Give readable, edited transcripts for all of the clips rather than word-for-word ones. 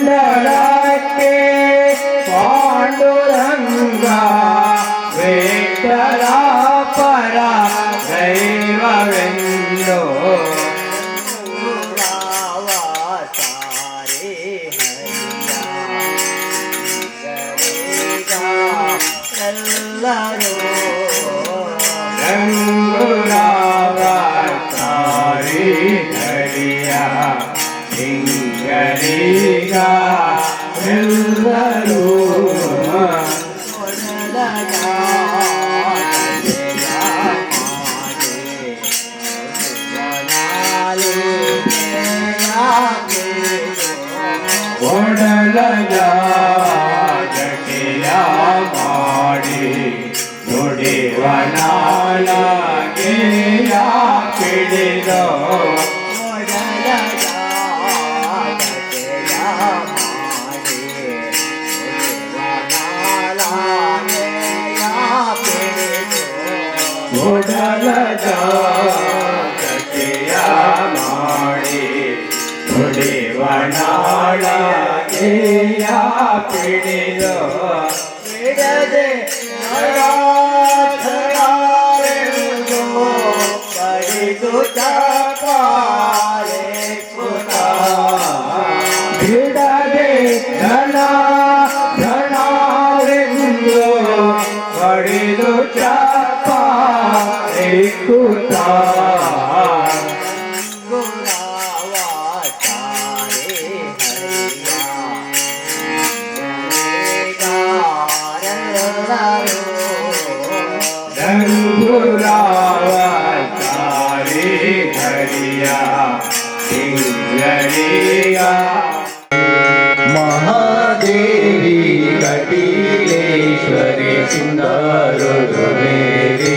ಮಂಡಲಕ್ಕೆ ಪಾಂಡುರಂಗ ವಿಠಲ ಪರ ದೈವವೆಂದು ರಂಗುರಾವತಾರಿ ಹರಿಯ ಹಿಂಗರೀಗ ಎಲ್ಲರೂ ಒಡಲ ಜಟಿಯ ಮಾಡಿ ನುಡಿವನಾಳಗೆಯ ಪಿಡಿದೋ ಒಡಲ ಜಟಿಯ ಮಾಡಿ ನುಡಿವನಾಳಗೆಯ ಪಿಡಿದೋ ಬಿಡದೆ ಬಡಿದು ಚಾಪಾರೆ ಕುತ ಬಿಡದೆ ಧನ ಧನಾರೆಂದು ಬಡಿದು ಚಾಪಾರೆ ಕುತ ಗುರಾವತಾರೆ ರಂಗುರಾವತಾರಿ ಹರಿಯ ಹಿಂಗರಿಯ ಮಹಾದೇವಿ ಕಟೀಲೇಶ್ವರಿ ಸಿಂಗಾರೊಡು ಮೇರೆ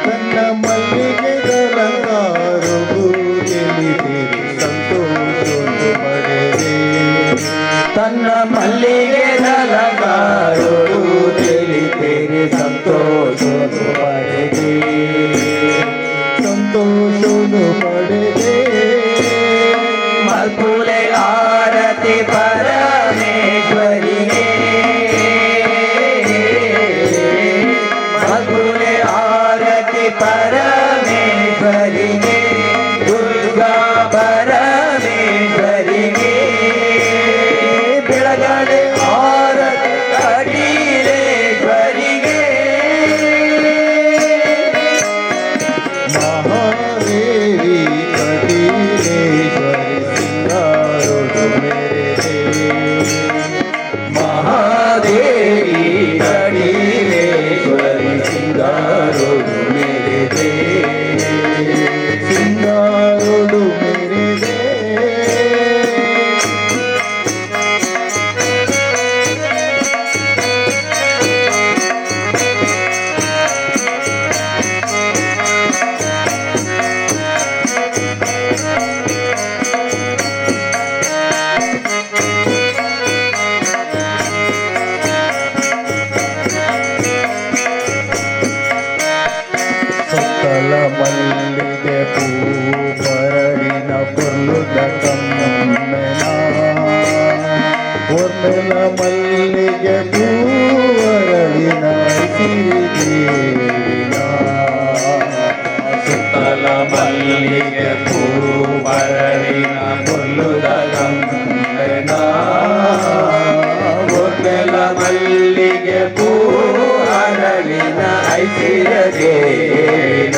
ತನ್ನ ಮಲ್ಲಿಗೆದಲಂಕಾರವು ತಿಳಿದಿರಿ ಸಂತೋಷನು ಪಡೆದೆ. ತನ್ನ ಮಲ್ಲಿಗೆ ನಲಗಾರೊಡು ತಿಳಿತೇನೆ ಸಂತೋಷನು ಪಡೆದೆ. ಸಂತೋಷನು ಪಡೆದೆ. ಮಲ್ಪುಲೆ ಆರತಿ ಪರಮೇಶ್ವರಿಗೆ, ಮಲ್ಪುಲೆ ಆರತಿ ಪರಮೇಶ್ವರಿಗೆ, ದುರ್ಗಾ ಪರಮೇಶ್ವರಿಗೆ, ಬೆಳಗಡೆ ಆರತಿ ಕಟೀಲೇಶ್ವರಿಗೆ. ಮಹಾದೇವಿ ಕಟೀಲೇಶ್ವರಿ ಸಿಂಗಾರೊಡು ಮೇರೆ. ಮಹಾದೇವಿ ಕಟೀಲೇಶ್ವರಿ ಸಿಂಗಾರೊಡು ಮೇರೆ. ಸಿಂಗಾರೊಡು ಮೇರೆದೆ. ಸುತ್ತಲ ಮಲ್ಲಿಗೆ ಪೂ ಬರಡಿನ ಪೊರ್ಲುದ ಕಮ್ಮೆನ, ಒರ್ಮೆಲ ಮಲ್ಲಿಗೆ ಪೂ ಅರಳಿನ ಸಿರಿದೇವಿನ. ಸುತ್ತಲ ಮಲ್ಲಿಗೆ ಪೂ ಬರಳಿನ ಪೊರ್ಲುದ ಕಮ್ಮೆನ, ಒರ್ಮೆಲ ಮಲ್ಲಿಗೆ ಪೂ ಅರಳಿನ ಐಸಿರ ದೇವಿನ.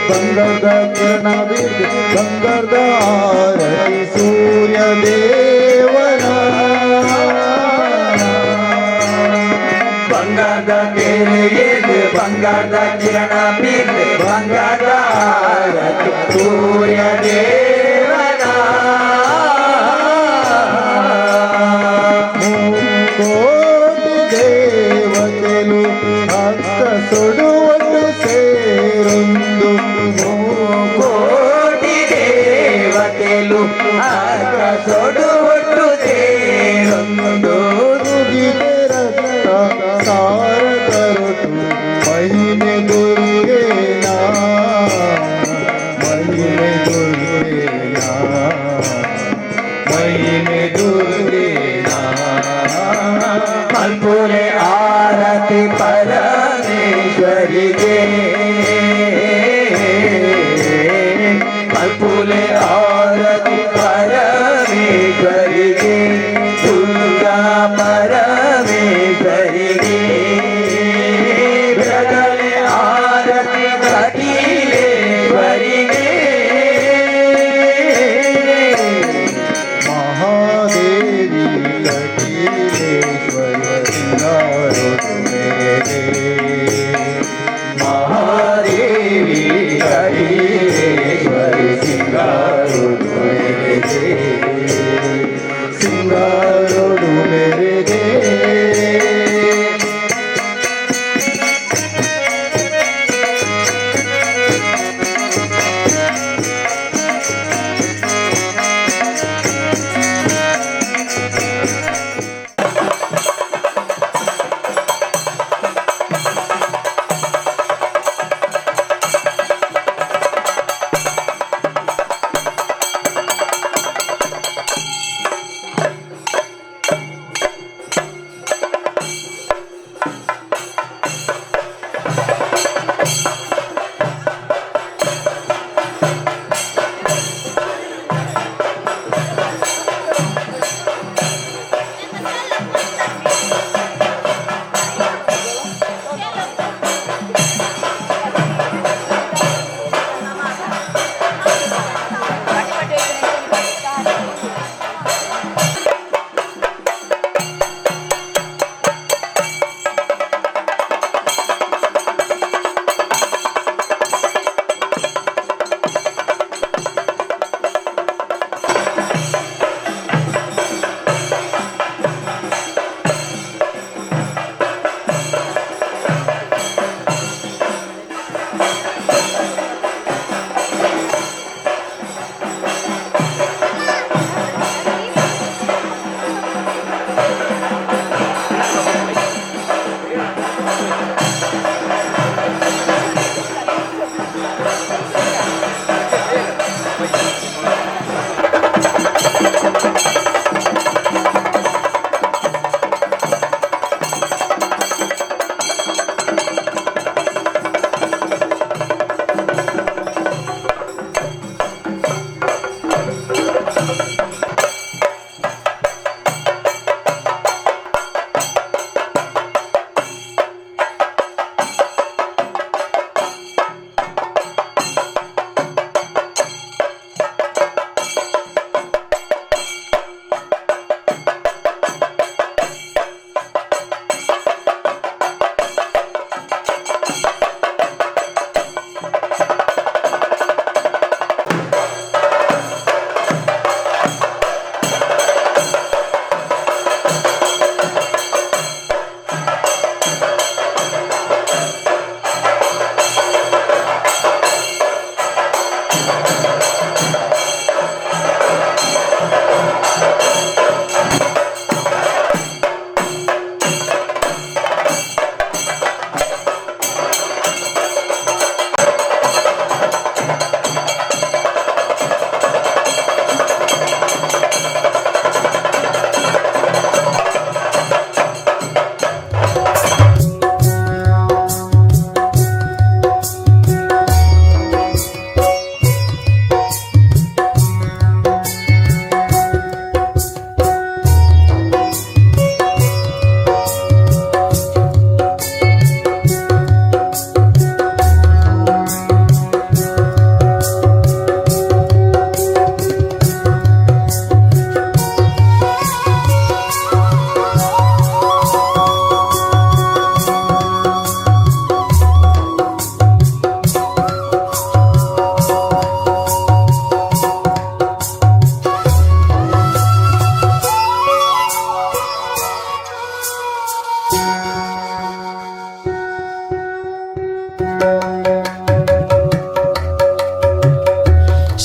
ಬಂಗಾರದ ಕಿರಣ ಬೀರ್ದು ಬಂಗಾರದ ಆರತಿ ಸೂರ್ಯ ದೇವನ. ಬಂಗಾರದ ಕೆರೆಯೇದು, ಬಂಗಾರದ ಕಿರಣ ಬೀರ್ದು, ಬಂಗಾರದ ಆರತಿ ಸೂರ್ಯ ದೇವನ. ಕೋಟಿ ದೇವತೆಲು ಅಕ್ಕ ಸೊಡುವಟ್ಟು ಸೇರೊಂದು. ಕೋಟಿ ದೇವತೆಲು ಸೊಡು ಒಟ್ಟು ಸೇರೊಂದು. ಸುಗಿದೆ ರಕ್ತ ಸಾರ ತರುಟು ಮಹಿಮೆ ದುರ್ಗೇನ, ಮಹಿಮೆ ದುರ್ಗೇನ, ಮಹಿಮೆ ದುರ್ಗೇನ. ಮಲ್ಪುರೆ ಆರತಿ ಪರಮೇಶ್ವರಿ.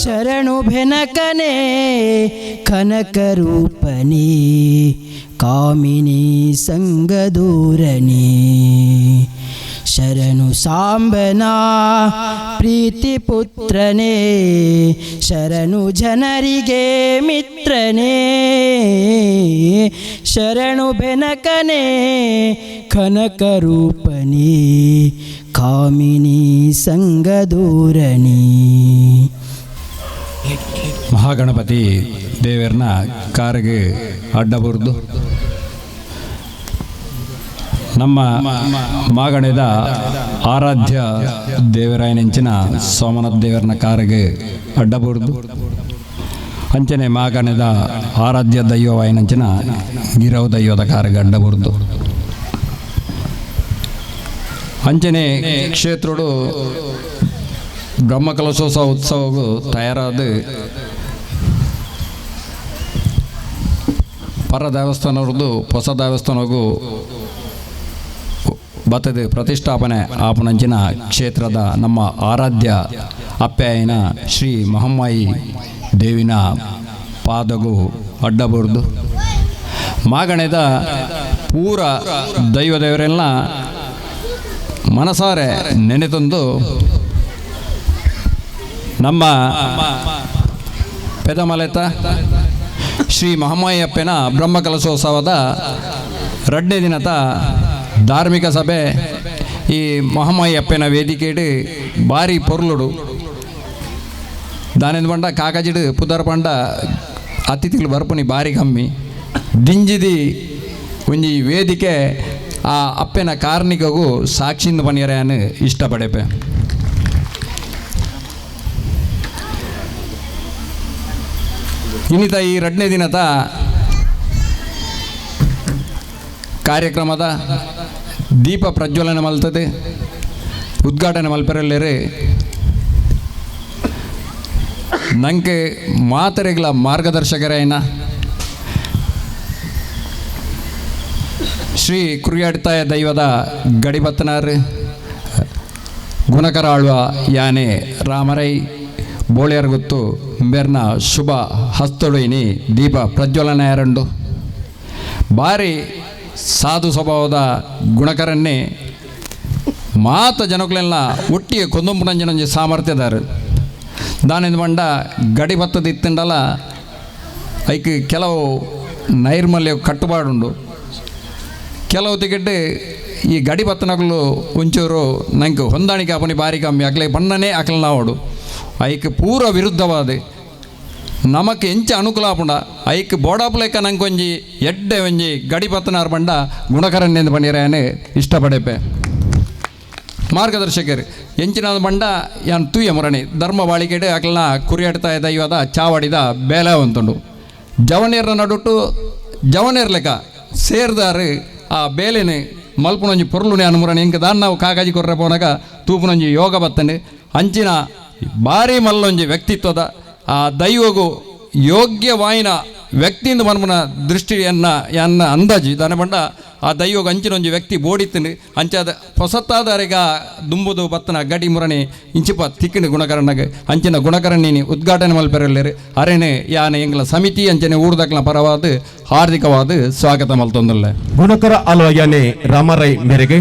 ಶರಣು ಬೆನಕನೆ ಕನಕ ರೂಪನೇ ಕಾಮಿನಿ ಸಂಗದೂರನೇ ಶರಣು ಸಾಂಬನ ಪ್ರೀತಿ ಪುತ್ರನೇ ಶರಣು ಜನರಿಗೆ ಮಿತ್ರನೇ ಶರಣು ಬೆನಕನೆ ಕನಕ ರೂಪನೇ ಕಾಮಿನಿ ಸಂಗದೂರನೇ. ಮಹಾಗಣಪತಿ ದೇವರನ್ನ ಕಾರಿಗೆ ಅಡ್ಡಬುರ್ದು ನಮ್ಮ ಮಾಗಣದ ಆರಾಧ್ಯ ದೇವರಾಯನೆಂಚಿನ ಸೋಮನಾಥ ದೇವರನ್ನ ಕಾರಿಗೆ ಅಡ್ಡಬುರ್ದು ಅಂಚನೆ ಮಾಗಣದ ಆರಾಧ್ಯ ದೈವವಾಯನಂಚಿನ ಗಿರವು ದೈವದ ಕಾರಿಗೆ ಅಡ್ಡಬುರ್ದು ಅಂಚನೆ ಕ್ಷೇತ್ರಡು ಬ್ರಹ್ಮಕಲಶೋತ್ಸವ ಉತ್ಸವವು ತಯಾರಾದ ಪರ ದೇವಸ್ಥಾನವ್ರದ್ದು ಹೊಸ ದೇವಸ್ಥಾನಗೂ ಬತ್ತದ ಪ್ರತಿಷ್ಠಾಪನೆ ಆಪನಂಚಿನ ಕ್ಷೇತ್ರದ ನಮ್ಮ ಆರಾಧ್ಯ ಅಪ್ಪಾಯನ ಶ್ರೀ ಮಹಮ್ಮಾಯಿ ದೇವಿನ ಪಾದಗು ಅಡ್ಡಬುರ್ದು ಮಾಗಣೆದ ಪೂರ ದೈವ ದೇವರೆಲ್ಲ ಮನಸಾರೆ ನೆನೆತಂದು ನಮ್ಮ ಪೆದಮಲೆತ ಶ್ರೀ ಮಹಮ್ಮಾಯಿಯಪ್ಪನ ಬ್ರಹ್ಮಕಲಶೋತ್ಸವದ ರಡ್ನೇ ದಿನದ ಧಾರ್ಮಿಕ ಸಭೆ ಈ ಮಹಮ್ಮಾಯಿಯಪ್ಪನ ವೇದಿಕೆಡು ಭಾರಿ ಪೊರ್ಲುಡು ದಾನಿಂದ ಬಂಡ ಕಾಕಜಿಡು ಪುದರ್ ಪಂಡ ಅತಿಥಿಗಳು ಬರ್ಪುನಿ ಭಾರಿ ಕಮ್ಮಿ ದಿಂಜಿದಿ ಒಂಜಿ ವೇದಿಕೆ ಆ ಅಪ್ಪನ ಕಾರ್ಣಿಕಗೂ ಸಾಕ್ಷಿಂದ ಪನಿಯರೆಯನ್ನು ಇಷ್ಟಪಡೆಪೆ. ಇನ್ನಿತ ಈ ರಡ್ನೇ ದಿನದ ಕಾರ್ಯಕ್ರಮದ ದೀಪ ಪ್ರಜ್ವಲನೆ ಮಲ್ತದೆ ಉದ್ಘಾಟನೆ ಮಲ್ಪೆರಲ್ಲೇರಿ ನಂಗೆ ಮಾತರೆಗಳ ಮಾರ್ಗದರ್ಶಕರೇನ ಶ್ರೀ ಕುರಿಯಾಡ್ತಾಯ ದೈವದ ಗಡಿಬತ್ತನಾರ್ ಗುಣಕರ ಆಳ್ವ ಯಾನೆ ರಾಮರೈ ಬೋಳಿಯರ್ ಗೊತ್ತು ಬೇರ್ನ ಶುಭ ಹಸ್ತೊಡಿನಿ ದೀಪ ಪ್ರಜ್ವಲನ ಎರண்டு ಭಾರಿ ಸಾಧು ಸ್ವಭಾವದ ಗುಣಕರನ್ನೇ ಮಾತ ಜನಗಳೆಲ್ಲ ಒಟ್ಟಿಗೆ ಕೊಂದೊಂಪುನಂಜಿನಂಜಿ ಸಾಮರ್ಥ್ಯದಾರು ದಾನಿಂದ ಬಂಡ ಗಡಿ ಬತ್ತದ ಇತ್ತಂಡಲ ಐಕ್ ಕೆಲವು ನೈರ್ಮಲ್ಯ ಕಟ್ಟುಪಾಡುಂಡು ಕೆಲವು ಟಿಕೆಟ್ ಈ ಗಡಿ ಬತ್ತನಗಳು ಒಂಚೂರು ನಂಗೆ ಹೊಂದಾಣಿಕೆ ಆಪನಿ ಬಾರಿ ಕಮ್ಮಿ ಅಕ್ಲೆ ಬಣ್ಣನೇ ಅಕ್ಲ ನಾವಡು ಐಕ್ ಪೂರ ವಿರುದ್ಧವಾದ ನಮಕ್ ಎಂಚ ಅನುಕೂಲ ಆಪುಂಡ ಐಕ್ ಬೋಡಾಪುಲೆಕ್ಕ ನಂಗೆ ಒಂಜಿ ಎಡ್ಡೆ ಒಂಜಿ ಗಡಿ ಬತ್ತನಾರ್ ಬಂಡ ಗುಣಕರನ್ನೆಂದು ಪಣಿಯರೇನೆ ಇಷ್ಟಪಡೆಪೆ. ಮಾರ್ಗದರ್ಶಕರು ಎಂಚಿನ ಬಂಡ ಯಾನ್ ತೂಯ ಮುರಣಿ ಧರ್ಮ ಬಾಳಿಕೆಡೆ ಅಕ್ಲನ ಕುರಿಯಾಡ್ತಾ ದೈವದ ಚಾವಡಿದ ಬೇಲೆ ಅಂತುಂಡು ಜವನೇರ್ನ ನಡುಟು ಜವನೇರ್ ಲೆಕ್ಕ ಸೇರ್ದಾರು ಆ ಬೇಲೆನೆ ಮಲ್ಪುನೊಂಜಿ ಪೊರ್ಲುನೆ ಅನುಮುರಣಿ ಇಂಕ ದಾನ್ ನಾವು ಕಾಕಾಜಿ ಕೊರ್ರೆ ಪೋನಾಗ ತೂಪುನೊಂಜಿ ಯೋಗ ಬತ್ತನೆ ಅಂಚಿನ ಭಾರಿ ಮಲ್ಲೊಂಜಿ ವ್ಯಕ್ತಿತ್ವದ ಆ ದೈವಗು ಯೋಗ್ಯವಾಯಿನ ವ್ಯಕ್ತಿಯಿಂದ ಮನ್ಮನ ದೃಷ್ಟಿಯನ್ನ ಎನ್ನ ಅಂದಾಜು ದಾನೆ ಬಂಡ ಆ ದೈವಗ ಅಂಚಿನೊಂಜಿ ವ್ಯಕ್ತಿ ಬೋಡಿತ್ತನು ಅಂಚಾದ ಹೊಸತಾದರೆಗ ದುಂಬುದು ಬತ್ತನ ಗಡಿ ಮುರಣಿ ಇಂಚಿಪ ತಿಕ್ಕಿನ ಗುಣಕರಣಗ ಅಂಚಿನ ಗುಣಕರಣಿನಿ ಉದ್ಘಾಟನೆ ಮಲ್ಪೆರಲ್ಲೇರು ಅರೆನೆ ಯಾನೆ ಎಂಗ್ಲ ಸಮಿತಿ ಅಂಚನೆ ಊರ್ದಕ್ಲ ಪರವಾದ ಹಾರ್ದಿಕವಾದ ಸ್ವಾಗತ ಮಲ್ತೊಂದಲ್ಲ. ಗುಣಕರ ಆಲ್ವ ಯಾನೆ ರಾಮರೈ ಮೇರೆಗೆ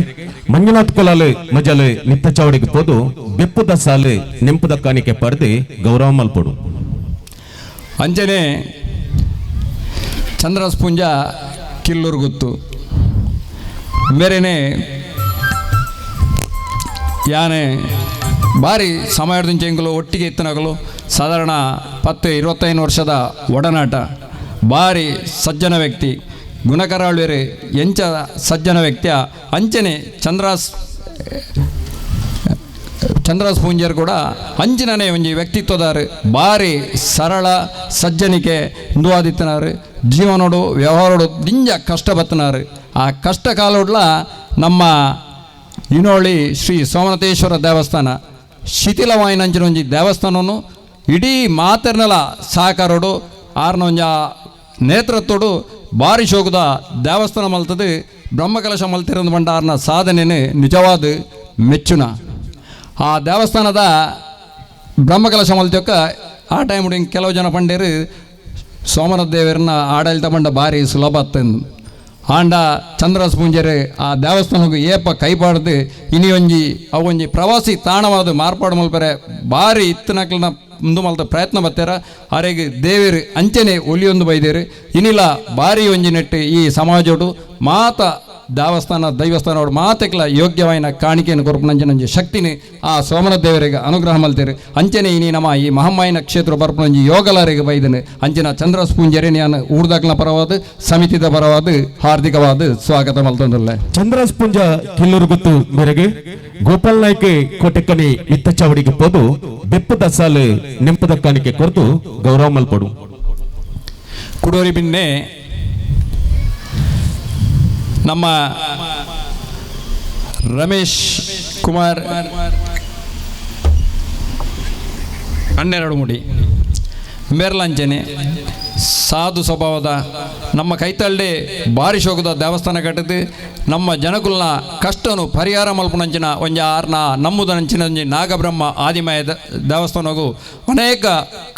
ಮಂಜುನಾಥ್ ಕೊಲಾಲು ಮಜಲು ನಿತ್ತ ಚಾವಡಿಗೆ ಪೋದು ಬೆಪ್ಪುದ ಸಾಲು ನೆಂಪುದ ಕಾಣಿಕೆ ಪಡೆದು ಗೌರವ ಮಲ್ಪೊಡು. ಅಂಚನೆ ಚಂದ್ರಸ್ಪುಂಜ ಕಿಲ್ಲೂರು ಗುತ್ತು ಮೇರೆನೆ ಯಾನೆ ಭಾರಿ ಸಮಯದಿಂದ ಎಂಗುಲು ಒಟ್ಟಿಗೆ ಇತ್ತನಗಲು ಸಾಧಾರಣ 10-25 ವರ್ಷದ ಒಡನಾಟ ಭಾರಿ ಸಜ್ಜನ ವ್ಯಕ್ತಿ ಗುಣಕರಾಳ್ವೇರು ಎಂಚ ಸಜ್ಜನ ವ್ಯಕ್ತಿಯ ಅಂಚನೆ ಚಂದ್ರಾಸ್ ಪೂಂಜರ್ ಕೂಡ ಅಂಚಿನನೇ ಒಂಜಿ ವ್ಯಕ್ತಿತ್ವದಾರು ಭಾರಿ ಸರಳ ಸಜ್ಜನಿಕೆ ಹಿಂದುವಾದಿತ್ತನಾರು ಜೀವನೋಡು ವ್ಯವಹಾರೋಡು ದಿಂಜ ಕಷ್ಟ ಬತ್ತನಾರು ಆ ಕಷ್ಟ ಕಾಲೋಡ್ಲ ನಮ್ಮ ಇನೋಳಿ ಶ್ರೀ ಸೋಮನಾಥೇಶ್ವರ ದೇವಸ್ಥಾನ ಶಿಥಿಲವಾಯಿನಂಚಿನ ಒಂಜಿ ದೇವಸ್ಥಾನನು ಇಡೀ ಮಾತರ್ನಲ ಸಹಕಾರೋಡು ಆರ್ನ ಒಂಜ ನೇತೃತ್ವಡು ಭಾರಿ ಶೋಕದ ದೇವಸ್ಥಾನ ಮಲ್ತದೆ ಬ್ರಹ್ಮಕಲಶ ಮಲ್ತಿರೋದು ಬಂಡ ಆರ್ನ ಸಾಧನೆನೇ ನಿಜವಾದ ಮೆಚ್ಚುನ. ಆ ದೇವಸ್ಥಾನದ ಬ್ರಹ್ಮಕಲಶ ಮಲ್ತೊಕ್ಕ ಆ ಟೈಮ್ ಕೆಲವು ಜನ ಪಂಡೇರು ಸೋಮನಾಥ ದೇವರನ್ನ ಆಡಳಿತ ಪಂಡ ಭಾರಿ ಸುಲಭ ಆತಂದು. ಆಂಡ ಚಂದ್ರಸ್ ಪೂಂಜೆರೆ ಆ ದೇವಸ್ಥಾನಕ್ಕೆ ಏಪ ಕೈಪಾಡ್ದು ಇನಿ ಒಂಜಿ ಅವೊಂಜಿ ಪ್ರವಾಸಿ ತಾಣವಾದ ಮಾರ್ಪಾಡು ಮಲ್ಪರೆ ಭಾರಿ ಇತ್ತನಕ್ಲನ ಮುಂದು ಮಲ್ತ ಪ್ರಯತ್ನ ಬತ್ತೇರ. ಅರೆಗೆ ದೇವೇರು ಅಂಚನೆ ಒಲಿಯೊಂದು ಬೈದೇರು. ಇನಿಲ ಭಾರಿ ಒಂಜಿ ನೆಟ್ಟು ಈ ಸಮಾಜೋಡು ಮಾತ ದೇವಸ್ಥಾನ ದೈವಸ್ಥಾನ ಮಾತೆಕ್ಲ ಯೋಗ್ಯವಾಯಿನ ಕಾಣಿಕೆಯನ್ನು ಕೊರಪುನಂಚಿನ ಶಕ್ತಿನಿ ಆ ಸೋಮನ ದೇವರಿಗೆ ಅನುಗ್ರಹ ಮಲ್ತೇರು. ಅಂಚನೆ ಇನಿ ನಮ್ಮ ಈ ಮಹಮ್ಮಾಯಿನ ಕ್ಷೇತ್ರ ಬರ್ಪುನಂಜಿ ಯೋಗಲಾರಿಗೆ ಬೈದನು. ಅಂಚಿನ ಚಂದ್ರಸ್ ಪೂಂಜೆರೆ ನಾನು ಊರ್ದಾಕ್ಲ ಪರವಾದ ಸಮಿತಿದ ಪರವಾದ ಹಾರ್ದಿಕವಾದ ಸ್ವಾಗತ ಮಲ್ತೊಂದುಲ್ಲ. ಚಂದ್ರಸ್ ಪೂಂಜ ಕಿಲ್ಲೂರು ಗುತ್ತು ಮೇರೆಗೆ ಗೋಪಾಲ್ ನಾಯ್ಕ ಕೋಟೆಕ್ಕನಿ ಮಿತ್ತಚಾವಡಿಗೆ ಪೋದು ಬೆಪ್ಪದ ಸಾಲು ನೆಂಪದ ಕಾಣಿಕೆ ಕೊರತು ಗೌರವ ಮಲ್ಪಡು. ಕುಡೋರಿ ಬಿನ್ನೆ ನಮ್ಮ ರಮೇಶ್ ಕುಮಾರ್ 12 ಮುಡಿ ಮೇರ್ಲಂಚನೆ ಸಾಧು ಸ್ವಭಾವದ ನಮ್ಮ ಕೈತಳ್ಳಿ ಬಾರಿ ಶೋಕದ ದೇವಸ್ಥಾನ ಕಟ್ಟದು ನಮ್ಮ ಜನಕುಲ್ನ ಕಷ್ಟನು ಪರಿಹಾರ ಮಲ್ಪುನಂಚಿನ ಒಂಜಿ ಆರ್ನ ನಮ್ಮುದನಂಚಿನ ಒಂಜಿ ನಾಗಬ್ರಹ್ಮ ಆದಿಮಯ ದೇವಸ್ಥಾನಗೂ ಅನೇಕ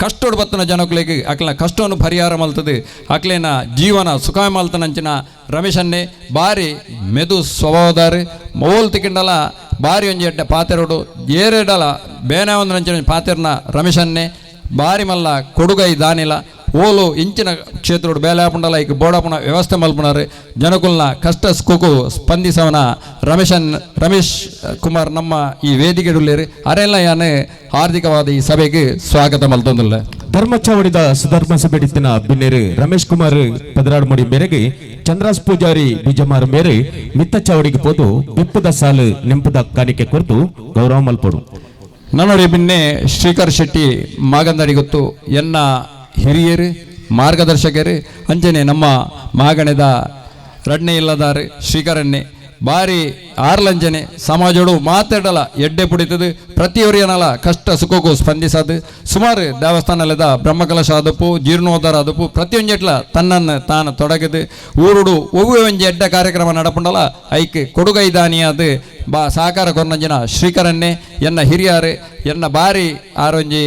ಕಷ್ಟೋಡು ಬತ್ತನ ಜನಕುಲಿಗೆ ಅಕ್ಲಿನ ಕಷ್ಟವನ್ನು ಪರಿಹಾರ ಮಲ್ತದೆ ಅಕ್ಲಿನ ಜೀವನ ಸುಖ ಮಲ್ತನಂಚಿನ ರಮೇಶನ್ನೇ ಬಾರಿ ಮೆದು ಸ್ವಭಾವದಾರು ಮೋಲ್ ತಿಕ್ಕಿಂಡಲ ಬಾರಿ ಒಂಜಿ ಎಡ್ಡೆ ಪಾತೆರೋಡು ಏರೆಡಲ ಬೇನೆ ಒಂದು ನಂಚಿನ ಪಾತೆರ್ನ ರಮೇಶನ್ನೇ ಬಾರಿ ಮಲ್ಲ ಕೊಡುಗೈ ದಾನಿಲ ಓಲು ಇಂಚಿನ ಕ್ಷೇತ್ರೋಡು ಬೇಲೆ ಆಪುಂಡಲ ಐಕ್ ಬೋಡಾಪುನ ವ್ಯವಸ್ಥೆ ಮಲ್ಪುನಾರು ಜನಕುಲ್ನ ಕಷ್ಟ ಸುಖಕ್ಕೂ ಸ್ಪಂದಿಸವನ ರಮೇಶ್ ಕುಮಾರ್ ನಮ್ಮ ಈ ವೇದಿಕೆಡುಳ್ಳೇರು ಅರೆಲ್ಲ ಯಾನೆ ಹಾರ್ದಿಕವಾದ ಈ ಸಭೆಗೆ ಸ್ವಾಗತ ಮಲ್ತೊಂದುಲ್ಲ. ಧರ್ಮಚಾವಡಿದ ಸುಧರ್ಮ ಸಭೆಡಿತ್ತಿನ ಬಿನ್ನೇರು ರಮೇಶ್ ಕುಮಾರ್ ಪದರಾಡ್ ಮುಡಿ ಮೇರೆಗೆ ಚಂದ್ರಾಸ್ ಪೂಜಾರಿ ಬಿಜಮಾರ್ ಮೇರೆ ಮಿತ್ತ ಚಾವಡಿಗೆ ಪೋದು ಬೆಪ್ಪದ ಸಾಲು ನೆಂಪದ ಕಾಣಿಕೆ ಕೊರತು ಗೌರವ ಮಲ್ಪಡು. ನನ್ನೊರಿ ಬಿನ್ನೆ ಶ್ರೀಕರ್ ಶೆಟ್ಟಿ ಮಾಗಂದಡಿ ಗೊತ್ತು ಎನ್ನ ಹಿರಿಯರು ಮಾರ್ಗದರ್ಶಕರು ಅಂಚನೆ ನಮ್ಮ ಮಾಗಣದ ರಡ್ನೆ ಇಲ್ಲದಾರು ಶ್ರೀಕರನ್ನೇ ಬಾರಿ ಆರ್ಲಂಜನೆ ಸಮಾಜೋಡು ಮಾತಾಡಲ ಎಡ್ಡೆ ಪುಡಿತದು ಪ್ರತಿಯೊರಿಯನಲ ಕಷ್ಟ ಸುಖಕ್ಕೂ ಸ್ಪಂದಿಸದು ಸುಮಾರು ದೇವಸ್ಥಾನದ ಬ್ರಹ್ಮಕಲಶ ಆದಪ್ಪು ಜೀರ್ಣೋದ್ಧಾರ ಆದಪ್ಪು ಪ್ರತಿಯೊಂಜೆಟ್ಲ ತನ್ನನ್ನು ತಾನು ತೊಡಗದು ಊರುಡು ಒವ್ವೆ ಒಂಜಿ ಎಡ್ಡೆ ಕಾರ್ಯಕ್ರಮ ನಡಪುಂಡಲ ಐಕ್ ಕೊಡುಗೈ ದಾನಿಯಾದ ಬಾ ಸಹಕಾರ ಕೊರ್ನಂಜಿನ ಶ್ರೀಕರನ್ನೇ ಎನ್ನ ಹಿರಿಯಾರು ಎನ್ನ ಬಾರಿ ಆರೊಂಜಿ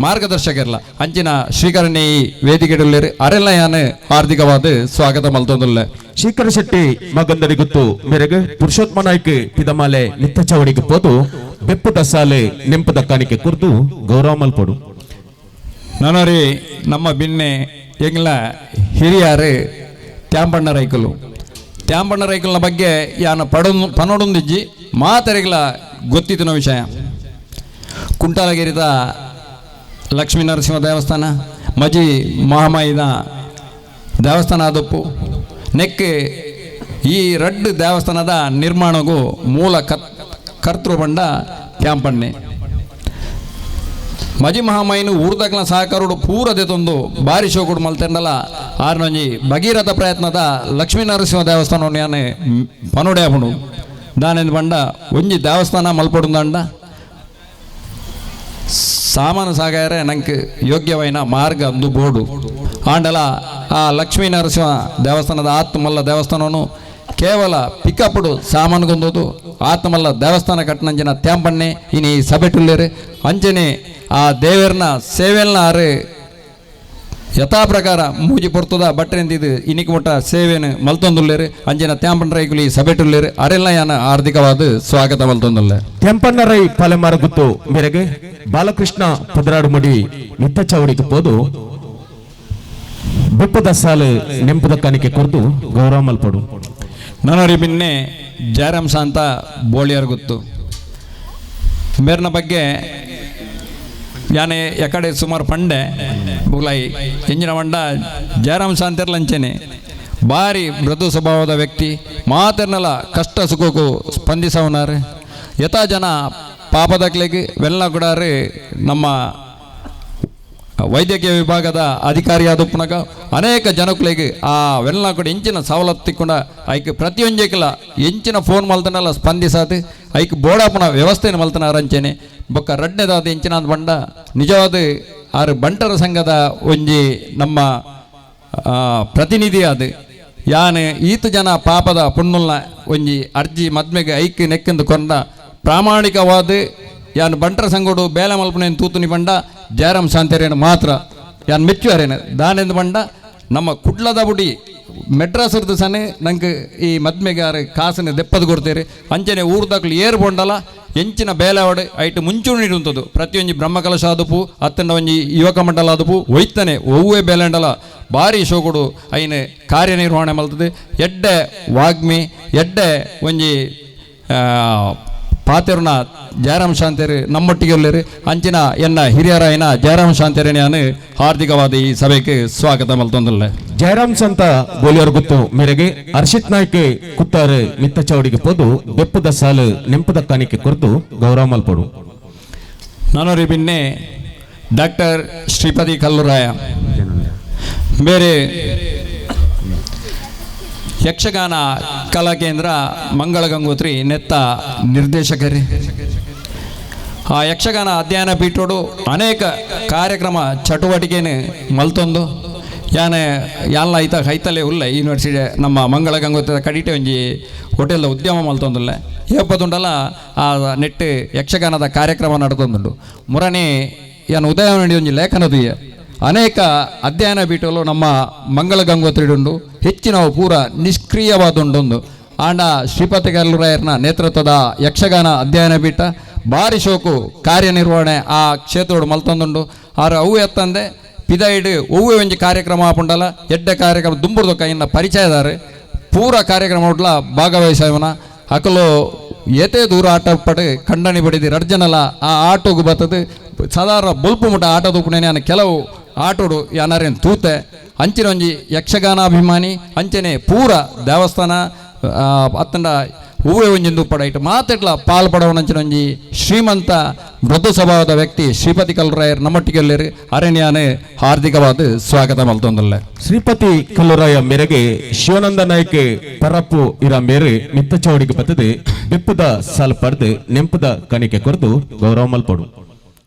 ಮಾರ್ಗದರ್ಶಕರ್ಲ ಅಂಚಿನ ಶ್ರೀಕರನ್ನೇ ಈ ವೇದಿಕೆಡುಳ್ಳೇರು ಅರೆಲ್ಲ ಯಾನು ಹಾರ್ದಿಕವಾದ ಸ್ವಾಗತ ಮಲ್ತೊಂದುಲ್ಲೆ. ಶೇಖರ ಶೆಟ್ಟಿ ಮಗಂದರಿ ಗುತ್ತು ಮೇರೆಗೆ ಪುರುಷೋತ್ತಮ ನಾಯ್ಕ ಪಿದಮಾಲೆ ನಿತ್ತ ಚಾವಡಿಗೆ ಪೋದು ಬೆಪ್ಪದ ಸಾಲೆ ನೆಂಪದ ಕಾಣಿಕೆ ಕುರ್ದು ಗೌರವ ಮಲ್ಪಡು. ನನರಿ ನಮ್ಮ ಬಿನ್ನೆ ಎಂಗ್ಲ ಹಿರಿಯಾರು ತ್ಯಾಂಬಣ್ಣ ರೈಕುಲು ತ್ಯಾಂಬಣ್ಣ ರೈಕುಲ್ನ ಬಗ್ಗೆ ಯಾನ ಪನೊಡೊಂದಿಜ್ಜಿ ಮಾತರಿಗ್ಲ ಗೊತ್ತಿತ್ತಿನ ವಿಷಯ. ಕುಂಟಾಲಗಿರಿದ ಲಕ್ಷ್ಮೀ ನರಸಿಂಹ ದೇವಸ್ಥಾನ ಮಜಿ ಮಹಾಮಾಯಿದ ದೇವಸ್ಥಾನ ಆದಪ್ಪು ನೆಕ್ಕೆ ಈ ರಡ್ಡು ದೇವಸ್ಥಾನದ ನಿರ್ಮಾಣಗೂ ಮೂಲ ಕರ್ತೃ ಬಂಡ ತ್ಯಾಂಪಣ್ಣೆ ಮಜಿ ಮಹಾಮಾಯಿನ ಊರ್ದಕ್ಲ ಸಹಕಾರೋಡು ಪೂರ ದೆತೊಂದು ಬಾರಿ ಶೋಕುಡು ಮಲ್ತೆಂಡಲ ಆರ್ನೊಂಜಿ ಭಗೀರಥ ಪ್ರಯತ್ನದ ಲಕ್ಷ್ಮೀ ನರಸಿಂಹ ದೇವಸ್ಥಾನ ಯಾನೆ ಪನೋಡೆ ಆಪುಂಡು ದಾನೆಂದು ಬಂಡ ಒಂಜಿ ದೇವಸ್ಥಾನ ಮಲ್ಪೊಡುಂದಂಡ ಸಾಮಾನು ಸಾಗಾಯರೆ ನಂಗೆ ಯೋಗ್ಯವೈನ ಮಾರ್ಗ ಅಂದು ಬೋರ್ಡು ಆಂಡಲ ಆ ಲಕ್ಷ್ಮೀ ನರಸಿಂಹ ದೇವಸ್ಥಾನದ ಆತ್ಮಲ್ಲ ದೇವಸ್ಥಾನವನ್ನು ಕೇವಲ ಪಿಕಪ್ಡು ಸಾಮಾನುಗೊಂದೋದು ಆತ್ಮಲ್ಲ ದೇವಸ್ಥಾನ ಕಟ್ಟನಂಚಿನ ತ್ಯಾಂಪಣ್ಣೆ ಇನಿ ಸಭೆಟುಲ್ಲೇರು ಅಂಚನೆ ಆ ದೇವರನ್ನ ಸೇವೆಲ್ನ ಆರು ಯಥಾ ಪ್ರಕಾರ ಮೂಜಿ ಪೊರ್ತದ ಬಟ್ಟೆಂದಿದ್ದು ಇನಿಕ್ ಮುಟ್ಟ ಸೇವೆನು ಮಲ್ತೊಂದುಲ್ಲೇರು ಅಂಚಿನ ತ್ಯಾಂಪಣ್ಣ ರೈಕುಲಿ ಸಭೆಟುಲ್ಲೇರು ಅರೆಲ್ಲ ಯಾನ ಹಾರ್ದಿಕವಾದ ಸ್ವಾಗತ ಮಲ್ತೊಂದುಲ್ಲೆ. ಕೆಂಪಣ್ಣ ರೈ ಪಾಲೆಮಾರ ಗುತ್ತು ಮೇರೆಗೆ ಬಾಲಕೃಷ್ಣ ಪದರಾಡು ಮುಡಿ ಮಿತ್ತ ಚಾವಡಿಗೆ ಪೋದು ಬೆಪ್ಪದ ಸಾಲು ನೆಂಪದ ಕಾಣಿಕೆ ಕೊರತು ಗೌರವ ಮಲ್ಪಡು. ನನರಿ ಬಿನ್ನೆ ಜಯರಾಮ್ ಶಾಂತ ಬೋಳಿಯರ್ ಗೊತ್ತು ಮೇರ್ನ ಬಗ್ಗೆ ಯಾನೆ ಎಕಡೆ ಸುಮಾರು ಪಂಡೆ ಬುಗ್ಲಾಯಿ ಎಂಜಿನ ಮಂಡ ಜಯರಾಮ್ ಶಾಂತಿರ್ಲಂಚನೆ ಭಾರಿ ಮೃದು ಸ್ವಭಾವದ ವ್ಯಕ್ತಿ ಮಾತಿರ್ನಲ ಕಷ್ಟ ಸುಖಕ್ಕೂ ಸ್ಪಂದಿಸವನಾರು ಯಥಾ ಜನ ಪಾಪದಕ್ಲಿಗೆ ವೆಲ್ಲ ಕೂಡಾರು ನಮ್ಮ ವೈದ್ಯಕೀಯ ವಿಭಾಗದ ಅಧಿಕಾರಿಯಾದ ಪುನಗ ಅನೇಕ ಜನಕ್ಕಳಿಗೆ ಆ ವೆಲ್ಲ ಕೂಡ ಇಂಚಿನ ಸವಲತ್ತು ಕೂಡ ಐಕ್ ಪ್ರತಿಯೊಂಜಕ್ಲ ಎಂಚಿನ ಫೋನ್ ಮಲ್ತನಲ್ಲ ಸ್ಪಂದಿಸಾದು ಐಕ್ ಬೋಡಾಪುನ ವ್ಯವಸ್ಥೆಯನ್ನು ಮಲ್ತನ ಅರಂಚನೆ ಬೊಕ್ಕ ರಡ್ನೆದಾದ ಇಂಚಿನ ಬಂಡ ನಿಜವಾದ ಆರು ಬಂಟರ ಸಂಘದ ಒಂಜಿ ನಮ್ಮ ಪ್ರತಿನಿಧಿಯಾದ ಯಾನ್ ಈತ ಜನ ಪಾಪದ ಪುಣ್ಣುಲ್ನ ಒಂಜಿ ಅರ್ಜಿ ಮದ್ಮೆಗೆ ಐಕ್ ನೆಕ್ಕೆಂದು ಕೊಂಡ ಪ್ರಾಮಾಣಿಕವಾದ ಯಾನ್ ಬಂಟರ ಸಂಘಡು ಬೇಲೆ ಮಲ್ಪನೇನು ತೂತುನಿ ಬಂಡ ಜಯರಾಮ್ ಶಾಂತೇರೇನು ಮಾತ್ರ ಯಾನ್ ಮೆಚ್ಚುವಾರೇನು ದಾನೆಂದು ಬಂಡ ನಮ್ಮ ಕುಡ್ಲದ ಬುಡಿ ಮೆಡ್ರಾಸ್ರದ್ದು ಸನೆ ನಂಗೆ ಈ ಮದ್ಮೆಗಾರ ಕಾಸನೆ ದೆಪ್ಪದು ಕೊಡ್ತೇವೆ ಅಂಚನೆ ಊರ್ದಾಕ್ಲು ಏರು ಬೊಂಡಲ ಎಂಚಿನ ಬೇಲೆವಾಡು ಐಟ್ ಮುಂಚೂಣಿ ಉಂಟದು ಪ್ರತಿಯೊಂಜಿ ಬ್ರಹ್ಮಕಲಶ ಆದುಪು ಅತ್ತಂಡ ಒಂಜಿ ಯುವಕ ಮಂಡಲ ಆದುಪು ಒಯ್ತನೆ ಒವ್ವೇ ಬೇಲೆಂಡಲ ಭಾರಿ ಶೋಕುಡು ಐನ ಕಾರ್ಯನಿರ್ವಹಣೆ ಮಲ್ತದೆ ಎಡ್ಡೆ ವಾಗ್ಮಿ ಎಡ್ಡೆ ಒಂಜಿ ಪಾತೆರುನ ಜಯರಾಮ್ ಶಾಂತೇರು ನಮ್ಮೊಟ್ಟಿಗೆ ಉಲ್ಲೇರು ಅಂಚಿನ ಎನ್ನ ಹಿರಿಯರಾಯಿನ ಜಯರಾಮ್ ಶಾಂತೇರು ನಾನು ಹಾರ್ದಿಕವಾದ ಈ ಸಭೆಗೆ ಸ್ವಾಗತ ಮಲ್ತೊಂದುಲ್ಲೆ. ಜಯರಾಮ್ ಸಂತ ಗೋಲಿಯರ್ ಗುತ್ತು ಮೇರೆಗೆ ಹರ್ಷಿತ್ ನಾಯ್ಕ್ ಕುತ್ತಾರು ಮಿತ್ತ ಚೌಡಿಗೆ ಪೋದು ಬೆಪ್ಪುದ ಸಾಲು ನೆಂಪುದ ಕಾಣಿಕೆ ಕೊರ್ದು ಗೌರವ ಮಲ್ಪಡು. ನಾನು ಬಿನ್ನೆ ಡಾಕ್ಟರ್ ಶ್ರೀಪತಿ ಕಲ್ಲುರಾಯ ಬೇರೆ ಯಕ್ಷಗಾನ ಕಲಾಕೇಂದ್ರ ಮಂಗಳ ಗಂಗೋತ್ರಿ ನೆತ್ತ ನಿರ್ದೇಶಕರೇ. ಆ ಯಕ್ಷಗಾನ ಅಧ್ಯಯನ ಪೀಠೋಡು ಅನೇಕ ಕಾರ್ಯಕ್ರಮ ಚಟುವಟಿಕೆನ ಮಲ್ತೊಂದು ಯಾನೆ ಯಾನ್ಲ ಐತ ಹೈತಲೆ ಉಲ್ಲ ಯೂನಿವರ್ಸಿಟಿ ನಮ್ಮ ಮಂಗಳ ಗಂಗೋತ್ರಿದ ಕಡಿಟೆ ಒಂಜಿ ಹೋಟೆಲ್ದ ಉದ್ಯಮ ಮಲ್ತೊಂದುಲ್ಲೆ ಏಪದುಂಡಲ ಆ ನೆಟ್ಟು ಯಕ್ಷಗಾನದ ಕಾರ್ಯಕ್ರಮ ನಡ್ತೊಂದುಂಡು. ಮುರನೇ ಯಾನ್ ಉದಯವಾಣಿ ಒಂಜಿ ಲೇಖನದುಯ್ಯ ಅನೇಕ ಅಧ್ಯಯನ ಪೀಠಗಳು ನಮ್ಮ ಮಂಗಳ ಗಂಗೋತ್ರಿಡುಂಡು ಹೆಚ್ಚಿನವು ಪೂರ ನಿಷ್ಕ್ರಿಯವಾದುಂಡೊಂದು. ಆಂಡ ಶ್ರೀಪತಿ ಕಲ್ಲುರಾಯರ್ನ ನೇತೃತ್ವದ ಯಕ್ಷಗಾನ ಅಧ್ಯಯನ ಪೀಠ ಭಾರಿ ಶೋಕು ಕಾರ್ಯನಿರ್ವಹಣೆ ಆ ಕ್ಷೇತ್ರೋಡು ಮಲ್ತೊಂದುಂಡು. ಆರು ಅವು ಎತ್ತಂದೆ ಪಿದೈಡ್ ಒವ್ವೆ ಒಂಜಿ ಕಾರ್ಯಕ್ರಮ ಆಪುಂಡಲ ಎಡ್ಡೆ ಕಾರ್ಯಕ್ರಮ ದುಂಬುರ್ದೊಕ್ಕ ಇನ್ನ ಪರಿಚಯದಾರೆ ಪೂರ ಕಾರ್ಯಕ್ರಮ ಉಡ್ಲ ಭಾಗವಹಿಸವನ ಅಕಲು ಏತೇ ದೂರ ಆಟ ಪಡೆ ಖಂಡನೆ ಬಡಿದಿ ರಡ್ಜನಲ ಆ ಆಟೋಗು ಬರ್ತದೆ ಸಾಧಾರಣ ಬೊಲ್ಪು ಮುಟ ಆಟ ತೂಪುಣೆ ನಾನು ಕೆಲವು ಆಟೋಡು ಯಾನಾರೇನು ತೂತೆ ಅಂಚಿನ ಒಂಜಿ ಯಕ್ಷಗಾನಾಭಿಮಾನಿ ಅಂಚನೆ ಪೂರ ದೇವಸ್ಥಾನ ಅತ್ತಂಡ ಹೂವೆ ಒಂಜಿಂದು ಪಡ ಇಟ್ಟು ಮಾತೆಟ್ಲ ಪಾಲ್ ಪಡವನಂಚಿನ ಒಂಜಿ ಶ್ರೀಮಂತ ಮೃದು ಸ್ವಭಾವದ ವ್ಯಕ್ತಿ ಶ್ರೀಪತಿ ಕಲ್ಲುರಾಯರ್ ನಮ್ಮೊಟ್ಟಿಗೆ ಅರಣ್ಯಾನೆ ಹಾರ್ದಿಕವಾದ ಸ್ವಾಗತ ಮಲ್ತೊಂದುಲ್ಲೆ. ಶ್ರೀಪತಿ ಕಲ್ಲುರಾಯ ಮೇರೆಗೆ ಶಿವಾನಂದ ನಾಯ್ಕ್ ಪರಪ್ಪು ಇರ ಮೇರೆ ಮಿತ್ತ ಚೌಡಿಗೆ ಬತ್ತದೆ ಬೆಪ್ಪುದ ಸಾಲು ಪಡೆದು ನೆಂಪುದ ಕಾಣಿಕೆ ಕೊರ್ದು ಗೌರವ ಮಲ್ಪಡು.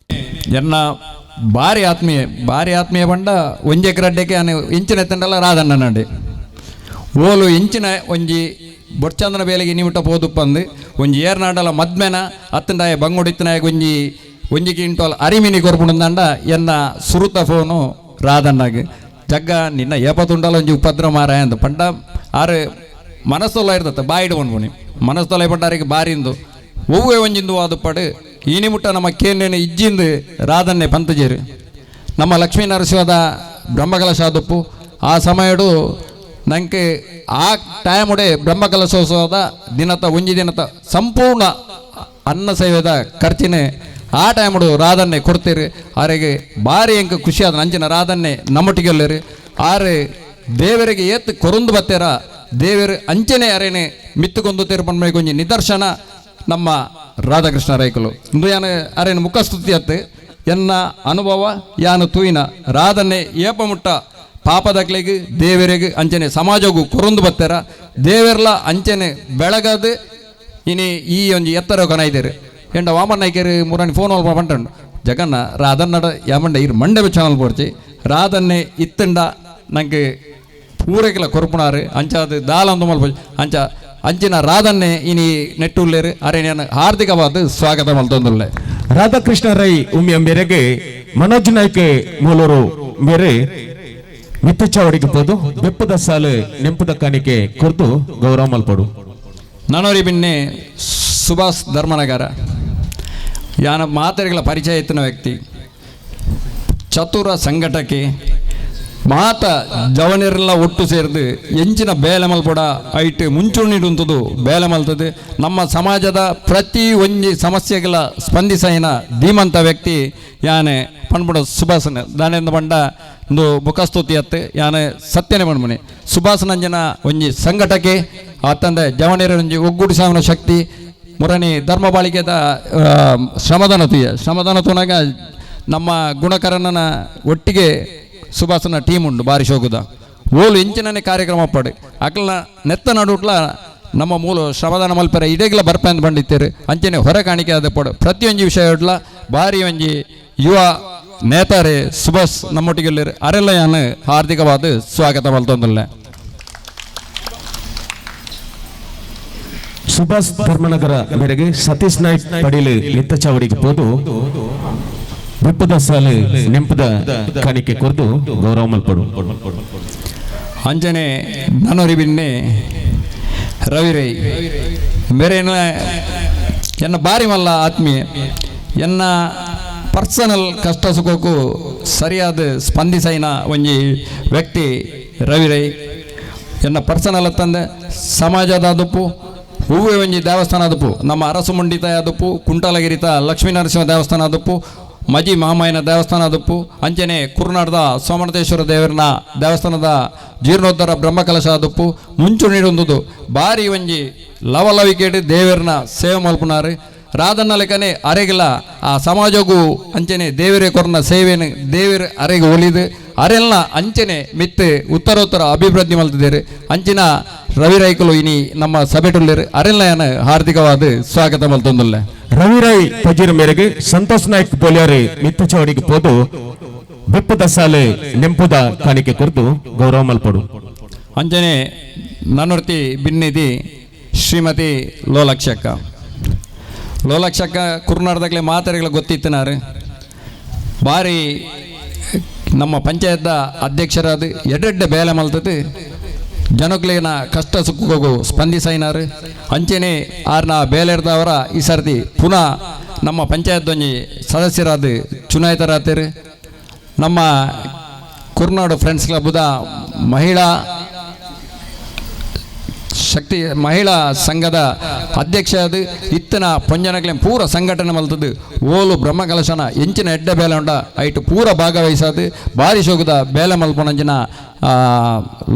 ಎನ್ನ ಭಾರಿ ಆತ್ಮೀಯ ಭಾರಿ ಆತ್ಮೀಯ ಬಂಡ ಒಂಜೆ ರಡ್ಡೆಗೆ ನಾನು ಇಂಚಿನ ಎತ್ತಂಡಲ ರಾಧಣ್ಣ ನಡಿ ಓಲು ಇಂಚಿನ ಒಂಜಿ ಬೊಡ್ಚಂದ್ರನ ಬೇಲೆಗೆ ನಿಮಿಟ ಪೋದುಪ್ಪಂದು ಒಂಜಿ ಏರ್ನಾಡಲ ಮದ್ಮೆನ ಅತ್ತಂಡಾಯ ಬಂಗುಡಿತ್ತನಾಯ ಒಂಜಿ ಒಂಜಿ ಕಿಂಟೋಲ್ ಅರಿಮಿನಿ ಕೊರ್ಪುಂಡಂಡ ಎನ್ನ ಸುರುತ ಫೋನು ರಾಧಣ್ಣಗೆ ಜಗ್ಗ ನಿನ್ನ ಏಪತುಂಡಲ ಒಂಜಿ ಉಪದ್ರ ಮಾರಾಯ ಅಂದ ಪಂಡ ಆರು ಮನಸ್ಸೊಲ್ಲ ಇರ್ತತೆ ಬಾಯಿಡು ಪನ್ಪುನಿ ಮನಸ್ಸೊಲ್ಲ ಪಂಡಾರಿಗೆ ಬಾರಿಂದು ಒವ್ವೆ ಒಂಜಿಂದು ವಾದುಪ್ಪಡು ಈ ನಿಮುಟ್ಟ ನಮ್ಮ ಕೇಂದ್ರೇನ ಇಜ್ಜಿಂದು ರಾಧನ್ನೆ ಪಂತಜೇರು ನಮ್ಮ ಲಕ್ಷ್ಮೀ ನರಸಿಂಹದ ಬ್ರಹ್ಮಕಲಶ ಆದುಪ್ಪು ಆ ಸಮಯಡು ನಂಗೆ ಆ ಟೈಮುಡೆ ಬ್ರಹ್ಮಕಲಶೋತ್ಸವದ ದಿನತ ಒಂಜಿ ದಿನತ ಸಂಪೂರ್ಣ ಅನ್ನ ಸೇವೆದ ಖರ್ಚಿನೇ ಆ ಟೈಮುಡು ರಾಧನ್ನೆ ಕೊಡ್ತೀರಿ ಆರೆಗೆ ಭಾರಿ ಎಂಕ ಖುಷಿಯಾದ ಅಂಚಿನ ರಾಧನ್ನೆ ನಮ್ಮೊಟ್ಟಿಗೆ ಆರೆ ದೇವರಿಗೆ ಏತ್ ಕೊರಂದು ಬತ್ತೇರ ದೇವರು ಅಂಚನೆ ಅರೇನೆ ಮಿತ್ತುಕೊಂದು ತೀರ್ಪನ್ಮೆ ಒಂಜಿ ನಿದರ್ಶನ ನಮ್ಮ ರಾಧಾಕೃಷ್ಣ ರೈಕುಲು ಇಂದು ಯಾನು ಅರೇನು ಮುಖಸ್ತುತಿ ಅತ್ತು ಎನ್ನ ಅನುಭವ ಯಾನು ತೂಯಿನ ರಾಧನ್ನೆ ಏಪಮುಟ್ಟ ಪಾಪದಕ್ಲೆಗ್ ದೇವರಿಗೆ ಅಂಚನೆ ಸಮಾಜಗೂ ಕೊರಂದು ಬತ್ತೇರ ದೇವರ್ಲ ಅಂಚನೆ ಬೆಳಗದು ಇನಿ ಈ ಒಂಜಿ ಎತ್ತರ ಕೊನ ಇದ್ದೀರಿ ಎಂಡ ವಾಮನ್ ನಾಯ್ಕರು ಮುರಾಣಿ ಫೋನ್ ಅಲ್ಪ ಪಂಟಂಡು ಜಗನ್ನ ರಾಧನ್ನಡ ಯಾಮಂಡ ಇರು ಮಂಡೆ ಚಾನಲ್ ಪೋಡ್ಚಿ ರಾಧನ್ನೆ ಇತ್ತಂಡ ನಂಗೆ ಪೂರೈಕಲ ಕೊರ್ಪುಣಾರು ಅಂಚಾದ ದಾಲಂದು ಮಲ್ಪ ಅಂಚ ಅಂಚಿನ ರಾಧನ್ನೆ ಇನಿ ನೆಟ್ಟುಲ್ಲೇರು ಅರೆ ನಾನು ಹಾರ್ದಿಕವಾದ ಸ್ವಾಗತ ಮಲ್ತೊಂದುಲ್ಲೆ. ರಾಧಾಕೃಷ್ಣ ರೈ ಉಮ್ಮಿಯ ಮೇರೆಗೆ ಮನೋಜ್ ನಾಯ್ಕ್ ಮೂಲೂರು ಮೇರೆ ಮಿತ್ತ ಚಾವಡಿಗೆ ಪೋದು ಬೆಪ್ಪದ ಸಾಲು ನೆಂಪುದ ಕಾಣಿಕೆ ಕೊರ್ದು ಗೌರವ ಮಲ್ಪಡು. ನಾನೋರಿ ಬಿನ್ನೆ ಸುಭಾಷ್ ಧರ್ಮನಗರ ಯಾನ ಮಾತೆರೆಗಳ ಪರಿಚಯ ಇತ್ತಿನ ವ್ಯಕ್ತಿ ಚತುರ ಸಂಘಟಕೆ ಮಾತ ಜವನಿರೆಲ್ಲ ಒಟ್ಟು ಸೇರಿದು ಎಂಚಿನ ಬೇಲೆ ಮಲ್ಪಡ ಐಟ್ ಮುಂಚೂಣಿಡುಂತದು ಬೇಲೆ ಮಲ್ತದೆ ನಮ್ಮ ಸಮಾಜದ ಪ್ರತಿ ಒಂಜಿ ಸಮಸ್ಯೆಗಳ ಸ್ಪಂದಿಸೈನ ಧೀಮಂತ ವ್ಯಕ್ತಿ ಯಾನೆ ಪನ್ಪುಡ ಸುಭಾಸನ ದಾನೆಂದ ಪಂಡ ಒಂದು ಮುಖಸ್ತುತಿ ಅತ್ತೆ ಯಾನೆ ಸತ್ಯನೆ ಪನ್ಪುಣೆ ಸುಭಾಸನಂಜನ ಒಂಜಿ ಸಂಘಟಕೆ ಆತಂದೆ ಜವನಿರ ಒಂಜಿ ಒಗ್ಗೂಡಿಸಾವನ ಶಕ್ತಿ ಮುರಣಿ ಧರ್ಮ ಬಾಳಿಕೆದ ಶ್ರಮದಾನ ತುಯ್ಯ ಶ್ರಮದಾನ ತೂನಾಗ ನಮ್ಮ ಗುಣಕರಣ್ಣನ ಒಟ್ಟಿಗೆ ಸುಭಾಸನ ಟೀಮ್ ಉಂಡು ಬಾರಿ ಶೋಕುದ ಓಲು ಇಂಚಿನನೇ ಕಾರ್ಯಕ್ರಮ ಪಡೆ ಅಕ್ಲನ ನೆತ್ತ ನಡುಟ್ಲ ನಮ್ಮ ಮೂಲ ಶ್ರಮದಾನ ಮಲ್ಪೆರೆ ಇಡೇಗ್ಲ ಬರ್ಪೆಂದು ಬಂಡಿತ್ತೇರು ಅಂಚನೆ ಹೊರ ಕಾಣಿಕೆ ಆದ ಪಡು ಪ್ರತಿಯೊಂಜಿ ವಿಷಯ ಉಡ್ಲ ಬಾರಿ ಒಂಜಿ ಯುವ ನೇತಾರೆ ಸುಭಾಷ್ ನಮ್ಮೊಟ್ಟಿಗೆ ಅರೆಲ್ಲ ಯಾನು ಹಾರ್ದಿಕವಾದ ಸ್ವಾಗತ ಮಲ್ತೊಂದುಲ್ಲೆ. Subhash Dharmanagara ಮೇರೆಗೆ ಸತೀಶ್ ನಾಯ್ಕ್ ಪಡೀಲು ಮಿತ್ತಚಾವಡಿಗೆ ಪೋದು ಬೆಪ್ಪದ ಸಾಲು ನೆಂಪದ ಕಾಣಿಕೆ ಕೊರ್ದು ಗೌರವ ಮಲ್ಪಡು. ಅಂಚನೆ ನನೊರಿ ಬಿನ್ನೆ ರವಿ ರೈ ಮೇರೇನ ಎನ್ನ ಬಾರಿ ಮಲ್ಲ ಆತ್ಮೀಯ, ಎನ್ನ ಪರ್ಸನಲ್ ಕಷ್ಟ ಸುಖಕ್ಕೂ ಸರಿಯಾದ ಸ್ಪಂದಿಸೈನ ಒಂಜಿ ವ್ಯಕ್ತಿ ರವಿ ರೈ. ಎನ್ನ ಪರ್ಸನಲ್ ತಂದೆ ಸಮಾಜದ ದುಪ್ಪು ಹೂವೆ ಒಂಜಿ ದೇವಸ್ಥಾನ ದುಪ್ಪು, ನಮ್ಮ ಅರಸು ಮುಂಡಿತ ದುಪ್ಪು, ಕುಂಟಾಲಗಿರಿತ ಲಕ್ಷ್ಮೀನರಸಿಂಹ ದೇವಸ್ಥಾನ ದುಪ್ಪು, ಮಜಿ ಮಹಾಮಾಯಿನ ದೇವಸ್ಥಾನ ದುಪ್ಪು, ಅಂಚನೆ ಕುರುನಾಡದ ಸೋಮನಾಥೇಶ್ವರ ದೇವರನ ದೇವಸ್ಥಾನದ ಜೀರ್ಣೋದ್ಧಾರ ಬ್ರಹ್ಮಕಲಶ ದುಪ್ಪು ಮುಂಚು ನೀಡೊಂದುದು ಬಾರಿ ಒಂಜಿ ಲವಲವಿಕೇಡು ದೇವರನ ಸೇವೆ ಮಲ್ಪುನಾರು. ರಾಧನ್ನ ಲೆಕ್ಕನೆ ಅರೆಗಿಲ್ಲ ಆ ಸಮಾಜಗೂ ಅಂಚನೆ ದೇವರೇ ಕೊರ್ನ ಸೇವೆನು ದೇವರ ಅರೆಗೆ ಒಲಿದು ಅರೆಲ್ನ ಅಂಚನೆ ಮಿತ್ತು ಉತ್ತರೋತ್ತರ ಅಭಿವೃದ್ಧಿ ಮಲ್ತಿದ್ದೇರು. ಅಂಚಿನ ರವಿ ರೈಕುಲು ಇನಿ ನಮ್ಮ ಸಭೆಟುಲ್ಲೇರು ಅರೆಲ್ನ ಹಾರ್ದಿಕವಾದ ಸ್ವಾಗತ ಮಲ್ತೊಂದುಲ್ಲೆ. ರವಿ ರೈ ಪಜೀರ್ ಮೇರೆಗೆ ಸಂತೋಷ್ ನಾಯ್ಕ್ ಪೋಲ್ಯಾರು ಮಿತ್ತಚಾವಡಿಗೆ ಪೋದು ಬೆಪ್ಪದ ಸಾಲೆ ನೆಂಪುದ ಕಾಣಿಕೆ ಕೊರ್ದು ಗೌರವ ಮಲ್ಪಡು. ಅಂಚನೆ ನನ್ನೊರ್ತಿ ಬಿನ್ನಿದಿ ಶ್ರೀಮತಿ ಲೋಲಕ್ಷಕ್ಕ. ಲೋಲಕ್ಷಕ್ಕ ಕುರುನಾಡ್ದಾಗಲೇ ಮಾತಾಡಿಗಳ ಗೊತ್ತಿತ್ತನಾರು. ಬಾರಿ ನಮ್ಮ ಪಂಚಾಯತ್ದ ಅಧ್ಯಕ್ಷರಾದ ಎಡೆಡ್ಡೆ ಬೇಲೆ ಮಲ್ತದ್ದು ಜನಕ್ಲೇನ ಕಷ್ಟ ಸುಖಕ್ಕೂ ಸ್ಪಂದಿಸೈನಾರು. ಅಂಚನೆ ಆರ್ನ ಬೇಲೆರ್ದವರ ಈ ಸರ್ತಿ ಪುನಃ ನಮ್ಮ ಪಂಚಾಯತ್ ಒಂಜಿ ಸದಸ್ಯರಾದ ಚುನಾಯಿತರಾತೇರು. ನಮ್ಮ ಕುರ್ನಾಡು ಫ್ರೆಂಡ್ಸ್ ಕ್ಲಬ್ದ ಮಹಿಳಾ ಶಕ್ತಿ ಮಹಿಳಾ ಸಂಘದ ಅಧ್ಯಕ್ಷ ಅದು ಇತ್ತನ ಪೊಂಜನಕ್ಲೆ ಪೂರ ಸಂಘಟನೆ ಮಲ್ತದ್ದು ಓಲು ಬ್ರಹ್ಮಕಲಶನ ಎಂಚಿನ ಎಡ್ಡೆ ಬೇಲೆ ಉಂಡ ಐಟು ಪೂರ ಭಾಗವಹಿಸದು ಬಾರಿ ಶೋಕದ ಬೇಲೆ ಮಲ್ಪೊನಂಚಿನ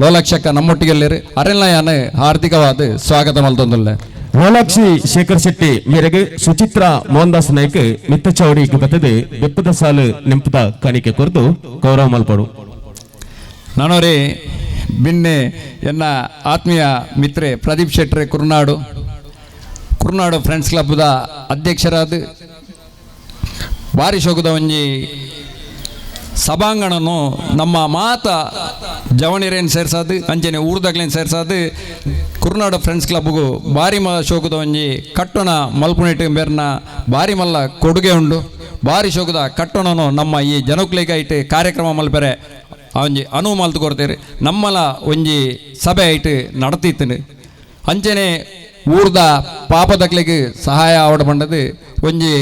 ಲೋಲಕ್ಷಕ್ಕ ನಮ್ಮೊಟ್ಟಿಗೆಲ್ಲೇರು ಅರೆಲ್ಲಯಾನ ಹಾರ್ದಿಕವಾದ ಸ್ವಾಗತ ಮಲ್ತೊಂದುಲ್ಲೆ. ಲೋಲಾಕ್ಷಿ ಶೇಖರ್ ಶೆಟ್ಟಿ ಮೇರೆಗೆ ಸುಚಿತ್ರಾ ಮೋಹನ್ದಾಸ್ ನಾಯ್ಕ್ ಮಿತ್ತಚಾವಡಿಗೆ ಬತ್ತದೆ ಬೆಪ್ಪದ ಸಾಲು ನೆಂಪದ ಕಾಣಿಕೆ ಕೊರ್ದು ಗೌರವ ಮಲ್ಪಡು. ನಾನೋರಿ ಬಿನ್ನೆ ಎನ್ನ ಆತ್ಮೀಯ ಮಿತ್ರೆ ಪ್ರದೀಪ್ ಶೆಟ್ರೆ ಕುರ್ನಾಡು ಕುರ್ನಾಡು ಫ್ರೆಂಡ್ಸ್ ಕ್ಲಬ್ದ ಅಧ್ಯಕ್ಷರಾದ ಬಾರಿ ಶೋಕದ ಒಂಜಿ ಸಭಾಂಗಣನು ನಮ್ಮ ಮಾತ ಜವಣಿರೇನು ಸೇರ್ಸಾದು ಅಂಚನೆ ಊರ್ದಗ್ಲೇನು ಸೇರ್ಸಾದು ಕುರ್ನಾಡು ಫ್ರೆಂಡ್ಸ್ ಕ್ಲಬ್ಗೂ ಬಾರಿ ಮ ಶೋಕದ ಒಂಜಿ ಕಟ್ಟೋಣ ಮಲ್ಪುನೆಟ್ಟು ಬೇರ್ನ ಬಾರಿ ಮಲ್ಲ ಕೊಡುಗೆ ಉಂಡು. ಬಾರಿ ಶೋಕದ ಕಟ್ಟಣನು ನಮ್ಮ ಈ ಜನಕ್ಲೇಗ ಐಟ್ ಕಾರ್ಯಕ್ರಮ ಮಲ್ಪೆರೆ ಒಂಜಿ ಅನುವು ಮಲ್ತು ಕೊಡ್ತೇವೆ. ನಮ್ಮಲ ಒಂಜಿ ಸಭೆ ಐಟ್ ನಡತಿತ್ತು. ಅಂಚನೆ ಊರ್ದ ಪಾಪದಕ್ಲೆಗ್ ಸಹಾಯ ಆವಡ ಪಂಡದು ಒಂಜಿ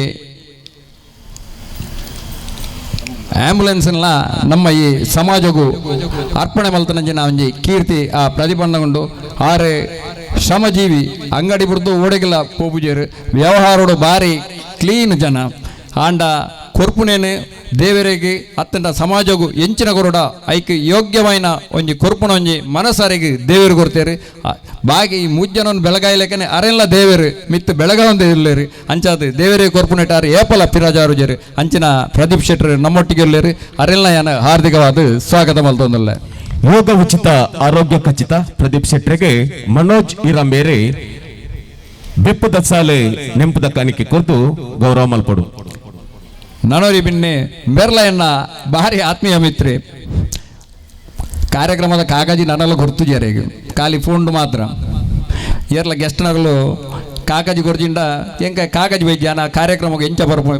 ಆಂಬುಲೆನ್ಸ್ನ ನಮ್ಮ ಈ ಸಮಾಜಗೂ ಅರ್ಪಣೆ ಮಲ್ತನಂಚಿನ ಒಂಜಿ ಕೀರ್ತಿ ಆ ಪ್ರತಿಬಂಧಗೊಂಡು. ಆರೆ ಶ್ರಮಜೀವಿ ಅಂಗಡಿ ಬುಡ್ದು ಓಡೆಗಿಲ್ಲ ಪೋಪುಜೇರು ವ್ಯವಹಾರೋಡು ಬಾರಿ ಕ್ಲೀನ್ ಜನ ಆಂಡ ಕೊರ್ಪುನೇನು ದೇವರಿಗೆ ಅತ್ತಂಡ ಸಮಾಜಗೂ ಎಂಚಿನ ಕೊರಡ ಐಕ್ ಯೋಗ್ಯವಾಯಿನ ಒಂಜಿ ಕೊರ್ಪುನ ಒಂಜಿ ಮನಸ್ಸರಿಗೆ ದೇವರು ಕೊಡ್ತೇರು. ಬಾಗಿ ಈ ಮುಜ್ಜನನ್ನು ಬೆಳಗಾಯಿಲೆಕನೆ ಅರೆಲ್ಲ ದೇವರು ಮಿತ್ತು ಬೆಳಗಾವಂದೇ ಇಲ್ಲೇರು ಅಂಚಾದ ದೇವರೇ ಕೊರ್ಪುನೆಟಾರು ಏಪಲ ಪಿರಾಜಾರು ಜೇರು ಅಂಚಿನ ಪ್ರದೀಪ್ ಶೆಟ್ಟರು ನಮ್ಮೊಟ್ಟಿಗೆ ಇಲ್ಲೇರು ಅರೆಲ್ಲ ಯಾನ ಹಾರ್ದಿಕವಾದ ಸ್ವಾಗತ ಮಲ್ತೊಂದುಲ್ಲೆ. ಯೋಗ ಉಚಿತ ಆರೋಗ್ಯ ಖಚಿತ ಪ್ರದೀಪ್ ಶೆಟ್ಟರಿಗೆ ಮನೋಜ್ ಇರ ಮೇರೆ ಬೆಪ್ಪದ ಸಾಲೆ ನೆಂಪದ ಕಾಣಿಕೆ ಕೊರ್ದು ಗೌರವ ಮಲ್ಪಡು. ನನೋರಿ ಬಿನ್ನೆ ಬೆರ್ಲಯನ್ನ ಭಾರಿ ಆತ್ಮೀಯ ಮಿತ್ರೆ ಕಾರ್ಯಕ್ರಮದ ಕಾಗಜಿ ನನ್ನೆಲ್ಲ ಗುರ್ತು ಜರಿಗೆ ಖಾಲಿ ಫೋನ್ ಮಾತ್ರ ಏರ್ಲ ಗೆಸ್ಟ್ನಗಲು ಕಾಗಜಿ ಕೊರ್ಜಿಂಡ ಎಂಕ ಕಾಗಜಿ ಬೈಜಾನ ಕಾರ್ಯಕ್ರಮಕ್ಕೆ ಎಂಚ ಬರ್ಪು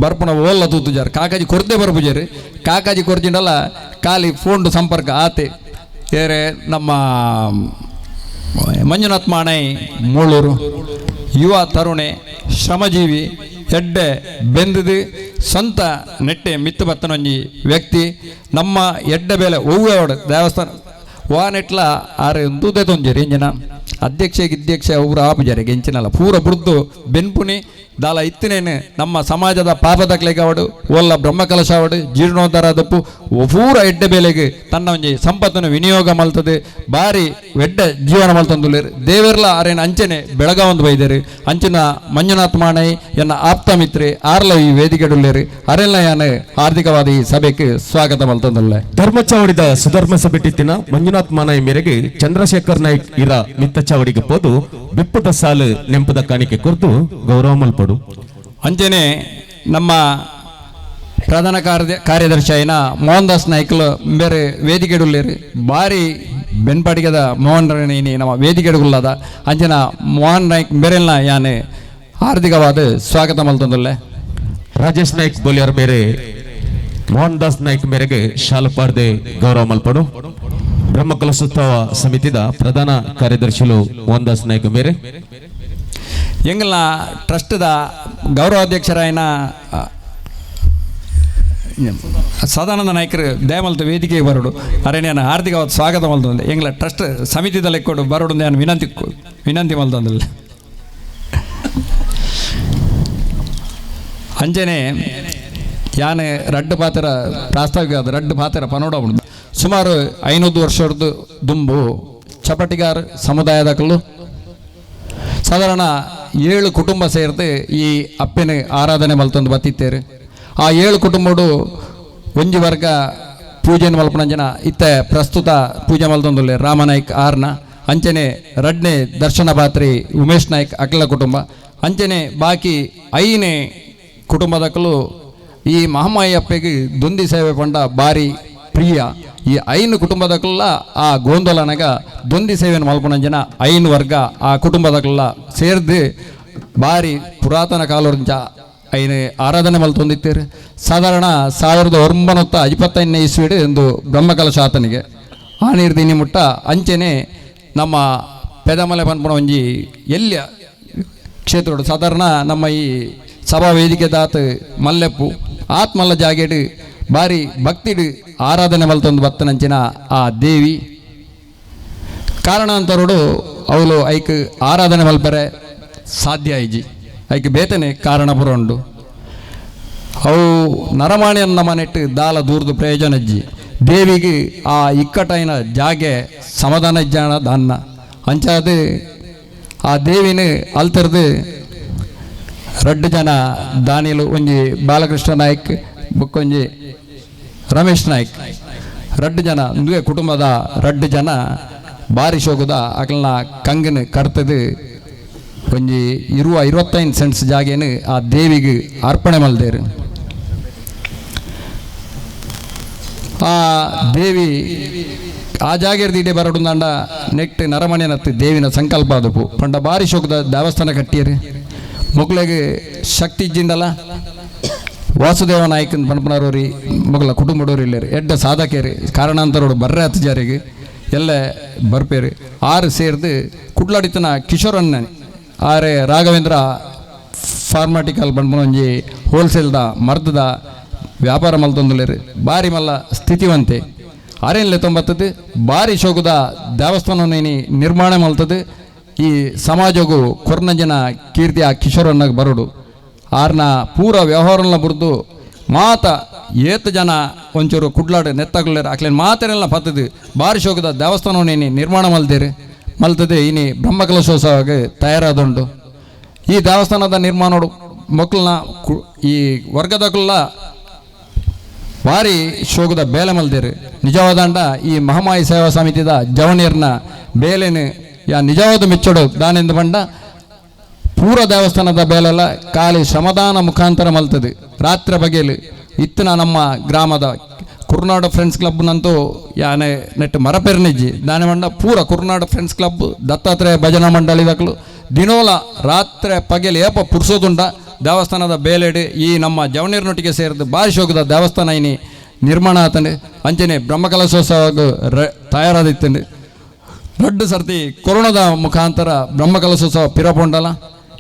ಬರ್ಪುನ ಓಲ್ಲ ತೂತು ಜಾರು ಕಾಗಜಿ ಕೊರ್ದೆ ಬರ್ಪುಜಾರು ಕಾಗಜಿ ಕೊರ್ಜಿಂಡಲ್ಲ ಖಾಲಿ ಫೋನ್ಡು ಸಂಪರ್ಕ ಆತೆ. ಏರೆ ನಮ್ಮ ಮಂಜುನಾಥ್ ಮಾಣೈ ಮೂಳೂರು ಯುವ ತರುಣೆ ಶ್ರಮಜೀವಿ ಎಡ್ಡೆ ಬೆಂದದು ಸ್ವಂತ ನೆಟ್ಟೆ ಮಿತ್ತು ಬತ್ತನೊಂಜಿ ವ್ಯಕ್ತಿ ನಮ್ಮ ಎಡ್ಡೆ ಬೇಲೆ ಒವ್ವೆ ದೇವಸ್ಥಾನ ವಾ ನೆಟ್ಲ ಆರೆ ತೂತೆ ತೊಂಜರಿ ಎಂಜಿನ ಅಧ್ಯಕ್ಷ ಗಿಧ್ಯಕ್ಷ ಒಬ್ಬರು ಆಪುಜಾರಿಗೆ ಎಂಚಿನಲ್ಲ ಪೂರ ಬುಡ್ದು ಬೆನ್ಪುನಿ ದಾಲ ಇತ್ತಿನೇನು ನಮ್ಮ ಸಮಾಜದ ಪಾಪದಕ್ಲೆಗಾವಡು ಓಲ್ಲ ಬ್ರಹ್ಮಕಲಶ ಅವಡು ಜೀರ್ಣೋದ್ಧಾರ ದಪ್ಪು ಪೂರ ಎಡ್ಡೆ ಬೇಲೆಗೆ ತನ್ನ ಒಂಜಿ ಸಂಪತ್ತನ್ನು ವಿನಿಯೋಗ ಮಲ್ತದೆ ಬಾರಿ ಎಡ್ಡೆ ಜೀವನ ಮಲ್ತಂದುಲ್ಲೇರು ದೇವರ್ಲ ಆರೇನ ಅಂಚನೆ ಬೆಳಗಾವೊಂದು ಬೈದೇರು ಅಂಚಿನ ಮಂಜುನಾಥ್ ಮಾಣೈ ಎನ್ನ ಆಪ್ತ ಮಿತ್ರೆ ಆರ್ಲ ಈ ವೇದಿಕೆಡುಲ್ಲೇರು ಅರೆಲ್ಲ ಯಾನ ಹಾರ್ದಿಕವಾದ ಈ ಸಭೆಗೆ ಸ್ವಾಗತ ಮಲ್ತಂದುಲ್ಲೆ. ಧರ್ಮಚಾವಡಿದ ಸುಧರ್ಮ ಸಭೆಟಿತ್ತಿನ ಮಂಜುನಾಥ್ ಮಾನಾಯಿ ಮೇರೆಗೆ ಚಂದ್ರಶೇಖರ್ ನಾಯ್ಕ್ ಇರ ಮಿತ್ತಚಾವಡಿಗೆ ಪೋದು ಬೆಪ್ಪದ ಸಾಲು ನೆಂಪದ ಕಾಣಿಕೆ ಕೊರ್ದು ಗೌರವ ಮಲ್ಪಡು. ಅಂಚನೆ ನಮ್ಮ ಪ್ರಧಾನ ಕಾರ್ಯದರ್ಶಿ అయిన ಮೋಹನ್ ದಾಸ್ ನಾಯ್ಕಲು ಬೇರೆ ವೇದಿಕೆಡುಲ್ಲೇರು ಬಾರಿ ಬೆನ್ಪಾಡಿಗದ ಮೋಹನ್ ರಣಿ ನಮ್ಮ ವೇದಿಕೆಡುಗುಲ್ಲದ ಅಂಚನ ಮೋಹನ್ ನಾಯ್ಕ್ ಬೇರೆಲ್ಲ ಯಾನೆ ಹಾರ್ದಿಕವಾದ ಸ್ವಾಗತ ಮಲ್ತೊಂದುಲ್ಲೆ. ರಾಜೇಶ್ ನಾಯ್ಕ್ ಬೋಲಿಯರ್ ಮೇರೆ ಮೋಹನ್ ದಾಸ್ ನಾಯ್ಕ್ ಮೇರೆಗೆ ಶಾಲಪಾರ್ದೆ ಗೌರವ ಮಲ್ಪಡು. ಬ್ರಹ್ಮಕಲಶೋತ್ಸವ ಸಮಿತಿದ ಪ್ರಧಾನ ಕಾರ್ಯದರ್ಶಿಲು ಮೋಹನ್ ದಾಸ್ ನಾಯ್ಕ್ ಮೇರೆ. ಎಂಗಲ್ನ ಟ್ರಸ್ಟ್ದ ಗೌರವಾಧ್ಯಕ್ಷರಾಯನ ಸದಾನಂದ ನಾಯ್ಕರು ದಯಮಲ್ತ ವೇದಿಕೆಗೆ ಬರೋಡು. ಅರೆ ನಾನು ಹಾರ್ದಿಕವಾದ ಸ್ವಾಗತ ಮಲ್ತೊಂದೆ. ಎಂಗ್ಲ ಟ್ರಸ್ಟ್ ಸಮಿತಿದ ಲೆಕ್ಕೊಡು ಬರೋಡು ನಾನು ವಿನಂತಿ ವಿನಂತಿ ಮಲ್ತೊಂದಿಲ್ಲ. ಅಂಜನೆ ಯಾನೆ ರಡ್ಡು ಪಾತ್ರ ಪ್ರಾಸ್ತಾವಿಕ ರಡ್ಡು ಪಾತ್ರ ಪನೋಡ ಉಂಡು. ಸುಮಾರು 500 ವರ್ಷದ ದುಂಬು ಚಪಟಿಗಾರ್ ಸಮುದಾಯದಕಲು ಸಾಧಾರಣ 7 ಕುಟುಂಬ ಸೇರಿದು ಈ ಅಪ್ಪನ ಆರಾಧನೆ ಮಲ್ತೊಂದು ಬತ್ತಿತ್ತೇರು. ಆ 7 ಕುಟುಂಬಡು ಒಂಜಿ ವರ್ಗ ಪೂಜೆಯನ್ನು ಮಲ್ಪನಂಜನ ಇತ್ತೆ ಪ್ರಸ್ತುತ ಪೂಜೆ ಮಲ್ತೊಂದುಲ್ಲೆ ರಾಮನಾಯ್ಕ್ ಆರ್ನ, ಅಂಚನೆ ರಡ್ನೆ ದರ್ಶನ ಪಾತ್ರಿ ಉಮೇಶ್ ನಾಯ್ಕ್ ಅಕ್ಲ ಕುಟುಂಬ, ಅಂಚನೆ ಬಾಕಿ 5 ಕುಟುಂಬದಕಲು ಈ ಮಹಾಮಾಯಿ ಅಪ್ಪೆಗೆ ದೊಂದಿ ಸೇವೆ ಪಂಡ ಬಾರಿ ಪ್ರಿಯ. ಈ 5 ಕುಟುಂಬದಕಲ್ಲ ಆ ಗೋಂದೋಲನಗ ದೊಂದಿ ಸೇವೆಯನ್ನು ಮಲ್ಪನಂಜನ 5 ವರ್ಗ ಆ ಕುಟುಂಬದಕಲ್ಲ ಸೇರ್ದು ಬಾರಿ ಪುರಾತನ ಕಾಲೋರ್ಂಚ 5 ಆರಾಧನೆ ಮಲ್ತೊಂದಿತ್ತೇರು. ಸಾಧಾರಣ 1925ನೇ ಇಸ್ವಿಡು ಎಂದು ಬ್ರಹ್ಮಕಲಶಾತನಿಗೆ ಆ ನೀರು ದಿನಿ ಮುಟ್ಟ ಅಂಚೆನೆ ನಮ್ಮ ಪೆದಮಲೆ ಪನ್ಪುಣ ಒಂಜಿ ಎಲ್ಲಿಯ ಕ್ಷೇತ್ರಡು ಸಾಧಾರಣ ನಮ್ಮ ಈ ಸಭಾ ವೇದಿಕೆ ದಾತ್ ಮಲ್ಲೆಪ್ಪು ಆತ್ಮಲ್ಲ ಜಾಗೆಡು ಬಾರಿ ಭಕ್ತಿಡು ಆರಾಧನೆ ಮಲ್ತೊಂದು ಬತ್ತನಂಚಿನ ಆ ದೇವಿ ಕಾರಣಾಂತರುಡು ಅವಳು ಐಕ್ ಆರಾಧನೆ ಮಲ್ಪರೆ ಸಾಧ್ಯ ಐಜಿ. ಐಕ್ ಬೇತನೆ ಕಾರಣ ಪುರ ಉಂಡು. ಅವು ನರಮಾಣಿಯನ್ನ ಮನೆಟ್ಟು ದಾಲ ದೂರ್ದು ಪ್ರಯೋಜನ ಅಜ್ಜಿ ದೇವಿಗೆ ಆ ಇಕ್ಕಟೈನ ಜಾಗೆ ಸಮಾಧಾನ ಇಜ್ಜಾಣ ದಾನ್ನ ಅಂಚಾದ ಆ ದೇವಿನ ಅಲ್ತರ್ದು ರಡ್ಡು ಜನ ದಾನಿಲು ಒಂಜಿ ಬಾಲಕೃಷ್ಣ ನಾಯ್ಕ್ ಬುಕ್ಕೊಂಜಿ ರಮೇಶ್ ನಾಯ್ಕ್ ರಡ್ಡು ಜನ ಒಂದುವೆ ಕುಟುಂಬದ ರಡ್ಡು ಜನ ಬಾರಿ ಶೋಕದ ಅಕಲ್ನ ಕಂಗನ ಕರ್ತದು ಒಂಜಿ 25 ಸೆಂಟ್ಸ್ ಜಾಗೇನು ಆ ದೇವಿಗೆ ಅರ್ಪಣೆ ಮಲ್ದೇರು. ಆ ದೇವಿ ಆ ಜಾಗೆರ್ದು ಇಡೀ ಬರಡುಂದಾಂಡ ನೆಕ್ಟ್ ನರಮಣೆನತ್ತು ದೇವಿನ ಸಂಕಲ್ಪ ಅದಪ್ಪು ಪಂಡ ಬಾರಿ ಶೋಕದ ದೇವಸ್ಥಾನ ಕಟ್ಟಿಯರು. ಮೊಗ್ಲೆಗೆ ಶಕ್ತಿ ಇಜ್ಜಿಂಡಲ್ಲ ವಾಸುದೇವ ನಾಯ್ಕನ್ ಪಣಪನರೋರಿ ಮೊಗಲ ಕುಟುಂಬಡೋರಿ ಇಲ್ಲೇರು ಎಡ್ಡ ಸಾಧಕೇರಿ ಕಾರಣಾಂತರೋಡು ಬರ್ರೆ ಹತ್ತು ಜಾರಿಗೆ ಎಲ್ಲ ಬರ್ಪೇರು. ಆರು ಸೇರ್ದು ಕುಡ್ಲಾಡಿತನ ಕಿಶೋರನ್ನ ಆರೆ ರಾಘವೇಂದ್ರ ಫಾರ್ಮಾಟಿಕಲ್ ಬಂಡ್ಪನ ಒಂಜಿ ಹೋಲ್ಸೇಲ್ದ ಮರ್ದದ ವ್ಯಾಪಾರ ಮಲ್ತೊಂದುಲೇರು ಬಾರಿ ಮಲ್ಲ ಸ್ಥಿತಿವಂತೆ ಆರೇನ್ಲೆ ತೊಂಬತ್ತದು ಬಾರಿ ಶೋಕದ ದೇವಸ್ಥಾನ ನಿರ್ಮಾಣ ಮಲ್ತದು. ಈ ಸಮಾಜಗೂ ಕೊರ್ನಂಜನ ಕೀರ್ತಿ ಆ ಕಿಶೋರನ್ನಾಗ ಬರೋಡು. ಆರ್ನ ಪೂರ ವ್ಯವಹಾರನ ಬುರ್ದು ಮಾತ ಏತು ಜನ ಒಂಚೂರು ಕುಡ್ಲಾಡು ನೆತ್ತಾಗುಲ್ಲೇರು ಅಕ್ಲೇನು ಮಾತೆರೆಲ್ಲ ಪತ್ತದು ಬಾರಿ ಶೋಕದ ದೇವಸ್ಥಾನವನ್ನು ನಿರ್ಮಾಣ ಮಲ್ತೇರು ಮಲ್ತದೆ. ಇನಿ ಬ್ರಹ್ಮಕಲಶೋತ್ಸವಕ್ಕೆ ತಯಾರಾದುಂಡು. ಈ ದೇವಸ್ಥಾನದ ನಿರ್ಮಾಣೋಡು ಮಕ್ಕಳನ್ನ ಈ ವರ್ಗದಕ್ಕಲ್ಲ ಭಾರಿ ಶೋಕದ ಬೇಲೆ ಮಲ್ದೇರು. ನಿಜವಾದಂಡ ಈ ಮಹಾಮಾಯಿ ಸೇವಾ ಸಮಿತಿದ ಜವನಿಯರ್ನ ಬೇಲೆನು ಯಾ ನಿಜವಾದ ಮೆಚ್ಚೋಡು ದಾನೆಂದು ಬಂಡ ಪೂರ ದೇವಸ್ಥಾನದ ಬೇಲೆಲ್ಲ ಖಾಲಿ ಶ್ರಮದಾನ ಮುಖಾಂತರ ಮಲ್ತದೆ. ರಾತ್ರಿ ಬಗೆಯಲ್ಲಿ ಇತ್ತಿನ ನಮ್ಮ ಗ್ರಾಮದ ಕುರ್ನಾಡು ಫ್ರೆಂಡ್ಸ್ ಕ್ಲಬ್ನಂತೂ ಯಾನೆ ನೆಟ್ಟು ಮರಪೆರ್ನಿಜ್ಜಿ ದಾನೆ ಮಂಡ ಪೂರ ಕುರ್ನಾಡು ಫ್ರೆಂಡ್ಸ್ ಕ್ಲಬ್ ದತ್ತಾತ್ರೇಯ ಭಜನಾ ಮಂಡಳಿ ದಕ್ಕಲು ದಿನೋಲ ರಾತ್ರಿ ಪಗೆಲಿ ಏಪ ಪುರ್ಸೋದುಂಡ ದೇವಸ್ಥಾನದ ಬೇಲೆಡು ಈ ನಮ್ಮ ಜವನೀರ್ನೊಟ್ಟಿಗೆ ಸೇರಿದು ಬಾರಿ ಶೋಕದ ದೇವಸ್ಥಾನ ಇನಿ ನಿರ್ಮಾಣ ಆತಂಡು. ಅಂಚನೆ ಬ್ರಹ್ಮಕಲಶೋತ್ಸವ ತಯಾರಾದಿತ್ತಂಡು. ದೊಡ್ಡ ಸರ್ತಿ ಕೊರೋನಾದ ಮುಖಾಂತರ ಬ್ರಹ್ಮಕಲಶೋತ್ಸವ ಪಿರಪೊಂಡಲ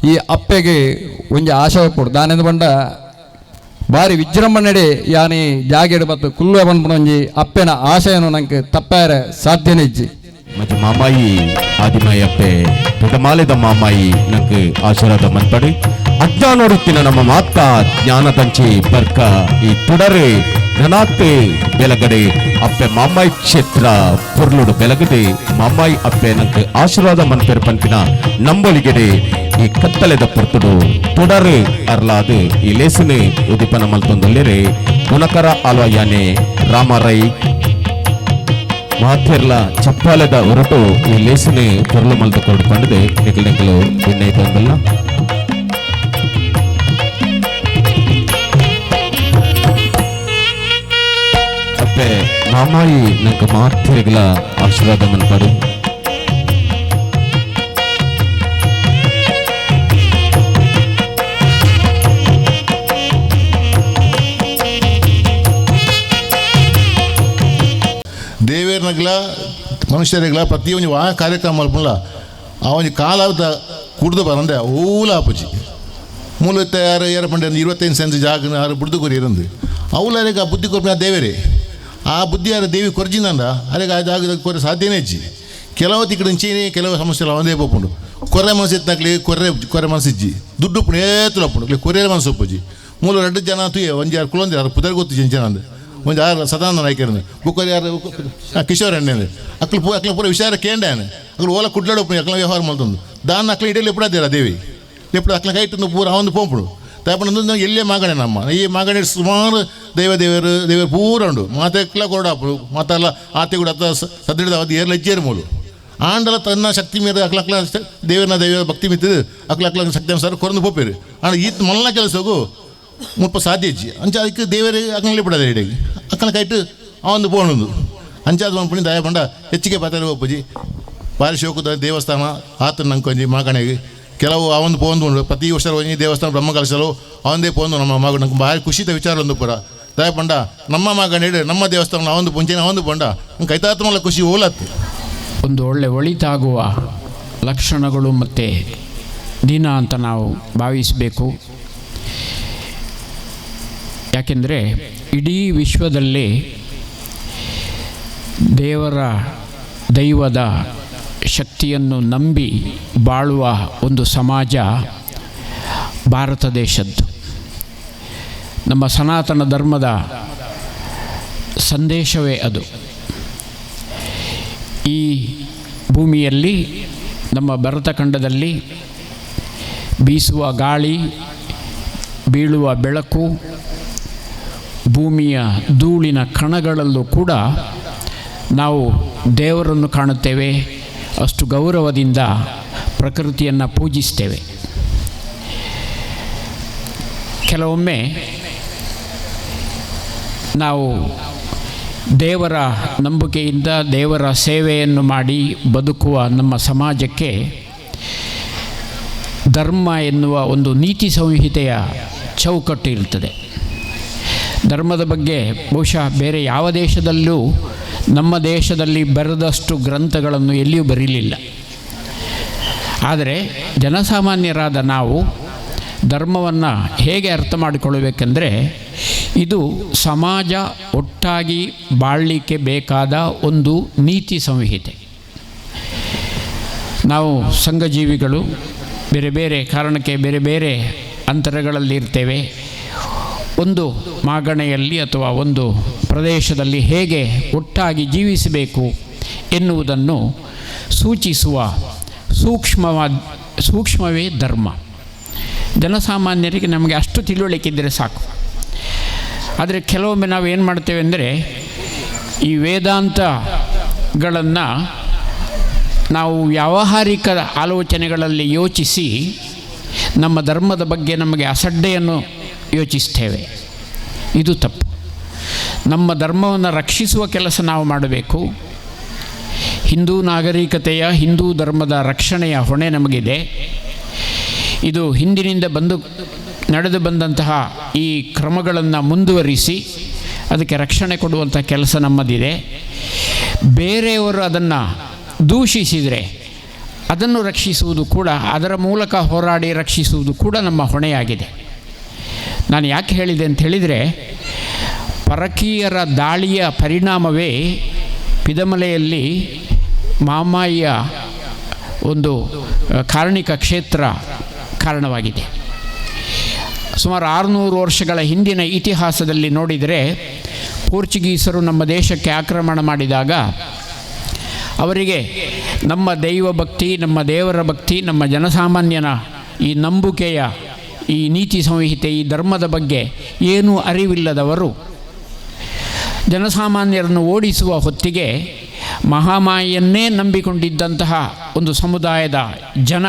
ಈ ಅಪ್ಪೆಗೆ ಒಂಜಿ ಆಶೆ ಪೋಡು ದಾನೆಂದು ಬಂಡ ಬಾರಿ ವಿಜೃಂಭಣೆಡೆ ಯಾನಿ ಜಾಗೆಡು ಮತ್ತು ಕುಲ್ಲುವ ಬಂದ್ಬಿಡ ಒಂಜಿ ಅಪ್ಪೆನ ಆಶಯನು ನಂಗೆ ತಪ್ಪಾರೆ ಸಾಧ್ಯನೇ ಇಜ್ಜಿ. ಮತ್ತು ಮಾಮಾಯಿ ಆದಿಮಾಯಿ ಅಪ್ಪೆ ಪೆದಮಾಲೆದ ಮಾಮಾಯಿ ನಂಗೆ ಆಶೀರ್ವಾದ ಮನ್ಪಡಿ. ಅಜ್ಞಾನೋಡುತ್ತಿನ ನಮ್ಮ ಮಾತ ಜ್ಞಾನದಂಚಿ ಬರ್ಕ ಈ ತುಡರು ನನಾತ್ ಬೆಲಗಡೆ ಅಪ್ಪೆ ಮಾಮಾಯಿ ಕ್ಷೇತ್ರ ಪೊರ್ಲುಡು ಬೆಲಗದೆ ಮಾಮಾಯಿ ಅಪ್ಪೆ ನಂಗೆ ಆಶೀರ್ವಾದ ಮನ್ಪೆರು ಪನ್ಪಿನ ನಂಬೊಲಿಗೆಡೆ ಈ ಕತ್ತಲೆದ ಪೊರ್ತುಡು ತುಡರು ಅರ್ಲಾದು ಈ ಲೇಸನೆ ಉದಿಪನ ಮಲ್ತೊಂದೊಲ್ಲೆರೆ ಗುಣಕರ ಆಲ್ವಯಾನೆ ರಾಮರೈ ಮಾಥೆರ್ಲ ಚಪ್ಪಾಲೆದ ಹೊರಟು ಈ ಲೇಸನೆ ಪೊರ್ಲು ಮಲ್ತು ಕೊಡು ಪಂಡದೆ ನಿಕಲ್ ನಿಕಲು ವಿನ್ನಯಿತೊಂದಲ್ಲ. ಅಪ್ಪೆ ಮಾಮಾಯಿ ನಂಗೆ ಮಾತಿರಿಗಲ ಆಶೀರ್ವಾದ ಮನ್ಪಡು. ದೇವೇರ್ನಗ್ಲ ಮನುಷ್ಯರಿಗ್ಲ ಪ್ರತಿಯೊಂದು ಆ ಕಾರ್ಯಕ್ರಮ ಮಲ್ಪುಲ್ಲ ಆ ಒಂಜಿ ಕಾಲಾವದ ಕುಡ್ದು ಬರಂದೆ ಓಲ ಆಪುಜಿ ಮೂಲ ಯಾರು ಏರ ಪಂಡೆ 25 ಸೆಂಟ್ ಜಾಗ ಆರು ಬುಡ್ದು ಕೊರಿ ಇರಂದು ಅವಲರಿಗೆ ಆ ಬುದ್ಧಿ ಕೊರ್ಪಿನ ದೇವರೇ ಆ ಬುದ್ಧಿ ಯಾರು ದೇವಿ ಕೊರ್ಜಿನಂದ ಅರೆಗೆ ಆ ಜಾಗದ ಕೊರೆ ಸಾಧ್ಯನೇ ಇಜ್ಜಿ. ಕೆಲವು ತಿಕ್ಕಡು ಕೆಲವು ಸಮಸ್ಯೆ ಒಂದೇ ಪೋಪುಂಡು ಕೊರ್ರೆ ಮನಸ್ಸು ಎತ್ತನಾಕ್ಲಿ ಕೊರ್ರೆ ಕೊರೆ ಮನಸ್ಸಿಜ್ಜಿ ದುಡ್ಡು ಉಪ್ಪುಂಡು ಏತುಲ ಉಪ್ಪುಂಡು ಕೊರ್ರೆ ಮನಸ್ಸು ಉಪ್ಪುಜಿ ಮೂಲ 2 ಜನ ತುಯೆ ಒಂಜಿ ಯಾರು ಕುಲೊಂದು ಯಾರು ಪುದರ್ ಗೊತ್ತು ಜನ ಅಂದು ಒಂಜಿ ಆರು ಸದಾನಂದ ನಾಯ್ಕರನ್ನು ಬುಕ್ಕರು ಯಾರು ಕಿಶೋರ್ ಅಣ್ಣೆ ಅಕ್ಲು ಪೂ ಅಕ್ಲ ಪೂರ ವಿಚಾರ ಕೇಂಡಾನೆ ಅಕ್ಲು ಓಲ ಕುಡ್ಲಾಡು ಉಪ್ಪು ಅಕ್ಲ ವ್ಯವಹಾರ ಮಾಡ್ತಂದು ದಾನ ಅಕ್ಲ ಇಡೀ ಎಪ್ಪಡಾದಿರ ದೇವಿ ಎಪ್ಪಡು ಅಕ್ಲ ಕೈಟು ಪೂರ ಅವನು ಪೋಂಪುಡು ತಾಪಣ ಎಲ್ಲೇ ಮಾಗಣೆ ನಮ್ಮ ಈ ಮಾಗಣೆ ಸುಮಾರು ದೈವ ದೇವರು ದೇವರು ಪೂರ ಉಂಡು ಮಾತೆಕ್ಲ ಕೊರಡಾಪುಡು ಮಾತೆಲ್ಲ ಆತೆ ಕೂಡ ಅತ್ತ ಸದೃಢ ಏರ್ಲ ಇಜ್ಜೇರು ಮೂಲು ಆಂಡಲ ತನ್ನ ಶಕ್ತಿ ಮೀರಿ ಅಕ್ಲ ಅಕ್ಲ ದೇವರನ್ನ ದೈವ ಭಕ್ತಿ ಮಿತ್ತಿದ್ದು ಅಕ್ಲ ಅಕ್ಲ ಶಕ್ತಿ ಅನುಸಾರ ಕೊರಂದು ಪೋಪೇರು ಆಂಡ ಈತ ಮಲ್ಲ ಕೆಲಸಗೂ ಮುಲ್ಪ ಸಾಧ್ಯ ಇಜ್ಜಿ ಅಂಚ ಅದಕ್ಕೆ ದೇವರೇ ಅಕ್ಕನಲ್ಲಿ ಬಿಡೋದು ಇಡೀ ಅಕ್ಕನ ಕೈಟು ಅವನು ಪೋಣುಂದು ಅಂಚಾದ ಪಂಪುನಿ ದಯ ಪಂಡ ಹೆಚ್ಚಿಗೆ ಪಾತ್ರ ಒಪ್ಪುಜಿ ಬಾರಿ ಶೋಕುದ ದೇವಸ್ಥಾನ ಆತನ ನಂಕೊಂಜಿ ಮಾಗಣೆಗೆ ಕೆಲವು ಅವನು ಪೋಂದು ಉಂಡು ಪ್ರತಿ ವರ್ಷ ಒಂಜಿ ದೇವಸ್ಥಾನ ಬ್ರಹ್ಮಕಲಶಲು ಅವನದೇ ಪೋಂದು ನಮ್ಮ ಮಗ ನಂಗೆ ಭಾರಿ ಖುಷಿತ ವಿಚಾರ ಒಂದು ಪೂರ ದಯ ಪಂಡ ನಮ್ಮ ಮಗನ ಇಡು ನಮ್ಮ ದೇವಸ್ಥಾನ ಅವನು ಪುಂಚೆನ ಅವನು ಪಂಡ ನಂಗೆ ಕೈತಾತ್ಮಲ ಖುಷಿ ಓಲತ್ತು. ಒಂದು ಒಳ್ಳೆ ಒಳಿತಾಗುವ ಲಕ್ಷಣಗಳು ಮತ್ತು ದಿನ ಅಂತ ನಾವು ಭಾವಿಸಬೇಕು. ಯಾಕೆಂದರೆ ಇಡೀ ವಿಶ್ವದಲ್ಲಿ ದೇವರ ದೈವದ ಶಕ್ತಿಯನ್ನು ನಂಬಿ ಬಾಳುವ ಒಂದು ಸಮಾಜ ಭಾರತ ದೇಶದ್ದು. ನಮ್ಮ ಸನಾತನ ಧರ್ಮದ ಸಂದೇಶವೇ ಅದು. ಈ ಭೂಮಿಯಲ್ಲಿ ನಮ್ಮ ಭರತಖಂಡದಲ್ಲಿ ಬೀಸುವ ಗಾಳಿ, ಬೀಳುವ ಬೆಳಕು, ಭೂಮಿಯ ಧೂಳಿನ ಕಣಗಳಲ್ಲೂ ಕೂಡ ನಾವು ದೇವರನ್ನು ಕಾಣುತ್ತೇವೆ. ಅಷ್ಟು ಗೌರವದಿಂದ ಪ್ರಕೃತಿಯನ್ನು ಪೂಜಿಸ್ತೇವೆ. ಕೆಲವೊಮ್ಮೆ ನಾವು ದೇವರ ನಂಬಿಕೆಯಿಂದ ದೇವರ ಸೇವೆಯನ್ನು ಮಾಡಿ ಬದುಕುವ ನಮ್ಮ ಸಮಾಜಕ್ಕೆ ಧರ್ಮ ಎನ್ನುವ ಒಂದು ನೀತಿ ಸಂಹಿತೆಯ ಚೌಕಟ್ಟು ಇರ್ತದೆ. ಧರ್ಮದ ಬಗ್ಗೆ ಬಹುಶಃ ಬೇರೆ ಯಾವ ದೇಶದಲ್ಲೂ ನಮ್ಮ ದೇಶದಲ್ಲಿ ಬರೆದಷ್ಟು ಗ್ರಂಥಗಳನ್ನು ಎಲ್ಲಿಯೂ ಬರೀಲಿಲ್ಲ. ಆದರೆ ಜನಸಾಮಾನ್ಯರಾದ ನಾವು ಧರ್ಮವನ್ನು ಹೇಗೆ ಅರ್ಥ ಮಾಡಿಕೊಳ್ಳಬೇಕೆಂದರೆ, ಇದು ಸಮಾಜ ಒಟ್ಟಾಗಿ ಬಾಳಲಿಕ್ಕೆ ಬೇಕಾದ ಒಂದು ನೀತಿ ಸಂಹಿತೆ. ನಾವು ಸಂಘಜೀವಿಗಳು, ಬೇರೆ ಬೇರೆ ಕಾರಣಕ್ಕೆ ಬೇರೆ ಬೇರೆ ಅಂತರಗಳಲ್ಲಿ ಇರ್ತೇವೆ. ಒಂದು ಮಾಗಣೆಯಲ್ಲಿ ಅಥವಾ ಒಂದು ಪ್ರದೇಶದಲ್ಲಿ ಹೇಗೆ ಒಟ್ಟಾಗಿ ಜೀವಿಸಬೇಕು ಎನ್ನುವುದನ್ನು ಸೂಚಿಸುವ ಸೂಕ್ಷ್ಮವೇ ಧರ್ಮ. ಜನಸಾಮಾನ್ಯರಿಗೆ ನಮಗೆ ಅಷ್ಟು ತಿಳುವಳಿಕೆ ಇದ್ದರೆ ಸಾಕು. ಆದರೆ ಕೆಲವೊಮ್ಮೆ ನಾವು ಏನು ಮಾಡ್ತೇವೆ ಅಂದರೆ, ಈ ವೇದಾಂತಗಳನ್ನು ನಾವು ವ್ಯಾವಹಾರಿಕ ಆಲೋಚನೆಗಳಲ್ಲಿ ಯೋಚಿಸಿ ನಮ್ಮ ಧರ್ಮದ ಬಗ್ಗೆ ನಮಗೆ ಅಸಡ್ಡೆಯನ್ನು ಯೋಚಿಸ್ತೇವೆ. ಇದು ತಪ್ಪು. ನಮ್ಮ ಧರ್ಮವನ್ನು ರಕ್ಷಿಸುವ ಕೆಲಸ ನಾವು ಮಾಡಬೇಕು. ಹಿಂದೂ ನಾಗರಿಕತೆಯ, ಹಿಂದೂ ಧರ್ಮದ ರಕ್ಷಣೆಯ ಹೊಣೆ ನಮಗಿದೆ. ಇದು ಹಿಂದಿನಿಂದ ನಡೆದು ಬಂದಂತಹ ಈ ಕ್ರಮಗಳನ್ನು ಮುಂದುವರಿಸಿ ಅದಕ್ಕೆ ರಕ್ಷಣೆ ಕೊಡುವಂಥ ಕೆಲಸ ನಮ್ಮದಿದೆ. ಬೇರೆಯವರು ಅದನ್ನು ದೂಷಿಸಿದರೆ ಅದನ್ನು ರಕ್ಷಿಸುವುದು ಕೂಡ, ಅದರ ಮೂಲಕ ಹೋರಾಡಿ ರಕ್ಷಿಸುವುದು ಕೂಡ ನಮ್ಮ ಹೊಣೆಯಾಗಿದೆ. ನಾನು ಯಾಕೆ ಹೇಳಿದೆ ಅಂತ ಹೇಳಿದರೆ, ಪರಕೀಯರ ದಾಳಿಯ ಪರಿಣಾಮವೇ ಪಿದಮಲೆಯಲ್ಲಿ ಮಾಮಾಯಿಯ ಒಂದು ಕಾರಣಿಕ ಕ್ಷೇತ್ರ ಕಾರಣವಾಗಿದೆ. ಸುಮಾರು 600 ವರ್ಷಗಳ ಹಿಂದಿನ ಇತಿಹಾಸದಲ್ಲಿ ನೋಡಿದರೆ, ಪೋರ್ಚುಗೀಸರು ನಮ್ಮ ದೇಶಕ್ಕೆ ಆಕ್ರಮಣ ಮಾಡಿದಾಗ ಅವರಿಗೆ ನಮ್ಮ ದೈವ ಭಕ್ತಿ, ನಮ್ಮ ದೇವರ ಭಕ್ತಿ, ನಮ್ಮ ಜನಸಾಮಾನ್ಯನ ಈ ನಂಬಿಕೆಯ ಈ ನೀತಿ ಸಂಹಿತೆ, ಈ ಧರ್ಮದ ಬಗ್ಗೆ ಏನೂ ಅರಿವಿಲ್ಲದವರು ಜನಸಾಮಾನ್ಯರನ್ನು ಓಡಿಸುವ ಹೊತ್ತಿಗೆ ಮಹಾಮಾಯಿಯನ್ನೇ ನಂಬಿಕೊಂಡಿದ್ದಂತಹ ಒಂದು ಸಮುದಾಯದ ಜನ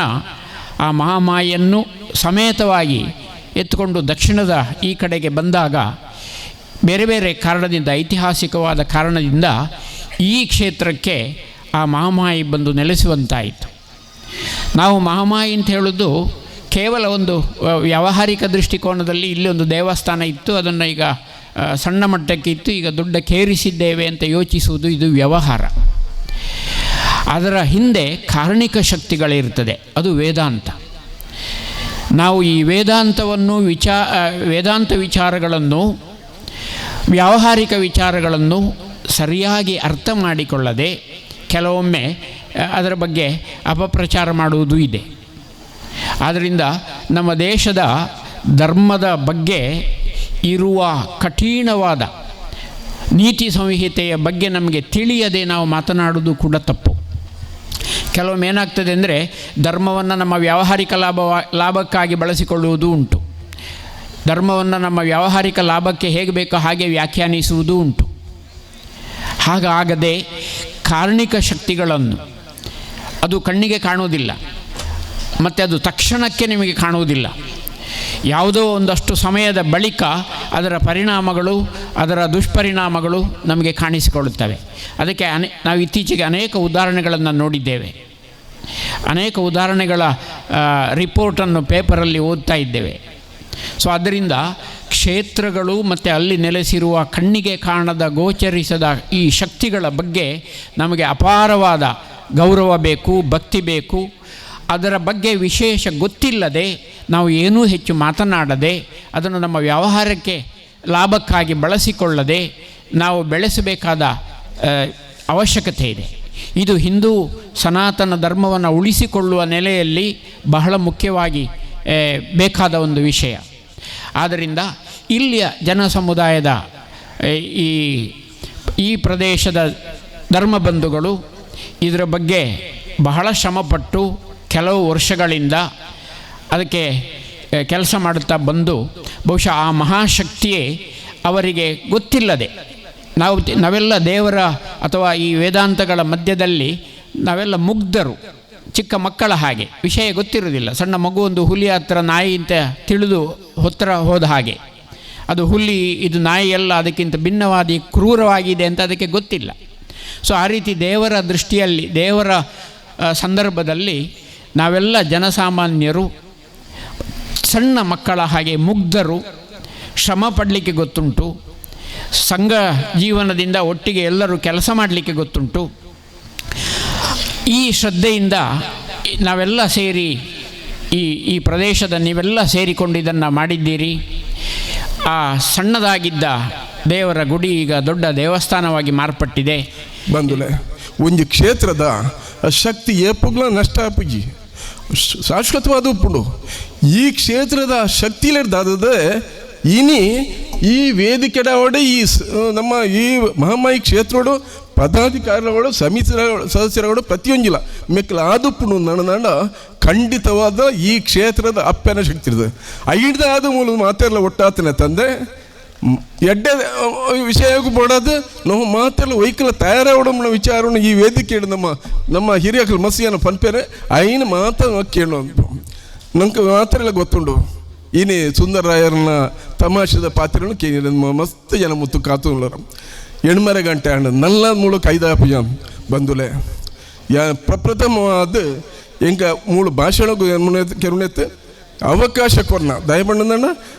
ಆ ಮಹಾಮಾಯಿಯನ್ನು ಸಮೇತವಾಗಿ ಎತ್ತುಕೊಂಡು ದಕ್ಷಿಣದ ಈ ಕಡೆಗೆ ಬಂದಾಗ ಬೇರೆ ಬೇರೆ ಕಾರಣದಿಂದ, ಐತಿಹಾಸಿಕವಾದ ಕಾರಣದಿಂದ ಈ ಕ್ಷೇತ್ರಕ್ಕೆ ಆ ಮಹಾಮಾಯಿ ಬಂದು ನೆಲೆಸುವಂತಾಯಿತು. ನಾವು ಮಹಾಮಾಯಿ ಅಂತ ಹೇಳೋದು ಕೇವಲ ಒಂದು ವ್ಯಾವಹಾರಿಕ ದೃಷ್ಟಿಕೋನದಲ್ಲಿ ಇಲ್ಲಿ ಒಂದು ದೇವಸ್ಥಾನ ಇತ್ತು, ಅದನ್ನು ಈಗ ಸಣ್ಣ ಮಟ್ಟಕ್ಕೆ ಇತ್ತು, ಈಗ ದೊಡ್ಡಕ್ಕೇರಿಸಿದ್ದೇವೆ ಅಂತ ಯೋಚಿಸುವುದು ಇದು ವ್ಯವಹಾರ. ಅದರ ಹಿಂದೆ ಕಾರಣಿಕ ಶಕ್ತಿಗಳಿರ್ತದೆ, ಅದು ವೇದಾಂತ. ನಾವು ಈ ವೇದಾಂತವನ್ನು ವೇದಾಂತ ವಿಚಾರಗಳನ್ನು, ವ್ಯಾವಹಾರಿಕ ವಿಚಾರಗಳನ್ನು ಸರಿಯಾಗಿ ಅರ್ಥ ಮಾಡಿಕೊಳ್ಳದೆ ಕೆಲವೊಮ್ಮೆ ಅದರ ಬಗ್ಗೆ ಅಪಪ್ರಚಾರ ಮಾಡುವುದೂ ಇದೆ. ಆದ್ದರಿಂದ ನಮ್ಮ ದೇಶದ ಧರ್ಮದ ಬಗ್ಗೆ ಇರುವ ಕಠಿಣವಾದ ನೀತಿ ಸಂಹಿತೆಯ ಬಗ್ಗೆ ನಮಗೆ ತಿಳಿಯದೆ ನಾವು ಮಾತನಾಡುವುದು ಕೂಡ ತಪ್ಪು. ಕೆಲವೊಮ್ಮೆ ಏನಾಗ್ತದೆ ಅಂದರೆ ಧರ್ಮವನ್ನು ನಮ್ಮ ವ್ಯಾವಹಾರಿಕ ಲಾಭಕ್ಕಾಗಿ ಬಳಸಿಕೊಳ್ಳುವುದೂ ಉಂಟು, ಧರ್ಮವನ್ನು ನಮ್ಮ ವ್ಯಾವಹಾರಿಕ ಲಾಭಕ್ಕೆ ಹೇಗೆ ಬೇಕೋ ಹಾಗೆ ವ್ಯಾಖ್ಯಾನಿಸುವುದೂ ಉಂಟು. ಹಾಗಾಗದೆ ಕಾರಣಿಕ ಶಕ್ತಿಗಳನ್ನು, ಅದು ಕಣ್ಣಿಗೆ ಕಾಣುವುದಿಲ್ಲ ಮತ್ತು ಅದು ತಕ್ಷಣಕ್ಕೆ ನಿಮಗೆ ಕಾಣುವುದಿಲ್ಲ, ಯಾವುದೋ ಒಂದಷ್ಟು ಸಮಯದ ಬಳಿಕ ಅದರ ಪರಿಣಾಮಗಳು, ಅದರ ದುಷ್ಪರಿಣಾಮಗಳು ನಮಗೆ ಕಾಣಿಸಿಕೊಳ್ಳುತ್ತವೆ. ಅದಕ್ಕೆ ನಾವು ಇತ್ತೀಚೆಗೆ ಅನೇಕ ಉದಾಹರಣೆಗಳನ್ನು ನೋಡಿದ್ದೇವೆ, ಅನೇಕ ಉದಾಹರಣೆಗಳ ರಿಪೋರ್ಟನ್ನು ಪೇಪರಲ್ಲಿ ಓದ್ತಾ ಇದ್ದೇವೆ. ಸೊ ಆದ್ದರಿಂದ ಕ್ಷೇತ್ರಗಳು ಮತ್ತು ಅಲ್ಲಿ ನೆಲೆಸಿರುವ ಕಣ್ಣಿಗೆ ಕಾಣದ, ಗೋಚರಿಸದ ಈ ಶಕ್ತಿಗಳ ಬಗ್ಗೆ ನಮಗೆ ಅಪಾರವಾದ ಗೌರವ ಬೇಕು, ಭಕ್ತಿ ಬೇಕು. ಅದರ ಬಗ್ಗೆ ವಿಶೇಷ ಗೊತ್ತಿಲ್ಲದೆ ನಾವು ಏನೂ ಹೆಚ್ಚು ಮಾತನಾಡದೆ, ಅದನ್ನು ನಮ್ಮ ವ್ಯವಹಾರಕ್ಕೆ ಲಾಭಕ್ಕಾಗಿ ಬಳಸಿಕೊಳ್ಳದೆ ನಾವು ಬೆಳೆಸಬೇಕಾದ ಅವಶ್ಯಕತೆ ಇದೆ. ಇದು ಹಿಂದೂ ಸನಾತನ ಧರ್ಮವನ್ನು ಉಳಿಸಿಕೊಳ್ಳುವ ನೆಲೆಯಲ್ಲಿ ಬಹಳ ಮುಖ್ಯವಾಗಿ ಬೇಕಾದ ಒಂದು ವಿಷಯ. ಆದ್ದರಿಂದ ಇಲ್ಲಿಯ ಜನ ಸಮುದಾಯದ ಈ ಈ ಪ್ರದೇಶದ ಧರ್ಮಬಂಧುಗಳು ಇದರ ಬಗ್ಗೆ ಬಹಳ ಶ್ರಮಪಟ್ಟು ಕೆಲವು ವರ್ಷಗಳಿಂದ ಅದಕ್ಕೆ ಕೆಲಸ ಮಾಡುತ್ತಾ ಬಂದು, ಬಹುಶಃ ಆ ಮಹಾಶಕ್ತಿಯೇ ಅವರಿಗೆ ಗೊತ್ತಿಲ್ಲದೆ ನಾವೆಲ್ಲ ದೇವರ ಅಥವಾ ಈ ವೇದಾಂತಗಳ ಮಧ್ಯದಲ್ಲಿ ನಾವೆಲ್ಲ ಮುಗ್ಧರು, ಚಿಕ್ಕ ಮಕ್ಕಳ ಹಾಗೆ, ವಿಷಯ ಗೊತ್ತಿರೋದಿಲ್ಲ. ಸಣ್ಣ ಮಗು ಒಂದು ಹುಲಿ ಹತ್ರ ನಾಯಿ ಅಂತ ತಿಳಿದು ಹೊತ್ತರ ಹೋದ ಹಾಗೆ, ಅದು ಹುಲಿ, ಇದು ನಾಯಿಯಲ್ಲ, ಅದಕ್ಕಿಂತ ಭಿನ್ನವಾದಿ ಕ್ರೂರವಾಗಿದೆ ಅಂತ ಅದಕ್ಕೆ ಗೊತ್ತಿಲ್ಲ. ಸೊ ಆ ರೀತಿ ದೇವರ ದೃಷ್ಟಿಯಲ್ಲಿ, ದೇವರ ಸಂದರ್ಭದಲ್ಲಿ ನಾವೆಲ್ಲ ಜನಸಾಮಾನ್ಯರು ಸಣ್ಣ ಮಕ್ಕಳ ಹಾಗೆ ಮುಗ್ಧರು, ಶ್ರಮ ಪಡಲಿಕ್ಕೆ ಗೊತ್ತುಂಟು, ಸಂಘ ಜೀವನದಿಂದ ಒಟ್ಟಿಗೆ ಎಲ್ಲರೂ ಕೆಲಸ ಮಾಡಲಿಕ್ಕೆ ಗೊತ್ತುಂಟು. ಈ ಶ್ರದ್ಧೆಯಿಂದ ನಾವೆಲ್ಲ ಸೇರಿ ಈ ಈ ಪ್ರದೇಶದ ನೀವೆಲ್ಲ ಸೇರಿಕೊಂಡು ಇದನ್ನು ಮಾಡಿದ್ದೀರಿ. ಆ ಸಣ್ಣದಾಗಿದ್ದ ದೇವರ ಗುಡಿ ಈಗ ದೊಡ್ಡ ದೇವಸ್ಥಾನವಾಗಿ ಮಾರ್ಪಟ್ಟಿದೆ. ಬಂದುಲೆ ಒಂದು ಕ್ಷೇತ್ರದ ಶಕ್ತಿ ಏಪುಗ್ಲ ನಷ್ಟ ಆಪುಜಿ, ಶಾಶ್ವತವಾದ ಉಪ್ಪುಂಡು. ಈ ಕ್ಷೇತ್ರದ ಶಕ್ತಿಲಿರ್ದಾದದೆ ಇನಿ ಈ ವೇದಿಕೆಡವಡೆ ಈ ನಮ್ಮ ಈ ಮಹಾಮಾಯಿ ಕ್ಷೇತ್ರೋಡು ಪದಾಧಿಕಾರಿಗಳು, ಸಮಿತಿ ಸದಸ್ಯರುಗಳು ಪ್ರತಿಯೊಂದಿಲ್ಲ ಮೆಕ್ಕಲ ಆದುಪ್ಪುಂಡು ನನ್ನಂಡ ಖಂಡಿತವಾದ ಈ ಕ್ಷೇತ್ರದ ಅಪ್ಪನ ಶಕ್ತಿ ಇರ್ತದೆ. ಐಡ್ದ ಆದ ಮೂಲ ಮಾತೆಲ್ಲ ಒಟ್ಟಾತನೆ ತಂದೆ ಎಡ್ಡೆ ವಿಷಯಕ್ಕೂ ಬೋಡೋದು ನಾವು ಮಾತೆಲ್ಲ ವೈಕಲ ತಯಾರಾವಡಮ್ಮನ ವಿಚಾರವನ್ನು ಈ ವೇದಿಕೆ ನಮ್ಮ ನಮ್ಮ ಹಿರಿಯಕಲು ಮಸಿಯನ್ನು ಪನ್ಪೇರೆ ಐನ ಮಾತ ಕೇಳು ನಂಗೆ ಮಾತ್ರ ಗೊತ್ತುಂಡು. ಇನಿ ಸುಂದರರಾಯರನ್ನ ತಮಾಷೆದ ಪಾತ್ರನು ಕೇಳಿ ಮಸ್ತ್ ಜನ ಮುತ್ತು ಕಾತು ಎಣ್ಮರೆ ಗಂಟೆ ಹಣ್ಣು ನಲ್ಲ ಮೂಳು ಕೈದಾಪುಜ ಬಂದುಲೆ ಯಾ ಪ್ರಪ್ರಥಮವಾದ ಎಂಕ ಮೂಳು ಭಾಷಣ ಕೆರುಣೆತ್ತು ಅವಕಾಶ ಕೊರ್ನ ದಯಬಣ್ಣನ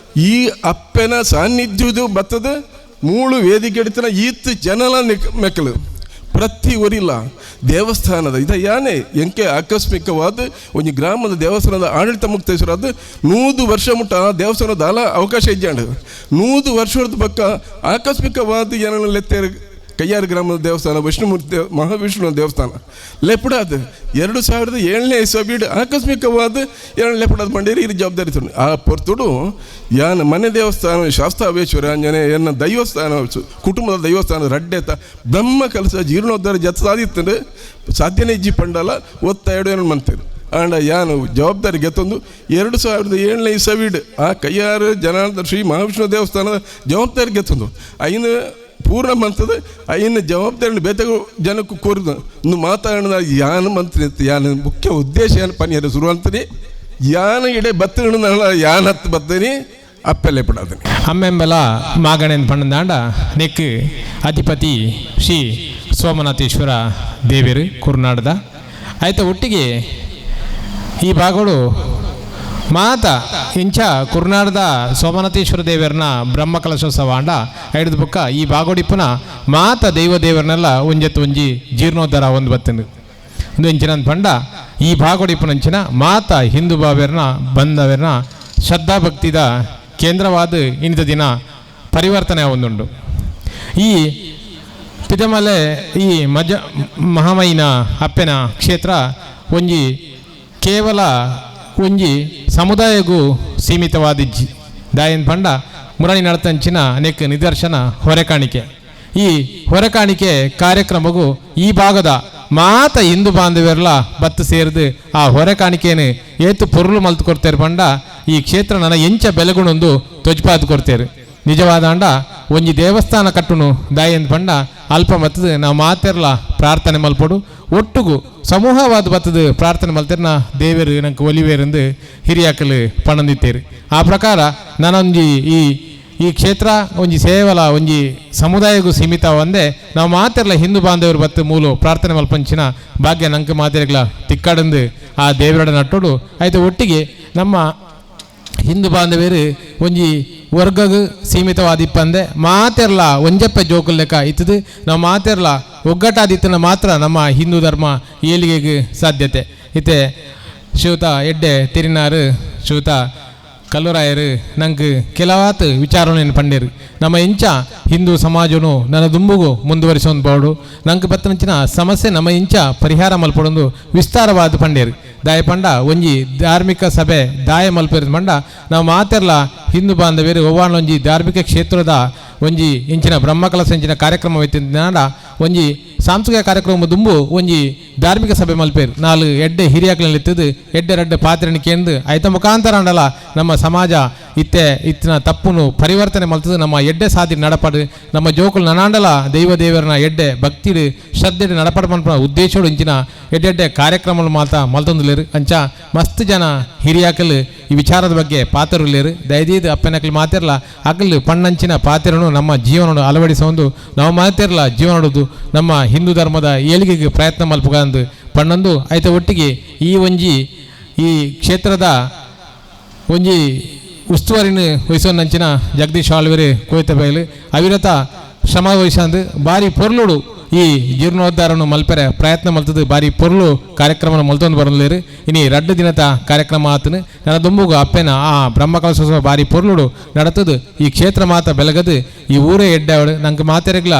ಈ ಅಪ್ಪನ ಸಾನ್ನಿಧ್ಯದ ಬತ್ತದ ಮೂಳು ವೇದಿಕೆ ಹಿಡಿತನ ಈತ್ ಜನಲ ಮೆಕ್ಕಲು ಪ್ರತಿ ಒರಿಲ್ಲ ದೇವಸ್ಥಾನದ ಇದ ಯಾನೆ ಎಂಕೆ ಆಕಸ್ಮಿಕವಾದ ಒಂದು ಗ್ರಾಮದ ದೇವಸ್ಥಾನದ ಆಡಳಿತ ಮುಕ್ತೇಶ್ವರಾದ 100 ವರ್ಷ ಮುಟ್ಟ ಆ ದೇವಸ್ಥಾನದ ಅಲ ಅವಕಾಶ ಇಜ್ಜಾಂಡು 100 ವರ್ಷದ ಪಕ್ಕ ಆಕಸ್ಮಿಕವಾದ ಏನನ್ನ ಲೆತ್ತೇರು ಕಯ್ಯಾರು ಗ್ರಾಮದ ದೇವಸ್ಥಾನ ವಿಷ್ಣುಮೂರ್ತಿ ಮಹಾವಿಷ್ಣು ದೇವಸ್ಥಾನ ಲೆಪುಡಾದ 2007ನೇ ಇಸವಿಡ್ ಆಕಸ್ಮಿಕವಾದ ಎರಡು ಲೆಪುಡಾದ ಬಂಡೇರಿ ಇದು ಜವಾಬ್ದಾರಿ ತಂದು ಆ ಪೊರ್ತುಡು ಯಾನ ಮನೆ ದೇವಸ್ಥಾನ ಶಾಸ್ತಾವೇಶ್ವರ ಅಂಜನೆ ಎನ್ನ ದೈವಸ್ಥಾನ ಕುಟುಂಬದ ದೈವಸ್ಥಾನ ರಡ್ಡೆತ ಬ್ರಹ್ಮ ಕಲಸ ಜೀರ್ಣೋದ್ಧಾರ ಜತ್ ಸಾಧಿತ್ತಂದ್ರೆ ಸಾಧ್ಯನೇ ಇಜ್ಜಿ ಪಂಡಲ ಒತ್ತ ಎರಡು ಏನು ಮಂತೇರು ಆಂಡ ಯಾನು ಜವಾಬ್ದಾರಿ ಗೆತ್ತೊಂದು 2007ನೇ ಇಸವಿಡ್ ಆ ಕಯ್ಯಾರು ಜನಾರ್ದ ಶ್ರೀ ಮಹಾವಿಷ್ಣು ದೇವಸ್ಥಾನದ ಜವಾಬ್ದಾರಿ ಗೆತ್ತೊಂದು ಐನು ಪೂರ್ಣ ಮಂತದ ಐನ ಜವಾಬ್ದಾರಿ ಬೇತ ಜನಕ್ಕೂ ಕೋರಿದ ಇನ್ನು ಮಾತಾಡೋಣ ಯಾನು ಮಂತ್ರಿ ಯಾನು ಮುಖ್ಯ ಉದ್ದೇಶ ಏನು ಪನಿಯರ ಶುರು ಅಂತೀನಿ ಯಾನ ಇಡೆ ಬತ್ತಣ ಯಾನ ಹತ್ತು ಬತ್ತೀನಿ ಅಪ್ಪೆಲೆ ಪಡಾದನೆ. ಅಮ್ಮೆಂಬಲ ಮಾಗಣೆನ್ ಪಣ್ಣಂದಾಂಡ ನೆಕ್ ಅಧಿಪತಿ ಶ್ರೀ ಸೋಮನಾಥೇಶ್ವರ ದೇವರು ಕುರ್ನಾಡದ ಆಯ್ತ ಒಟ್ಟಿಗೆ ಈ ಭಾಗಗಳು ಮಾತ ಇಂಚ ಕುರ್ನಾಡದ ಸೋಮನಾಥೇಶ್ವರ ದೇವರನ್ನ ಬ್ರಹ್ಮಕಲಶೋತ್ಸವ ಅಂಡ ಐಡ್ದು ಬುಕ್ಕ ಈ ಬಾಗೋಡಿಪ್ಪುನ ಮಾತ ದೈವ ದೇವರನ್ನೆಲ್ಲ ಒಂಜೆತ್ತು ಒಂಜಿ ಜೀರ್ಣೋದ್ಧಾರ ಒಂದು ಬತ್ತಂದು ಒಂದು ಇಂಚಿನ ಪಂಡ ಈ ಬಾಗೋಡಿಪ್ಪುನಂಚಿನ ಮಾತ ಹಿಂದೂ ಬಾವೇರ್ನ ಬಂದವೇರ್ನ ಶ್ರದ್ಧಾಭಕ್ತಿದ ಕೇಂದ್ರವಾದ ಇಂಥ ದಿನ ಪರಿವರ್ತನೆ ಒಂದುಂಡು. ಈ ಪಿದಮಲೆ ಈ ಮಜ ಮಹಾಮೈನ ಅಪ್ಪೆನ ಕ್ಷೇತ್ರ ಒಂಜಿ ಕೇವಲ ಒಂಜಿ ಸಮುದಾಯಗೂ ಸೀಮಿತವಾದಿಜ್ಜಿ ದಾಯನ್ ಪಂಡ ಮುರಣಿ ನಡತಂಚಿನ ಅನೇಕ ನಿದರ್ಶನ ಹೊರೆಕಾಣಿಕೆ. ಈ ಹೊರೆಕಾಣಿಕೆ ಕಾರ್ಯಕ್ರಮಗೂ ಈ ಭಾಗದ ಮಾತ ಹಿಂದೂ ಬಾಂಧವ್ಯರ್ಲ ಬತ್ತು ಸೇರಿದು ಆ ಹೊರೆಕಾಣಿಕೆಯನ್ನು ಏತು ಪೊರುಳು ಮಲ್ತು ಕೊಡ್ತೇರು ಪಂಡ ಈ ಕ್ಷೇತ್ರ ನನ್ನ ಎಂಚ ಬೆಲೆಗುಣೊಂದು ತೊಜ್ಪಾದು ಕೊಡ್ತೇರು. ನಿಜವಾದಾಂಡ ಒಂಜಿ ದೇವಸ್ಥಾನ ಕಟ್ಟುನು ದಾಯಂದ್ ಪಂಡ ಅಲ್ಪ ಮತ್ತದು ನಾವು ಮಾತೆರ್ಲ ಪ್ರಾರ್ಥನೆ ಮಲ್ಪಡು ಒಟ್ಟುಗು ಸಮೂಹವಾದ ಬತ್ತದು ಪ್ರಾರ್ಥನೆ ಮಲ್ತಿರ್ನ ದೇವರು ನಂಗೆ ಒಲಿವೇರೆಂದು ಹಿರಿಯಾಕಲು ಪಣಂದಿತ್ತೇರು. ಆ ಪ್ರಕಾರ ನಾನೊಂಜಿ ಈ ಈ ಕ್ಷೇತ್ರ ಒಂಜಿ ಸೇವಲ ಒಂಜಿ ಸಮುದಾಯಕ್ಕೂ ಸೀಮಿತ ಒಂದೇ ನಾವು ಮಾತೆರ್ಲ ಹಿಂದೂ ಬಾಂಧವರು ಬತ್ತು ಮೂಲು ಪ್ರಾರ್ಥನೆ ಮಲ್ಪಂಚಿನ ಭಾಗ್ಯ ನಂಗೆ ಮಾತೆರ್ಲ ತಿಕ್ಕಡಂದು ಆ ದೇವರಡ ನಟ್ಟೋಡು ಆಯ್ತು. ಒಟ್ಟಿಗೆ ನಮ್ಮ ಹಿಂದೂ ಬಾಂಧವ್ಯರು ಒಂಜಿ ವರ್ಗಗ್ ಸೀಮಿತವಾದಿಪ್ಪಂದೆ ಮಾತೆರ್ಲ ಒಂಜಪ್ಪೆ ಜೋಕುಲ್ ಲೆಕ್ಕ ಇತ್ತದು ನಾವು ಮಾತೆರ್ಲ ಒಗ್ಗಟ್ಟಾದಿತ್ತನ ಮಾತ್ರ ನಮ್ಮ ಹಿಂದೂ ಧರ್ಮ ಏಳಿಗೆಗೆ ಸಾಧ್ಯತೆ. ಇತ್ತೆ ಶಿವತ ಎಡ್ಡೆ ತಿರಿನಾರು ಶಿವತ ಕಲ್ಲೂರಾಯರು ನಂಗೆ ಕೆಲವಾತ್ ವಿಚಾರಣೆಯನ್ನು ಪಂಡೇರು. ನಮ್ಮ ಇಂಚ ಹಿಂದೂ ಸಮಾಜನು ನನ್ನ ದುಂಬುಗು ಮುಂದುವರಿಸೋದು ಬೋಡು ನಂಗೆ ಬತ್ತನಂಚಿನ ಸಮಸ್ಯೆ ನಮ್ಮ ಇಂಚ ಪರಿಹಾರ ಮಲ್ಪಡೊಂದು ವಿಸ್ತಾರವಾದ ಪಂಡೇರು. ದಾಯ ಪಂಡ ಒಂಜಿ ಧಾರ್ಮಿಕ ಸಭೆ ದಾಯ ಮಲ್ಪೇರು ಪಂಡ ನಾವು ಮಾತೆರ್ಲ ಹಿಂದೂ ಬಾಂಧವ್ಯರು ಒಂಜಿ ಧಾರ್ಮಿಕ ಕ್ಷೇತ್ರದ ಒಂಜಿ ಇಂಚಿನ ಬ್ರಹ್ಮಕಲಶ ಇಂಚಿನ ಕಾರ್ಯಕ್ರಮ ಇತ್ತಿನಾಡ ಒಂಜಿ ಸಾಂಸ್ಕೃತಿಕ ಕಾರ್ಯಕ್ರಮ ದುಂಬು ಒಂಜಿ ಧಾರ್ಮಿಕ ಸಭೆ ಮಲ್ಪೇರು ನಾಲ್ ಎಡ್ಡೆ ಹಿರಿಯಾಕ್ಲಲ್ಲಿ ಇತ್ತದು ಎಡ್ಡೆ ರಡ್ಡೆ ಪಾತ್ರೆನ ಕೇಂದು ಐತ ಮುಖಾಂತರ ಅಂಡಲ ನಮ್ಮ ಸಮಾಜ ಇತ್ತೆ ಇತ್ತಿನ ತಪ್ಪುನು ಪರಿವರ್ತನೆ ಮಲ್ತದು ನಮ್ಮ ಎಡ್ಡೆ ಸಾದಿ ನಡಪಡು ನಮ್ಮ ಜೋಕುಲು ನನಾಂಡಲ ದೈವ ದೇವರನ ಎಡ್ಡೆ ಭಕ್ತಿಡು ಶ್ರದ್ಧೆಡು ನಡಪಡು ಮನ್ಪುನ ಉದ್ದೇಶಡು ಇಂಚಿನ ಎಡ್ಡೆಡ್ಡೆ ಕಾರ್ಯಕ್ರಮಗಳು ಮಾತ ಮಲ್ತೊಂದುಲೇರು. ಅಂಚ ಮಸ್ತ್ ಜನ ಹಿರಿಯಾಕಲು ಈ ವಿಚಾರದ ಬಗ್ಗೆ ಪಾತ್ರರುಲೇರು. ದಯದೀದು ಅಪ್ಪನಕಲು ಮಾತಿರಲ ಅಕಲು ಪಣ್ಣಂಚಿನ ಪಾತ್ರನು ನಮ್ಮ ಜೀವನ ಅಳವಡಿಸೊಂದು ನಾವು ಮಾತಿರಲ ಜೀವನದು ನಮ್ಮ ಹಿಂದೂ ಧರ್ಮದ ಏಳಿಗೆಗೆ ಪ್ರಯತ್ನ ಮಲ್ಪುಗಂದು ಪಣ್ಣೊಂದು ಆಯ್ತ. ಒಟ್ಟಿಗೆ ಈ ಒಂಜಿ ಈ ಕ್ಷೇತ್ರದ ಒಂಜಿ ಉಸ್ತುವಾರಿನ ವಹಿಸೋನಂಚಿನ ಜಗದೀಶ್ ಆಳ್ವೆರೆ ಕೋಯ್ತಬೈಲು ಅವಿರತ ಶ್ರಮ ವಹಿಸಂದು ಭಾರಿ ಪೊರ್ಲುಡು ಈ ಜೀರ್ಣೋದ್ಧಾರನು ಮಲ್ಪೆರೆ ಪ್ರಯತ್ನ ಮಲ್ತದು ಭಾರಿ ಪೊರ್ಲು ಕಾರ್ಯಕ್ರಮ ಮಲ್ತೊಂದು ಬರಲೇರು. ಇನಿ ರಡ್ಡು ದಿನದ ಕಾರ್ಯಕ್ರಮ ಆತನು ನನ್ನ ದುಂಬುಗು ಅಪ್ಪೆನ ಆ ಬ್ರಹ್ಮಕಲಶೋತ್ಸವ ಭಾರಿ ಪೊರ್ಲುಡು ನಡತದು ಈ ಕ್ಷೇತ್ರ ಮಾತ ಬೆಲಗದು ಈ ಊರೇ ಎಡ್ಡಾವಡು ನಂಗೆ ಮಾತೆರೆಗ್ಲ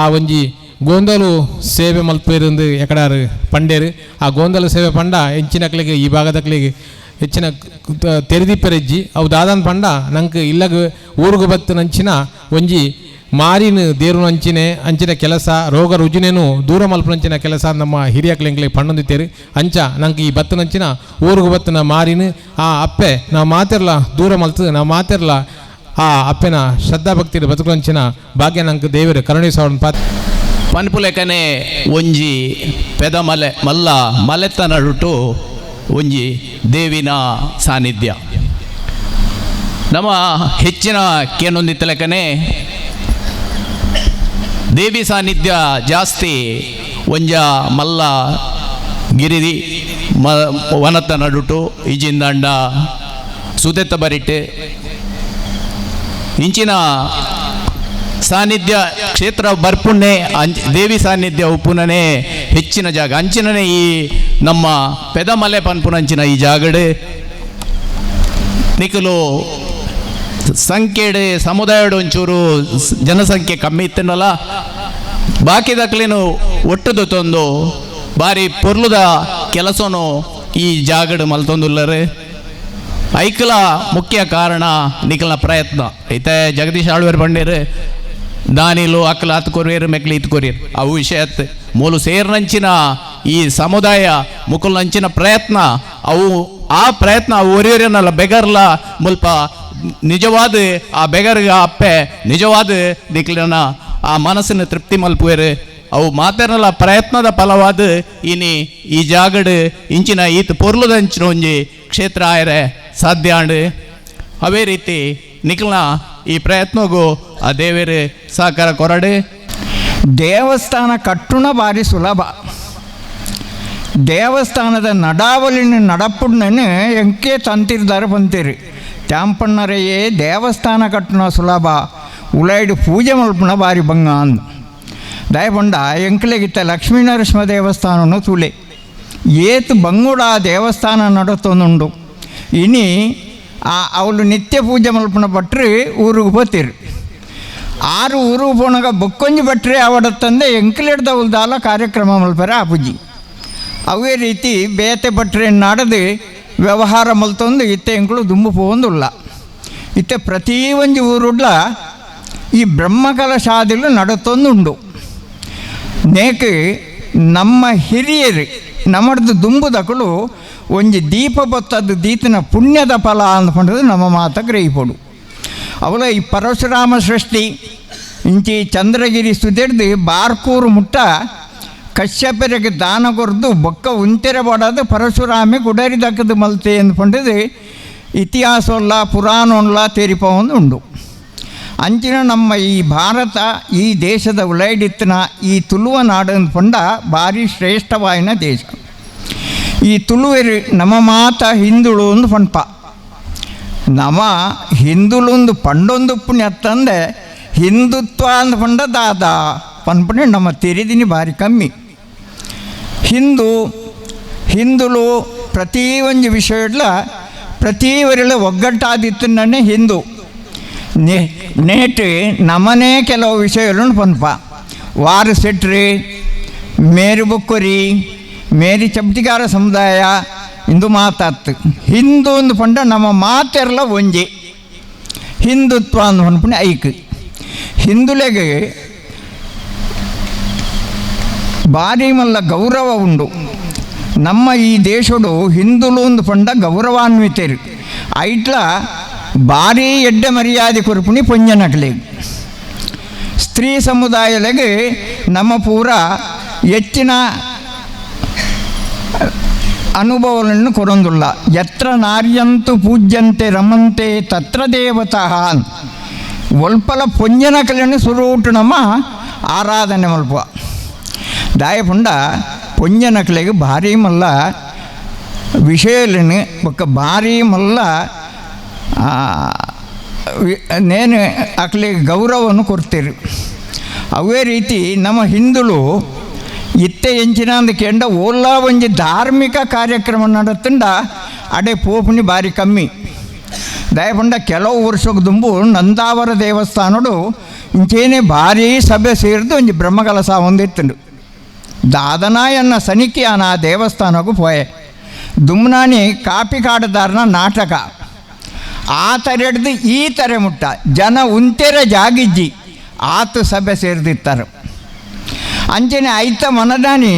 ಆ ಒಂಜಿ ಗೋಂದಲು ಸೇವೆ ಮಲ್ಪೇರಂದು ಎಕಡಾರು ಪಂಡೇರು. ಆ ಗೋಂದಲು ಸೇವೆ ಪಂಡ ಹೆಚ್ಚಿನಕ್ಲಿಗೆ ಈ ಭಾಗದಕ್ಲಿಗೆ ಹೆಚ್ಚಿನ ತೆರೆದಿಪ್ಪರೆಜ್ಜಿ ಅವು ದಾದನ್ ಪಂಡ ನಂಗೆ ಇಲ್ಲಗ ಊರುಗು ಬತ್ತು ನಂಚಿನ ಒಂಜಿ ಮಾರಿನ ದೇರು ಅಂಚಿನೆ ಅಂಚಿನ ಕೆಲಸ ರೋಗ ರುಜಿನೇನು ದೂರ ಮಲ್ಪನಂಚಿನ ಕೆಲಸ ನಮ್ಮ ಹಿರಿಯಕ್ಲಿಂಗ್ಲಿ ಪಣ್ಣೊಂದಿತ್ತೇರು. ಅಂಚ ನಂಗೆ ಈ ಬತ್ತನಂಚಿನ ಊರುಗು ಬತ್ತಿನ ಮಾರಿನ ಆ ಅಪ್ಪೆ ನಾವು ಮಾತಿರ್ಲ ದೂರ ಮಲ್ತು ನಾವು ಮಾತಿರ್ಲ ಆ ಅಪ್ಪೆನ ಶ್ರದ್ಧಾ ಭಕ್ತಿ ಬದುಕಂಚಿನ ಭಾಗ್ಯ ನಂಗೆ ದೇವರು ಕರುಣಿಸೋಣ ಪಾತ್ ಪನ್ಪುಲೆಕನೆ ಒಂಜಿ ಪೆದ ಮಲೆ ಮಲ್ಲ ಮಲೆತ್ತ ನಡುಟು ಒಂಜಿ ದೇವಿನ ಸಾನ್ನಿಧ್ಯ ನಮ್ಮ ಹೆಚ್ಚಿನ ಕೇನೊಂದಿತ್ತಲೆಕನೆ ದೇವಿ ಸಾನ್ನಿಧ್ಯ ಜಾಸ್ತಿ ಒಂಜ ಮಲ್ಲ ಗಿರಿದಿ ಮ ವನತ್ತ ನಡುಟು ಇಜಿಂದಂಡ ಸುದೆತ್ತ ಬರಿಟೆ ಇಂಚಿನ ಸಾನ್ನಿಧ್ಯ ಕ್ಷೇತ್ರ ಬರ್ಪುಣ್ಣೆ ಅಂಚ್ ದೇವಿ ಸಾನ್ನಿಧ್ಯ ಉಪ್ಪುನನೇ ಹೆಚ್ಚಿನ ಜಾಗ ಅಂಚಿನನೇ ಈ ನಮ್ಮ ಪೆದಮಲೆ ಪನ್ಪುನಂಚಿನ ಈ ಜಾಗಡೆ ನಿಕಲು ಸಂಖ್ಯೆಡೆ ಸಮುದಾಯಡು ಒಂಚೂರು ಜನಸಂಖ್ಯೆ ಕಮ್ಮಿ ಇತ್ತನಲ್ಲ ಬಾಕಿದಕ್ಲೇನು ಒಟ್ಟುದು ತಂದು ಬಾರಿ ಪೊರ್ಲುದ ಕೆಲಸನು ಈ ಜಾಗಡು ಮಲ್ತೊಂದುಲ್ಲರೆ ಐಕಲ ಮುಖ್ಯ ಕಾರಣ ನಿಕಲ್ನ ಪ್ರಯತ್ನ ಐತೆ. ಜಗದೀಶ್ ಆಳ್ವೇರ್ ಬಂಡೇರು ದಾನಿಲು ಅಕ್ಲ ಆತ್ ಕೊರಿಯರು ಮೆಕ್ಲಿ ಇತ್ ಕೊರಿಯರು ಅವು ವಿಷಯ ಮೂಲು ಸೇರ್ನಂಚಿನ ಈ ಸಮುದಾಯ ಮುಕುಲ್ನಂಚಿನ ಪ್ರಯತ್ನ ಅವು ಆ ಪ್ರಯತ್ನ ಅವು ಒರಿಯರನ್ನಲ್ಲ ಬೆಗರ್ಲ ಮುಲ್ಪ ನಿಜವಾದ ಆ ಬೆಗರ್ಗ ಅಪ್ಪೆ ನಿಜವಾದ ನಿಕ್ಲನ ಆ ಮನಸ್ಸಿನ ತೃಪ್ತಿ ಮಲ್ಪುವೇರು ಅವು ಮಾತೇನಲ್ಲ ಪ್ರಯತ್ನದ ಫಲವಾದ ಇನಿ ಈ ಜಾಗಡು ಇಂಚಿನ ಈತ ಪೊರ್ಲುದಂಚಿನ ಒಂಜಿ ಕ್ಷೇತ್ರ ಆಯರೆ ಸಾಧ್ಯ ಆಂಡ್. ಅವೇ ರೀತಿ ನಿಕ್ಲ ಈ ಪ್ರಯತ್ನಗೂ ಆ ದೇವೇರು ಸಹಕಾರ ಕೊರಡು. ದೇವಸ್ಥಾನ ಕಟ್ಟುಣ ಭಾರಿ ಸುಲಭ. ದೇವಸ್ಥಾನದ ನಡಾವಲಿನ ನಡಪುಡ್ನನ್ನು ಎಂಕೆ ತಂತಿರ್ದಾರೆ ಬಂತೀರಿ ತ್ಯಾಂಪಣ್ಣರೆಯೇ ದೇವಸ್ಥಾನ ಕಟ್ಟುಣ ಸುಲಭ, ಉಲೈಡು ಪೂಜೆ ಮಲ್ಪುಣ ಭಾರಿ ಬಂಗ ಅಂದು ದಯಪಂಡ ಎಂಕ್ಲೆಗಿತ್ತ ಲಕ್ಷ್ಮೀ ನರಸಿಂಹ ದೇವಸ್ಥಾನನು ತುಲೆ ಏತು ಬಂಗುಡ ದೇವಸ್ಥಾನ ನಡತೊಂದುಂಡು. ಇನಿ ಆ ಅವಳು ನಿತ್ಯ ಪೂಜೆ ಮಲ್ಪುಣ ಭಟ್ರು ಊರಿಗೆ ಹೋಗ್ತೀರಿ. ಆರು ಊರಿಗೆ ಪೋಣಗ ಬೊಕ್ಕೊಂಜಿ ಭಟ್ರೆ ಅವಡತ್ತಂದೆ ಎಂಕ್ಲೆಡ್ದವಲ್ದಾಲ ಕಾರ್ಯಕ್ರಮ ಮಲ್ಪರ ಆ ಪೂಜೆ. ಅವೇ ರೀತಿ ಬೇತೆ ಭಟ್ರೆ ನಾಡದು ವ್ಯವಹಾರ ಮಲ್ತೊಂದು ಇತ್ತೆ ಎಂಕುಲು ದುಂಬು ಪೋವೊಂದುಲ್ಲ. ಇತ್ತೆ ಪ್ರತಿ ಒಂಜಿ ಊರುಡ್ಲ ಈ ಬ್ರಹ್ಮಕಲಶಾದಿಲು ನಡತೊಂದುಂಡು. ನೇಕ್ ನಮ್ಮ ಹಿರಿಯರು ನಮ್ಮದು ದುಂಬುದಕಲು ಒಂಜಿ ದೀಪ ಬತ್ತದ್ದು ದೀತನ ಪುಣ್ಯದ ಫಲ ಅಂದ್ಕೊಂಡದ್ದು ನಮ್ಮ ಮಾತ ಗ್ರಹಿಪೊಡು. ಅವಳ ಈ ಪರಶುರಾಮ ಸೃಷ್ಟಿ ಇಂಚಿ ಚಂದ್ರಗಿರಿ ಸುದಿಡ್ದು ಬಾರ್ಕೂರು ಮುಟ್ಟ ಕಶ್ಯಪರಿಗೆ ದಾನ ಕೊರ್ದು ಬೊಕ್ಕ ಉಂತೆರೆ ಬಡದು ಪರಶುರಾಮಿ ಗುಡರಿ ದಕ್ಕದು ಮಲ್ತೆ ಅಂದ್ಕೊಂಡಿದ್ದು ಇತಿಹಾಸವಲ್ಲ ಪುರಾಣವಲ್ಲ ತೇರಿಪವೊಂದು ಉಂಡು. ಅಂಚಿನ ನಮ್ಮ ಈ ಭಾರತ ಈ ದೇಶದ ಉಲೈಡಿತ್ತನ ಈ ತುಳುವ ನಾಡು ಅಂದ್ಕೊಂಡ ಭಾರಿ ಶ್ರೇಷ್ಠವಾಯಿನ ದೇಶ. ಈ ತುಳುವೆರು ನಮ್ಮ ಮಾತ ಹಿಂದುಳು ಒಂದು ಪಂಪ ನಮ ಹಿಂದುಲೊಂದು ಪಂಡೊಂದು ಪುಣ್ಯತ್ತಂದೆ ಹಿಂದುತ್ವ ಅಂದ್ಕೊಂಡ ದಾದ ಪನ್ಪುಣೆ ನಮ್ಮ ತೆರಿದಿನಿ ಭಾರಿ ಕಮ್ಮಿ. ಹಿಂದುಲು ಪ್ರತಿ ಒಂಜಿ ವಿಷಯಡ್ಲ ಪ್ರತಿ ವರಿಲ ಒಗ್ಗಟ್ಟಾದಿತ್ತನ್ನೇ ಹಿಂದೂ ನೇಟ್ ನಮನೇ ಕೆಲವು ವಿಷಯಗಳನ್ನು ಪನ್ಪ ವಾರು ಸೆಟ್ರಿ ಮೇರು ಬೊಕ್ಕೊರಿ ಮೇರಿ ಚಪ್ಟಿಗಾರ ಸಮುದಾಯ ಇಂದು ಮಾತಾತ್ತು ಹಿಂದೂ ಒಂದು ಪಂಡ ನಮ್ಮ ಮಾತೆರಲ ಒಂಜಿ ಹಿಂದುತ್ವ ಅಂದು ಪನ್ಪುಣೆ ಐಕ್ ಹಿಂದುಲೆಗೆ ಭಾರಿ ಮಲ್ಲ ಗೌರವ ಉಂಡು. ನಮ್ಮ ಈ ದೇಶಡು ಹಿಂದುಲು ಒಂದು ಪಂಡ ಗೌರವಾನ್ವಿತರು ಐಟ್ಲ ಭಾರಿ ಎಡ್ಡೆ ಮರ್ಯಾದೆ ಕೊರ್ಪುಣಿ ಪೊಂಜನಕಲೆ ಸ್ತ್ರೀ ಸಮುದಾಯಲೆಗೆ ನಮ್ಮ ಪೂರ ಹೆಚ್ಚಿನ ಅನುಭವಗಳನ್ನು ಕೊಡೊಂದುಲ್ಲ. ಯತ್ರ ನಾರ್ಯಂತು ಪೂಜ್ಯಂತೆ ರಮಂತೆ ತತ್ರ ದೇವತಃ ಒಲ್ಪಲ ಪೊಂಜನಕಲೆಯನ್ನು ಸುರುಟು ನಮ್ಮ ಆರಾಧನೆ ಮಲ್ಪ ದಾಯಪುಂಡ ಪೊಂಜನಕಲೆಗೆ ಭಾರಿ ಮಲ್ಲ ವಿಷಯలను ಬೊಕ್ಕ ಭಾರಿ ಮಲ್ಲ ನೇನು ಅಕ್ಲಿಗೆ ಗೌರವವನ್ನು ಕೊಡ್ತೀರಿ. ಅವೇ ರೀತಿ ನಮ್ಮ ಹಿಂದುಳು ಇತ್ತೆ ಎಂಚಿನ ಅಂದ ಓಲ್ಲ ಒಂಜಿ ಧಾರ್ಮಿಕ ಕಾರ್ಯಕ್ರಮ ನಡತುಂಡ ಅಡೆ ಪೋಪುನಿ ಭಾರಿ ಕಮ್ಮಿ. ದಯಪಂಡ ಕೆಲವು ವರ್ಷಕ್ಕೆ ದುಂಬು ನಂದಾವರ ದೇವಸ್ಥಾನಡು ಇಂಚೇನೆ ಭಾರಿ ಸಭೆ ಸೇರಿದು ಒಂಜಿ ಬ್ರಹ್ಮಕಲಸ ಒಂದಿತ್ತುಂಡು. ದಾದನಾಯನ್ನ ಸನಿಕಿಯಾನ ಆ ದೇವಸ್ಥಾನಕ್ಕೂ ಪೋಯೆ ದುಮ್ನಾನಿ ಕಾಪಿ ಕಾಡದಾರನ ನಾಟಕ ಆ ತರೆಡ್ದು ಈ ತರೆ ಮುಟ್ಟ ಜನ ಉಂತೆರೆ ಜಾಗಿಜ್ಜಿ ಆತು ಸಭೆ ಸೇರಿದಿತ್ತಾರೆ. ಅಂಚನೆ ಐತ ಮನದಾನಿ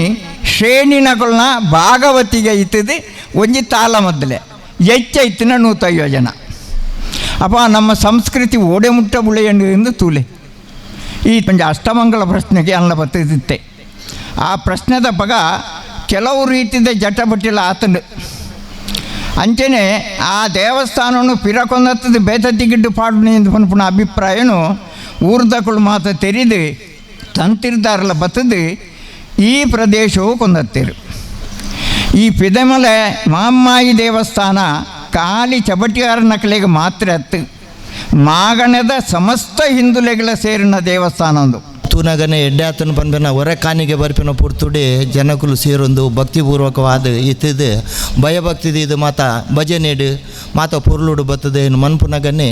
ಶ್ರೇಣಿನಗಳನ್ನ ಭಾಗವತಿಗೆ ಇತ್ತದು ಒಂಜಿ ತಾಲ ಮೊದಲೇ ಹೆಚ್ಚೈತಿನ 150 ಜನ. ಅಪ್ಪ ನಮ್ಮ ಸಂಸ್ಕೃತಿ ಓಡೆ ಮುಟ್ಟ ಬುಳೆಯಂಡು ತೂಲೆ ಈ ಒಂಜಿ ಅಷ್ಟಮಂಗಲ ಪ್ರಶ್ನೆಗೆ ಅನ್ನ ಬತ್ತಿದ್ದೆ. ಆ ಪ್ರಶ್ನೆದ ಪಗ ಕೆಲವು ರೀತಿಯ ಜಟಬಟ್ಟಿಲ ಆತಂಡು. ಅಂಚನೆ ಆ ದೇವಸ್ಥಾನವನ್ನು ಪಿರಕೊಂದತ್ತದ ಬೇತತ್ತಿಗಿಡ್ಡು ಪಾಡು ಎಂದು ಪನ್ಪುನ ಅಭಿಪ್ರಾಯನು ಊರ್ದಕುಳು ಮಾತ ತೆರಿದು ತಂತಿರ್ದಾರಲ ಬತ್ತದು ಈ ಪ್ರದೇಶವು ಕೊಂದತ್ತಿರು. ಈ ಪಿದಮಲೆ ಮಾಮ್ಮಾಯಿ ದೇವಸ್ಥಾನ ಖಾಲಿ ಚಬಟಿಯಾರ ನಕಲಿಗೆ ಮಾತ್ರ ಅತ್ತು ಮಾಗಣದ ಸಮಸ್ತ ಹಿಂದುಲೆಗಳ ಸೇರಿನ ದೇವಸ್ಥಾನ ಒಂದು. ತೂನಗನೆ ಎಡ್ಡೆ ಆತನ ಪನ್ಪಿನ ಹೊರ ಕಾನಿಗೆ ಬರ್ಪಿನ ಪುರ್ತುಡೆ ಜನಕುಲು ಸೇರೊಂದು ಭಕ್ತಿಪೂರ್ವಕವಾದ ಇತ್ತಿದ್ದು ಭಯಭಕ್ತಿದ ಇದು ಮಾತ ಭಜನೆಡು ಮಾತ ಪೊರ್ಲುಡು ಬರ್ತದೆ ಮನ್ಪುನಗನೆ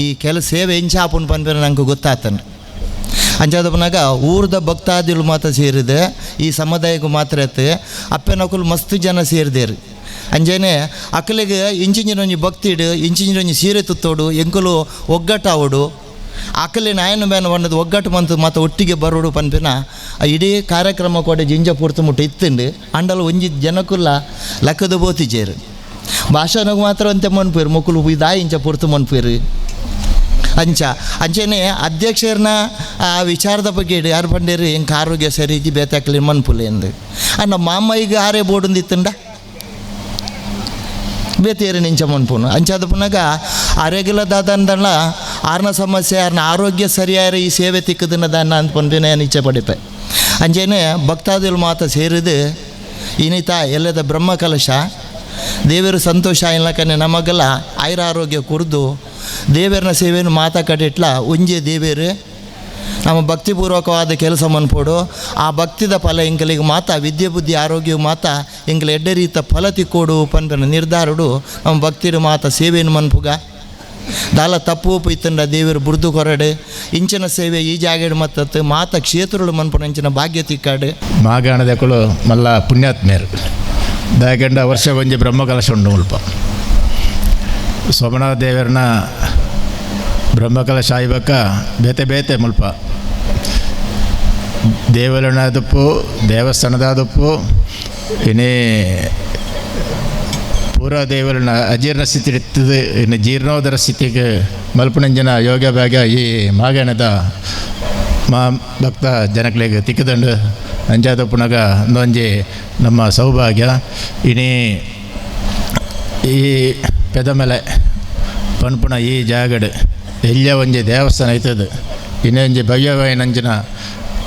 ಈ ಕೆಲ ಸೇವೆ ಎಂಚಾಪುನ ಪನ್ಪಿನ ನಂಗೆ ಗೊತ್ತಾತನ. ಅಂಚಾದ ಪುನಗ ಊರ್ದ ಭಕ್ತಾದಿಲು ಮಾತ ಸೇರಿದೆ ಈ ಸಮುದಾಯಕ್ಕೂ ಮಾತ್ರ ಇತ್ತು ಅಪ್ಪನಕುಲು ಮಸ್ತ್ ಜನ ಸೇರಿದೇರು. ಅಂಜನೆ ಅಕ್ಕಲಿಗೆ ಇಂಚಿಂಚಿನೊಂಜಿ ಭಕ್ತಿಡು ಇಂಚಿಂಚಿನೊಂಜಿ ಸೀರೆ ತುತ್ತೋಡು ಎಂಕುಲು ಒಗ್ಗಟ್ಟಾವಡು ಅಕ್ಕಲಿ ನಾಯನ ಬೇನ ಬಣ್ಣದ ಒಗ್ಗಟ್ಟು ಮಂತು ಮತ್ತು ಒಟ್ಟಿಗೆ ಬರೋಡು ಪನ್ಪಿನ ಆ ಇಡೀ ಕಾರ್ಯಕ್ರಮ ಕೂಡ ಜಿಂಜ ಪೂರ್ತಿ ಮುಟ್ಟ ಇತ್ತುಂಡು ಅಂಡಲ ಒಂಜಿ ಜನಕುಲ್ಲ ಲಕ್ಕದ ಬೋತಿಜೇರು ಭಾಷಣಕ್ಕೆ ಮಾತ್ರ ಅಂತೆ ಮನ್ಪೇರು ಮೊಕ್ಕಲು ಇದಾಯಿ ಇಂಚ ಪೂರ್ತಿ ಮನ್ಪೇರು ಅಂಚ ಅಂಚೆನೆ ಅಧ್ಯಕ್ಷರನ್ನ ಆ ವಿಚಾರದ ಬಗ್ಗೆ ಯಾರು ಬಂಡೇರು ಎಂಕ ಆರೋಗ್ಯ ಸರಿ ಇಜ್ಜಿ ಬೇತಾಕ್ಲಿ ಮನ್ಪುಲೆ ಎಂದು ನಮ್ಮ ಮಾಮ ಈಗ ಆರೇ ಬೋರ್ಡ್ ಇತ್ತಂಡ ಬೇತೇರು ನಿಂಚ ಮನ್ಪುನು ಅಂಚಾದ ಪುನಗ ಆರೋಗ್ಯಲ ದಾದಂದಲ್ಲ ಆರ್ನ ಸಮಸ್ಯೆ ಆರ್ನ ಆರೋಗ್ಯ ಸರಿಯಾರ ಈ ಸೇವೆ ತಿಕ್ಕದನ್ನ ದಾನ ಅಂತ ಪನ್ಪಿನ ಇಚ್ಛೆ ಪಡಿಪೆ. ಅಂಚೆನೆ ಭಕ್ತಾದಿಲು ಮಾತ ಸೇರಿದು ಇನಿತ ಎಲ್ಲದ ಬ್ರಹ್ಮ ಕಲಶ ದೇವರು ಸಂತೋಷ ಇಲ್ಲಕನೆ ನಮಗೆಲ್ಲ ಆಯುರ ಆರೋಗ್ಯ ಕುರಿದು ದೇವರನ್ನ ಸೇವೆಯನ್ನು ಮಾತಾ ಕಟ್ಟಿಟ್ಲ ಒಂಜೆ ದೇವೇರು ನಮ್ಮ ಭಕ್ತಿಪೂರ್ವಕವಾದ ಕೆಲಸ ಮನ್ಪೋಡು. ಆ ಭಕ್ತಿದ ಫಲ ಎಂಕಲಿಗೆ ಮಾತಾ ವಿದ್ಯೆ ಬುದ್ಧಿ ಆರೋಗ್ಯ ಮಾತಾ ಎಂಕಲ ಎಡ್ಡೆ ರೀತ ಫಲ ತಿಕ್ಕೋಡು ಪನ್ಪನ ನಿರ್ಧಾರುಡು ನಮ್ಮ ಭಕ್ತಿರು ಮಾತಾ ಸೇವೆಯನ್ನು ಮನ್ಪುಗ ದಾಲ ತಪ್ಪು ಇತ್ತಂಡ ದೇವರು ಬುರ್ದು ಕೊರಡೆ ಇಂಚಿನ ಸೇವೆ ಈ ಜಾಗೇಡು ಮತ್ತತ್ತು ಮಾತ ಕ್ಷೇತ್ರಗಳು ಮನ್ಪುನ ಇಂಚಿನ ಭಾಗ್ಯ ತಿಕ್ಕಾಡು. ಮಾಗಾಣದಕ್ಕಳು ಮಲ್ಲ ಪುಣ್ಯಾತ್ಮೇರು ದಾಯಕಂಡ ವರ್ಷ ಒಂಜಿ ಬ್ರಹ್ಮಕಲಶ ಉಂಡು ಮುಲ್ಪ ಸೋಮನಾಥ ದೇವರನ್ನ ಬ್ರಹ್ಮಕಲಶ ಆಯ್ಬಕ್ಕ ಬೇತೆ ಬೇತೆ ಮುಲ್ಪ ದೇವಲನದಪ್ಪು ದೇವಸ್ಥಾನದಾದಪ್ಪು ಇನ್ನೇ ಪೂರ ದೇವರನ್ನ ಅಜೀರ್ಣ ಸ್ಥಿತಿ ಇರ್ತದೆ. ಇನ್ನು ಜೀರ್ಣೋದರ ಸ್ಥಿತಿಗೆ ಮಲ್ಪನಂಜನ ಯೋಗ ಭಾಗ ಈ ಮಾಗಣದ ಮಾ ಭಕ್ತ ಜನಗಳಿಗೆ ತಿಕ್ಕದಂಡು ಅಂಜಾದ ಪುನಗ ಒಂದೊಂಜಿ ನಮ್ಮ ಸೌಭಾಗ್ಯ. ಇನಿ ಈ ಪೆದಮಲೆ ಪನ್ಪುಣ ಈ ಜಾಗಡು ಎಲ್ಲ ಒಂಜಿ ದೇವಸ್ಥಾನ ಐತದೆ. ಇನ್ನೊಂಜಿ ಭವ್ಯವಾಯಿನಂಜಿನ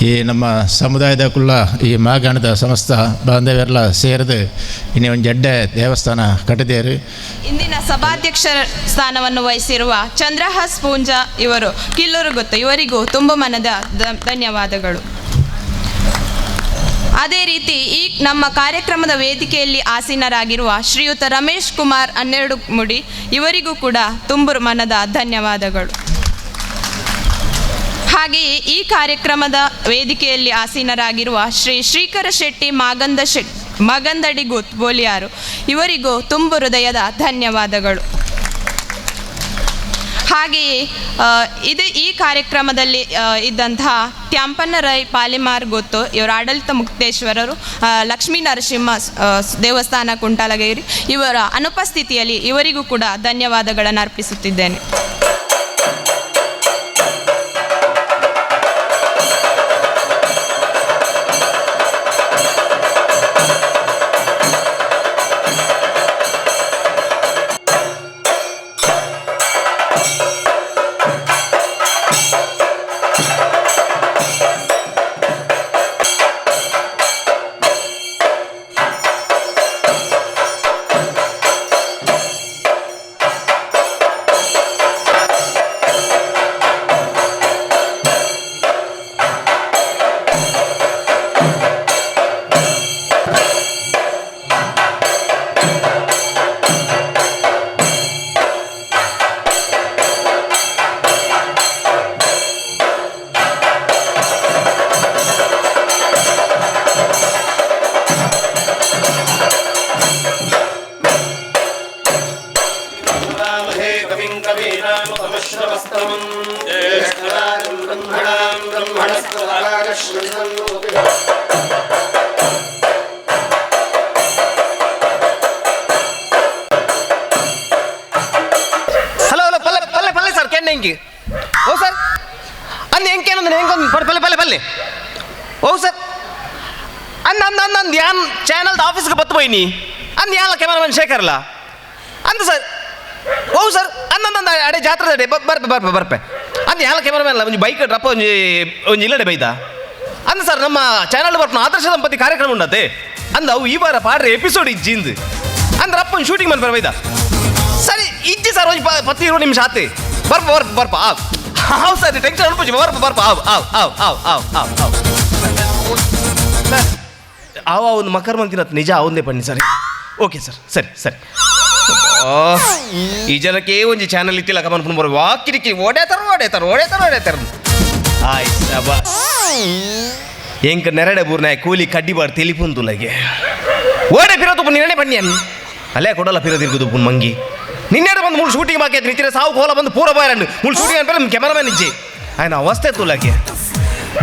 ಈ ನಮ್ಮ ಸಮುದಾಯದ ಕುಲ್ಲ ಈ ಮಾಗಾಣದ ಸಂಸ್ಥಾ ಬಾಂಧವ್ಯರೆಲ್ಲ ಸೇರಿದು ಇನ್ನೇ ಒಂದು ಜಡ್ಡೆ ದೇವಸ್ಥಾನ ಕಟ್ಟಿದೇರು. ಇಂದಿನ ಸಭಾಧ್ಯಕ್ಷ ಸ್ಥಾನವನ್ನು ವಹಿಸಿರುವ ಚಂದ್ರಹಾಸ್ ಪೂಂಜಾ ಇವರು ಕಿಲ್ಲೂರು ಗೊತ್ತು, ಇವರಿಗೂ ತುಂಬ ಮನದ ಧನ್ಯವಾದಗಳು. ಅದೇ ರೀತಿ ಈ ನಮ್ಮ ಕಾರ್ಯಕ್ರಮದ ವೇದಿಕೆಯಲ್ಲಿ ಆಸೀನರಾಗಿರುವ ಶ್ರೀಯುತ ರಮೇಶ್ ಕುಮಾರ್ 12 ಮುಡಿ ಇವರಿಗೂ ಕೂಡ ತುಂಬು ಮನದ ಧನ್ಯವಾದಗಳು. ಹಾಗೆಯೇ ಈ ಕಾರ್ಯಕ್ರಮದ ವೇದಿಕೆಯಲ್ಲಿ ಆಸೀನರಾಗಿರುವ ಶ್ರೀ ಶ್ರೀಕರ ಶೆಟ್ಟಿ ಮಾಗಂದಡಿ ಗುತ್ ಬೋಲಿಯಾರು ಇವರಿಗೂ ತುಂಬು ಹೃದಯದ ಧನ್ಯವಾದಗಳು. ಹಾಗೆಯೇ ಇದು ಈ ಕಾರ್ಯಕ್ರಮದಲ್ಲಿ ಇದ್ದಂತಹ ತ್ಯಾಂಪನ್ನ ರೈ ಪಾಲಿಮಾರ್ ಗೊತ್ತು ಇವರ ಆಡಳಿತ ಮುಕ್ತೇಶ್ವರರು ಲಕ್ಷ್ಮೀ ನರಸಿಂಹ ದೇವಸ್ಥಾನ ಕುಂಟಾಲಗೇರಿ ಇವರ ಅನುಪಸ್ಥಿತಿಯಲ್ಲಿ ಇವರಿಗೂ ಕೂಡ ಧನ್ಯವಾದಗಳನ್ನು ಅರ್ಪಿಸುತ್ತಿದ್ದೇನೆ. ಹಲೋ ಹಲೋ ಪಲ್ಲೆ ಪಲ್ಲೆ ಪಲ್ಲೆ ಸರ್ ಕೆಂಡ ಎಂಕಿ ಓ ಸರ್ ಅಂದು ಎಂಕೇನಂದ್ರೆ ಹೆಂಗೊಂದು ಪಲ್ಲೆ ಪಲ್ಲೆ ಪಲ್ಲೆ ಓ ಸರ್ ಅಂದ ಅಂದ ಅಂದ ಅಂದು ಯಾನ್ ಚಾನಲ್ದ ಆಫೀಸ್ಗೆ ಬತ್ತು పోయిನಿ ಅಂದು ಯಾಲ ಕೆಮರಾಮನ್ ಶೇಖರ್ಲ ಅಂದ ಸರ್ ಓ ಸರ್ ಅಂದ ಅಡೆ ಜಾತ್ರೆ ಅಡೆ ಬರ್ಪೆ ಬರ್ಪೆ ಬರ್ಪೆ ಅಂದು ಯಾಲ ಕೆಮರಾಮನ್ ಅಲ್ಲ ಒಂಜಿ ಬೈಕ್ ಡ್ರಪ್ಪ ಒಂಜಿ ಒಂಜಿ ಇಲ್ಲಡೆ ಬೈದ ಅಂದ ಸರ್ ನಮ್ಮ ಚಾನಲ್ ಬರ್ಪನ ಆದರ್ಶ ದಂಪತಿ ಕಾರ್ಯಕ್ರಮ ಉಂಡತೆ ಅಂದ ಅವು ಈ ವಾರ ಪಾಡ್ರೆ ಎಪಿಸೋಡ್ ಇಜ್ಜಿಂದು ಅಂದ್ರೆ ಅಪ್ಪ ಒಂದು ಶೂಟಿಂಗ್ ಮನ್ಪರ ಬೈದ ಸರಿ ಇಜ್ಜಿ ಸರ್ ಒಂಜಿ 10-20 ನಿಮಿಷ ಆತೆ ಬರ್ಪ ಬರ್ಪ ಬರ್ಪ ಆವ್ ಹಾವ್ ಸರ್ ಟೆನ್ಷನ್ ಅನ್ಪುಜಿ ಬರ್ಪ ಬರ್ಪ ಆವ್ ಆವ್ ಆವ್ ಆವ್ ಆವ್ ಆವ್ ಆವ್ ಸರ್ ಆವ ಒಂದು ಮಕರ್ ಮಂತಿನತ್ ನಿಜ ಅವಂದೇ ಬನ್ನಿ ಸರಿ ಓಕೆ ಸರ್ ಸರಿ ಸರಿ ಈ ಜನಕ್ಕೆ ಒಂಜಿ ಚಾನಲ್ ಇತ್ತಿಲ್ಲ ಕಮನ್ ಬರೋ ವಾಕಿರಿಕಿ ಓಡೇತಾರ ಓಡೇತಾರ ಓಡೇತಾರ ಓಡೇತಾರ ಆಯ್ ಶಬಾಸ್ ಎಂಕ ನೆರಡೆ ಬೂರ್ನಾಯ ಕೂಲಿ ಕಡ್ಡಿ ಬಾರ್ ತೆಲಿಪುಂದುಲಗೆ ಓಡೆ ಫಿರೋದು ನಿನ್ನೆ ಬನ್ನಿ ಅನ್ ಅಲ್ಲೇ ಕೊಡಲ್ಲ ಫಿರೋದಿರ್ಗುದು ಪುನ್ ಮಂಗಿ ನಿನ್ನೆ ಬಂದು ಮೂರು ಶೂಟಿಂಗ್ ಬಾಕಿ ನಿಂತಿರ ಸಾವು ಕೋಲ ಬಂದು ಪೂರ ಬಾಯರಂಡು ಮೂರು ಶೂಟಿಂಗ್ ಅನ್ಪೇರೆ ಕೆಮರಾಮನ್ ಇಜ್ಜೆ ఆయన ಅವಸ್ಥೆ ತುಲಗೆ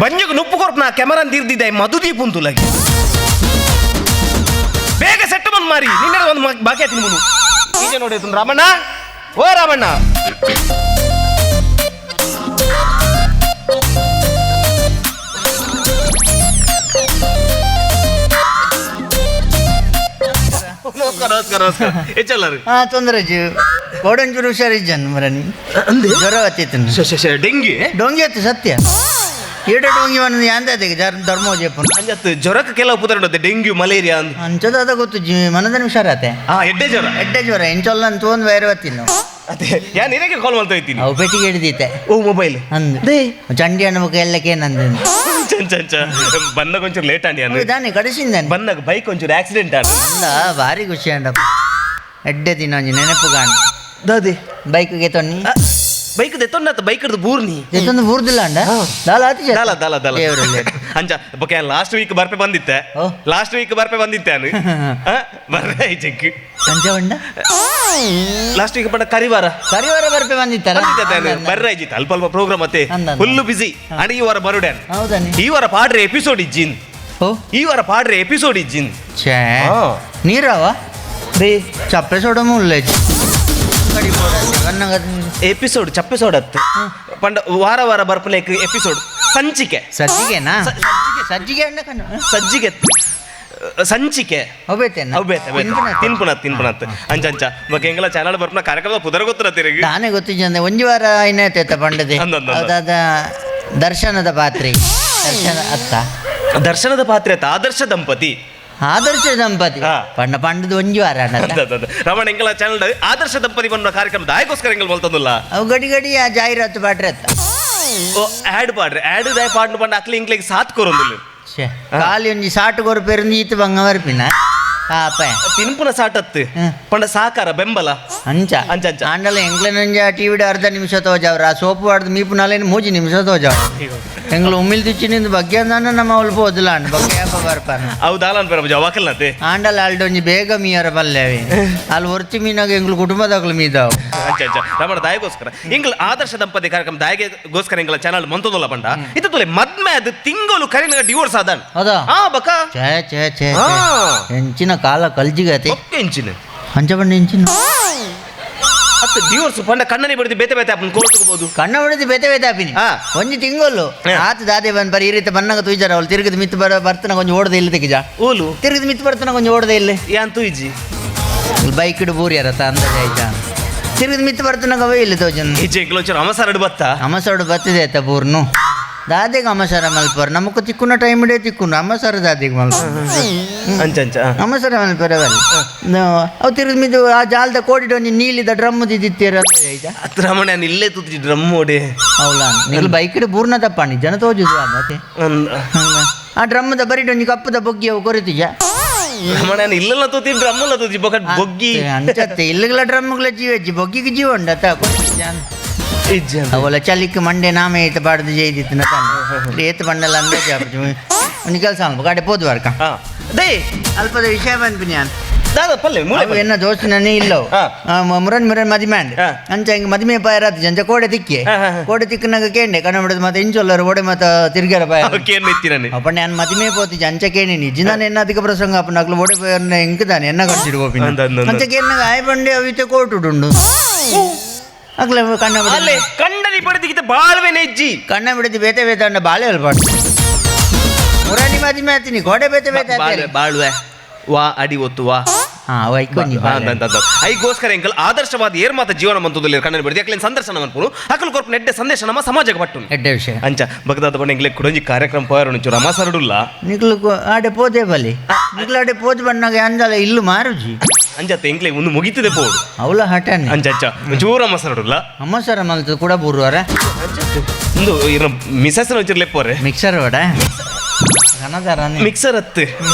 ಬಂಜುಗ್ ನುಪ್ಪು ಕೊರ್ಪು ನಾ ಕೆಮರಾನ್ ತೀರ್ದಿದ್ದೆ ಮಧುದೀಪುನ್ ತುಲಗೆ ಬೇಗ ಸೆಟ್ ಬಂದು ಮಾರಿ ನಿನ್ನೆ ಒಂದು ಬಾಕಿ ಆಯ್ತು ಮುನು ಈಗ ನೋಡಿ ರಾಮಣ್ಣ ಓ ರಾಮಣ್ಣ ನಮಸ್ಕಾರ ನಮಸ್ಕಾರ ನಮಸ್ಕಾರ ಹೆಚ್ಚಲ್ಲರು ಹಾಂ ತೊಂದರೆ ಕೋಡಂಚೂರು ಹುಷಾರಿಜ್ಜನ್ ಮರನಿ ಜ್ವರ ಬತ್ತಿತ್ತು ಡೆಂಗಿ ಡೊಂಗಿ ಅತ್ತು ಸತ್ಯ ಏಟ ಡೊಂಗಿ ಬಂದು ಯಾಂದ ಧರ್ಮ ಅಂಜತ್ತು ಜ್ವರಕ್ಕೆ ಕೆಲವು ಪುದರ್ ಡೆಂಗ್ಯೂ ಮಲೇರಿಯಾ ಅಂಚದ ಅದ ಗೊತ್ತು ಮನದನ ಹುಷಾರಾತೆ ಎಡ್ಡೆ ಜ್ವರ ಎಡ್ಡೆ ಜ್ವರ ಎಂಚೊಲ್ಲ ಅಂತ ಒಂದು ವೈರ್ ಬತ್ತಿನ ಅದೇ ಯಾನ್ ನಿನಗೆ ಕಾಲ್ ಮಾಡ್ತಾ ಇದ್ದೀನಿ ಅವು ಪೆಟ್ಟಿಗೆ ಹಿಡಿದಿತ್ತೆ ಓ ಮೊಬೈಲ್ ಅಂದು ಚಂಡಿ ಅನ್ಬೇಕು ಎಲ್ಲಕ್ಕೆ ಏನಂದ ಬಂದಾಗ ಒಂಚೂರು ಲೇಟ್ ಆಂಡಿ ಅನ್ನು ದಾನೆ ಕಡಿಸಿದ್ದಾನೆ ಬಂದಾಗ ಬೈಕ್ ಒಂಚೂರು ಆಕ್ಸಿಡೆಂಟ್ ಆಂಡ ಅಲ್ಲ ಭಾರಿ ಖುಷಿ ಅಂಡಪ್ಪ ಎಡ್ಡೆ ದಿನ ಒಂಜಿ ನೆನಪು ಕಾಣ್ ದಾದಿ ಬೈಕ್ಗೆ ತೊನ್ನಿ ಬೈಕ್ ದೆತ್ತೊಂಡತ್ತ ಬೈಕ್ ಬೂರ್ನಿ ದೆತ್ತೊಂದು ಬೂರ್ದಿಲ್ಲ ಅಂಡ ದಾಲ ಆತಿ ದಾಲ ದಾಲ ದಾಲ ಅಂಚ ಬೊಕೆ ಲಾಸ್ಟ್ ವೀಕ್ ಬರ್ಪೆ ಬಂದಿತ್ತೆ ಲಾಸ್ಟ್ ವೀಕ್ ಬರ್ಪೆ ಬಂದಿತ್ತೆ ಅನು ಬರ್ರೆ ಚೆಕ್ ಅಂಚ ಉಂಡ ಲಾಸ್ಟ್ ವೀಕ್ ಪಂಡ ಕರಿವಾರ ಕರಿವಾರ ಬರ್ಪೆ ಬಂದಿತ್ತಲ್ಲ ಬರ್ರೆ ಐಜಿತ್ ಅಲ್ಪ ಅಲ್ಪ ಪ್ರೋಗ್ರಾಮ್ ಅತ್ತೆ ಫುಲ್ ಬಿಸಿ ಅಂಡ್ ಈ ವಾರ ಬರುಡೇನ್ ಹೌದಾನೆ ಈ ವಾರ ಪಾಡ್ರೆ ಎಪಿಸೋಡ್ ಇಜ್ಜಿನ್ ಈ ವಾರ ಪಾಡ್ರೆ ಎಪಿಸೋಡ್ ಇಜ್ಜಿನ್ ಛೇ ನೀರವ ಬೇ ಚಪ್ಪೆ ಸೋಡ ಮುಲ್ಲೆ ಎಪಿಸೋಡ್ ಚಪ್ಪೆ ಸೋಡತ್ತು ಪಂಡ ವಾರ ವಾರ ಬರ್ಪಲೇಕ್ ಎಪಿಸೋಡ್ ಸಂಚಿಕೆ ಸಜ್ಜಿಗೆನಾ ಸಜ್ಜಿಗೆ ಸಜ್ಜಿಗೆ ಸಂಚಿಕೆ ತಿನ್ಪುನತ್ ತಿನ್ಪುನತ್ ಅಂಚ ಅಂಚ ಬೊಕ ಎಂಗಲ ಚಾನಲ್ ಬರ್ಪುನ ಕಾರ್ಯಕ್ರಮ ಪುದರ್ ಗೊತ್ತಿರ ತಿರುಗಿ ನಾನೇ ಗೊತ್ತಿದ್ದೆ ಒಂಜಿ ವಾರ ಏನಾಯ್ತು ಪಂಡದೆ ಹೌದಾದ ದರ್ಶನದ ಪಾತ್ರೆ ದರ್ಶನ ಅತ್ತ ದರ್ಶನದ ಪಾತ್ರೆ ಅತ್ತ ಆದರ್ಶ ದಂಪತಿ ಆದರ್ಶ ದಂಪತಿ ಪಂಡ ಪಂಡದ ಒಂಜಿ ವಾರ ರಮಣ ಎಂಗಲ ಚಾನಲ್ ಆದರ್ಶ ದಂಪತಿ ಬಂದ ಕಾರ್ಯಕ್ರಮ ದಾಯಕೋಸ್ಕರ ಎಂಗಲ್ ಬಲ್ತದಲ್ಲ ಅವು ಗಡಿ ಗಡಿ ಆ ಜಾಹೀರಾತು ಪಾಡ್ರೆ ಅತ್ತ ಓ ಆ್ಯಡ್ ಪಾಡ್ರೆ ಆ್ಯಡ್ ದಾಯ ಪಾಡ್ನು ಪಂಡ ಅಕ್ಲಿ ಇಂಕ್ಲಿಗೆ ಸಾತ್ ಕೊರೊಂದಿಲ್ಲ ಖಾಲಿ ಒಂಜಿ ಸಾಟು ಕೊರಪೇರು ಈತ ಬಂಗ ಬರ್ಪಿನ ಪಾಪ ತಿನ್ಪುನ ಸಾಟತ್ತು ಪಂಡ ಸಾಕಾರ ಬೆಂಬಲ ಅಂಚ ಅಂಚ ಅಂಚ ಆಂಡಲ ಎಂಗ್ಲನಂಜ ಟಿವಿಡ್ ಅರ್ಧ ನಿಮಿಷ ತೋಜಾವ್ರ ಆ ಸೋಪು ವಾಡ್ದು ಮೀಪುನಾಲೇನು ಮೂಜಿ ನಿಮಿಷ ತೋಜಾವ್ ಎಂಗ್ಲ ಉಮ್ಮಿಲ್ ತಿಚ್ಚಿನಿಂದ ಬಗ್ಗೆ ಅಂದಾನ ನಮ್ಮ ಅಲ್ಪ ಓದಲ ಅಂಡ್ ಬಗ್ಗೆ ಯಾಪ ಬರ್ಪಾನ ಅವು ದಾಲ ಅನ್ಪೇರ ಜವಾಕಲ್ನತೆ ಆಂಡಲ ಆಲ್ಡೊಂಜಿ ಬೇಗ ಮೀಯರ ಪಲ್ಲೇವಿ ಅಲ್ಲಿ ಒರ್ತಿ ಮೀನಾಗ ಎಂಗ್ಲು ಕುಟುಂಬದಾಗಲು ಮೀದಾವು ಅಂಚ ಅಂಚ ರಮಣ ದಾಯಗೋಸ್ಕರ ಎಂಗ್ಲ ಆದರ್ಶ ದಂಪತಿ ಕಾರ್ಯಕ್ರಮ ದಾಯಗೋಸ್ಕರ ಎಂಗ್ಲ ಚಾನಲ್ ಮಂತದಲ್ಲ ಪಂಡ ಇದು ತುಲೆ ಮದ್ಮೆ ಅದು ತಿಂಗಳು ಕರಿನ ಡಿವೋರ್ಸ್ ಆದಾನ್ ಹೌದಾ ಆ ಬಕ ಛೇ ಛೇ ಛೇ ಎಂಚಿನ ಕಾಲ ಕಲ್ಜಿಗತೆ ಎಂಚಿನ ಅಂಚ ಪಂಡ ಎಂಚಿನ ಅತ್ತ ಡಿವೋರ್ಸ್ ಪಂಡ ಕಣ್ಣನೆ ಬಿಡ್ದು ಬೇತೆ ಬೇತೆ ಆಪನ್ ಕೋರ್ಟ್ ಹೋಗ್ಬೋದು ಕಣ್ಣ ಬಿಡ್ದು ಬೇತೆ ಬೇತೆ ಆಪಿನಿ ಒಂಜಿ ತಿಂಗಳು ಆತ ದಾದೆ ಬಂದ್ ಬರಿ ಈ ರೀತಿ ಬನ್ನಗ ತುಯ್ಜಾರ ಅವಳು ತಿರುಗಿದ ಮಿತ್ತು ಬರ ಬರ್ತನ ಕೊಂಚ ಓಡದೆ ಇಲ್ಲ ತೆಗಿಜ ಓಲು ತಿರುಗಿದ ಮಿತ್ತು ಬರ್ತನ ಕೊಂಚ ಓಡದೆ ಇಲ್ಲ ಯಾನ್ ತುಯ್ಜಿ ಬೈಕ್ ಇಡು ಬೂರಿಯಾರ ಅಂದಾಜೆ ಆಯ್ತಾ ತಿರುಗಿದ ಮಿತ್ತು ಬರ್ತನಗ ಅವೇ ಇಲ್ಲ ತೋಜನ್ ಅಮಸರಡು ಬತ್ತ ಅಮಸರಡು ಬತ್ತಿದೆ ಆಯ್ತಾ ಬೂರ್ನು ದಾದೆಗೆ ಅಮಸರ ಮಲ್ಪರ್ ನಮಕ್ ತಿಕ್ಕುನ ಟೈಮ್ ಇಡೇ ತಿಕ್ಕುನ ಅಮಸರ ದಾದೆಗೆ ಮಲ್ಪರ್ ಅಂಚ ಅಂಚ ಅಮಸರ ಮಲ್ಪರ ಅವು ತಿರುಗಿ ಮಿದ್ದು ಆ ಜಾಲದ ಕೋಡಿಡು ಒಂಜಿ ನೀಲಿದ ಡ್ರಮ್ ದಿತ್ತಿರ ರಮಣ ನಾನು ಇಲ್ಲೇ ತೂತಿ ಡ್ರಮ್ ಓಡಿ ಹೌದಾ ನೀವು ಬೈಕ್ ಬೂರ್ನ ತಪ್ಪಾಣಿ ಜನ ತೋಜುದು ಮತ್ತೆ ಆ ಡ್ರಮ್ಮದ ಬರಿಡು ಒಂಜಿ ಕಪ್ಪುದ ಬೊಗ್ಗಿ ಅವು ಕೊರಿತಿಜ ರಮಣ ನಾನು ಇಲ್ಲೆಲ್ಲ ತೂತಿ ಡ್ರಮ್ ಎಲ್ಲ ತೂತಿ ಬೊಕ ಬೊಗ್ಗಿ ಅಂಚತ್ತೆ ಇಲ್ಲಗಳ ಡ್ರಮ್ಗಳ ಜೀವ ಬೊಗ್ಗಿಗೆ ಜೀವ ಉಂಡತ ಅವಲ ಚಲಿಕ್ ಮಂಡೆ ನಾಮೇ ಏತ ಪಾಡ್ದು ಜೈದಿತ್ತು ತಾನೆ ಏತ್ ಬಂಡಲ ಅಂದಾಜು ಒಂದು ಕೆಲಸ ಅಲ್ಪ ಗಾಡಿ ಪೋದು ವರ್ಕ they ಅಲ್ಪದ ವಿಷಯ ಬಂದ್ಬಿನಿ ನಾನು ದಾದ ಪಲ್ಲೆ ಮೂಳೆ ಎನ್ನ ದೋಸ್ತ ನನ್ನೇ ಇಲ್ಲವು ಮುರನ್ ಮುರನ್ ಮದಿಮೆ ಅಂಡ್ ಅಂಚ ಹಿಂಗೆ ಮದಿಮೆ ಪಾಯರಾತು ಅಂಚ ಕೋಡೆ ತಿಕ್ಕಿ ಕೋಡೆ ತಿಕ್ಕನಾಗ ಕೇಂಡೆ ಕಣ್ಣ ಬಿಡೋದು ಮತ್ತೆ ಇಂಚೊಲ್ಲರು ಓಡೆ ಮತ್ತೆ ತಿರ್ಗ್ಯಾರ ಪಾಯ ಅಪ್ಪ ನಾನು ಮದಿಮೆ ಪೋತಿ ಅಂಚ ಕೇಣಿನಿ ಜಿನಾನ ಎನ್ನ ಅಧಿಕ ಪ್ರಸಂಗ ಅಪ್ಪನ ಅಕ್ಲು ಓಡೆ ಪಾಯರ್ನ ಎಂಕದಾನೆ ಎನ್ನ ಖರ್ಚಿಡು ಗೋಪಿನ ಅಂಚ ಕೇನ್ನಾಗ ಆಯ್ ಬಂಡೆ ಅವಿತೆ ಕೋಟುಡುಂಡು ಅಕ್ಲೆ ಕಣ್ಣ ಅಲ್ಲೇ ಕಂಡನಿ ಪಡೆದಿಗಿತ ಬಾಳ್ವೆ ನೆಜ್ಜಿ ಕಣ್ಣ ಬಿಡದಿ ಬೇತೆ ಬೇತೆ ಅಂಡ ಬಾಳೆ ಅಲ್ಪಾಡು ಮುರಾನಿ ಮದಿಮೆ ಆತೀನಿ ಗೋಡೆ ಬೇತೆ ಬೇತೆ ಬಾಳ್ವೆ ವಾ ಅಡಿ ಒತ್ತು ವಾ ಐಗೋಸ್ಕರ ಎಂಕಲ್ ಆದರ್ಶವಾದ ಏರ್ ಮಾತ ಜೀವನ ಮಂತದಲ್ಲಿ ಕಣ್ಣಲ್ಲಿ ಬಿಡದಿ ಅಕ್ಲೇನ್ ಸಂದರ್ಶನ ಮನ್ಪುನು ಅಕಲ್ ಕೊರ್ಪು ನೆಡ್ಡೆ ಸಂದೇಶ ನಮ್ಮ ಸಮಾಜಕ್ಕೆ ಪಟ್ಟು ಎಡ್ಡೆ ವಿಷಯ ಅಂಚ ಬಗದಾದ ಬಣ್ಣ ಎಂಗ್ಲೆ ಕುಡೊಂಜಿ ಕಾರ್ಯಕ್ರಮ ಪೋಯರು ಒಂಚೂರು ರಮಾಸರಡುಲ್ಲ ನಿಕ್ಲು ಆಡೆ ಪೋದೆ ಬಲಿ ನಿಕ್ಲು ಆಡೆ ಪೋದು ಬಣ್ಣಾಗ ಅಂದಲ ಇಲ್ಲು ಮಾರುಜಿ ಅಂಜತ್ತೆ ಎಂಕ್ಲೆ ಒಂದು ಮುಗಿತದೆ ಪೋಡು ಅವಳ ಹಠಾನೆ ಅಂಚ ಅಂಚ ಒಂಚೂರು ಅಮಸರಡುಲ್ಲ ಅಮಸರ ಮಲ್ತು ಕೂಡ ಬೂರುವಾರ ಒಂದು ಇರ ಮಿಸಸ್ ಒಂಚೂರು ಲೆಪ್ಪೋರೆ ಮಿಕ್ಸರ್ ವಡ ಮಿಕ್ಸರ್ ಹತ್ತು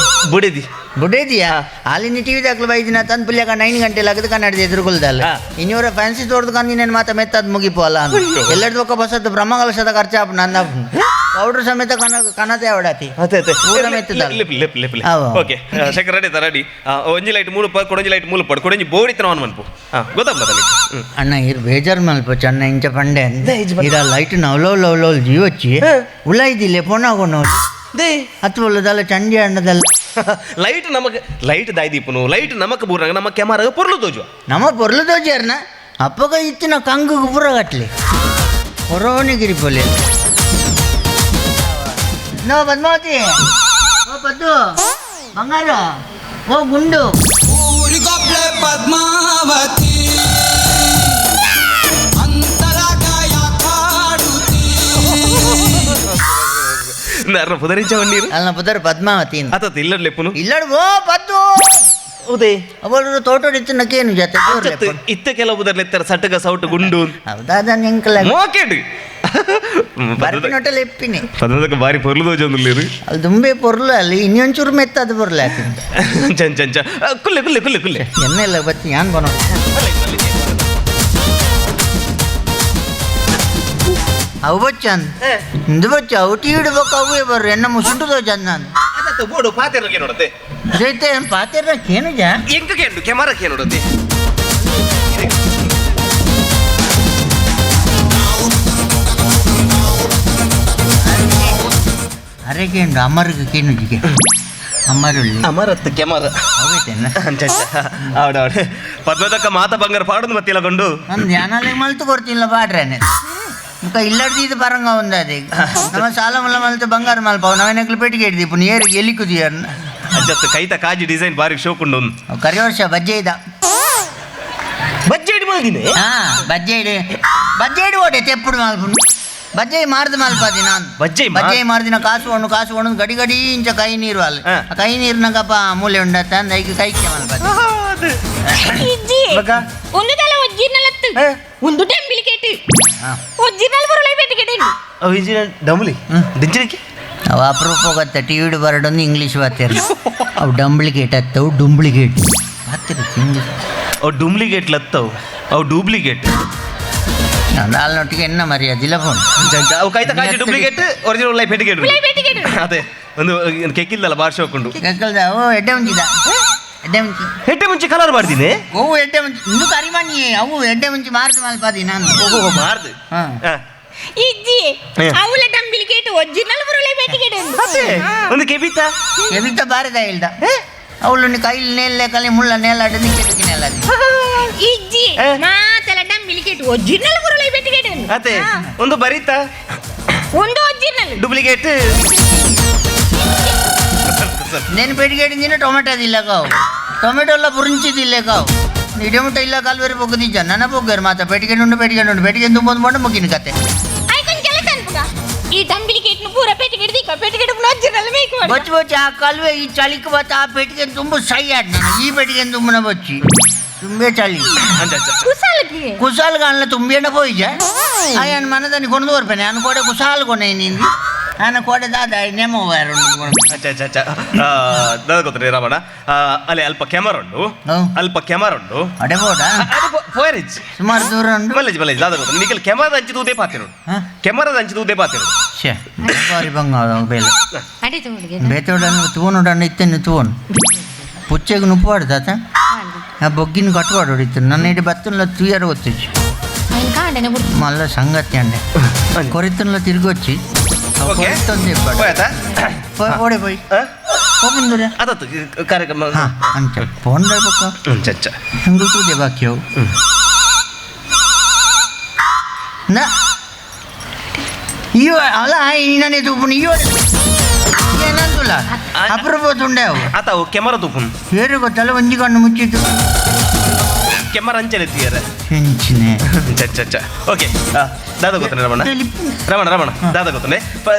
ಬುಡೇದಿ ಬುಡೇದಿಯಾ ಅಲ್ಲಿ ಟಿವಿ ದಾಖಲು ಬೈದಿನ ತಂದು ಪುಲ್ಯಾಕ 9 ಗಂಟೆ ಲಗದ ಕನ್ನಡದ ಎದುರುಗೊಳ್ದಲ್ಲ ಇನ್ನೂರ ಫ್ಯಾನ್ಸಿ ತೋರ್ದು ಕಂದಿನೇನು ಮಾತ ಮೆತ್ತದ್ ಮುಗಿಪು ಅಲ್ಲ ಎಲ್ಲರದ್ದು ಒಕ್ಕ ಬಸದ್ದು ಬ್ರಹ್ಮಕಲಶದ ಖರ್ಚು ಆಪ್ ನನ್ನ ಪೌಡ್ರ್ ಸಮೇತ ಕನ ಕನತೆ ಅವಡಾತಿ ಪೂರ ಮೆತ್ತದ ಓಕೆ ಶಂಕರ್ ರೆಡಿ ರೆಡಿ ಒಂಜಿ ಲೈಟ್ ಮೂಲು ಪಡ್ ಕೊಡೊಂಜಿ ಲೈಟ್ ಮೂಲು ಪಡ್ ಕೊಡೊಂಜಿ ಬೋಡಿತನ ಆನ್ ಮನ್ಪು ಗೊತ್ತಾಗ್ತದ ಅಣ್ಣ ಇರ್ ಬೇಜಾರ್ ಮಲ್ಪ ಚಣ್ಣ ಇಂಚ ಪಂಡೆ ಇರ ಲೈಟ್ ನವಲೋ ಲವ್ ಲವ್ ಜೀವಚ್ಚಿ ಉಳ್ಳಾಯ್ದಿಲ್ಲ ಪೊಣ್ಣಾಗೋಣ they ಹತ್ತು ಚಂಡಿ ಅಣ್ಣದಲ್ಲ ಲೈಟ್ ನಮಕ್ ಲೈಟ್ ದಾಯ್ದೀಪುನು ಲೈಟ್ ನಮಕ್ ಬೂರಂಗ ನಮ್ಮ ಕ್ಯಾಮರಾಗ ಪೊರ್ಲು ತೋಜು ನಮ್ಮ ಪೊರ್ಲು ತೋಜಾರನ ಅಪ್ಪಗ ಇತ್ತಿನ ಕಂಗು ಪುರ ಕಟ್ಲಿ ಹೊರೋನಿಗಿರಿ ಪೊಲೆ ನೋ ಪದ್ಮಾವತಿ ಓ ಪದ್ದು ಬಂಗಾರ ಓ ಗುಂಡು ಪದ್ಮಾವತಿ. ಅರ್ನ ಪುದರಿಂಚ ನೀರು ಅಲ್ಲ ಪುದರ್ ಪದ್ಮಾವತಿ ಆತತ್ ಇಲ್ಲಡ್ ಲೆಪ್ಪುನು ಇಲ್ಲಡ್ ಓ ಪದ್ದು ಹೌದೇ ಅವಳು ತೋಟೋಡಿತ್ತು ನಕೇನು ಜೊತೆ ಇತ್ತ ಕೆಲವು ಪುದರ್ ಸಟಗ ಸೌಟು ಗುಂಡು ಹೌದಾದ ನಿಂಕಲ ಮೋಕೆಡ್ ಬರ್ಪಿನೊಟ್ಟಲ್ಲಿ ಎಪ್ಪಿನಿ ಪದದಕ್ಕೆ ಬಾರಿ ಪೊರ್ಲು ದೋಜೊಂದುಲ್ಲೇರು ಅಲ್ಲಿ ದುಂಬೆ ಪೊರ್ಲು ಅಲ್ಲಿ ಇನ್ನೊಂಚೂರು ಮೆತ್ತದು ಪೊರ್ಲು ಚಂಚ ಚಂಚ ಕುಲ್ಲೆ ಕುಲ್ಲೆ ಕುಲ್ಲೆ ಕುಲ್ಲೆ ಎನ್ನೆಲ್ಲ ಬತ್ತಿ ಯಾನ್ ಬನೋ ಅವು ಬಚ್ಚನ್ ಇಂದು ಬಚ್ಚ ಅವು ಟೀ ಇಡ್ಬೇಕು ಅವೇ ಬರ್ರಿ ಎನ್ನ ಮುಸುಂಟು ದೋಜನ್ ನಾನು ಬೋಡು ಪಾತೆರ್ಗೆ ನೋಡತ್ತೆ ಜೈತೆ ಪಾತೆರ್ನ ಕೇನು ಜಾ ಎಂಕ ಕೇಂಡು ಕೆಮರ ಕೇನೋಡತ್ತೆ ಅರೆ ಕೇಂಡು ಅಮರ್ಗೆ ಕೇನು ಜಿಗೆ ಅಮರುಳ್ಳಿ ಅಮರತ್ತು ಕೆಮರ ಅವೈತೇನ ಅವಡವಡೆ ಪದ್ಮದಕ್ಕ ಮಾತ ಬಂಗಾರ ಪಾಡೋದು ಮತ್ತಿಲ್ಲ ಕೊಂಡು ನಾನು ಧ್ಯಾನಾಲೆ ಮಲ್ತು ಕೊಡ್ತಿಲ್ಲ ಪಾಡ್ರೇನೆ ಮುಖ ಇಲ್ಲಡ್ದು ಪರಂಗ ಒಂದು ಅದೇ ನಮ್ಮ ಸಾಲ ಮುಲ್ಲ ಮಲ್ತು ಬಂಗಾರ ಮಲ್ಪ ನಾವೇನಕ್ಲು ಪೆಟ್ಟಿಗೆ ಹಿಡ್ದಿಪ್ಪು ನೇರಿಗೆ ಎಲ್ಲಿ ಕುದಿಯರ್ ಅಜ್ಜತ್ತು ಕೈತ ಕಾಜಿ ಡಿಸೈನ್ ಬಾರಿ ಶೋಕುಂಡು ಕರಿ ವರ್ಷ ಬಜ್ಜೆ ಇದ್ದ ಬಜ್ಜೆ ಇಡು ಮಲ್ದಿನಿ ಹಾ ಬಜ್ಜೆ ಇಡು ಬಜ್ಜೆ ಇಡು ಓಟೆ ತೆಪ್ಪುಡು ಮಲ್ಪುನು ಬಜ್ಜೆ ಮಾರ್ದು ಮಲ್ಪಾದಿ ನಾನು ಬಜ್ಜೆ ಬಜ್ಜೆ ಮಾರ್ದಿನ ಕಾಸು ಒಣ್ಣು ಕಾಸು ಒಣ್ಣು ಗಡಿ ಗಡಿ ಇಂಚ ಕೈ ನೀರು ಅಲ್ಲಿ ಕೈ ನೀರಿನಾಗಪ್ಪ ಮೂಲೆ ಉಂಡತ್ತ ಅಂದ ಐಕೆ ಕೈಕೆ ಮಲ್ಪಾದಿ ಒಂದು ತಲ ಒಜ್ಜಿನಲತ್ತು ಒಂದು ಡಂಬಿಲಿಕೇಟ್ ಒಜ್ಜಿನಲ್ ಬರಲೇ ಪೆಟ್ಟಿಗೆ ಡಂಬ್ಲಿ ದಿಂಚಲಿಕ್ಕೆ ಅವು ಅಪರೂಪ ಗೊತ್ತ ಟಿ ವಿಡು ಬರಡೊಂದು ಇಂಗ್ಲೀಷ್ ಬಾತಿರ್ ಅವು ಡಂಬ್ಲಿಕೇಟ್ ಅತ್ತವು ಡೂಂಬ್ಲಿಕೇಟ್ ಬಾತಿರುತ್ತೆ ಇಂಗ್ಲೀಷ್ ಅವು ಡೂಂಬ್ಲಿಕೇಟ್ ಲತ್ತವು ಅವು ಡೂಪ್ಲಿಕೇಟ್ ನಾಲ್ನೊಟ್ಟಿಗೆ ಎನ್ನ ಮರ್ಯಾದಿಲ್ಲ ಫೋನ್ ಅವು ಕೈತ ಕಾಜಿ duplicate original life ಪೆಟ್ಟಿಗೆ ಅದೇ ಒಂದು ಕೆಕ್ಕಿಲ್ದಲ್ಲ ಬಾರ್ ಶೋಕುಂಡು ಕೆಕ್ಕಲ್ದ ಓ ಎಡ್ಡೆ ಮುಂಚಿದ ಎಡ್ಡೆ ಮುಂಚಿ ಎಡ್ಡೆ ಮುಂಚೆ ಕಲರ್ ಮಾಡ್ತೀನಿ ಓ ಎಡ್ಡೆ ಮುಂಚಿ ಇಂದು ಕರಿಮಣಿ ಅವು ಎಡ್ಡೆ ಮುಂಚಿ ಮಾರ್ದು ಮಲ್ಪಾದಿ ನಾನು ಓ ಮಾರ್ದು ಹಾಂ ಇಜ್ಜಿ ಅವಳ ಡಂಬಿಲಿಕೇಟ್ ಒರಿಜಿನಲ್ ಬರಲೇ ಪೆಟ್ಟಿಗೆ ಒಂದು ಕೆಬಿತ ಕೆಬಿತ ಬಾರದ ಇಲ್ದ ಅವಳು ಕೈಲಿ ನೇಲ್ಲೆ ಕಲಿ ಮುಳ್ಳ ನೇಲಾಡ ನಿಕ್ಕೆದಕ್ಕೆ ನೇಲಾಡಿ ಇಜ್ಜಿ ಮಾತೆಲ್ಲ ಡಂಬಿಲಿಕೇಟ್ ಒರಿಜಿನಲ್ ಬರಲೇ ಪೆಟ್ಟಿಗೆ ಅದೇ ಒಂದು ಬರೀತ ಒಂದು ಒರಿಜಿನಲ್ ಡೂಪ್ಲಿಕೇಟ್ నేను పెడిగేటి తిన ಟೊಮೆಟೊ ತಿಲ್ಲಕಾವು ಟೊಮೆಟೊ ಎಲ್ಲ ಬುರಿಂಚಿ ತಿಲ್ಲೇಕಾವು ಇಡಮುಟ ಇಲ್ಲ ಕಾಲ್ವೇರಿ ಪೊಗ್ಗದಿಜ್ಜ ನನ್ನ ಪೊಗ್ಗರು ಮಾತ ಪೆಟ್ಟಿಗೆ ಉಂಡು ಪೆಟ್ಟಿಗೆ ಉಂಡು ಪೆಟ್ಟಿಗೆ ತುಂಬೊಂದು ಪಂಡ ಮುಗಿನ ಕತೆ ಈ ಡಂಬಿಲಿಕೇಟ್ ಪೂರ ಪೆಟ್ಟಿಗೆ ಹಿಡ್ದಿಕ್ಕ ಪೆಟ್ಟಿಗೆ ಒರಿಜಿನಲ್ ಮೇಕ್ ಮಾಡಿ ಬಚ್ಚಿ ಬಚ್ಚಿ ಆ ಕಾಲುವೆ ಈ ಚಳಿക്ക് ಬತ್ತ ಆ ಪೆಟ್ಟಿಗೆ ತುಂಬ ಸೈ ಆಡ್ ನಾನು ಈ ಪೆಟ್ಟಿಗೆ ತುಂಬನ ಬಚ್ಚಿ ತುಂಬೆ ಚಳಿ ಕುಸಾಲ್ಗೆ ಕುಸಾಲ್ ಕಾಣಲ ತುಂಬಿಯಣ್ಣ ಪೋಯಿಜ ಆಯನ್ ಮನದಾನಿ ಕೊಂಡು ಬರ್ಪೇನೆ ನಾನು ಕೋಡೆ ಕುಸಾಲ್ ಕೊನೆ ನಿಂದಿ ನಾನು ಕೋಡೆ ದಾದ ನೇಮ ಅಚ್ಚ ಅಚ್ಚ ಅಚ್ಚ ದಾದ ಗೊತ್ತೇ ರಾಮಣ್ಣ ಅಲ್ಲಿ ಅಲ್ಪ ಕ್ಯಾಮರಾ ಉಂಡು ಅಲ್ಪ ಕ್ಯಾಮರಾ ಉಂಡು ಅಡೆ ಬೋಡ ಪೋಯರಿಜ್ ಸುಮಾರು ದೂರ ಉಂಡು ಬಲ್ಲೇಜ್ ಬಲ್ಲೇಜ್ ದಾದ ಗೊತ್ತು ನಿಖಲ್ ಕ್ಯಾಮರಾದ ಅಂಚಿ ತೂದೇ ಪಾತಿರು ಕ್ಯಾಮರಾದ ಅಂಚಿ ತೂದೇ ಪಾತಿರು ಛೇ ಬಾರಿ ಬಂಗ ಬೇಲೆ ಬೇತೋಡನ್ನು ತೂನುಡನ್ನು ಇತ್ತೇನೆ ತೂನು ಪುಚ್ಚೆಗೆ ನುಪ್ಪು ತಾತ ಆ ಬೊಗ್ಗಿನ ಕಟ್ಟುವಾಡು ಹೊಡಿತು ನನ್ನ ಇಡೀ ಬತ್ತಲ್ಲ ತೂಯರು ಗೊತ್ತಿಚ್ಚು ಮಲ್ಲ ಸಂಗತಿ ಅಂಡೆ ಕೊರಿತನ್ಲ ತಿರುಗೊಚ್ಚಿ ಓಡೆ ಪೋಯ್ ಹೋಗಿಂದ್ರೆ ಅದತ್ತು ಕಾರ್ಯಕ್ರಮ ಅಂಚ ಫೋನ್ ಬಕ್ಕ ಅಂಚ ಹಂಗು ತೂದೆ ಬಾಕಿ ಅವು ನಾ ಇವ ಅಲ್ಲ ಇನ್ನೇ ತೂಪುನು ಇವ ಏನಂತುಲ್ಲ ಅಪರೂಪ ತುಂಡೆ ಅವು ಆತ ಅವು ಕೆಮರ ತೂಪುನು ಬೇರೆ ಗೊತ್ತಲ್ಲ ಒಂಜಿ ಕಣ್ಣು ಮುಚ್ಚಿತ್ತು ಕೆಮರ ಅಂಚನೆ ತೀಯರ ಹೆಂಚಿನೆ ಅಚ್ಚ ಅಚ್ಚ ಓಕೆ ದಾದ ಗೊತ್ತನೆ ರಮಣ ರಮಣ ರಮಣ ದಾದ ಗೊತ್ತನೆ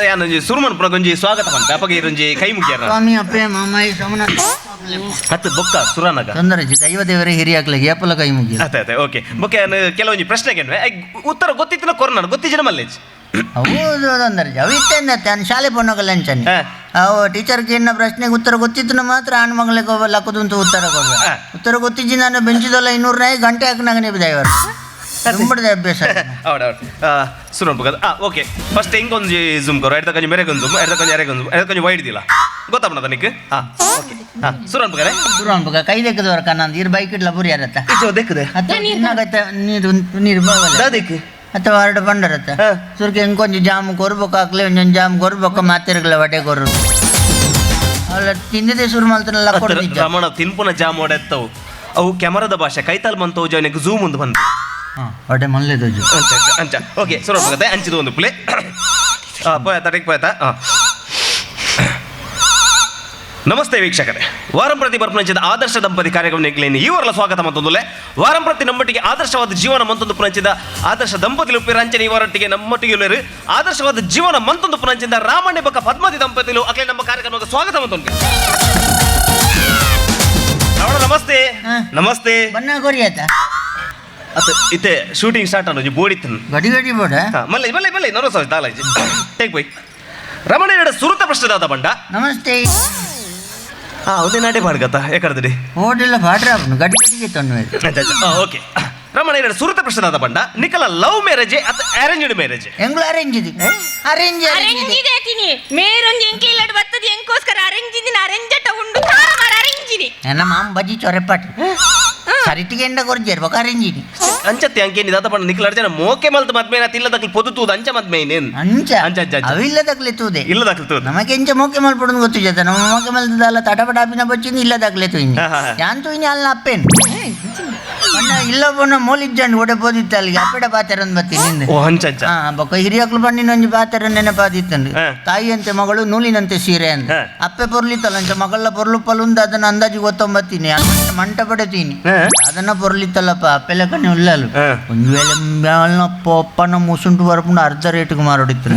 ಯಾನೊಂಜಿ ಸುರುಮನ್ ಪುನಗೊಂಜಿ ಸ್ವಾಗತ ಪಂಪ ಅಪ್ಪಗೆ ಇರೊಂಜಿ ಕೈ ಮುಗಿಯಾರ ಸ್ವಾಮಿ ಅಪ್ಪೆ ಮಾಮಾಯಿ ಸೋಮನ ಹತ್ತು ಬೊಕ್ಕ ಸುರನಗ ತೊಂದರೆ ದೈವ ದೇವರೇ ಹಿರಿಯಾಕ್ಲಿಗೆ ಏಪಲ ಕೈ ಮುಗಿ ಅತ್ತೆ ಅತ್ತೆ ಓಕೆ ಬೊಕ್ಕ ಯಾನು ಕೆಲವೊಂಜಿ ಪ್ರಶ್ನೆಗೆ ಉತ್ತರ ಗೊತ್ತಿತ್ತಿನ ಕೊರ್ನಾಡು ಗೊತ್ತಿಜ್ಜಿನ ಮಲ್ಲೇಜ್ ಹೌದು ತೊಂದರೆ ಅವು ಇತ್ತೇಂದತ್ತೆ ನಾನು ಶಾಲೆ ಪೊನ್ನಗಲ್ಲ ಅಂಚನೆ ಅವು ಟೀಚರ್ಗೆ ಇನ್ನ ಪ್ರಶ್ನೆಗೆ ಉತ್ತರ ಗೊತ್ತಿತ್ತು ಮಾತ್ರ ಆಣ್ ಮಗಳಿಗೆ ಹೋಗಲ್ಲ ಲಕ್ಕದಂತೂ ಉತ್ತರ ಕೊಡುವ ಉತ್ತರ ಗೊತ್ತಿಜ್ಜಿ ನಾನು ಬೆಂಚಿದಲ್ಲ 200 ನಾಯಿ ಗಂಟೆ ಹಾಕಿನಾಗ ನೀವು ದೈವರು ತುಂಬದ ಅಭ್ಯಾಸ ಹೌದು ಸುರನ್ ಪಕ್ಕ ಓಕೆ ಫಸ್ಟ್ ಹಿಂಗೊಂಜಿ ಜೂಮ್ ಕೊರು ಎಡ್ತ ಕಂಜಿ ಮೇರೆ ಗೊಂಜು ಎಡ್ತ ಕಂಜಿ ಅರೆ ಗೊಂಜು ಎಡ್ತ ಕಂಜಿ ವೈಡ್ ದಿಲ್ಲ ಗೊತ್ತಾಪಣ ತನಿಕ್ ಹಾಂ ಓಕೆ ಹಾಂ ಸುರನ್ ಪಕ್ಕರೆ ಸುರನ್ ಪಕ್ಕ ಕೈ ದೆಕ್ಕದವರ ಕಣ್ಣಂದು ಇರು ಬೈಕ್ ಇಡ್ಲ ಬುರಿ ಯಾರತ್ತ ದೆಕ್ಕದೆ ನೀರು ನೀರು ಬಾವಲ್ಲ ದೆಕ್ ಅಥವಾ ಹೊರಡು ಬಂಡರತ್ತ ಸುರ್ಗೆ ಇಂಕೊಂಜಿ ಜಾಮ್ ಕೊರ್ಬೇಕು ಹಾಕ್ಲಿ ಒಂದೊಂದು ಜಾಮ್ ಕೊರ್ಬೇಕು ಮಾತಿರ್ಗಲ ವಡೆ ಕೊರು ಅಲ್ಲ ತಿಂದಿದೆ ಶುರು ಮಾಡ್ತಾನಲ್ಲ ಕೊಡ್ತಿದ್ದ ರಮಣ ತಿನ್ಪುನ ಜಾಮ್ ಒಡೆತ್ತವು ಅವು ಕ್ಯಾಮರಾದ ಭಾಷೆ ಕೈತಾಲ್ ಬಂತವು ಜಾಯ್ನಕ್ಕೆ ಝೂಮ್ ಒಂದು ಬಂತು ವಡೆ ಮಲ್ಲೆದೋಜು ಅಂಚ ಅಂಚ ಓಕೆ ಸುರ ಪಕ್ಕತೆ ಅಂಚಿದು ಒಂದು ಪ್ಲೇ ಪೋಯಾ ತಡೆಗೆ ಪೋಯತಾ. ನಮಸ್ತೆ ವೀಕ್ಷಕರೇ, ವಾರಂ ಪ್ರತಿ ಬರ್ಪುನಂಚಿದ ಆದರ್ಶ ದಂಪತಿ ಕಾರ್ಯಕ್ರಮ ನೆಗ್ಲೇನಿ ಇವರಲ್ಲ ಸ್ವಾಗತ ಮತ್ತೊಂದುಲೆ ವಾರಂ ಪ್ರತಿ ನಮ್ಮೊಟ್ಟಿಗೆ ಆದರ್ಶವಾದ ಜೀವನ ಮಂತೊಂದು ಪುನಂಚಿದ ಆದರ್ಶ ದಂಪತಿಲು ಪಿರಂಚನೆ ಇವರೊಟ್ಟಿಗೆ ನಮ್ಮೊಟ್ಟಿಗೆ ಉಲ್ಲೇರು ಆದರ್ಶವಾದ ಜೀವನ ಮಂತೊಂದು ಪುನಂಚಿದ ರಾಮಣ್ಣ ಬೊಕ್ಕ ಪದ್ಮತಿ ದಂಪತಿಲು ಅಕ್ಲೆ ನಮ್ಮ ಕಾರ್ಯಕ್ರಮಕ್ಕೆ ಸ್ವಾಗತ ಮತ್ತೊಂದು. ರಾವಣ ನಮಸ್ತೆ. ನಮಸ್ತೆ. ಬನ್ನ ಕೊರಿಯಾತ ಅತ್ತ ಇತ್ತೆ ಶೂಟಿಂಗ್ ಸ್ಟಾರ್ಟ್ ಅನ್ನೋದು ಬೋಡಿತ್ತು ಗಡಿ ಗಡಿ ಬೋಡ ಮಲ್ಲೆ ಮಲ್ಲೆ ಮಲ್ಲೆ ನರೋ ಸರ್ ದಾಲಾಜಿ ಟೇಕ್ ಬೈ. ರಮಣ ಎರಡು ಸುರುತ ಪ್ರಶ್ನೆದಾದ ಬಂಡ. ನಮಸ್ತೆ. ಹಾ ಅದೇ ನಾಟೆ ಪಾಡ್ಗತ್ತ ಯಾಕರ್ದಿರಿ ಓಡಿಲ್ಲ ಪಾಡ್ರ ಗಡಿ ಗಡಿಗೆ ತೊಂದರೆ. ಓಕೆ ರಮಣ ಎರಡು ಸುರುತ ಪ್ರಶ್ನೆದಾದ ಬಂಡ ನಿಕಲ ಲವ್ ಮ್ಯಾರೇಜ್ ಅತ್ತ ಅರೇಂಜ್ಡ್ ಮ್ಯಾರೇಜ್? ಎಂಗ್ಲ ಅರೇಂಜ್ ಇದೆ ಅರೇಂಜ್ ಅರೇಂಜ್ ಇದೆ ತಿನಿ ಮೇರೊಂದು ಎಂಕಿ ಇಲ್ಲಡ್ ಬತ್ತದ ಎಂಕೋಸ್ಕರ ಅರೇಂಜ್ ದಿನ ಅರೇಂಜಟ ಉಂಡು ತಾರ ಮಾರ ಅರೇಂಜ್ ಇದೆ. ನನ್ನ ಮಾಮ ಬಜ್ಜಿ ಚೊರೆಪಾಟ್ ಸರಿಟಿಗೆ ಎಂಡ ಕೊರ್ಜೇರ್ ಬೊಕ ಅರೇಂಜ್ ಇದೆ. ಅಂಚತ್ತೆ ಅಂಕೇನಿ ದಾದ ಬಂಡ ನಿಕಲ ಅರ್ಜನ ಮೋಕೆ ಮಲ್ತ ಮದ್ಮೇನ ತಿಲ್ಲದಕ್ಲಿ ಪೊದುತೂದ ಅಂಚ ಮದ್ಮೇನೇನ್ ಅಂಚ ಅಂಚ ಅಂಚ ಅವಿಲ್ಲದಕ್ಲೆ ತೂದೆ ಇಲ್ಲದಕ್ಲಿ ತೂದೆ ನಮಗೆ ಎಂಚ ಮೋಕೆ ಮಲ್ಪಡೋದು ಗೊತ್ತು ಜತ ನಮ್ಮ ಮೋಕೆ ಮಲ್ತದಲ್ಲ ತಟಪಟಾಪಿನ ಬಚ್ಚಿಂದ ಇಲ್ಲದಕ್ಲೆ ತೂಯಿನಿ ಯಾನ್ ತೂಯಿನಿ ಅಲ್ಲ ಅಪ್ಪೇನು ಅಣ್ಣ ಇಲ್ಲ ಪೋನ ಮೋಲಿಜ್ಜಂಡು ಒಡೆ ಪೋದಿತ್ತು ಅಲ್ಲಿಗೆ ಅಪ್ಪೆಡ ಪಾತೆರೊಂದು ಬತ್ತೀನಿ ನಿಂದು. ಓ ಅಂಚ ಅಂಚ ಹಾ ಬೊಕ್ಕ ಹಿರಿಯಕ್ಲು ಬಣ್ಣಿನ ಒಂಜಿ ಪಾತೆರ ನೆನಪಾದಿತ್ತಂದು ತಾಯಿಯಂತೆ ಮಗಳು ನೂಲಿನಂತೆ ಸೀರೆ ಅಂತ ಅಪ್ಪೆ ಪೊರ್ಲಿತ್ತಲ್ಲ ಅಂಚ ಮಗಳ ಪೊರ್ಲು ಪಲುಂದ ಅದನ್ನ ಅಂದಾಜು ಗೊತ್ತೊಂಬತ್ತೀನಿ ಮಂಟ ಪಡೆತೀನಿ ಅದನ್ನ ಪೊರ್ಲಿತ್ತಲ್ಲಪ್ಪ ಅಪ್ಪೆಲ್ಲ ಕಣ್ಣು ಉಳ್ಳಲು ಒಂದು ವೇಳೆ ಪೊಪ್ಪನ ಮುಸುಂಟು ಬರಪುಂಡು ಅರ್ಧ ರೇಟ್ಗೆ ಮಾರೋಡಿತ್ತು.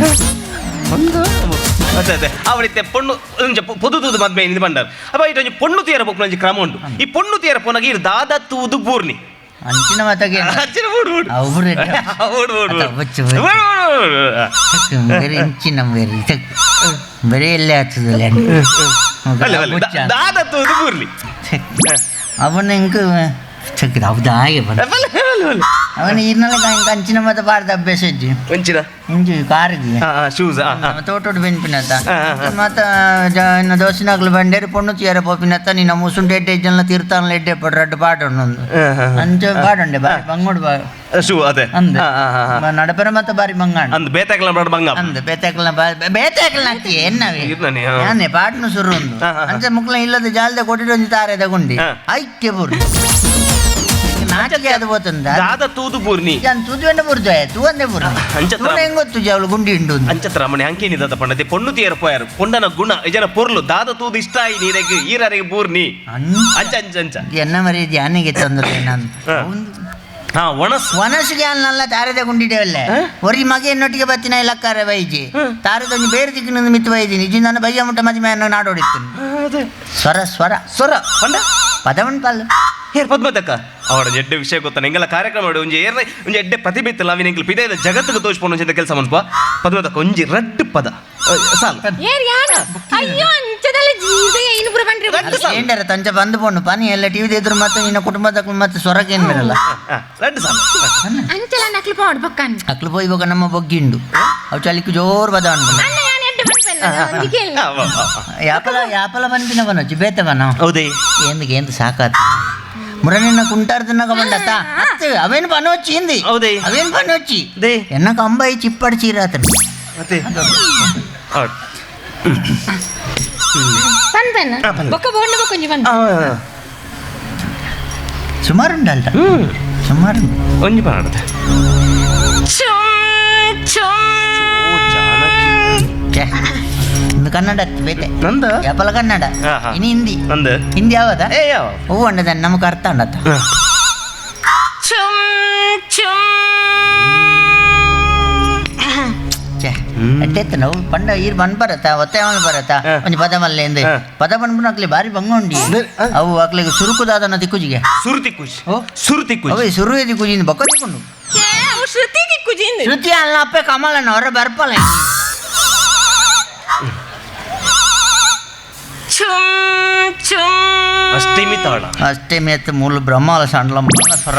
ಅದೇ ಅದೇ ಅವರಿತ್ತೆ ಪೊಣ್ಣು ಒಂಜಿ ಪೊದು ತೂದು ಮದ್ಮೆ ಇಂದು ಬಂಡಾರ ಅಪ್ಪ ಇಟ್ಟು ಒಂಜಿ ಪೊಣ್ಣು ತೀರ ಪೊಪ್ಪುನ ಒಂಜಿ ಕ್ರಮ ಉಂಟು. ಈ ಪೊಣ್ಣು ತೀರ ಪೊನಗೆ ಇರು ದಾದ ತೂದು ಬೂರ್ನಿ ಅಂಚಿನ ಮಾತಾಗೆ ಅಂಚಿನ ಬೂಡು ಬೂಡು ಅವ್ರು ಬೂಡು ಬೂಡು ಬೇರೆ ಇಂಚಿನ ಬೇರೆ ಬೇರೆ ಎಲ್ಲೇ ಆಗ್ತದಲ್ಲ ದಾದ ತೂದು ಬೂರ್ಲಿ ಅವನ ಇಂಕ ಹೌದಾ ಹಾಗೆ ಬಂದ ಅವನ ಈರ್ನಲ್ಲ ಕಂಚಿನ ಮತ್ತೆ ಬಾರ್ದ ಅಭ್ಯಾಸ ಇಜ್ಜಿ ಒಂಚಿನ ಇಂಜಿ ಕಾರಿಗೆ ಶೂಸ್ ತೋಟೋಡು ಬೆನ್ಪಿನತ್ತ ಮತ್ತ ದೋಸಿನಾಗ್ಲು ಬಂಡೇರಿ ಪೊಣ್ಣು ತೀರ ಪೋಪಿನತ್ತ ನಿನ್ನ ಮುಸುಂಟು ಎಡ್ಡೆ ಜನ ತೀರ್ಥಾನ್ಲ ಎಡ್ಡೆ ಪಡ್ರ ಅಡ್ಡು ಪಾಡೊಂಡು ಅಂಚ ಪಾಡೊಂಡೆ ಬಾರಿ ಬಂಗೋಡು ಬಾ ಶೂ ಅದೇ ಅಂದ ನಡಪರ ಮತ್ತೆ ಬಾರಿ ಬಂಗಾಣ ಅಂದ್ ಬೇತಾಕಲ ಬಾಡ ಬಂಗ ಅಂದ್ ಬೇತಾಕಲ ಬೇತಾಕಲ ನಾಕಿ ಎನ್ನವೇ ಯಾನೆ ಪಾಡ್ನು ಸುರು ಒಂದು ಅಂಚ ಮುಕ್ಲ ಇಲ್ಲದ ಜಾಲದ ಕೊಟ್ಟಿಡು ಒಂಜಿ ತಾರೆ ತಗೊಂಡಿ ಐಕ್ಯ ಬುರ್ನಿ ನಾಚಿಕೆ ಅದು పోతుంದ ದಾದ ತೂದು ಬೂರ್ನಿ ಜಾನ್ ತೂದು ಎಂಡ ಬುರ್ದು ತೂವಂದೆ ಬುರ್ನಿ ಅಂಚತ್ರ ಹೆಂಗ್ ಗೊತ್ತು ಜಾವಳು ಗುಂಡಿ ಉಂಡು ಅಂಚತ್ರ ರಮಣೆ ಅಂಕೇನಿ ದಾದ ಪಂಡತೆ ಪೊಣ್ಣು ತೀರ ಪೋಯಾರು ಪೊಂಡನ ಗುಣ ಇಜನ ಪೊರ್ಲು ದಾದ ತೂದು ಇಷ್ಟ ಆಯಿ ನೀರೆಗ್ ಈರರಿಗೆ ಬೂರ್ನಿ ಅಂಚ ಅಂಚ ಅಂಚ ಎನ್ನ ಮರಿ ಧ್ಯಾನಿಗೆ ತೊಂದರೆ ನಾನು ಹಾ ಒಣಸ್ ಒಣಸ್ಗೆ ಅಲ್ಲ ತಾರದ ಗುಂಡಿಡೇವಲ್ಲ ಒರಿ ಮಗ ಎನ್ನೊಟ್ಟಿಗೆ ಬತ್ತಿನ ಇಲ್ಲಕ್ಕಾರ ಬೈಜಿ ತಾರದೊಂದು ಬೇರೆ ದಿಕ್ಕಿನ ಮಿತ್ತು ಬೈದಿನಿ ಇಜಿ ನನ್ನ ಬೈಯ ಮುಟ್ಟ ಮದಿ ನಾಡೋಡಿತ್ತು ಸ್ವರ ಸ್ವರ ಸ್ವರ ಪಂಡ ಪದವನ್ ಪಲ್ಲು ಹೇರ್ ಪದ್ಮತಕ್ಕ ಅವರ ಎಡ್ಡೆ ವಿಷಯ ಗೊತ್ತಾನೆ ಎಂಗೆಲ್ಲ ಕಾರ್ಯಕ್ರಮ ಮಾಡಿ ಒಂಜಿ ಏರ್ನ ಒಂಜಿ ಎಡ್ಡೆ ಪ್ರತಿಭೆ ಇತ್ತಲ್ಲ ಅವಿನ ಎಂಗ್ಲು ಪಿದಾಯದ ಜಗತ್ತಿಗೆ ತೋಚ್ಕೊಂಡು ಒಂಜಿ ಕೆಲಸ ಮನ್ಪ ಪದ್ಮತಕ್ಕ ಒಂಜಿ ರಡ್ಡು ಪದ ಸಾಲು ಅಯ್ಯೋ ಅಂಚದಲ್ಲ ಜೀವದ ಏನು ಪುರ ಪಂಡ್ರಿ ఏంటారు తంచ ಬಂದು ಪೋಂಡು ಪನಿ ಎಲ್ಲ ಟಿವಿ ಎದುರು ಮತ್ತೆ ನಿನ್ನ ಕುಟುಂಬದ ಮತ್ತೆ ಸ್ವರಕ್ಕೆ ಏನು ಬರಲ್ಲ ರಡ್ಡು ಸಾಲು ಅಂಚಲ ನಕ್ಲು ಪೋಡ್ ಬೊಕ್ಕನ್ ಅಕ್ಲು ಪೋಯ್ ಬೊಕ್ಕ ನಮ್ಮ ಬೊಗ್ಗಿಂಡು ಅವು ಚಲಿಕ್ ಜೋರು ಬದ ಅಣ್ಣ ಯಾನ್ ಎಡ್ಡೆ ಪನ್ಪೆನ್ನ ಒಂಜಿ ಕೇಳಿ ಯಾಪಲ ಯಾಪಲ ಬನ್ಪಿನ ಬನೊಚ್ಚಿ ಬೇತೆ ಬನ ಹೌದೇ ఏందుకు ఏంದು ಸಾಕಾತ ಮುರನಿನ್ನ ಕುಂಟಾರ್ದನ್ನಾಗ ಬಂಡತ್ತ ಅತ್ತು ಅವೇನು ಪನಿ వచ్చి ಇಂది ಹೌದೇ ಅವೇನು ಪನಿ వచ్చి ಎನ್ನಕ ಅಂಬಾಯಿ ಚಿಪ್ಪಡಿ ಚೀರಾತನು ಮತ್ತೆ ಪನ್ಪೆನ್ನ ಬೊಕ್ಕ ಬೋಂಡ ಬೊಕ್ಕೊಂಜಿ ಪನ್ ಸುಮಾರು ಉಂಡಲ್ಟ ಸುಮಾರು ಒಂಜಿ ಪಾಡದ ಚುಂ ಚುಂ ಕನ್ನಡ ಬೇತೆ ನಂದ ಯಾಪಲ ಕನ್ನಡ ಇನ್ನು ಹಿಂದಿ ನಂದು ಹಿಂದಿ ಯಾವದ ಏ ಯಾವ ಹೂವು ಅಂಡದ ನಮಕ್ ಅರ್ಥ ಅಂಡತ್ತ ಚುಂ ಚುಂ ಛೇ ಅಡ್ಡೆತ್ತ ನಾವು ಪಂಡ ಈರ್ ಬನ್ ಬರತ್ತ ಒತ್ತೆ ಅವನು ಬರತ್ತ ಒಂಜಿ ಪದ ಮಲ್ಲೆ ಎಂದೆ ಪದ ಬನ್ಪುನ ಅಕ್ಲಿ ಬಾರಿ ಬಂಗ ಉಂಡಿ ಅವು ಅಕ್ಲಿಗೆ ಸುರುಕುದಾದನ ತಿಕ್ಕುಜಿಗೆ ಸುರು ತಿಕ್ಕುಜಿ ಸುರು ತಿಕ್ಕುಜಿ ಅವೇ ಸುರು ತಿಕ್ಕುಜಿ ಬೊಕ್ಕ ತಿಕ್ಕೊಂಡು ಅವು ಶ್ರುತಿ ತಿಕ್ಕುಜಿ ಶ್ರುತಿ ಅಲ್ಲ ಅಪ್ಪೆ ಕಮಲಣ್ಣ ಹೊರ ಬರ್ಪಲ್ಲ ಚುಂ ಚುಂ ಅಷ್ಟೇ ತಾಳ ಅಷ್ಟೇ ಮೇತ್ ಮೂಲ ಬ್ರಹ್ಮಾಲ ಸಂಡ್ಲ ಮೂಲ ಸ್ವರ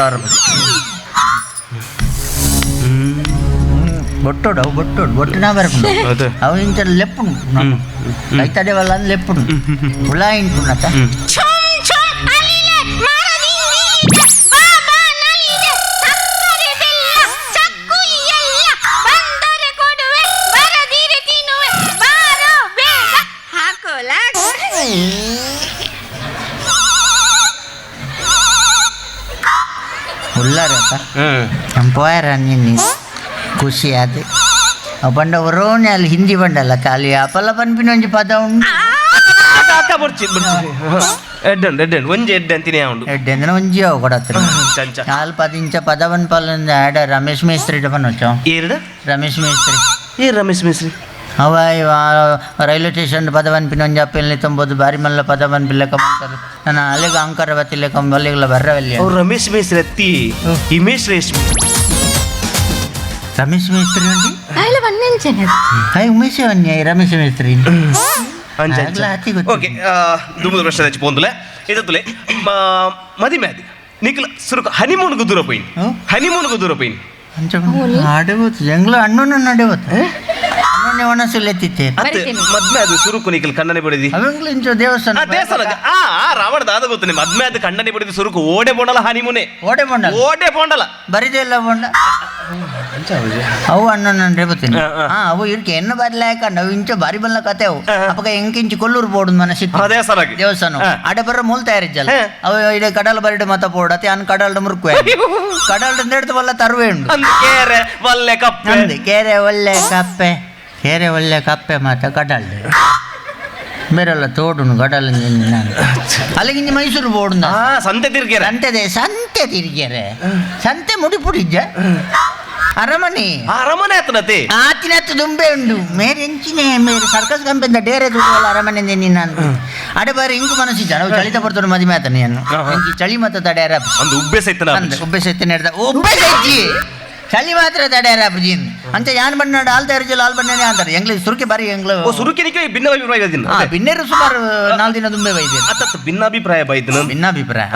ಬೊಟ್ಟೋಡು ಅವು ಬೊಟ್ಟೋಡು ಬೊಟ್ಟಿನ ಬರ್ಪುಂಡು ಅವು ಇಂಚ ಲೆಪ್ಪುಂಡು ಐತಡೆ ವಲ್ಲ ಅಂದ್ ಲೆಪ್ಪುಂಡು ಹುಳ ಇಂಟುಂಡತ್ತ ಚುಂ ಚುಂ ಅಲಿಲೆ ಮರದಿಂದಿದೆ ಬಾಬಾ ನಲಿದೆ ಸಕ್ಕರೆ ಬೆಲ್ಲ ಚಕ್ಕುಲಿ ಎಲ್ಲ ಬಂದರೆ ಕೊಡುವೆ ಬರದಿರೆ ತಿನ್ನುವೆ ಬಾರೋ ಬೇಗ ಹಾಕೋಲ ಉಳ್ಳಾರತ್ತ ನಮ್ಮ ಪೋಯಾರ ನಿನ್ನೆ ಖುಷಿ ಆದ ಅವು ಬಂಡ ಒರೋನೆ ಅಲ್ಲಿ ಹಿಂದಿ ಬಂಡಲ್ಲ ಖಾಲಿ ಅಪಲ ಪನ್ಪಿನ ಒಂಜಿ ಪದ ಉಂಡು ಅಕ್ಕ ಬೊರ್ಚಿ ಎಡ್ಡೆ ಎಡ್ಡೆ ಒಂಜಿ ಎಡ್ಡೆ ಅಂತೀನಿ ಉಂಡು ಎಡ್ಡೆ ಅಂದ್ರೆ ಒಂಜಿ ಅವು ಕೊಡತ್ರಿ ನಾಲ್ ಪದಿಂಚ ಪದವನ್ ಪಲ್ಲಂದ ಆಡ ರಮೇಶ್ ಮೇಸ್ತ್ರಿ ಪನ್ನೊಚ್ಚ ಏರ್ಡ ರಮೇಶ್ ಮೇಸ್ತ್ರಿ ಏ ರಮೇಶ್ ಮೇಸ್ತ್ರಿ ಅವ ರೈಲ್ವೆ ಸ್ಟೇಷನ್ ಪದವನ್ ಪಿನ ಒಂಜಿ ಅಪ್ಪೆಲ್ನಿ ತೊಂಬೋದು ಬಾರಿ ಮಲ್ಲ ಪದವನ್ ಪಿಲ್ಲ ಕಂಬಂತಾರೆ ನಾನು ಅಲ್ಲಿಗೆ ಅಂಕರ ಬತ್ತಿಲ್ಲ ಕಂಬ ಅಲ್ಲಿಗೆಲ್ಲ ಬರ್ರವಲ್ಲಿ ಅವ್ರು ರಮೇಶ್ ಮೇಸ್ತ್ರಿ ಅತ್ತಿ ಹಿಮೇಶ್ ರೇಷ್ಮಿ ರಮೇಶ್ ಮೇಸ್ತ್ರಿ ಉಂಡಿ ಅಲ್ಲ ಒಂದೆಂಚನೆ ಹಾಯ್ ಉಮೇಶ್ ವನ್ಯ ರಮೇಶ್ ಮೇಸ್ತ್ರಿ ಓಕೆ ದುಮ್ಮದ ಪ್ರಶ್ನೆ ಹಚ್ಚಿ ಪೋಂದುಲೆ ಇದತ್ತುಲೆ ಮದಿಮೆ ಅದು ನಿಖಿಲ ಸುರುಕು ಹನಿಮೂನ್ಗೂ ದೂರ ಪೋಯಿನ್ ಹನಿಮೂನ್ಗೂ ದೂರ ಪೋಯಿನ್ ಆಡಬಹುದು ಜಂಗ್ಲ ಅಣ್ಣನ ನಡೆವತ್ತು ಅಣ್ಣನೇ ಒಣಸುಲೆತ್ತಿತ್ತೆ ಮದ್ಮೆ ಅದು ಸುರುಕು ನಿಖಿಲ್ ಕಣ್ಣನೆ ಬಡಿದಿ ಅವಂಗ್ಲ ಇಂಚ ದೇವಸ್ಥಾನ ದೇವಸ್ಥಾನ ಆ ರಾವಣ ದಾದ ಗೊತ್ತು ನಿಮ್ಮ ಮದ್ಮೆ ಅದು ಕಣ್ಣನೆ ಬಡಿದಿ ಸುರುಕು ಓಡೆ ಬೋಂಡಲ ಹನಿಮೂನೆ ಓಡೆ ಬೋಂಡಲ ಓಡೆ ಬೋಂಡಲ ಬರಿದೆ ಇಲ್ಲ ಬೋಂಡ ಅವು ಅಣ್ಣನ ಗೊತ್ತೀನಿ ಹಾ ಅವು ಇರ್ಕೆ ಎನ್ನ ಬದಲಾಯಕಂಡ ಅವು ಇಂಚ ಬಾರಿ ಬಲ್ಲ ಕತೆ ಅವು ಅಪ್ಪಗ ಎಂಕಿಂಚಿ ಕೊಲ್ಲೂರು ಬೋಡು ಮನಸ್ಸಿತ್ತು ದೇವಸ್ಥಾನ ದೇವಸ್ಥಾನ ಆಡೆ ಬರ್ರ ಮೂಲ ತಯಾರಿಜ್ಜಲ್ಲ ಅವು ಇಡೆ ಕಡಲ ಬರಿಡು ಮತ ಪೋಡು ಅತ್ತೆ ಅನ್ ಕಡಲ್ಡ ಮುರುಕು ಕಡಲ್ಡ ನೆಡ್ದು ಬಲ್ಲ ತರುವೆ ಉಂಡು ಕೇರೆ ಒಲ್ಲೆ ಕಪ್ಪೆ ಅಂದು ಕೇರೆ ಒಲ್ಲೆ ಕಪ್ಪೆ ಕೇರೆ ಒಲ್ಲೆ ಕಪ್ಪೆ ಮಾತ ಕಡಲ್ಡು ಬೇರೆಲ್ಲ ತೋಡುನು ಕಡಲ ಅಲ್ಲಿಗಿಂಜಿ ಮೈಸೂರು ಬೋಡು ಸಂತೆ ತಿರ್ಗ್ಯಾರೆ ಸಂತೆ ಸಂತೆ ತಿರ್ಗ್ಯಾರೆ ಸಂತೆ ಮುಡಿಪುಡಿಜ್ಜ ಅರಮನೆ ಅರಮನೆ ಆತನತೆ ಆತಿನತ್ತು ದುಂಬೆ ಉಂಡು ಮೇರೆ ಎಂಚಿನೆ ಮೇರೆ ಸರ್ಕಸ್ ಕಂಪೆಂದ ಡೇರೆ ದುಡ್ಡು ಅರಮನೆ ನಾನು ಅಡೆ ಬಾರಿ ಇಂಕು ಮನಸ್ಸು ನಾವು ಚಳಿತ ಬರ್ತದೆ ಮದುವೆ ಆತನ ಏನು ಚಳಿ ಮತ್ತ ತಡೆಯಾರ ಒಂದು ಉಬ್ಬೆ ಸೈತನ ಉಬ್ಬೆ ಸೈತನ ಹಿಡ್ದ ಉಬ್ಬೆ ಸೈತಿ ಚಳಿ ಮಾತ್ರ ತಡೆಯಾರ ಅಪ್ಪಾಜಿ ಅಂತ ಯಾನ್ ಬಣ್ಣ ಹಾಲ್ ತಯಾರಿಸಲು ಹಾಲ್ ಬಣ್ಣನೇ ಅಂತಾರೆ ಎಂಗ್ಲ ಸುರುಕಿ ಬಾರಿ ಎಂಗ್ಲ ಸುರುಕಿ ಭಿನ್ನಾಭಿಪ್ರಾಯ ಭಿನ್ನರು ಸುಮಾರು 4 ದಿನ ದುಂಬೆ ಬೈದೆ ಭಿನ್ನಾಭಿಪ್ರಾಯ ಬೈದ ಭಿನ್ನಾಭಿಪ್ರಾಯ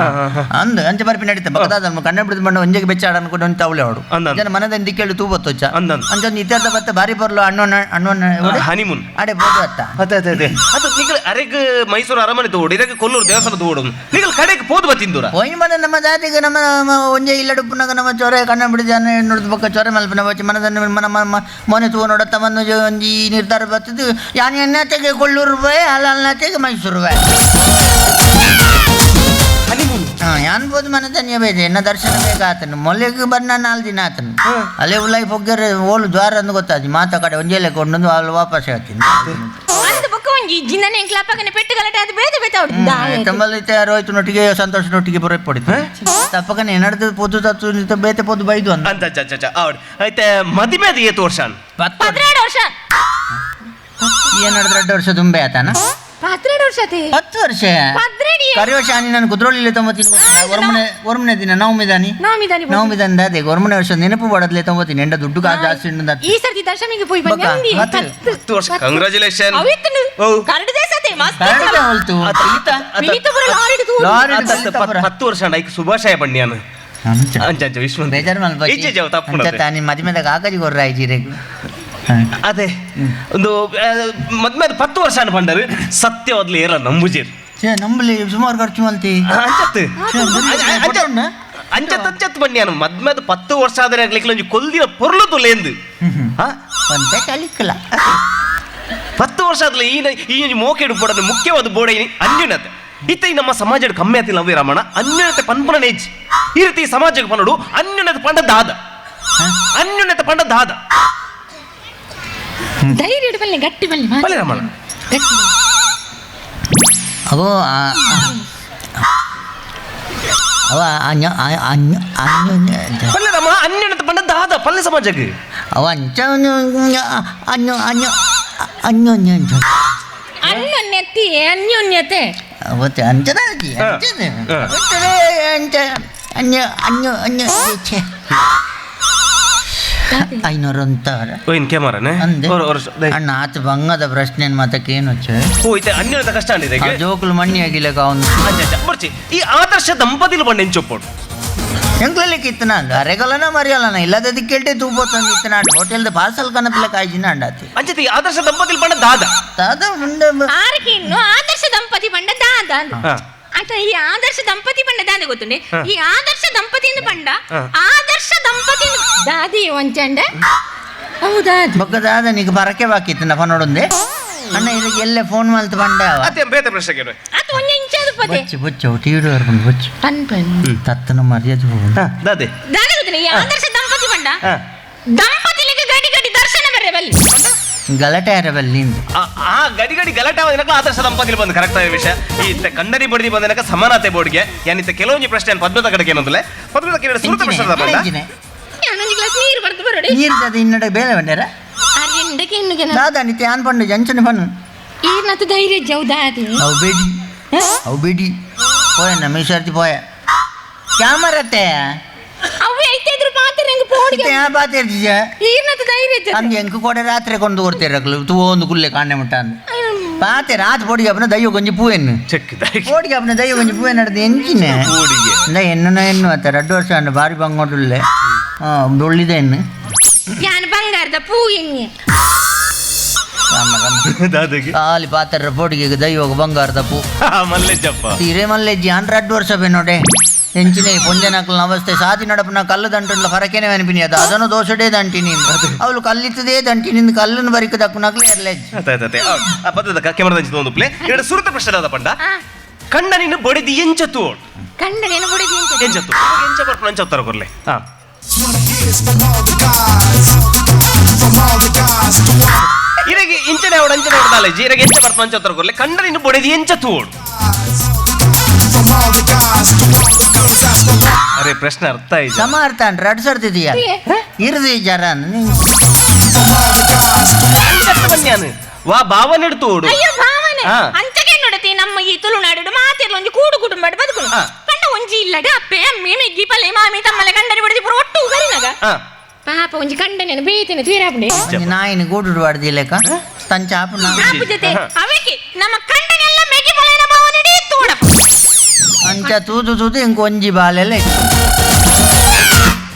ಅಂದ್ ಅಂಚೆ ಬರ್ಪಿ ನಡೀತ ಬಗದಾದ ಕಣ್ಣ ಬಿಡಿದ ಬಣ್ಣ ಒಂಜೆಗೆ ಬೆಚ್ಚಾಡ ಅನ್ಕೊಂಡು ಒಂದು ತವಳೆ ಅವಡು ಜನ ಮನದಿಂದ ದಿಕ್ಕೇಳಿ ತೂ ಬತ್ತೊಚ್ಚ ಅಂಚೊಂದು ಇತರದ ಬತ್ತ ಬಾರಿ ಬರ್ಲು ಅಣ್ಣನ ಅಣ್ಣನ ಹನಿಮೂನ್ ಅಡೆ ಬೋದು ಅತ್ತ ಅದೇ ಅದು ನಿಗಲ್ ಅರೆಗ್ ಮೈಸೂರು ಅರಮನೆ ತೋಡು ಇದಕ್ಕೆ ಕೊಲ್ಲೂರು ದೇವಸ್ಥಾನ ತೋಡು ನಿಗಲ್ ಕಡೆಗೆ ಪೋದು ಬತ್ತಿಂದೂರ ಹೋಯಿನ ಮನೆ ನಮ್ಮ ಜಾತಿಗೆ ನಮ್ಮ ಒಂಜೆ ಇಲ್ಲಡುಪ್ಪನಾಗ ನಮ್ಮ ಚೊರೆ ಕಣ್ಣ ಬಿಡಿದ ನೋಡಿದ ಬೊಕ್ಕ ಚೊರೆ ಮಲ್ಪನ ಬಚ್ಚಿ ಮನದನ್ನು ಮನ ಮೊನೆ ತೂ ನೋಡತ್ತ ಮನ ಒಂಜಿ ನಿರ್ಧಾರ ಬರ್ತದ್ದು ಯಾನ್ ಎನ್ನತೆಗೆ ಕೊಲ್ಲೂರು ಬಾಯ್ ಅಲ್ಲ ಅಲ್ಲತೆಗೆ ಮೈಸೂರು ಬಾಯ್ ಹಾಂ ಯಾನ್ಬೋದು ಮನದನ್ಯ ಬೇದೆ ಎನ್ನ ದರ್ಶನ ಬೇಗ ಆತನು ಮೊಲೆಗೆ ಬಣ್ಣ 4 ದಿನ ಆತನು ಅಲ್ಲೇ ಉಲಾಯಿ ಪೊಗ್ಗೆರೆ ಓಲು ದ್ವಾರ ಅಂದು ಗೊತ್ತಾದಿ ಮಾತ ಕಡೆ ಒಂಜೆಲೆ ಕೊಂಡು ಅಲ್ಲಿ ವಾಪಸ್ ಆಗ್ತೀನಿ ತಮ್ಮಲ್ಲಿ ರೋಹಿತನೊಟ್ಟಿಗೆ ಸಂತೋಷನೊಟ್ಟಿಗೆ ಬರೋ ಪಡಿತು ತಪ್ಪಕನೆ ಏನಾಡ್ತದೆ ಪೊದ್ದು ತತ್ತು ಬೇತೆ ಪೊದ್ದು ಬೈದು ಅಂತ ಐತೆ ಮದಿಮೆ ಅದು ಏತು ವರ್ಷ 12 ವರ್ಷ ಏನಾಡಿದ್ರೆ 2 ವರ್ಷ ತುಂಬೆ ಆತನ 12 ವರ್ಷ 10 ವರ್ಷ ಕರಿ ವರ್ಷ ನಾನು ಕುದ್ರೋಳಿಲ್ಲ ತೊಂಬತ್ತೀನಿ ಒರ್ಮನೆ ದಿನ ನವಮಿದಾನಿ ನವಮಿದಾನಿ ಅದೇ ಒರ್ಮನೆ ವರ್ಷ ನೆನಪು ಬಡದ್ಲೆ ತೊಂಬತ್ತೀನಿ ಎಂಡ ದುಡ್ಡು ಜಾಸ್ತಿ ಉಂಡು ಈ ಸರ್ತಿ ದಶಮಿಗೆ ಪೋಯಿ ಬಂದೆ 10 ವರ್ಷ ಕಂಗ್ರಾಚುಲೇಷನ್ ಹತ್ತು ವರ್ಷ ಐಕ್ ಶುಭಾಶಯ ಬಣ್ಣಿಯಾನು ಅಂಚ ವಿಶ್ವ ಬೇಜಾರು ಮಲ್ಪ ಮದಿಮೆದಾಗ ಕಾಗಜಿ ಕೊರ್ರ ಆಯ್ಜಿರೆ ಅದೇ ಒಂದು ಮದ್ಮೆ 10 ವರ್ಷ ಅನ್ಕೊಂಡರು ಸತ್ಯವಾದ್ಲಿ ಏರ ನಂಬುಜೇರು ನಂಬಲಿ ಸುಮಾರು ಖರ್ಚು ಮಲ್ತಿ ಅಂಚತ್ತು ಅಂಚತ್ ಅಂಚತ್ ಬನ್ನಿ ನಾನು ಮದ್ಮೆದ 10 ವರ್ಷ ಆದರೆ ಆಗ್ಲಿಕ್ಕೆ ಒಂಜಿ ಕೊಲ್ದಿನ ಪೊರ್ಲು ತುಲೇಂದು ಒಂತೆ ಕಲಿಕ್ಕಲ 10 ವರ್ಷ ಆದ್ಲೆ ಈ ಈ ಮೋಕೆಡು ಪಡೋದು ಮುಖ್ಯವಾದ ಬೋಡೈನಿ ಅನ್ಯೂನ್ಯತೆ ಇತ್ತ ಈ ನಮ್ಮ ಸಮಾಜದ ಕಮ್ಮಿ ಆತಿಲ್ಲ ಅವೇ ರಮಣ ಅನ್ಯೂನ್ಯತೆ ಪನ್ಪನ ನೇಜ್ ಈ ರೀತಿ ಸಮಾಜಕ್ಕೆ ಪನ್ನಡು ಅನ್ಯೂನ್ಯತೆ ಪಂಡ ದಾದ ಅನ್ಯೂನ್ಯತೆ ಪಂಡ ದಾದ ಧೈರ್ಯ ಇಡು ಬಲ್ಲೆ ಗಟ್ಟಿ ಬಲ್ಲೆ ಬಲ್ಲೆ ರಮಣ ಅವೋ ಅವ ಅನ್ಯ ಅನ್ಯ ಅನ್ಯ ಪಲ್ಲೆ ರಮಣ ಅನ್ಯೂನ್ಯತೆ ಪಂಡ ದಾದ ಪಲ್ಲೆ ಸಮಾಜಕ್ಕೆ ಅವ ಅಂಚ ಅನ್ಯ ಅನ್ಯ ಅನ್ಯೋನ್ಯ ಅನ್ಯೋನ್ಯತೆ ಅನ್ಯೋನ್ಯತೆ ಅವತ್ತೆ ಅಂಚದಾಗಿ ಅಂಚದೆ ಅಂಚ ಅನ್ಯ ಅನ್ಯ ಅನ್ಯ ಛೆ 500 ಅಂತಾರ ಓಯ್ನ್ ಕ್ಯಾಮರಾನೆ ಅಣ್ಣ ಆತ ಬಂಗದ ಪ್ರಶ್ನೆ ಮಾತಕ್ಕೆ ಏನು ಓ ಇತ್ತೆ ಅನ್ಯೋನ್ಯತೆ ಕಷ್ಟ ಅಂದಿದೆ ಜೋಕುಲು ಮಣ್ಣಿ ಆಗಿಲ್ಲ ಅವನು ಬರ್ಚಿ ಈ ಆದರ್ಶ ದಂಪತಿಲು ಬಂಡ ಎಂಚೊಪ್ಪೋಡು ಎಂಕ್ಲಲಿಕ್ಕೆ ಇತ್ತನ ಅರೆಗಲನ ಮರಿಯಲನ ಇಲ್ಲದ ದಿಕ್ಕೆಲ್ಟೆ ತೂಪೋತಂದು ಇತ್ತನ ಹೋಟೆಲ್ದ ಪಾರ್ಸಲ್ ಕನಪಿಲ್ಲ ಕಾಯ್ಜಿನ ಅಂಡಾತಿ ಅಂಚತಿ ಆದರ್ಶ ದಂಪತಿಲು ಬಂಡ ದಾದ ದಾದ ಮುಂಡ ಆರಕಿನ್ನು ಆದರ್ಶ ದಂಪತಿ ಬಂಡ ದಾದ ಅಂತ ಈ ಆದರ್ಶ ದಂಪತಿ ಬಂಡ ದಾದ ಗೊತ್ತುಂಡೆ ಈ ಆದರ್ಶ ದಂಪತಿ ಬಂಡ ಆದರ್ಶ ದಂಪತಿ ದಾದಿ ಒಂಚಂಡ ಹೌದಾ ಬೊಕ್ಕ ದಾದ ನೀಗ ಬರಕೆ ಬಾಕಿತ್ತು ನಾ ನೋಡೊಂದೆ ಅಣ್ಣ ಇದಕ್ಕೆ ಎಲ್ಲೇ ಫೋನ್ ಮಾಡ್ತು ಬಂಡ ಅತ್ತೆ ಬೇತೆ ಪ್ರಶ್ನೆ ಕೇಳು ಅದು ಒಂಜಿ ಇಂಚಾದ ಪದೆ ಬಚ್ಚು ಬಚ್ಚು ಟಿವಿ ಬರ್ಕೊಂಡು ಬಚ್ಚು ಪನ್ ಪನ್ ತತ್ತನ ಮರ್ಯಾದೆ ಹೋಗುದು ದಾದೆ ದಾದೆ ಗೊತ್ತುಂಡೆ ಈ ಆದರ್ಶ ದಂಪತಿ ಬಂಡ ದಂಪತಿಲಿಗೆ ಗಡಿ ಗಡಿ ದರ್ಶನ ಬರೆ ಬಲ್ಲಿ ಗಲಾಟೆ ಆರಬಲ್ಲಿ ಆ ಗಡಿ ಗಡಿ ಗಲಾಟೆ ಆವದಿನಕ ಆದರ್ಶ ದಂಪತಿಲು ಬಂದು ಕರೆಕ್ಟ್ ಆದ ವಿಷಯ. ಈ ಕಂಡನಿ ಬಡ್ದಿ ಬಂದನಕ ಸಮಾನತೆ ಬೋರ್ಡ್ಗೆ ಯಾನಿತ್ತ ಕೆಲವೊಂದು ಪ್ರಶ್ನೆ ಪದ್ಮದ ಕಡೆಗೆ ಏನಂದ್ರೆ ಪದ್ಮದ ಕೇಳಿ ಸುರುತ ಪ್ರಶ್ನೆ ಬಂದ ನೀರು ನೀರು ದಾದ ಇನ್ನಡೆ ಬೇಲೆ ಬಂಡಾರ ದಾದ ನಿತ್ಯ ಆನ್ ಪಂಡು ಜಂಚನೆ ಪಣ್ಣು ಈರ್ನತ್ತು ಧೈರ್ಯ ಜೌದಾದಿ ಅವು ಬೇಡಿ ಅವು ಬೇಡಿ ಪೋಯಣ್ಣ ಮೀಸರ್ತಿ ಪೋಯ ಕ್ಯಾಮರತ್ತೆ ಅವೇ ಐತೇದ್ರು ಪಾತ್ರ ನಂಗೆ ಪೋಡಿಗೆ ಯಾ ಪಾತಿರ್ಜಿಜ ಈರ್ನತ್ತು ಧೈರ್ಯ ಜ ಅಂದು ಎಂಕು ಕೊಡೆ ರಾತ್ರಿ ಕೊಂಡು ಕೊಡ್ತೀರಕ್ಲು ತೂ ಒಂದು ಕುಲ್ಲೆ ಕಾಣೆ ಮುಟ್ಟ ಅಂದು ಪಾತೆ ರಾತ್ ಪೋಡಿಗೆ ಅಪ್ಪನ ದಯ್ಯೋ ಗೊಂಜಿ ಪೂವೆನ್ನು ಪೋಡಿಗೆ ಅಪ್ಪನ ದಯ್ಯೋ ಗೊಂಜಿ ಪೂವೆ ನಡೆದು ಎಂಚಿನೆ ಅಂದ ಎನ್ನು ಎನ್ನು ಅತ್ತ 2 ವರ್ಷ ಅಂಡು ಬಾರಿ ಬಂಗೋಟುಲ್ಲೆ ಹಾಂ ಒಳ್ಳಿದೆ ಎನ್ನು ಯಾನ್ ಬಂಗಾರದ ಪೂ ಎಣ್ಣೆ ಖಾಲಿ ಪಾತ್ರ ಪೋಡಿಗೆ ದೈವಾಗ ಬಂಗಾರದ ಪೂ ಮಲ್ಲೆಜ್ಜಪ್ಪ ತೀರೆ ಮಲ್ಲೆಜ್ಜಿ ಅನ್ 2 ವರ್ಷ ಬೇನೋಡೆ ಎಂಚಿನೇ ಪೊಂಜನಕ್ಲ ಅವಸ್ಥೆ ಸಾದಿ ನಡಪನ ಕಲ್ಲು ದಂಟುಂಡ್ಲ ಫರಕೇನೆ ಅನಿಪಿನಿ ಅದು ಅದನ್ನು ದೋಷಡೇ ದಂಟಿ ನೀನು ಅವಳು ಕಲ್ಲಿತ್ತದೇ ದಂಟಿ ನಿಂದು ಕಲ್ಲನ್ನು ಬರಿಕ ದಕ್ಕುನಕ್ಲೆ ಎರ್ಲೆಜ್ಜಿ ಪದ್ಧತ ಕ್ಯಾಮರಾದ ಒಂದು ಪ್ಲೇ ಎರಡು ಸುರುತ ಪ್ರಶ್ನೆ ದಾದ ಪಂಡ ಕಂಡ ನೀನು ಬಡಿದಿ ಎಂಚತು ಕಂಡ ನೀನು ಬಡಿದಿ ಎಂಚತು ಎಂಚ ಬರ್ಪಣ ಅಂಚ ಉತ್ತರ ಕೊರ್ಲೆ ಹಾ ಇರಗೆ ಇಂಚನೆ ಅವಡ ಅಂಚನೆ ಅವಡದಾಲಜ್ಜಿ ಇರಗೆ ಎಂಚ ಬರ್ಪಣ ಅಂಚ ಉತ್ತರ ಕೊರ್ಲೆ ಕಂಡ ನೀನು ಬಡಿದಿ ಎಂಚತು ಅರೆ ಪ್ರಶ್ನೆ ಅರ್ಥ ಆಯ್ತು ಸಮ ಅರ್ಥ ಅಂಡ್ರೆ 2 ಸರ್ತಿದೀಯ ಇರದಿ ಜರ ವಾ ಭಾವನೆ ತೋಡು ಅಯ್ಯೋ ಭಾವನೆ ಅಂಚಗೆ ನೋಡತಿ ನಮ್ಮ ಈ ತುಳುನಾಡು ಮಾತಿರ್ಲ ಒಂಜಿ ಕೂಡು ಕುಟುಂಬ ಬದುಕುನು ಪಂಡ ಒಂಜಿ ಇಲ್ಲಡ ಅಪ್ಪೆ ಅಮ್ಮೆ ಮೆಗ್ಗಿ ಪಲ್ಲೆ ಮಾಮಿ ತಮ್ಮಲೆ ಕಂಡನಿ ಬಡಿದಿ ಪೂರ ಒಟ್ಟು ಕರಿನಾಗ ಪಾಪ ಒಂಜಿ ಕಂಡನೆ ಬೇತೇನೆ ತೀರಾಪುಂಡೆ ನಾಯಿನ ಗೂಡು ಬಾಡ್ದಿಲ್ಲೇಕ ತಂಚ ಆಪುನ ಜೊತೆ ಅವಕ್ಕೆ ನಮ್ಮ ಕಂಡನೆಲ್ಲ ಮೆಗ್ಗಿ ಪಲ್ಲೆನ ಭಾವನೆ ತೋಡಪ್ಪ ಅಂಚ ತೂದು ತೂದು ಇಂಕ ಒಂಜಿ ಬಾಲೆಲ್ಲ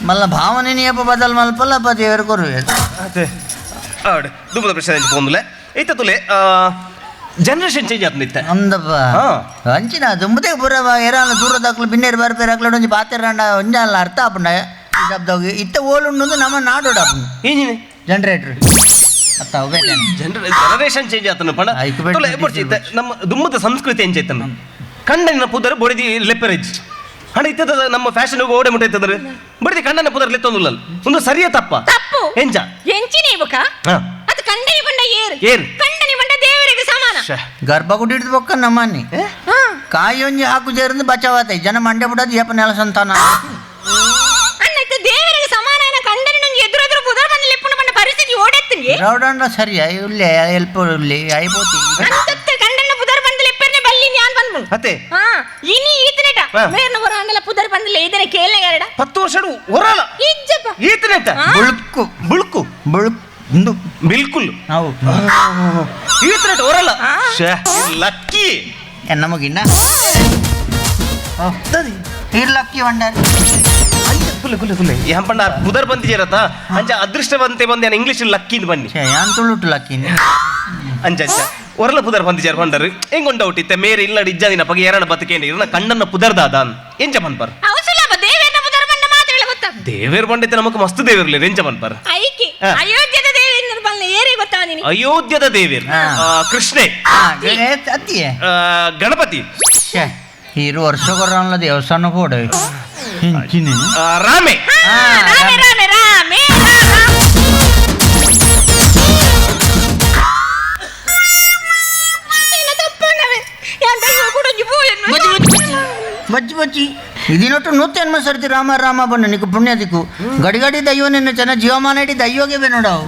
ಮಲ್ಲ ಭಾವನೆ ನೀಯಪ್ಪ ಬದಲ್ ಮಲ್ಪಲ್ಲಪ್ಪ ದೇವರು ಕೊರುವೆ ದುಂಬದ ಪ್ರಶ್ನೆ ಪೋಂದುಲೆ ಐತ ತುಲೆ ಜನರೇಷನ್ ಚೇಂಜ್ ಆತ್ನ ಇತ್ತೆ ಅಂದಪ್ಪ ಅಂಚಿನ ದುಂಬದೇ ಪೂರ ಏರಾಲ ದೂರದಾಕ್ಲು ಬಿನ್ನೇರು ಬರ್ಪೇರು ಹಾಕ್ಲು ಒಂಜಿ ಪಾತೆರಾಂಡ ಒಂಜಾಲ ಅರ್ಥ ಆಪುಂಡ ಈ ಶಬ್ದವಾಗಿ ಇತ್ತ ಓಲುಂಡು ನಮ್ಮ ನಾಡೋಡ ಆಪುಂಡು ಏನಿದೆ ಜನರೇಟರ್ ಜನರೇಷನ್ ಚೇಂಜ್ ಆತನ ಪಂಡ ತುಲೆ ನಮ್ಮ ದುಮ್ಮದ ಸಂಸ್ಕೃತಿ ಎಂಚೈತನ ಕಂಡನ ಪುದರ್ ಬೊಡಿದಿ ಲೆಪ್ಪರೆಜ್ ಹಣ ಇತ್ತದ ನಮ್ಮ ಫ್ಯಾಷನ್ ಓಡೆ ಮುಟ್ಟ ಇತ್ತದ್ರೆ ಬಡಿದಿ ಕಂಡನ ಪುದರ್ ಲೆತ್ತೊಂದುಲ್ಲ ಒಂದು ಸರಿಯ ತಪ್ಪ ತಪ್ಪು ಎಂಚ ಎಂಚಿನೇ ಬುಕ ಅದು ಕಂಡನಿ ಬಂಡ ಏರ್ ಏರ್ ಕಂಡನಿ ಬಂಡ ದೇವರಿಗೆ ಸಮಾನ ಗರ್ಭಗುಡಿ ಹಿಡಿದು ಬೊಕ್ಕ ನಮ್ಮನಿ ಕಾಯೊಂಜಿ ಹಾಕು ಜೇರಂದು ಬಚಾವಾತ ಜನ ಮಂಡೆ ಬಿಡೋದು ಏಪ ನೆಲ ಸಂತಾನ ಅಣ್ಣ ಇತ್ತ ದೇವರಿಗೆ ಸಮಾನ ಕಂಡನಿ ನಂಗೆ ಎದುರು ಎದುರು ಪುದರ್ ಬಂದು ಲೆಪ್ಪುನ ಬಂಡ ಪರಿಸ್ಥಿತಿ ಓಡೆತ್ತಂಗೆ ರೌಡಂಡ ಸರಿಯ ಇಲ್ಲೇ ಎಲ್ಪ ಇಲ್ಲಿ ಐಬೋತಿ ಅಂತತ್ತೆ ಕಂಡನ ಪುದರ್ ಬಂದು ಲೆಪ್ಪರ್ನೆ ಬಲ್ಲಿ ಜ್ಞಾನ ಬಂದ್ಬುಂಡು ಅತ್ತೆ ಹಾ ಇನಿ ಈತನೇಟ ಮೇರ್ನ ಹೊರ ಅಂಡಲ ಪುದರ್ ಬಂದಿಲ್ಲ ಇದನೆ ಕೇಳನೆಗಾರಡ 10 ವರ್ಷ ಹೊರಲ್ಲ ಇಜ್ಜಪ್ಪ ಈತನೇಟ ಬುಳ್ಕು ಬುಳ್ಕು ಬುಳ್ಕು ಬಿಲ್ಕುಲ್ ಹೌದು ಈತನೇಟ ಹೊರಲ್ಲ ಲಕ್ಕಿ ನಮಗಿನ್ನ ಇರ್ ಲಕ್ಕಿ ವಂಡರ್ ಕುಲೆ ಕುಲೆ ಕುಲೆ ಯಾಂಪಣ್ಣ ಪುದರ್ ಬಂದಿದ್ದೀರತ್ತ ಅಂಚ ಅದೃಷ್ಟವಂತೆ ಬಂದೆ ಇಂಗ್ಲಿಷ್ ಲಕ್ಕಿ ಬನ್ನಿ ಯಾನ್ ತುಳುಟು ಲಕ್ಕಿ ಅಂಚ ಅಂಚ ಒರಲ ಪುದರ್ ಬಂದಿಜಾರ ಬಂದರು ಹೆಂಗೊಂಡ ಇತ್ತೆ ಮೇರೆ ಇಲ್ಲ ಇಜ್ಜಾದಿನ ಪಗೆ ಎರಣ ಬದುಕೇಂಡಿ ಇರನ ಕಣ್ಣನ್ನ ಪುದರ್ದಾದ ಎಂಚ ಬನ್ಪರ್ ದೇವೇರ್ ಬಂಡೈತೆ ನಮಕ್ ಮಸ್ತ್ ದೇವಿರ್ಲಿ ಎಂಚ ಬನ್ಪರ್ ಐಕಿ ಅಯೋಧ್ಯದ ದೇವೇಂದ್ರ ಬಲ್ಲ ಏರೇ ಗೊತ್ತಾವ ನೀನು ಅಯೋಧ್ಯದ ದೇವೇರ್ ಕೃಷ್ಣೆ ಗಣಪತಿ ಇರು ವರ್ಷ ಕೊರಲ್ಲ ದೇವಸ್ಥಾನ ಕೂಡ ರಾಮೆ ರಾಮೆ ರಾಮೆ ರಾಮೆ ಬಚ್ಚಿ ಬಚ್ಚಿ ಇದಿನೊಟ್ಟು ನೂತೆನ್ಮ ಸರ್ತಿ ರಾಮ ರಾಮ ಬಣ್ಣ ನಿಕ್ಕು ಪುಣ್ಯ ದಿಕ್ಕು ಗಡಿ ಗಡಿ ದೈವ ನಿನ್ನ ಚೆನ್ನ ಜೀವಮಾನ ಇಡಿ ದೈವಗೆ ಬೇ ನೋಡವು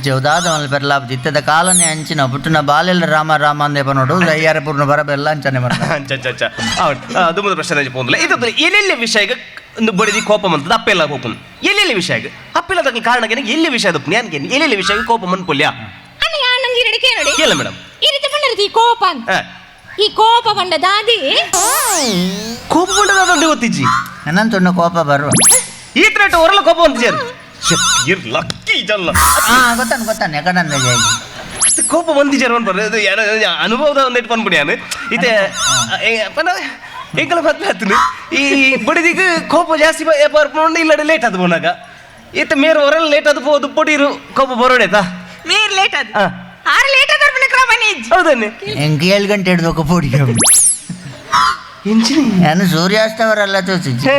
ಜೌದಾದ ಮಲ್ ಪೆರ್ಲಾಪ್ ಇತ್ತದ ಕಾಲನೆ ಅಂಚಿನ ಪುಟ್ಟನ ಬಾಲೆಲ್ಲ ರಾಮ ರಾಮ ಅಂದೆ ನೋಡು ದಯ್ಯಾರ ಪೂರ್ಣ ಬರಬೆಲ್ಲ ಅಂಚನೆ ಬರ ಅಂಚ ಅಂಚ ಅಂಚ ದುಮ್ಮದ ಪ್ರಶ್ನೆ ಪೋಂದ್ಲೆ ಇದು ಎಲ್ಲೆಲ್ಲಿ ವಿಷಯ ಬಡಿದಿ ಕೋಪ ಮಂತದ ಅಪ್ಪೆಲ್ಲ ಕೋಪ ಎಲ್ಲೆಲ್ಲಿ ವಿಷಯ ಅಪ್ಪೆಲ್ಲ ತಕ್ಕ ಕಾರಣ ಎಲ್ಲಿ ವಿಷಯ ಅದು ಜ್ಞಾನಕ್ಕೆ ಎಲ್ಲೆಲ್ಲಿ ವಿಷಯ ಕೋಪ ಮನ್ಪುಲ್ಯ ಕೇಳ ಮೇಡಮ್ ಈ ರೀತಿ ಬಂದಿರುತ್ತೆ ಈ ಕೋಪ ಈ ಕೋಪ ಬಂಡ ದಾದಿ ಕೋಪ ಬಂಡ ದಾದಿ ಗೊತ್ತಿಜ್ಜಿ ನನ್ನಂತೊಂದು ಕೋಪ ಬರುವ ಈ ತರ ಹೊರಲ ಕೋಪ ಅಂತ ಲಕ್ಕಿ ಜಲ್ಲ ಗೊತ್ತಾನ ಗೊತ್ತಾನೆ ಕಡಂದ ಕೋಪ ಬಂದಿಜಾರ ಬರ್ರಿ ಅನುಭವದ ಒಂದಿಟ್ಟು ಬಂದ್ಬಿಡಿ ನಾನು ಇತ್ತೆ ಎಂಕಲ ಬದಲಾಗ್ತೀನಿ ಈ ಬಡಿದಿಗೆ ಕೋಪ ಜಾಸ್ತಿ ಬರ್ಕೊಂಡು ಇಲ್ಲ ಲೇಟ್ ಅದು ಬೋನಾಗ ಇತ್ತ ಮೇರ್ ಹೊರಲ್ ಲೇಟ್ ಅದು ಪೋದು ಪೊಡಿರು ಕೋಪ ಬರೋಡೇತಾ ಮೇರ್ ಲೇಟ್ ಅದು ಆರು ಲೇಟ್ ಆದ್ರೆ ಕ್ರಮನೇ ಹೌದನ್ನೇ ಎಂಕ್ 7 ಗಂಟೆ ಹಿಡ್ದು ಪೊಡಿ ನಾನು ಸೂರ್ಯಾಸ್ತವರಲ್ಲ ತೋಚಿಜ್ಜಿ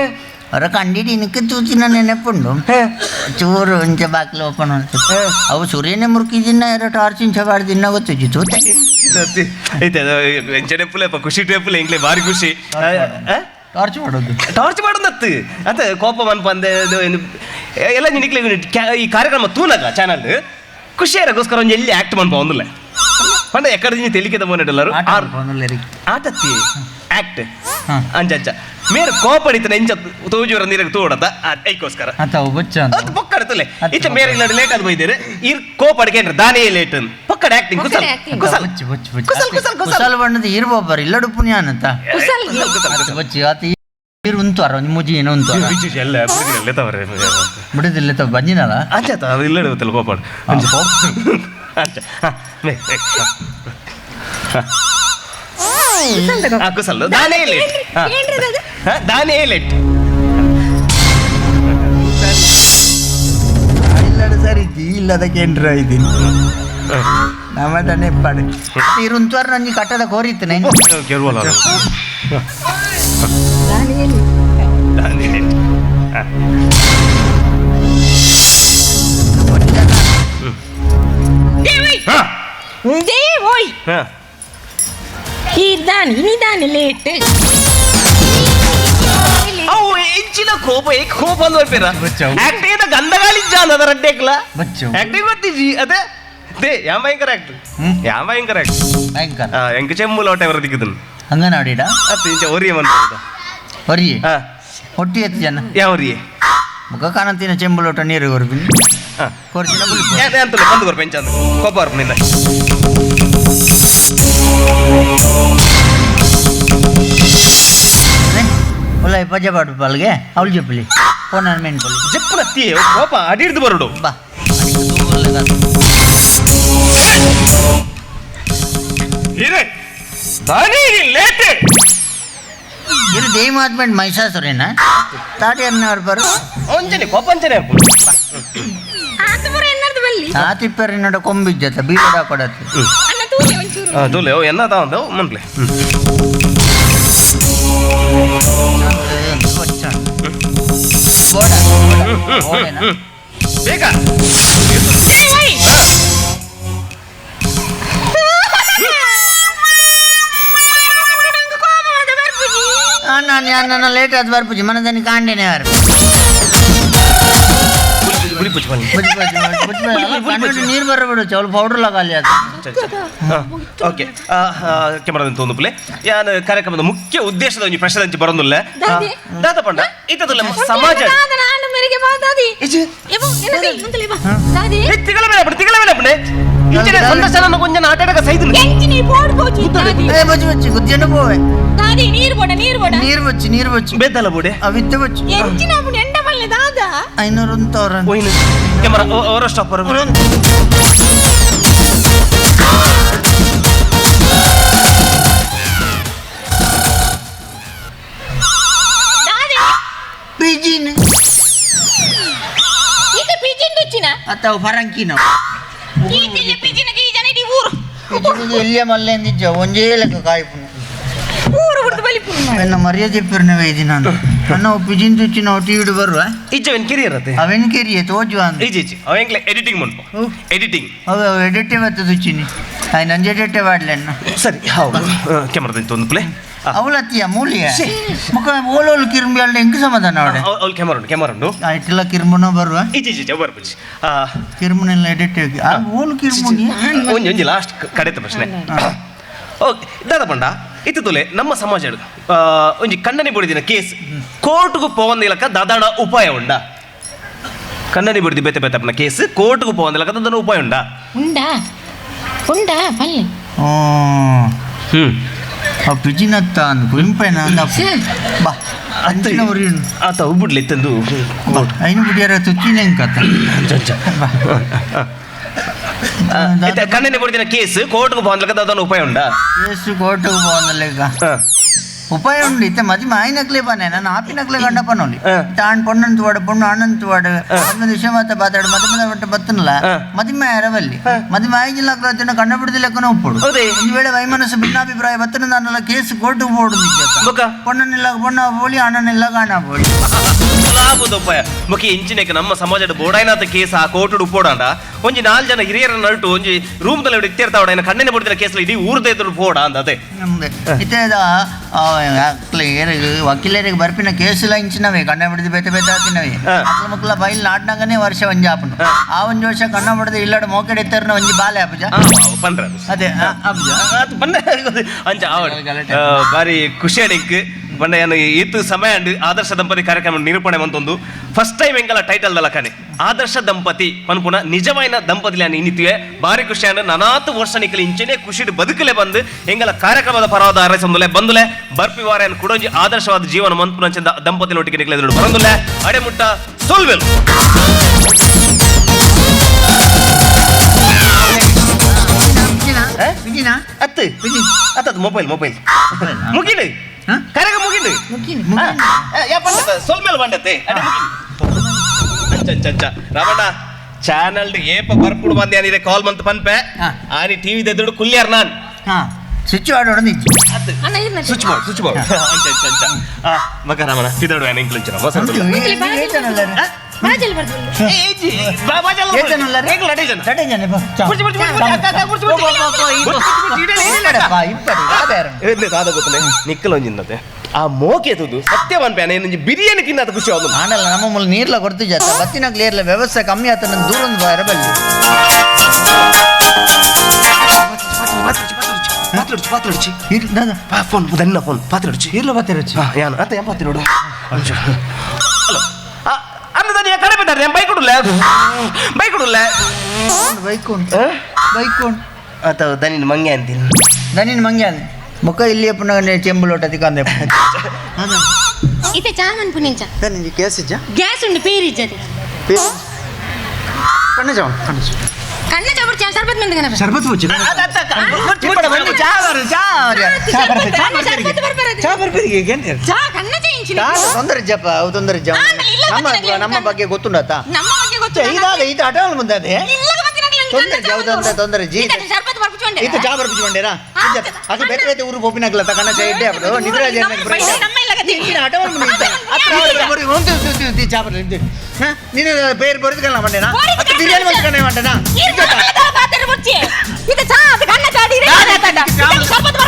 ಅವರ ಕಂಡಿಡಿ ಇನಕ್ಕೆ ತೂತಿನ ನೆನಪುಂಡು ಚೂರು ಇಂಚ ಬಾಕಿಲು ಓಪನ್ ಅವು ಸೂರ್ಯನೇ ಮುರುಕಿದಿನ್ನ ಯಾರೋ ಟಾರ್ಚ್ ಇಂಚ ಬಾಡ್ದಿನ್ನ ಗೊತ್ತಿಜ್ಜಿ ತೂತೆ ಐತೆ ಎಂಚನೆಪ್ಪುಲೆಪ್ಪ ಖುಷಿ ಟೇಪುಲೆ ಇಂಗ್ಲೆ ಭಾರಿ ಖುಷಿ. ಟಾರ್ಚ್ ಮಾಡೋದು ಟಾರ್ಚ್ ಮಾಡೋದತ್ತು ಅತ್ತ ಕೋಪ ಮನ್ಪಂದೆ ಎಲ್ಲ ನಿಕ್ಲೆ ಈ ಕಾರ್ಯಕ್ರಮ ತೂನಗ ಚಾನಲ್ ಖುಷಿಯಾರಗೋಸ್ಕರ ಒಂಜಿ ಎಲ್ಲಿ ಆಕ್ಟ್ ಮನ್ಪ ಒಂದುಲ್ಲ ಪಂಡ ಎಕ್ಕಡ ತೆಲಿಕೆದ ಮೋನೆಡೆಲ್ಲರು ಆಟತ್ತಿ ಆಕ್ಟ್ ಅಂಚ ಅಂಚ ಮೇರೆ ಕೋಪ ಅಡಿತನ ಎಂಚ ತೋಜುವರ ನೀರಿಗೆ ತೋಡತ ಐಕೋಸ್ಕರ ಅದು ಪೊಕ್ಕಡ ತುಲೆ ಇತ್ತ ಮೇರೆ ಇಲ್ಲ ಲೇಟ್ ಅದು ಬೈದೇರೆ ಇರ್ ಕೋಪ ಅಡಿಕೆ ದಾನೇ ಲೇಟ್ ಪೊಕ್ಕಡ ಆಕ್ಟಿಂಗ್ ಕುಸಲ್ ಕುಸಲ್ ಕುಸಲ್ ಕುಸಲ್ ಕುಸಲ್ ಬಣ್ಣದ ಇರ್ಬೊಬ್ಬರು ಇಲ್ಲಡು ಪುಣ್ಯ ಅಂತ ಬಚ್ಚಿ ಆತ ಇರು ಉಂತಾರ ಒಂಜಿ ಮುಜಿ ಏನು ಉಂತಾರ ಎಲ್ಲ ಬಿಡುದಿಲ್ಲ ತವರೆ ಬಿಡುದಿಲ್ಲ ತವ ಬಂಜಿನಲ್ಲ ಅಂಚ ಅದು ಇಲ್ಲ ಗೊತ್ತಲ್ಲ ಕೋಪ ಅಂಚ ಅಂಚ ಕುಸಲ್ ದಾನೇ ಲೇಟ್ ದಾನೇ ಲೇಟ್ ಇಲ್ಲಡು ಸರಿ ಇಲ್ಲದ ಕೇಂದ್ರ ಇದ್ದೀನಿ ನಮ್ಮ ತಾನೇ ಪಾಡು ಇರುಂತ್ವಾರ ನಂಜಿ ಕಟ್ಟದ ಕೋರಿತ್ತು ನೈನ್ ಕೇಳುವಲ್ಲ ಓಯ್ ಇದ್ದಾನೆ ಇನಿದಾನೆ ಲೇಟ್ ಅವು ಎಂಚಿನ ಕೋಪ ಏಕ್ ಕೋಪ ಅಂದ್ ಬರ್ಪೇರ ಆಕ್ಟಿಂಗ್ ಗಂಧಗಾಳಿ ಜಾನ್ ಅದರ ಅಡ್ಡೇಕ್ಲ ಆಕ್ಟಿಂಗ್ ಗೊತ್ತಿಜಿ ಅದೇ they yeah ಭಯಂಕರ ಆಕ್ಟ್ ಯಾ ಭಯಂಕರ ಆಕ್ಟ್ ಭಯಂಕರ ಎಂಕ ಚೆಮ್ಮು ಲೋಟ ಅವರ ದಿಕ್ಕದನು ಅಂಗನವಾಡಿಡ ಅತ್ತೆ ಇಂಚ ಒರಿಯ ಮನ್ಪುದ ಒರಿಯೆ ಹೊಟ್ಟಿ ಎತ್ತು ಜನ ಯಾ ಒರಿಯೆ ಮುಖ ಕಾಣಂತಿನ ಚೆಂಬು ಲೋಟ ನೀರು ಕೊರ್ಪಿನಿ ಕೊರ್ಚಿನ ಅಂತಲ್ಲ ಬಂದು ಕೊರ್ಪ ಎಂಚ ಕೋಪ ಬರ್ಪನಿಂದ ಒಲ್ಲ ಪಜೆ ಪಾಡು ಪಲ್ಗೆ ಅವಳು ಜಪ್ಪಲಿ ಫೋನ್ ಮೇನ್ ಪಲ್ಲಿ ಜಪ್ಪುಲತ್ತಿ ಕೋಪ ಅಡಿಡ್ದು ಬರುಡು ಬಾ ಲೇಟ್ ಇದು ದೇಮಾತ್ಮೆಂಟ್ ಮಹಿಷಾಸುರೇನ ತಾಟಿ ಅನ್ನ ಬರು ಒಂಜನೆ ಕೋಪ ಅಂಚನೆ ತಾತಿಪ್ಪರಿನಡ ಕೊಂಬಿಜ್ಜತ ಬೀಡ ಕೊಡತ್ತೆ ತೂಲೆ ಎನ್ನ ತಾವಂದ ಮನ್ಪ್ಲೆ ಬೇಗ ನಾನು ನನ್ನ ಲೇಟ್ ಆದ ಬರ್ಪುಜಿ ಮನದನಿ ಕಾಂಡೇನೆ ವರ್ ನೀರು ಬರಬೇಡು ಚೌಲ್ ಪೌಡರ್ ಲಗಾಲಿ ಅದು ಓಕೆ ಕ್ಯಾಮರಾ ತೋಂದು ಯಾನ್ ಕಾರ್ಯಕ್ರಮದ ಮುಖ್ಯ ಉದ್ದೇಶದ ಒಂಜಿ ಪ್ರಶ್ನೆ ಅಂಚಿ ಬರೋದಿಲ್ಲ ದಾದ ಪಂಡ ಇತ್ತದಲ್ಲ ಸಮಾಜ ತಿಗಳ ಮೇಲೆ ತಿಗಳ ಮೇಲೆ ಪಂಡೆ ಇಂಚನೆ ಸಂದರ್ಶನ ಕೊಂಚ ಆಟಾಡಕ ಸೈದು ಏ ಬಚ್ಚಿ ಬಚ್ಚಿ ಗುಜ್ಜನ ಪೋವೆ ದಾದಿ ನೀರು ಬೋಡ ನೀರು ಬೋಡ ನೀರು ಬಚ್ಚಿ ನೀರು ಬಚ್ಚಿ ಬೇದಲ್ಲ ಬೋಡೆ ಅವಿತ್ತ ಬಚ್ಚಿ ಎಂಚಿನ ಅಪ್ಪು ಎಂಡ ಬಲ್ಲೆ ದಾದ 500 ಅಂತವ್ರ ಓಯ್ನ ಕ್ಯಾಮರಾ ಓರ ಸ್ಟಾಪ್ ದಾದಿ ಪಿಜಿನ್ ಇದು ಪಿಜಿನ್ ದುಚ್ಚಿನ ಅತ್ತವು ಫರಂಕಿನ ಈ ತಿಲ್ಲ ಪಿಜಿನ ಗೀಜನ ಇಡೀ ಊರು ಎಲ್ಲಿಯ ಮಲ್ಲೆಂದಿಜ್ಜ ಒಂಜೇ ಲೆಕ್ಕ ಕಾಯ್ಪುನು ಊರು ಬಿಡ್ದು ಬಲಿಪುನು ನನ್ನ ಮರ್ಯಾದೆ ಪೆರ್ನವೇ ಇದು ನಾನು ನನ್ನ ಪಿಜಿನ್ ತುಚ್ಚಿನ ಒಟ್ಟಿಗೆ ಬರುವ ಇಜ್ಜ ಅವನ್ ಕೆರಿಯರ್ ಅತ್ತೆ ಅವೇನು ಕೆರಿಯೇ ತೋಜುವ ಅಂತ ಇಜ್ಜಿ ಇಜ್ಜಿ ಅವ ಎಂಕ್ಲೆ ಎಡಿಟಿಂಗ್ ಮನ್ಪ ಎಡಿಟಿಂಗ್ ಅವ ಎಡಿಟೇ ಬತ್ತ ತುಚ್ಚಿನಿ ಆಯ್ ನಂಜೆ ಎಡಿಟೇ ಮಾಡ್ಲೆನ್ನ ಸರಿ ಹೌದು ಕ್ಯಾಮರಾ ಒಂದು ಪ್ಲೇ ಅವಳತ್ತಿಯ ಮೂಲಿಯ ಮುಖ ಓಲೋಲು ಕಿರುಂಬಿ ಅಲ್ಲ ಎಂಕ್ ಸಮಾಧಾನ ಅವಡೆ ಅವಳು ಕ್ಯಾಮರಾ ಉಂಟು ಕ್ಯಾಮರಾ ಉಂಟು ಇಟ್ಟೆಲ್ಲ ಕಿರುಂಬುನ ಬರುವ ಇಜ್ಜಿ ಇಜ್ಜಿ ಬರ್ಪುಜಿ ಕಿರುಂಬನೆಲ್ಲ ಎಡಿಟ್ ಓಲು ಕಿರುಂಬುನಿ ಒಂಜಿ ಒಂಜಿ ಲಾಸ್ಟ್ ಕಡೆತ ಪ್ರಶ್ನೆ ಓಕೆ ದಾದ ಪಂಡ ಇತ್ತು ತುಲೆ ನಮ್ಮ ಸಮಾಜ ಒಂಜಿ ಕಣ್ಣನಿ ಬುಡಿದಿನ ಕೇಸ್ ಕೋರ್ಟ್ಗೂ ಪೋವಂದಿಲಕ ದಾದಾಣ ಉಪಾಯ ಉಂಡ ಕಣ್ಣನಿ ಬುಡಿದಿ ಬೇತೆ ಬೇತೆ ಕೇಸ್ ಕೋರ್ಟ್ಗೂ ಪೋವಂದಿಲಕ ದಾದಾಣ ಉಪಾಯ ಉಂಡ ಉಂಡಾ ಉಂಡಾ ಪಲ್ಲೆ ಪಿಜಿನತ್ತ ಅಂದ್ ಕುಂಪೆನ ಬಾ ಅಂಚಿನ ಉರಿಯುಂಡು ಆತ ಉಬ್ಬಿಡ್ಲಿ ಇತ್ತಂದು ಐನು ಬುಡಿಯರ ತುಚ್ಚಿನ ಎಂಕತ್ತ ಕಣ್ಣನಿ ಬುಡಿದಿನ ಕೇಸ್ ಕೋರ್ಟ್ಗೂ ಪೋವಂದಿಲಕ ದಾದಾಣ ಉಪಾಯ ಉಂಡ ಕೇಸು ಕೋರ್ಟ್ಗೂ ಪೋವಂದಿಲಕ ಉಪಾಯ ಉಂಡು ಇತ್ತೆ ಮದಿ ಮಾಯಿನಕ್ಲೆ ಪನೆ ನಾನು ಆಪಿನಕ್ಲೆ ಗಂಡ ಪನೋಲಿ ತಾಣ್ ಪೊಣ್ಣನ್ ತೋಡ ಪೊಣ್ಣು ಅಣ್ಣನ್ ತೋಡ ಮದ್ಮೆ ವಿಷಯ ಮಾತ ಬಾತಾಡು ಮದಿಮೆ ಒಟ್ಟು ಬತ್ತನಲ್ಲ ಮದಿಮೆ ಅರವಲ್ಲಿ ಮದಿಮೆ ಆಯ್ಜಿಲ್ಲ ತಿನ್ನ ಕಣ್ಣ ಬಿಡುದಿಲ್ಲಕ್ಕನ ಉಪ್ಪುಡು ಒಂದು ವೇಳೆ ವೈಮನಸ್ಸು ಭಿನ್ನಾಭಿಪ್ರಾಯ ಬತ್ತನ ನಾನೆಲ್ಲ ಕೇಸ್ ಕೋರ್ಟ್ ಬೋಡು ಪೊಣ್ಣನಿಲ್ಲ ಪೊಣ್ಣ ಬೋಲಿ ಅಣ್ಣನಿಲ್ಲ ಗಾಣ ಬೋಲಿ. ಆಬೋದಪ್ಪ ಮುಖಿ ಇಂಚಿನಕ್ಕೆ ನಮ್ಮ ಸಮಾಜದ ಬೋಡಾಯ್ನಾಥ ಕೇಸ್ ಆ ಕೋರ್ಟುಡು ಉಪ್ಪೋಡಾಂಡ ಒಂಜಿ 4 ಜನ ಹಿರಿಯರ ನಡುಟು ಒಂಜಿ ರೂಮ್ ದಲ್ಲಿ ಇತ್ತಿರ್ತಾವಡ ಏನ ಕಣ್ಣನೆ ಬಿಡ್ತಿರ ಕೇಸ್ ಇಡೀ ಊರ್ದ ಎದುರು ಪೋಡ ಅಂದ ಅದೇ ನಮ್ದು ಇತ್ತದ ವಕೀಲರಿಗೆ ಬರ್ಪಿನ ಕೇಸುಲ ಇಂಚಿನವೇ ಕಣ್ಣ ಬಿಡಿದು ಬೇತೆ ಬೇತೆ ಆತಿನವೇ ಅಕ್ಲ ಮಕ್ಕಳ ಬೈಲ್ ನಾಟ್ನಾಗನೇ ವರ್ಷ ಒಂಜಿ ಆಪನು ಆ ಒಂಜಿ ವರ್ಷ ಕಣ್ಣ ಬಿಡದೆ ಇಲ್ಲಡ ಮೋಕೆಡೆ ಇತ್ತರ್ನ ಒಂಜಿ ಬಾಲೆ ಆಪುಜ ಪಂದ್ರ ಅದೇ ಆಪುಜ ಬಂದ ಅಂಚ ಬಾರಿ ಖುಷಿ ಅಡಿಕ್ ಬಂಡ ಏನು ಈತು ಸಮಯ ಅಂಡ್ ಆದರ್ಶ ದಂಪತಿ ಕಾರ್ಯಕ್ರಮ ನಿರೂಪಣೆ ಮಂತೊಂದು ಫಸ್ಟ್ ಟೈಮ್ ಎಂಗಲ ಟೈಟಲ್ ದಲಕನೆ ಆದರ್ಶ ದಂಪತಿ ಪನ್ಪುನ ನಿಜವಾಯಿನ ದಂಪತಿ ಇನ್ನಿತ್ವೆ ಬಾರಿ ಖುಷಿ ಅಂಡ್ ನನಾತು ವರ್ಷ ನಿಕಲಿ ಇಂಚನೆ ಖುಷಿಡ್ ಬದುಕಲೆ ಬಂದು ಎಂಗಲ ಕಾರ್ಯಕ್ರಮದ ಪರವಾದ ಅರಸಂದುಲೆ ಬಂದುಲೆ ಬರ್ಪಿ ವಾರ ಕುಡೊಂಜಿ ಆದರ್ಶವಾದ ಜೀವನ ಮಂತ್ಪುನ ದಂಪತಿ ಒಟ್ಟಿಗೆ ನಿಕಲೆ ಬರಂದುಲೆ ಅಡೆಮುಟ್ಟ ಸೋಲ್ವೆಲ್ ಅತ್ತು ಅತ್ತದು ಮೊಬೈಲ್ ಮೊಬೈಲ್ ಮುಗಿಡು ಕರೆಗ ಮುಗಿಡು ಸೊಲ್ಮೇಲೆ ಬಂಡತ್ತೆ ಅಂಚ ರಾಮಣ್ಣ ಚಾನಲ್ ಏಪ ಬರ್ಪುಡು ಬಂದೆ ಅನಿದೆ ಕಾಲ್ ಮಂತ್ ಪನ್ಪೆ ಆನಿ ಟಿವಿ ದೆದುಡು ಕುಲ್ಯಾರ್ ನಾನ್ ಸ್ವಿಚ್ ಮಾಡೋಣ ಸ್ವಿಚ್ ಮಾಡು ಸ್ವಿಚ್ ಮಾಡು ಅಂಚ ಅಂಚ ಅಂಚ ಮಗ ರಾಮಣ್ಣ ತಿದಡು ಏನ ಇಂಕ್ಲಂಚನ ನಿಕ್ಕಲೊಂಜಿಂದತೆ ಆ ಮೋಕೆ ತುದು ಸತ್ಯವಾನ್ ಪ್ಯಾನ ಏನಂಜಿ ಬಿರಿಯಾನಿ ತಿನ್ನದ ಖುಷಿ ಆಗೋದು ಆನಲ್ಲ ನಮ್ಮ ಮೂಲ ನೀರ್ಲ ಕೊಡ್ತು ಜಾತ ಬತ್ತಿನ ಕ್ಲಿಯರ್ಲ ವ್ಯವಸ್ಥೆ ಕಮ್ಮಿ ಆತ ನನ್ನ ದೂರ ಒಂದು ಬಾರ ಬಲ್ಲಿ ಪಾತ್ರೆ ಫೋನ್ ದನ್ನ ಫೋನ್ ಪಾತ್ರೆ ಇರ್ಲ ಪಾತ್ರೆ ಯಾನು ಅಂತ ಏನ್ ಪಾತ್ರೆ ನೋಡು ಹಲೋ ಅನ್ನದಾನಿ ಕಡಿಮೆ ಇದ್ದಾರೆ ಬೈಕ್ ಕೊಡಲ್ಲ ಬೈಕ್ ಕೊಡಲ್ಲ ಬೈಕ್ ಉಂಟು ಬೈಕ್ ಉಂಟು ಅಥವಾ ದನಿನ ಮಂಗೆ ಅಂತೀನಿ ದನಿನ ಮಂಗೆ ಅಂದ ಮುಖ ಇಲ್ಲಿ ಪುನಃ ಚೆಂಬು ಲೋಟದಿ ಕಂದೆ ಇತ್ತೆ ಚಾ ಮನ್ಪುನಿಂಚ ದನಿಂಜಿ ಗ್ಯಾಸ್ ಇಜ್ಜ ಗ್ಯಾಸ್ ಉಂಡು ಪೇರು ಇಜ್ಜದೆ ಪೇರು ಕಣ್ಣ ಜಾವ ಕಣ್ಣ ಕಣ್ಣ ಜಾವ ಚಾ ಶರ್ಬತ್ ಮಂದ ಕಣ ಶರ್ಬತ್ ಮುಚ್ಚು ಬನ್ನಿ ಚಾ ಬರು ಚಾ ಚಾ ಬರ್ಪೆ ಚಾ ಬರ್ಪೆಗೆ ಏನು ಚಾ ಕಣ್ಣ ಚೇಂಜ್ ತೊಂದರೆ ಜಪ್ಪ ಅವು ತೊಂದರೆ ಜ ನಮ್ಮ ನಮ್ಮ ಬಗ್ಗೆ ಗೊತ್ತುಂಡತ ನಮ್ಮ ಬಗ್ಗೆ ಗೊತ್ತು ಇದಾದ ಇದು ಆಟೋಲ್ ಮುಂದೆ ಅದೇ ತೊಂದರೆ ಜೌದಂತ ತೊಂದರೆ ಜಿ ಶರ್ಬತ್ ಬರ್ಪುಚೊಂಡೆ ಇದು ಚಾ ಬರ್ಪುಚೊಂಡೆನಾ ಅದು ಬೇರೆ ಬೇರೆ ಊರು ಪೋಪಿನಾಗ್ಲ ಕಣ್ಣ ಚಾ ಇಡ್ಡೆ ಅప్పుడు ನಿದ್ರೆ ಆಟೋಲ್ ಮುಂದೆ ಅತ್ರ ಚಾ ಬರ್ಲಿ ನೀನು పేరు ಬರೆದುಕಲ್ಲ ಮಂಡೇನಾ ಅದು ಬಿರಿಯಾನಿ ಮಂಡ್ಕನೆ ಮಂಡೇನಾ ಇದು ಚಾ ಅದು ಕಣ್ಣ ಚಾಡಿ ಶರ್ಬತ್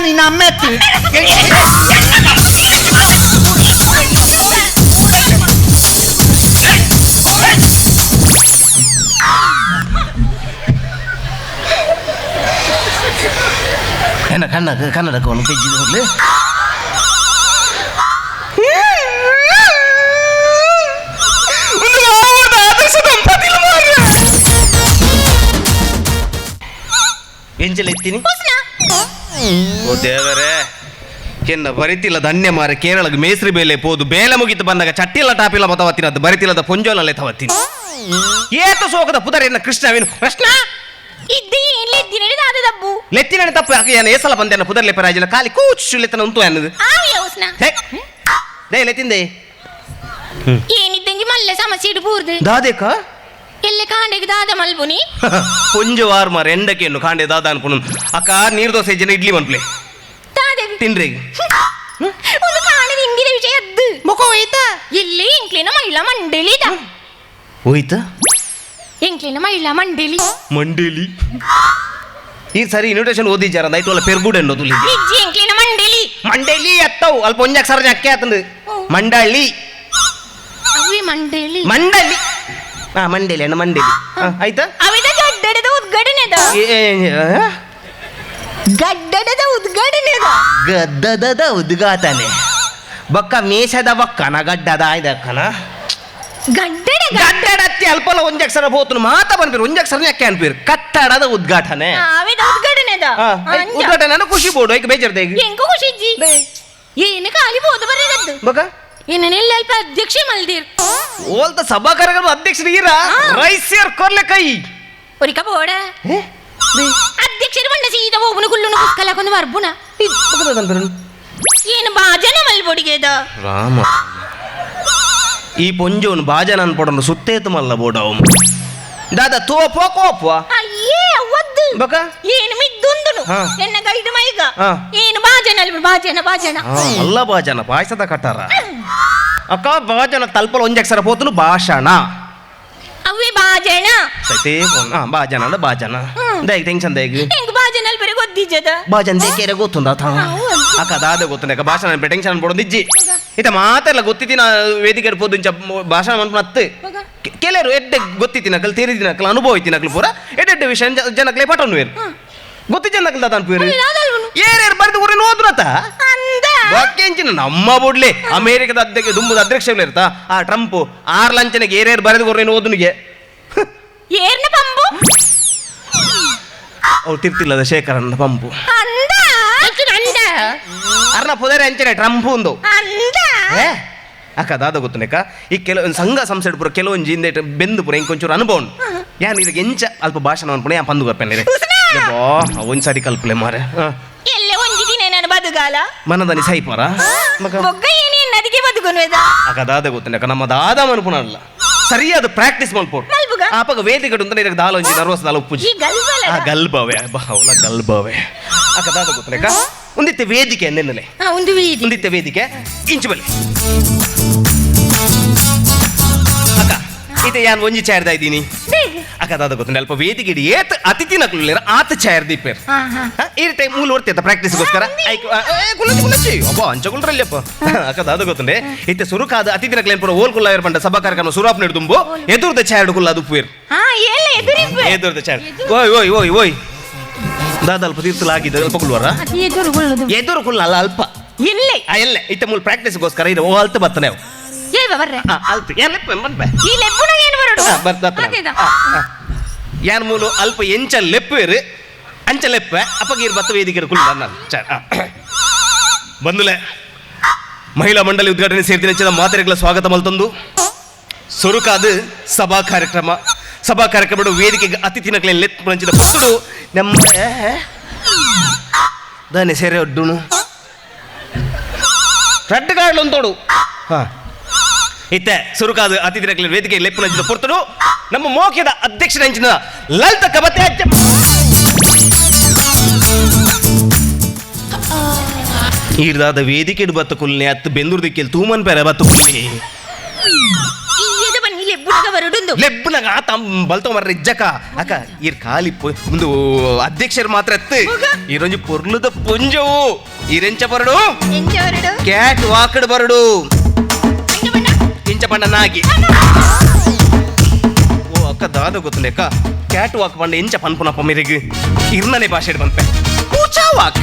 ನಿನ್ನ ಅಮ್ಮ ಎತ್ತು ಏನ ಕನ್ನಡ ಕನ್ನಡಕ್ಕೆ ಒಂದು ಪೆಜ್ಜಿ ಹೋಗ್ಲಿ ಎಂಜಲ ಎತ್ತೀನಿ ಓ ದೇವರೇ ಎನ್ನ ಬರಿತಿಲ್ಲ ಧನ್ಯ ಮಾರೆ ಕೇರಳಕ್ಕೆ ಮೇಸ್ರಿ ಬೇಲೆ ಪೋದು ಬೇಲೆ ಮುಗಿತು ಬಂದಾಗ ಚಟ್ಟಿಲ್ಲ ಟಾಪಿಲ್ಲ ಮತವತ್ತಿನ ಅದು ಬರಿತಿಲ್ಲದ ಪೊಂಜೋಲಲ್ಲೇ ತವತ್ತೀನಿ ಏತ ಸೋಕದ ಪುದರ್ ಎನ್ನ ಕೃಷ್ಣವೇನು ಕೃಷ್ಣ ಇದ್ದಿ ಲೆತ್ತಿನ ದಾದ ದಬ್ಬು ಲೆತ್ತಿನ ತಪ್ಪು ಯಾಕೆ ಏನು ಏಸಲ ಬಂದೆ ಪುದರ್ಲೆ ಪರಾಜಿಲ್ಲ ಖಾಲಿ ಕೂಚು ಲೆತ್ತನ ಉಂಟು ಅನ್ನೋದು ಆವಿಯ ಉಸ್ನ they ಲೆತ್ತಿಂದೆ ಏನಿದ್ದಂಗೆ ಮಲ್ಲೆ ಸಮಸ್ಯೆ ಇಡು ಪೂರ್ದು ದಾದೇಕ ಎಲ್ಲೆ ಕಾಂಡೆಗೆ ದಾದ ಮಲ್ಬುನಿ ಪೊಂಜು ವಾರ್ ಮಾರ ಎಂಡಕ್ಕೆ ಕಾಂಡೆ ದಾದ ಅನ್ಕೊಂಡು ಅಕ್ಕ ನೀರು ದೋಸೆ ಜನ ಇಡ್ಲಿ ಮನ್ಪ್ಲೆ ತಿನ್ರಿ ಒಂದು ಕಾಂಡೆ ತಿಂದಿದ ವಿಷಯ ಅದ್ದು ಮುಖ ಹೋಯ್ತಾ ಇಲ್ಲಿ ಇಂಕ್ಲಿನ ಮಹಿಳಾ ಮಂಡಳಿ ಹೋಯ್ತಾ ಎಂಕ್ಲಿನ ಮಹಿಳಾ ಮಂಡಳಿ ಮಂಡಳಿ ಈ ಸರಿ ಇನ್ವಿಟೇಷನ್ ಓದಿದ್ದಾರ ನೈಟ್ ಒಲ್ಲ ಪೆರ್ಗುಡ್ ಅನ್ನೋದು ಇಜ್ಜಿ ಎಂಕ್ಲಿನ ಮಂಡಳಿ ಮಂಡಳಿ ಅತ್ತವು ಅಲ್ಪ ಒಂಜಾಕ್ ಸರ್ ಅಕ್ಕೆ ಆತಂದು ಮಂಡಳಿ ಅವೇ ಮಂಡಳಿ ಮಂಡಳಿ ಹಾ ಮಂಡಳಿ ಅಣ್ಣ ಮಂಡಳಿ ಆಯ್ತಾ ಅವಿದ ಗಡ್ಡದ ಉದ್ಘಾಟನೆದ ಗಡ್ಡದ ಉದ್ಘಾಟನೆದ ಗದ್ದದ ಉದ್ಘಾಟನೆ ಬಕ್ಕ ಮೇಷದ ಬಕ್ಕನ ಗಡ್ಡದ ಆಯ್ದಕ್ಕನ ಗಡ್ಡಡ ಗಡ್ಡಡತ್ತಿ ಅಲ್ಪಲ ಒಂಜಕ್ಷರ ಹೋತನು ಮಾತಾ ಬಂದ್ಬಿರು ಒಂಜಕ್ಷರ ಯಾಕೆ ಅನ್ಪಿರು ಕಟ್ಟಡದ ಉದ್ಘಾಟನೆ ಅವಿದ ಉದ್ಘಾಟನೆದ ಉದ್ಘಾಟನೆ ಖುಷಿ ಬೋಡು ಐಕ್ ಬೇಜಾರ್ದ ಈಗ ಎಂಕು ಖುಷಿ ಇಜ್ಜಿ ಏನು ಖಾಲಿ ಬೋದು ಬರದದ್ದು ಬಕ ಏನೇನೆಲ್ಲ ಅಲ್ಪ ಅಧ್ಯಕ್ಷೆ ಮಲ್ದಿರ್ ಓಲ್ತ ಸಭಾ ಕಾರ್ಯಕ್ರಮ ಅಧ್ಯಕ್ಷರು ಈರ ರೈಸಿಯರ್ ಕೊರ್ಲೆ ಕೈ ಒರಿಕ ಬೋಡ ಅಧ್ಯಕ್ಷರು ಬಂಡ ಸೀದಾ ಹೋಗುನು ಕುಲ್ಲುನು ಕುಕ್ಕಲಾಕೊಂದು ಬರ್ಬುನ ಏನು ಬಾಜನ ಮಲ್ಬೊಡಿಗೆದ ರಾಮ ಈ ಪೊಂಜೋನು ಬಾಜನ ಅನ್ಪಡೋನು ಸುತ್ತೇತು ಮಲ್ಲ ಬೋಡವು ದಾದಾ ತೋಪೋ ಕೋಪ ಅಯ್ಯೇ ಅವದ್ದು ಬಕ ಏನು ಮಿದ್ದುಂದುನು ಎನ್ನ ಗೈದು ಮೈಗ ಏನು ಬಾಜನ ಅಲ್ಬ ಬಾಜನ ಬಾಜನ ಅಲ್ಲ ಬಾಜನ ಪಾಯಸದ ಕಟ್ಟಾರ ಅಕ್ಕ ಬಾಜನ ತಲ್ಪಲ ಒಂಜಕ್ಷರ ಪೋತನು ಭಾಷಣ ಅವೇ ಬಾಜನ ಸೈತೆ ಬಾಜನ ಅಂದ ಬಾಜನ ದೈಗ್ ಟೆನ್ಷನ್ ದೈಗ್ ಹೆಂಗ್ ಬಾಜನ ಅಲ್ಲಿ ಬರೆ ಗೊತ್ತಿಜದ ಬಾಜನ ದೇಕೇರೆ ಗೊತ್ತುಂದ ತಾ ಅಕ್ಕ ದಾದ ಗೊತ್ತುಂದ ಅಕ್ಕ ಭಾಷಣ ಟೆನ್ಷನ್ ಪಡೋದು ಇಜ್ಜಿ ಇತ ಮಾತೆಲ್ಲ ಗೊತ್ತಿತ್ತಿನ ವೇದಿಕೆ ಪೋದು ಇಂಚ ಭಾಷಣ ಮನ್ಪು ಕೆಲವರು ಎಡ್ಡೆ ಗೊತ್ತಿತ್ತಿನಕಲ್ ತೇರಿದಿನಕಲ್ ಅನುಭವ ಇತ್ತಿನಕಲ್ ಪೂರ ಎಡ್ಡೆಡ್ಡೆ ವಿಷಯ ಜನಕ್ಲೆ ಪಟನ್ ವೇರು ಗೊತ್ತಿ ಜನಕಲ್ ದಾದ ಅನ್ಪೇರು ಏರೇರು ಬರೆದು ಊರಿನ ಹೋದ್ರತ ವಾಕ್ಯಂಚಿನ ನಮ್ಮ ಬುಡ್ಲೆ ಅಮೇರಿಕದ ಅಧ್ಯಕ್ಷ ದುಂಬುದ ಅಧ್ಯಕ್ಷ ಇರ್ತಾ ಆ ಟ್ರಂಪ್ ಆರ್ ಲಂಚನಿಗೆ ಏರೇರು ಬರೆದು ಊರಿನ ಓದುನಿಗೆ ಏರ್ನ ಪಂಪು ಅವ್ರು ತಿರ್ತಿಲ್ಲದ ಶೇಖರನ್ನ ಪಂಪು ಅರ್ನ ಪುದರೆ ಅಂಚನೆ ಟ್ರಂಪ್ ಒಂದು ಅಕ್ಕ ದಾದ ಗೊತ್ತುನೇಕ ಈ ಕೆಲವೊಂದು ಸಂಘ ಸಂಸ್ಥೆ ಪೂರ ಕೆಲವೊಂದು ಹಿಂದೆ ಬೆಂದು ಪೂರ ಇಂಕೊಂಚೂರು ಅನುಭವ ಉಂಟು ಯಾನ್ ಇದಕ್ಕೆ ಎಂಚ ಅಲ್ಪ ಭಾಷಣ ಅನ್ಪುಣ ಯಾನ್ ಪಂದು ಬರ್ಪೇನೆ ಒಂದ್ ಸಾರಿ ಕಲ್ಪಲೆ ಮಾರೆ ಎಲ್ಲ ಒಂಜಿ ದಿನ ನಾನು ಬದುಗಾಲ ಮನದನಿ ಸೈಪಾರ ಬೊಗ್ಗ ಏನೇ ನದಿಗೆ ಬದುಕುನುವೆದ ಅಕ್ಕ ದಾದ ಗೊತ್ತುನೇಕ ನಮ್ಮ ದಾದ ಮನ್ಪುಣ ಅಲ್ಲ ಸರಿಯಾದ ಪ್ರಾಕ್ಟೀಸ್ ಮಲ್ಪೋಡು ಆಪಗ ವೇದಿಕೆ ಉಂಟು ಇದಕ್ಕೆ ದಾಲ ಒಂಜಿ ನರ್ವಸ್ ದಾಲ ಉಪ್ಪುಜಿ ಆ ಗಲ್ಬವೆ ಬಾವಲ ಗಲ್ಬವೆ ಅಕ್ಕ ದಾದ ಗೊತ್ತುನೇಕ ಒಂದಿತ್ತೆ ವೇದಿಕೆ ನೆನ್ನಲೆ ಒಂದು ವೇದಿಕೆ ಒಂದಿತ್ತೆ ವೇದಿಕೆ ಇಂಚು ಬಲೆ ಅಕ್ಕ ಇತ್ತೆ ಯಾನ್ ಒಂಜಿ ಚಾರ್ದ ಇದ್ದೀನಿ ಅಕ್ಕ ದಾದ ಗೊತ್ತುಂಡೆ ಅಲ್ಪ ವೇದಿಕೆ ಇಡಿ ಏತ್ ಅತಿಥಿ ನಕಲು ಆತ ಚಾರ್ ದೀಪೇರ್ ಈ ಟೈಮ್ ಮೂಲ ಓಡ್ತೇತ ಪ್ರಾಕ್ಟೀಸ್ಗೋಸ್ಕರ ಕುಲ್ಲಚ್ಚಿ ಕುಲ್ಲಚ್ಚಿ ಅಬ್ಬ ಅಂಚಗುಳ್ರಲ್ಲಿ ಅಪ್ಪ ಅಕ್ಕ ದಾದ ಗೊತ್ತುಂಡೆ ಇತ್ತೆ ಸುರುಕಾದ ಅತಿಥಿ ನಕಲೇನ್ ಪೂರ ಓಲ್ ಕುಲ್ಲ ಪಂಡ ಸಭಾ ಕಾರ್ಯಕ್ರಮ ಸುರಾಪ್ ನೀಡು ಎದುರ್ದ ಚಾರ್ಡ್ ಕುಲ್ಲ ಅದು ಉಪ್ಪುವೇರು ಎದುರ್ದ ಚಾರ್ಡ್ ಓಯ್ ಓಯ್ ಓಯ್ ಓಯ್ ದಾದ ಅಲ್ಪ ತೀರ್ಥಲಾಗಿದೆ ಅಲ್ಪ ಕುಲ್ವರ ಎದುರು ಕುಲ್ಲ ಅಲ್ಲ ಅಲ್ಪ ಇಲ್ಲೇ ಎಲ್ಲೆ ಇತ್ತೆ ಮೂಲ ಪ್ರಾಕ್ಟೀಸ್ಗೋಸ್ಕರ ಇದು ಓ ಅಲ್ತ ಬರ್ತನೆ ಅಲ್ಪ ಏನ್ ಲೆಪ್ಪ ಬಂದ್ಬೆ ಈ ಲೆಪ್ಪುನ ಏನು ಬರೋಡು ಯಾನ್ ಮೂಲು ಅಲ್ಪ ಎಂಚ ಲೆಪ್ಪೇರು ಅಂಚ ಲೆಪ್ಪ ಅಪ್ಪಗೀರ್ ಬತ್ತ ವೇದಿಕೆ ಕುಲ್ಲ ನಾನು ಬಂದುಲೆ ಮಹಿಳಾ ಮಂಡಳಿ ಉದ್ಘಾಟನೆ ಸೇರ್ತಿನ ಮಾತೆರೆಗಳ ಸ್ವಾಗತ ಮಲ್ತಂದು ಸುರುಕಾದ ಸಭಾ ಕಾರ್ಯಕ್ರಮ ಸಭಾ ಕಾರ್ಯಕ್ರಮ ವೇದಿಕೆಗೆ ಅತಿಥಿನಕ್ಲೆ ಲೆತ್ ಮಂಚಿದ ಪುತ್ತುಡು ನಮ್ಮ ದಾನೆ ಸೇರೆ ಒಡ್ಡುನು ರೆಡ್ ಕಾರ್ಡ್ ಒಂತೋಡು ಹಾ ಇತ್ತೆ ಸುರುಕಾದ ಅತಿಥಿನಕ್ಲೆ ವೇದಿಕೆ ಲೆಪ್ಪು ನಂಚಿದ ಪುರ್ತುಡು ನಮ್ಮ ಮೋಖ್ಯದ ಅಧ್ಯಕ್ಷರ ಅಂಚಿನ ಲಲಿತ ಕಬತೆ ಈರ್ದಾದ ವೇದಿಕೆ ಬತ್ತ ಕುಲ್ನೆ ಅತ್ತು ಬೆಂದೂರು ದಿಕ್ಕೆಲ್ ತೂಮನ್ ಪೆರೆ ಬತ್ತ ಕುಲ್ನೆ ಲೆಬ್ಬುನಗ ಆತ ಬಲ್ತೋ ಮರ್ರೆ ಇಜ್ಜಕ ಅಕ್ಕ ಈರ್ ಖಾಲಿ ಒಂದು ಅಧ್ಯಕ್ಷರು ಮಾತ್ರ ಎತ್ತು ಈರೊಂಜಿ ಪೊರ್ಲುದ ಪುಂಜವು ಈರೆಂಚ ಬರಡು ಕ್ಯಾಟ್ ವಾಕಡ್ ಬರಡು ಇಂಚ ಪಂಡ ನಾಗಿ ಓ ಅಕ್ಕ ದಾದ ಗೊತ್ತುಂಡೆ ಅಕ್ಕ ಕ್ಯಾಟ್ ವಾಕ್ ಪಂಡ ಎಂಚ ಪನ್ಪುನಪ್ಪ ಮೇರೆಗ್ ಇರ್ನನೆ ಭಾಷೆ ಪನ್ಪೆ ಪೂಚಾ ವಾಕ್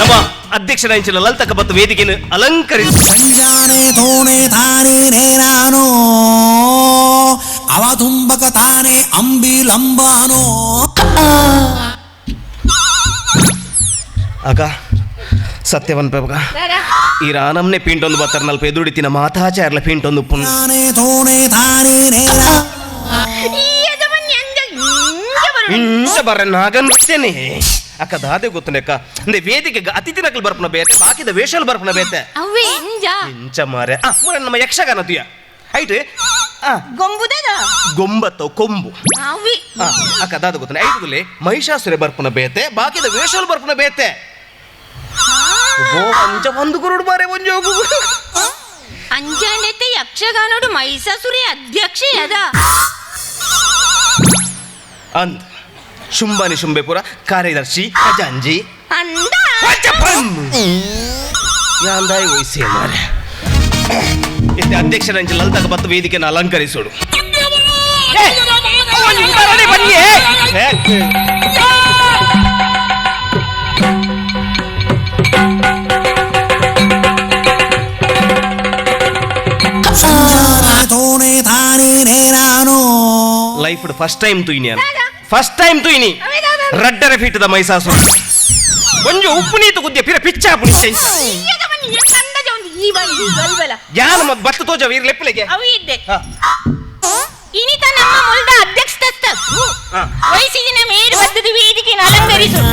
ನಮ್ಮ ಅಧ್ಯಕ್ಷರ ಇಂಚಿನ ಲಲಿತ ಬತ್ತು ವೇದಿಕೆಯನ್ನು ಅಲಂಕರಿಸಿ ಸಂಜಾನೆ ತೋಣೆ ತಾನೇ ನೇರಾನೋ ಅವತುಂಬಕ ತಾನೇ ಅಂಬಿ ಲಂಬಾನೋ ಅಗ ಸತ್ಯವನ್ ಪ್ರಭಗ ಈ ರಾನಮ್ನೆ ಪಿಂಟೊಂದು ಬತ್ತರ ನಲ್ಪ ಎದುರುಡಿತಿನ ಮಾತಾಚಾರ್ಲ ಪಿಂಟೊಂದು ತೋಣೆ ತಾನೇ ನೇರಾ ಇಂಚ ಬರ್ರ ನಾಗನ್ತೇನೆ ಅಕ್ಕ ದಾದೆ ಗೊತ್ತುಂಡೆ ಅಕ್ಕ ಅಂದ್ರೆ ವೇದಿಕೆ ಅತಿಥಿ ನಕಲು ಬರ್ಪುನ ಬೇತೆ ಬಾಕಿದ ವೇಷಲ್ ಬರ್ಪುನ ಬೇತೆ ಅವೇ ಇಂಜ ಇಂಚ ಮಾರೆ ಆ ಮೂರ ನಮ್ಮ ಯಕ್ಷಗಾನ ತುಯ ಐಟ್ ಗೊಂಬುದದ ಗೊಂಬತ್ತ ಕೊಂಬು ಅವೇ ಅಕ್ಕ ದಾದ ಗೊತ್ತುಂಡೆ ಐಟ್ ಗುಲೆ ಮಹಿಷಾಸುರೆ ಬರ್ಪುನ ಬೇತೆ ಬಾಕಿದ ವೇಷಲ್ ಬರ್ಪುನ ಬೇತೆ ಅಂಚ ಒಂದು ಕುರುಡು ಬಾರೆ ಒಂಜೋಗು ಅಂಜಾಂಡೆತ್ತೆ ಯಕ್ಷಗಾನೋಡು ಮಹಿಷಾಸುರೆ ಅಧ್ಯಕ್ಷೆ ಅದ ಅಂದ್ ಶುಂಭಾನಿ ಶುಂಭೆಪುರ ಕಾರ್ಯದರ್ಶಿ ಖಜಾಂಜಿ ಅಂದ ಯಾಂದಾಯಿ ವಯಸ್ಸೇ ಮಾರೆ ಇತ್ತೆ ಅಧ್ಯಕ್ಷರಂಚಿ ಲಲಿತಕ ಬತ್ತು ವೇದಿಕೆಯನ್ನು ಅಲಂಕರಿಸೋಡು life first time ತುಯ್ನಿ first time ತುಯ್ನಿ ರಡ್ಡರ ಫೀಟದ ಮೈಸಾಸುರ ಒಂಜು ಉಪ್ಪು ನೀತು ಗುದ್ದೆ ಪಿರ ಪಿಚ್ಚ ಪುಣಿಚ ಯಾನ ಬತ್ತು ತೋಜ ವೀರ್ ಲೆಪ್ಪಲೆಗೆ ಅವು ಇದ್ದೆ ಇನಿತ ನಮ್ಮ ಮುಲ್ದ ಅಧ್ಯಕ್ಷ ಶಿಸ್ತ ವಯಸ್ಸಿನ ಮೇರು ಬದ್ದದ ವೇದಿಕೆ ಅಲಂಕರಿಸು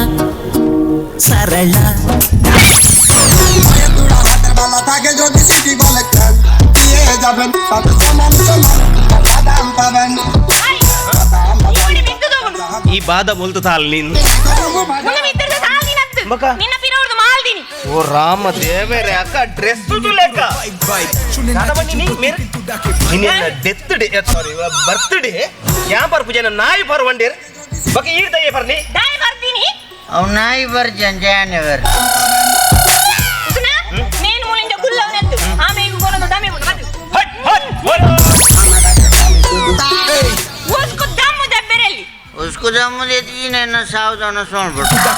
ಸರಳ ಈ ಬಾದ ಮುಲ್ತು ತಾಲ್ ನೀನ್ ಓ ರಾಮ ದೇವರೇ ಅಕ್ಕ ಡ್ರೆಸ್ ಲೆಕ್ಕ death day sorry birthday yeah per ಪೂಜೆ ನಾಯಿ ಪರ್ ವಂಡೇರ್ ಬಕ ಈರ್ ದಯೆ ಪರ್ನಿ ಅವ್ ನಾಯಿ ಬರ್ಜನ್ ಜಯಾನೆ ಬರ್ నేను ಮೂಲಿಂದ ಗುಲ್ಲವನತ್ತು ಆಮೆಗೂ ಕೊನದು ದಮೆ ಬದು ಹಟ್ ಹಟ್ ಉಸ್ಕು ದಮ್ಮು ದಬ್ಬೆರಲ್ಲಿ ಉಸ್ಕು ದಮ್ಮು ದೇತಿ ನನ್ನ ಸಾವಧಾನ ಸೋಣ್ಬಿಟ್ಟು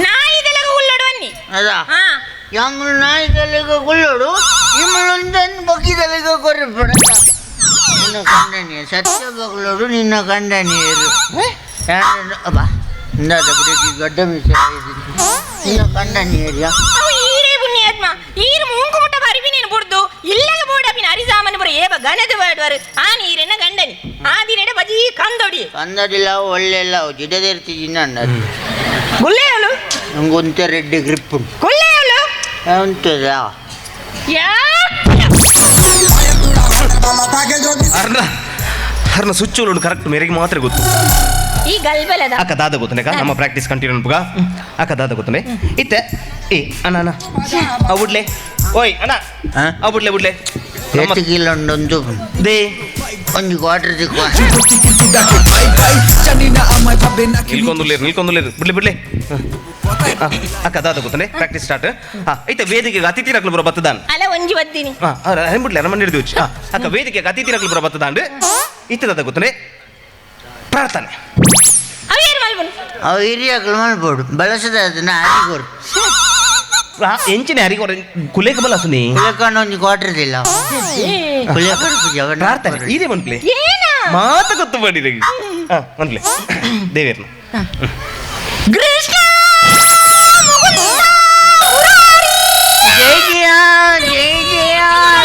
ನಾಯಿದೆಲಗ ಉಳ್ಳೋಡುವನ್ನಿ ಅದಾ ಯಾಮುಲ್ ನಾಯಿದೆಲಗ ಗುಲ್ಲೋಡು ಇಮ್ಮುಲೊಂದನ್ ಬಗ್ಗಿದೆಲಗ ಕೊರಪಡ ನಿನ್ನ ಕಂಡನಿಯ ಸತ್ಯ ಬಗ್ಲೋಡು ನಿನ್ನ ಕಂಡನಿಯರು ಬಾ ಇಂದಾದ ಬಿಡಿ ಗಡ್ಡ ಮೀಸೆ ನಿನ್ನ ಕಂಡನಿಯರಿಯ ಅವು ಈರೇ ಪುಣ್ಯಾತ್ಮ ಈರು ಮೂಂಕು ಮುಟ್ಟ ಬರಿಬಿ ನೀನು ಬುಡ್ದು ಇಲ್ಲಗ ಬೋಡಪಿನ ಅರಿಸಾಮನ ಬರ ಏಬ ಗಣದ ಬೇಡವರು ಆ ನೀರೆನ್ನ ಗಂಡನಿ ಆ ದಿನಡ ಬಜಿ ಕಂದೊಡಿ ಕಂದಡಿಲ್ಲ ಒಳ್ಳೆ ಇಲ್ಲ ಜಿಡದಿರ್ತಿದ್ದೀನಿ ಅಣ್ಣ ಗುಲ್ಲೆಯವಳು ನಂಗೊಂತ ರೆಡ್ಡಿ ಗ್ರಿಪ್ ಉಂಟು ಗುಲ್ಲೆಯವಳು ಉಂಟದಾ ಯಾ ಅರ್ನ ಅರ್ನ ಸುಚ್ಚುಲು ಕರೆಕ್ಟ್ ಮೇರೆಗೆ ಮಾತ್ರ ಗೊತ್ತು ಈ ಗಲ್ಬಲದ ಅಕ್ಕ ದಾದ ಗೊತ್ತನೆ ನಮ್ಮ ಪ್ರಾಕ್ಟೀಸ್ ಕಂಟಿನ್ಯೂ ಅನ್ಪುಗ ಅಕ್ಕ ದಾದ ಗೊತ್ತನೆ ಇತ್ತೆ ಏ ಅಣ್ಣ ಅಣ್ಣ ಆ ಬುಡ್ಲೆ ಓಯ್ ಅಣ್ಣ ಆ ಬುಡ್ಲೆ ಬುಡ್ಲೆ ಕಿಲೊಂಡೊಂದು they ಒಂದು ಕ್ವಾರ್ಟರ್ ದಿಕ್ಕು ನಿಲ್ಕೊಂದುಲ್ಲೇರು ನಿಲ್ಕೊಂದುಲ್ಲೇರು ಬಿಡ್ಲೆ ಬಿಡ್ಲೆ ಅಕ್ಕ ದಾದ ಗೊತ್ತನೆ ಪ್ರಾಕ್ಟೀಸ್ ಸ್ಟಾರ್ಟ್ ಹಾ ಐತೆ ವೇದಿಕೆಗೆ ಅತಿಥಿ ರಕ್ಲು ಬರೋ ಬತ್ತದಾನ್ ಅಲ್ಲ ಒಂಜಿ ಬತ್ತೀನಿ ಹಾ ಬಿಡ್ಲೆ ನಮ್ಮ ಹಿಡಿದು ಹಾ ಅಕ್ಕ ವೇದಿಕೆಗೆ ಅತಿಥಿ ರಕ್ಲು ಬರೋ ಬತ್ತದಾಂಡ್ ಇತ್ತೆ ದಾದ ಗೊತ್ತನೆ ಪ್ರಾರ್ಥನೆ ಅವು ಹಿರಿಯಕ್ಲು ಮಲ್ಪೋಡು ಬಳಸದ ಅದನ್ನ ಅರಿಗೋರು ಎಂಚಿನ ಅರಿಗೋರು ಕುಲೇಕ ಬಲಸುನಿ ಕುಲೇಕಂಡು ಒಂಜಿ ಕ್ವಾರ್ಟರ್ ಇಲ್ಲ ಪ್ರಾರ್ಥನೆ ಇದೇ ಬಂದ್ಲೆ ಮಾತ ಗೊತ್ತು ಮಾಡಿರಿ ಹಾ ಬಂದ್ಲೆ ದೇವೇರ್ನ ಕೃಷ್ಣ ಜಯ ಜಯ ಜಯ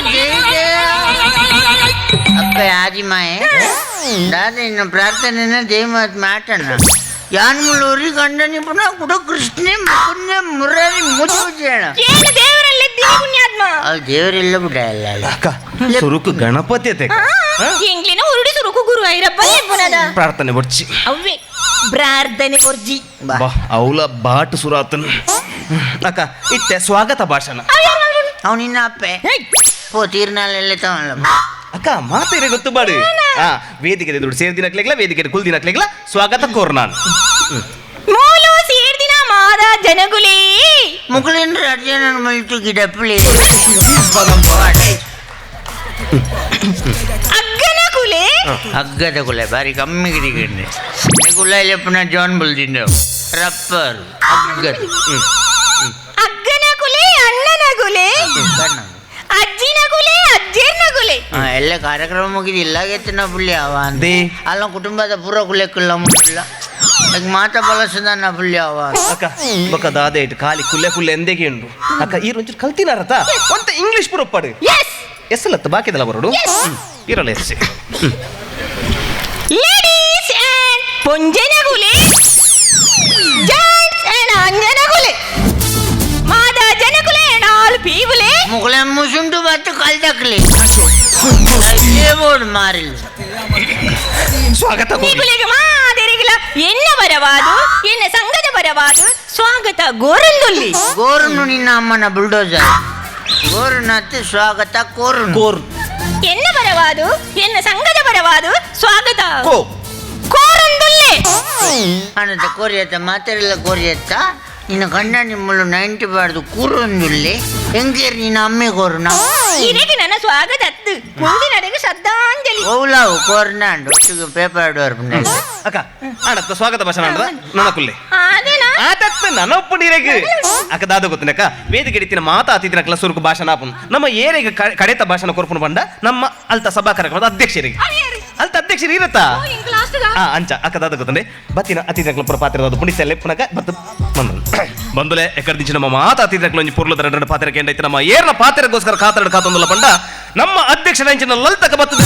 ಜಯ ಜಯ ಜಯ ಅಪ್ಪ ಆದಿಮಾಯೆ ದಾದ ಇನ್ನು ಪ್ರಾರ್ಥನೆನ ದೇವ ಮಾಟಣ್ಣ ಯಾನ್ ಮುಳ್ಳೂರಿ ಗಂಡನಿ ಪುನಃ ಕುಡ ಕೃಷ್ಣೆ ಮುಕುಂದ ಮುರಾರಿ ಮುಚ್ಚುಜೇಣ ಏನು ದೇವರಲ್ಲಿದ್ದೀನಿ ಪುಣ್ಯಾತ್ಮ ಅದು ದೇವರೆಲ್ಲ ಬಿಡ ಅಲ್ಲ ಅಕ್ಕ ಸುರುಕು ಗಣಪತಿ ಅತ್ತೆ ಎಂಗ್ಲಿನ ಉರುಡಿ ಸುರುಕು ಗುರು ಐರಪ್ಪ ಪುನದ ಪ್ರಾರ್ಥನೆ ಬೊರ್ಚಿ ಅವ್ವೆ ಪ್ರಾರ್ಥನೆ ಬೊರ್ಜಿ ಬಾ ಅವಲ ಬಾಟ್ ಸುರಾತನ್ ಅಕ್ಕ ಇತ್ತೆ ಸ್ವಾಗತ ಭಾಷಣ ಅವನಿನ್ನ ನಿನ್ನ ಅಪ್ಪೆ ಪೋ ತೀರ್ನಾಲೆಲ್ಲ ತವಲ್ಲ ಅಕ್ಕ ಮಾತೇರೆ ಗೊತ್ತು ಬಾಡು ಹಾ ವೇದಿಕೆ ದುಡ್ಡು ಸೇರ್ ದಿನಕ್ಲೆಗ್ಲ ವೇದಿಕೆ ಕುಲ್ ದಿನಕ್ಲೆಗ್ಲ ಸ್ವಾಗತ ಕೋರ್ ನಾನು ಮೂಲು ಸೇರ್ದಿನ ಮಾದ ಜನಗುಲೇ ಮುಗುಳಿನ ಅರ್ಜುನನ ಮಲ್ತು ಗಿಡಪ್ಪಳಿ ಅಗ್ಗನ ಕುಲೆ ಅಗ್ಗದ ಕುಲೆ ಬಾರಿ ಕಮ್ಮಿ ಗಿಡಿಗಂಡೆ ಕುಲ ಜಾನ್ ಬಲ್ದಿಂಡ ರಪ್ಪರ್ ಅಗ್ಗದ ಅಗ್ಗನ ಕುಲೆ ಅಣ್ಣನ ಕುಲೆ ಅಜ್ಜಿನ ಕುಲೆ ಅಜ್ಜೇರ್ನ ಕುಲೆ ಎಲ್ಲ ಕಾರ್ಯಕ್ರಮ ಮುಗಿದು ಇಲ್ಲಾಗೈತೆ ಪುಳ್ಳಿ ಅವ ಅಲ್ಲ ಕುಟುಂಬದ ಪೂರ ಕುಲೆಕ್ಕಲ್ಲ ಮುಗಿಲ್ಲ ಮಾತ ಬಳಸದನ್ನ ಪುಳ್ಳಿ ಅವ ಅಕ್ಕ ಬೊಕ ದಾದ ಇಟ್ಟು ಖಾಲಿ ಕುಲ್ಲೆ ಕುಲ್ಲೆ ಎಂದೆಗೆ ಉಂಡು ಅಕ್ಕ ಈ ಒಂಚೂರು ಕಲ್ತಿನಾರತ ಒಂತ ಇಂಗ್ಲಿಷ್ ಪೂರ ಒಪ್ಪಾಡು ಎಸ್ ಅಲ್ಲತ್ತ ಬಾಕಿದಲ್ಲ ಬರೋಡು ಇರಲ್ಲ S ladies and ಪೊಂಜನ ಕುಲೆ gents and Anjana ಕುಲೆ Mada ಜನಕುಲೆ and all people ಮುಗುಳೆ ಮುಸುಂಡು ಬತ್ತು ಕಲ್ದಕ್ಲಿ ಬೋರ್ಡ್ ಮಾರಿಲ್ಲ ಸ್ವಾಗತ ನೀಗುಲೆಗೆ ಮಾದರಿಗಿಲ್ಲ ಎನ್ನ ಬರವಾದು ಎನ್ನ ಸಂಘದ ಬರವಾದು ಸ್ವಾಗತ ಗೋರಂದುಲ್ಲಿ ಗೋರನು ನಿನ್ನ ಅಮ್ಮನ ಬುಲ್ಡೋಸರ್ ಗೋರುನತ್ತು ಸ್ವಾಗತ ಕೋರು ಕೋರ್ ಎನ್ನ ಬರವಾದು ಎನ್ನ ಸಂಘದ ಬರವಾದು ಸ್ವಾಗತ ಕೋ ಕೋರಂದುಲ್ಲೆ ಅನಂತ ಕೋರಿಯತ್ತ ಮಾತಾಡಿಲ್ಲ ಕೋರಿಯತ್ತ ನಿನ್ನ ಗಂಡ ನಿಮ್ಮಳು 90 ಬಾರ್ದು ಕೂರೊಂದುಲ್ಲೆ ಹೆಂಗೇರಿ ನಿನ್ನ ಅಮ್ಮೆ ಕೋರುನ ಇದಕ್ಕೆ ನನ್ನ ಸ್ವಾಗತ ಅತ್ತು ಮುಂದಿನಡೆಗೆ ಶ್ರದ್ಧಾಂಜಲಿ ಓಲಾವು ಕೋರ್ನ ಒಟ್ಟಿಗೆ ಪೇಪರ್ ಆಡುವರು ಅಕ್ಕ ಅಣ್ಣತ್ತ ಸ್ವಾಗತ ಭಾಷಣ ಅಂದ್ರ ನನ್ನ ಕುಲ್ಲೆ ಅದೇನಾ ಆತತ್ತ ನನ್ನ ನೀರೇಗ ಅಕ್ಕ ದಾದ ಗೊತ್ತನಕ್ಕ ವೇದಿಕೆ ಹಿಡಿತಿನ ಮಾತಾ ಅತಿಥಿನ ಕ್ಲ ಸುರುಕು ಭಾಷಣ ಆಪುನ್ ನಮ್ಮ ಏರಿಗೆ ಕಡೆತ ಭಾಷಣ ಕೊರ್ಪುನ್ ಬಂಡ ನಮ್ಮ ಅಲ್ತ ಸಭಾ ಕಾರ್ಯಕ್ರಮದ ಅಧ್ಯಕ್ಷರಿಗೆ ಅಲ್ತ ಅಧ್ಯಕ್ಷರು ಇರತ್ತಾ ಅಂಚ ಅಕ್ಕ ದಾದ ಗೊತ್ತಂಡೆ ಬತ್ತಿನ ಅತಿಥಿ ಕ್ಲ ಪಾತ್ರದ ಪುಣಿತಲ್ಲೇ ಪುನಕ ಬತ್ತು ಬಂದು ಬಂದುಲೆ ಎಕ್ಕಡ ದಿಂಚಿ ನಮ್ಮ ಮಾತಾ ಅತಿಥಿ ಕ್ಲ ಒಂಜಿ ಪೊರ್ಲು ದರಡ ಪಾತ್ರ ಕೇಂದ್ರ ನಮ್ಮ ಏರ್ನ ಪಾತ್ರಗೋಸ್ಕರ ಕಾತರಡು ಕಾತೊಂದುಲ್ಲ ಬಂಡ ನಮ್ಮ ಅಧ್ಯಕ್ಷರ ಅಂಚಿನ ಲಲಿತಕ ಬರ್ತದೆ.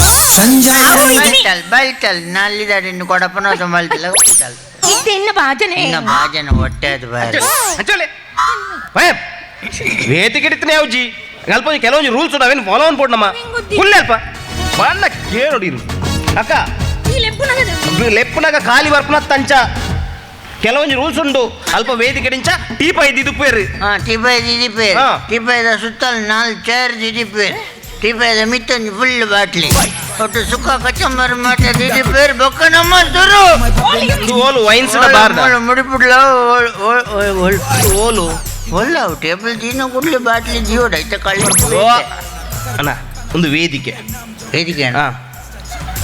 ಬೈತಲ್ ಬೈತಲ್ ನಲ್ಲಿದಾಡಿನ ಕೊಡಪನ ಬಲ್ತಲ್ಲ ಬೈತಲ್. ಇತ್ತ ಬಾಜನೆ ಇನ್ನ ಬಾಜನ ಹೊಟ್ಟೆ ಅದು ಬಾರಿ. ಅಂಚೋಲೆ ವೇದಿಕೆ ಇಡ್ತಾನೆ ಯಾವ್ಜಿ ಅಲ್ಪ ಕೆಲವೊಂದು ರೂಲ್ಸ್ ನಾವೇನು ಫಾಲೋ ಅನ್ಬೋದು ನಮ್ಮ ಫುಲ್ ಅಲ್ಪ ಬಣ್ಣ ಕೇಳೋಡಿ ಅಕ್ಕ ಲೆಪ್ಪುನಾಗ ಖಾಲಿ ಬರ್ಪುನ ತಂಚ ಕೆಲವೊಂದು ರೂಲ್ಸ್ ಉಂಡು ಅಲ್ಪ ವೇದಿಕೆ ಡಿಂಚ ಟೀಪೈ ದಿದುಪೇರು. ಟೀಪೈ ದಿದಿಪೇರು ಟೀಪೈದ ಸುತ್ತಲ 4 ಚೇರ್ ದಿದಿಪೇರು ಟೀಪೈದ ಮಿತ್ತೊಂದು ಫುಲ್ ಬಾಟ್ಲಿ ಒಟ್ಟು ಸುಖ ಕಚಂಬರ್ ಮಾತ ದಿದಿಪೇರು ಬೊಕ್ಕ ನಮ್ಮ ತುರು ಓಲು ವೈನ್ಸ್ ಬಾರ್ದ ಮುಡಿಪುಡ್ಲ ಓಲು ಒಲ್ಲ ಟೇಬಲ್ ದೀನ ಕುಡ್ಲಿ ಬಾಟ್ಲಿ ಜೀವಡ ಐತ ಕಳ್ಳಿ ಅಣ್ಣ ಒಂದು ವೇದಿಕೆ ವೇದಿಕೆ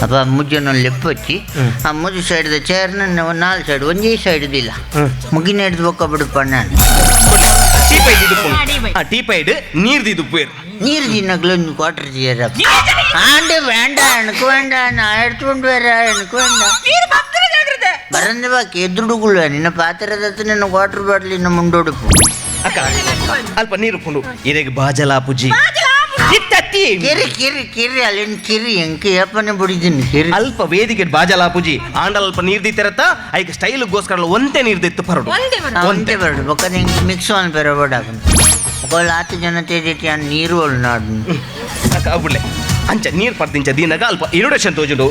ಅಪ್ಪ ಮುಜ್ಜನ ಲೆಪ್ಪಚ್ಚಿ ಆ ಮುಜು ಸೈಡ್ದ ಚೇರ್ನ 4 ಸೈಡ್ ಒಂದೇ ಸೈಡ್ದಿಲ್ಲ ಮುಗಿನ ಹಿಡ್ದು ಬೊಕ್ಕ ಬಿಡಪ್ಪ ನಾನು. ಟೀಪೈಡ್ ನೀರ್ ದಿದುಪ್ಪೇರು ನೀರು ದಿನಗಳು ಒಂದು ಕ್ವಾರ್ಟರ್ ಚೇರ್ ಆಂಡೆ ಬೇಡ எனக்கு வேண்டாம் நான் எடுத்துಕೊಂಡು வர எனக்கு வேண்டாம் ಬರಂದ ಬಾಕಿ ಎದುರುಡುಗುಳ್ವ ನಿನ್ನ ಪಾತ್ರದ ನಿನ್ನ ವಾಟರ್ ಬಾಟ್ಲಿ ನಿನ್ನ ಮುಂಡೊಡುಪು ಅಕ್ಕ ಅಲ್ಪ ನೀರು ಪುಂಡು ಇರೆಗ್ ಬಾಜಲಾ ಪುಜಿ ಕಿರಿ ಕಿರಿ ಕಿರಿ ಅಲ್ಲಿನ ಕಿರಿ ಎಂಕ ಏಪನೆ ಬಿಡಿದ್ದೀನಿ ಕಿರಿ ಅಲ್ಪ ವೇದಿಕೆ ಬಾಜಲಾ ಪುಜಿ ಆಂಡಲ್ ಅಲ್ಪ ನೀರ್ ದಿತ್ತಿರತ್ತ ಐಕ್ ಸ್ಟೈಲ್ಗೋಸ್ಕರ ಒಂತೆ ನೀರ್ ದಿತ್ತು ಪರಡು ಒಂತೆ ಬರಡು ಬೊಕ್ಕ ನಿಂಗೆ ಮಿಕ್ಸ್ ಆನ್ ಬರಬೇಡ ఒకవేళ ಆತ ಜನತೆ ನೀರು ನಾಡು ಅಕ್ಕ ಅಬುಡ್ಲೆ ಅಂಚ ನೀರ್ ಪರ್ದಿಂಚ ದೀನಗ ಅಲ್ಪ ಇರುಡೇಶನ್ ತೋಜುಂಡು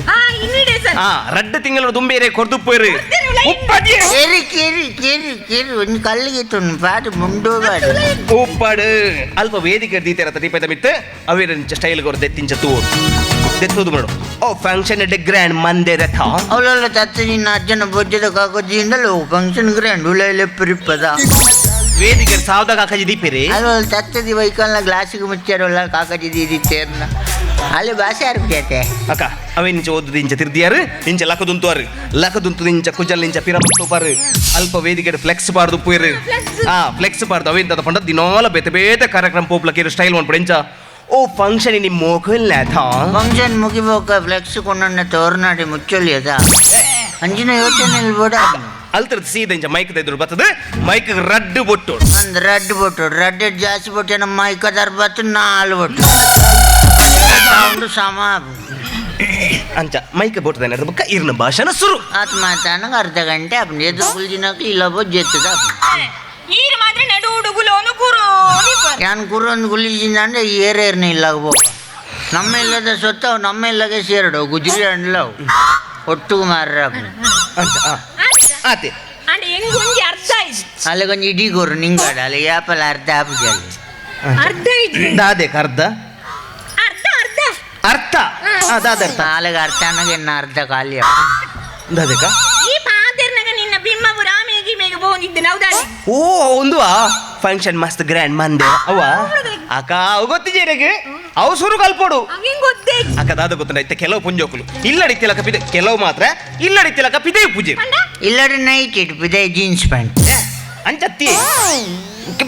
ಆ ರಡ್ಡ ತಿಂಗಳು ದುಂಬೇರೆ ಕೊರ್ದುಪ್ಪೇರು ಕೆರಿ ಕೆರಿ ಕೆರಿ ಕೆರಿ ಒಂದು ಕಲ್ಲಿಗೆ ಪಾటు ಮುಂಡೋಬಾಡು ಉಪ್ಪಾಡು ಅಲ್ಪ ವೇದಿಕೆ ದೀತೆರ ತೀಪೈತ ಮಿತ್ತು ಅವೇರಂಚ ಸ್ಟೈಲ್ ಕೊರ್ ದೆತ್ತಿಂಚ ತೂರು ದೆತ್ತೋದು ಮಾಡು ಓ ಫಂಕ್ಷನ್ ಎಡ್ ಗ್ರ್ಯಾಂಡ್ ಮಂದೆ ರಥ ಅವಳೆಲ್ಲ ತತ್ತ ನಿನ್ನ ಅಜ್ಜನ ಬೊಜ್ಜದ ಕಾಕೋಜಿಯಿಂದಲೂ ಫಂಕ್ಷನ್ ಗ್ರ್ಯಾಂಡ್ ಉಳ್ಳೆ ಪ್ರಿಪ್ಪದ ವೇದಿಕೆ ಸಾವಿರದ ಕಾಕಾಜಿ ದೀಪಿರಿ ಅದು ತತ್ತದಿ ವೈಕಲ್ನ ಗ್ಲಾಸಿಗೆ ಮುಚ್ಚಾರಲ್ಲ ಕಾಕಾಜಿ ದೀದಿತ್ತೇರ್ನ ಅಲ್ಲಿ ಭಾಷೆ ಅರ್ಪಿಯತೆ ಅಕ್ಕ ಅವೇ ನಿಂಚ ಓದುದು ಇಂಚ ತಿರ್ದಿಯಾರು ಇಂಚ ಲಕದುಂತುವಾರು ಲಕದುಂತು ಇಂಚ ಕುಜಲ್ ಇಂಚ ಪಿರಮತ್ತುಪಾರು ಅಲ್ಪ ವೇದಿಕೆ ಫ್ಲೆಕ್ಸ್ ಬಾರ್ದು ಪುಯಿರು ಆ ಫ್ಲೆಕ್ಸ್ ಬಾರ್ದು ಅವೇಂತ ಪಂಡ ದಿನೋಲ ಬೇತೆ ಬೇತೆ ಕಾರ್ಯಕ್ರಮ ಪೋಪ್ಲಕೇರು ಸ್ಟೈಲ್ ಮಾಡ್ಬಿಡು ಇಂಚ ಓ ಫಂಕ್ಷನ್ ಇನಿ ಮೋಕಲ್ ನಾಥ ಫಂಕ್ಷನ್ ಮುಗಿಬೋಕ ಫ್ಲೆಕ್ಸ್ ಕೊಂಡಣ್ಣ ತೋರ್ನಾಡಿ ಮುಚ್ಚೊಲಿಯದ ಅಂಜಿನ ಯೋಚನೆ ಇಲ್ಬೋಡ ಅಲ್ತರದ ಸೀದ ಇಂಚ ಮೈಕ್ ಎದುರು ಬರ್ತದೆ ಮೈಕ್ ರಡ್ಡು ಬೊಟ್ಟು ಒಂದು ರಡ್ಡು ಬೊಟ್ಟು ರಡ್ಡು ಜಾಸ್ತಿ ಬೊಟ್ಟು ನಮ್ಮ ಮೈಕ್ ಅದರ ಬತ್ತು 4 ಬೊಟ್ಟು ಸೌಂಡ್ ಸಮ ಅಂಚ ಮೈಕ್ ಬೊಟ್ಟದ ಬೊಕ್ಕ ಇರ್ನ ಭಾಷಣ ಸುರು ಆತ ಮಾತಾನಗ ಅರ್ಧ ಗಂಟೆ ಅಪ್ಪ ಎದುರು ಕುಲ್ದಿನಕ ಇಲ್ಲ ಬೊಜ್ಜೆತ್ತದ ನೀರು ಮಾತ್ರ ನಡು ಹುಡುಗುಲೋನು ಕುರು ಯಾನ್ ಕುರೊಂದು ಗುಲಿಜಿಂದ ಅಂದ್ರೆ ಏರೇರ್ನ ಇಲ್ಲಾಗ ನಮ್ಮ ಇಲ್ಲದ ಸೊತ್ತ ನಮ್ಮ ಇಲ್ಲಗೆ ಸೇರಡು ಗುಜ್ರಿ ಅಂಡ್ಲವು ಒಟ್ಟು ಮಾರ್ರ ಆತೆ ಅಲ್ಲಿಗೊಂದು ಇಡೀ ಗೊರು ನಿಂಗಾಡ ಅಲ್ಲಿ ಯಾಪಲ ಅರ್ಧ ಆಪುಜಿ ಅರ್ಧ ದಾದೆ ಅರ್ಧ ಅರ್ಧ ಅರ್ಧ ಅರ್ಥ ದಾದರ್ಥ ಅಲ್ಲಿಗೆ ಅರ್ಥ ಅನ್ನಗೆ ಇನ್ನ ಅರ್ಧ ಖಾಲಿ ದಾದೆಕ ಈ ಪಾತೆರ್ನಗ ನಿನ್ನ ಬಿಮ್ಮವು ರಾಮೇಗಿ ಮೇಗ ಬೋನಿದ್ದ ಹೌದಾ ಓ ಒಂದು ಫಂಕ್ಷನ್ ಮಸ್ತ್ ಗ್ರ್ಯಾಂಡ್ ಮಂದೆ ಅವ್ವ ಅಕ್ಕ ಅವು ಗೊತ್ತಿಜೇರೆಗೆ ಅವು ಸುರು ಕಲ್ಪೋಡು ಅಕ್ಕ ದಾದ ಗೊತ್ತುಂಡ ಇತ್ತೆ ಕೆಲವು ಪುಂಜೋಕುಲು ಇಲ್ಲಡಿ ತಿಲಕ ಪಿದೆ ಕೆಲವು ಮಾತ್ರ ಇಲ್ಲಡಿ ತಿಲಕ ಪಿದೆ ಪೂಜೆ ಇಲ್ಲಡಿ ನೈಟ್ ಇಟ್ಟು ಪಿದೆ ಜೀನ್ಸ್ ಪ್ಯಾಂಟ್ ಅಂಚತ್ತಿ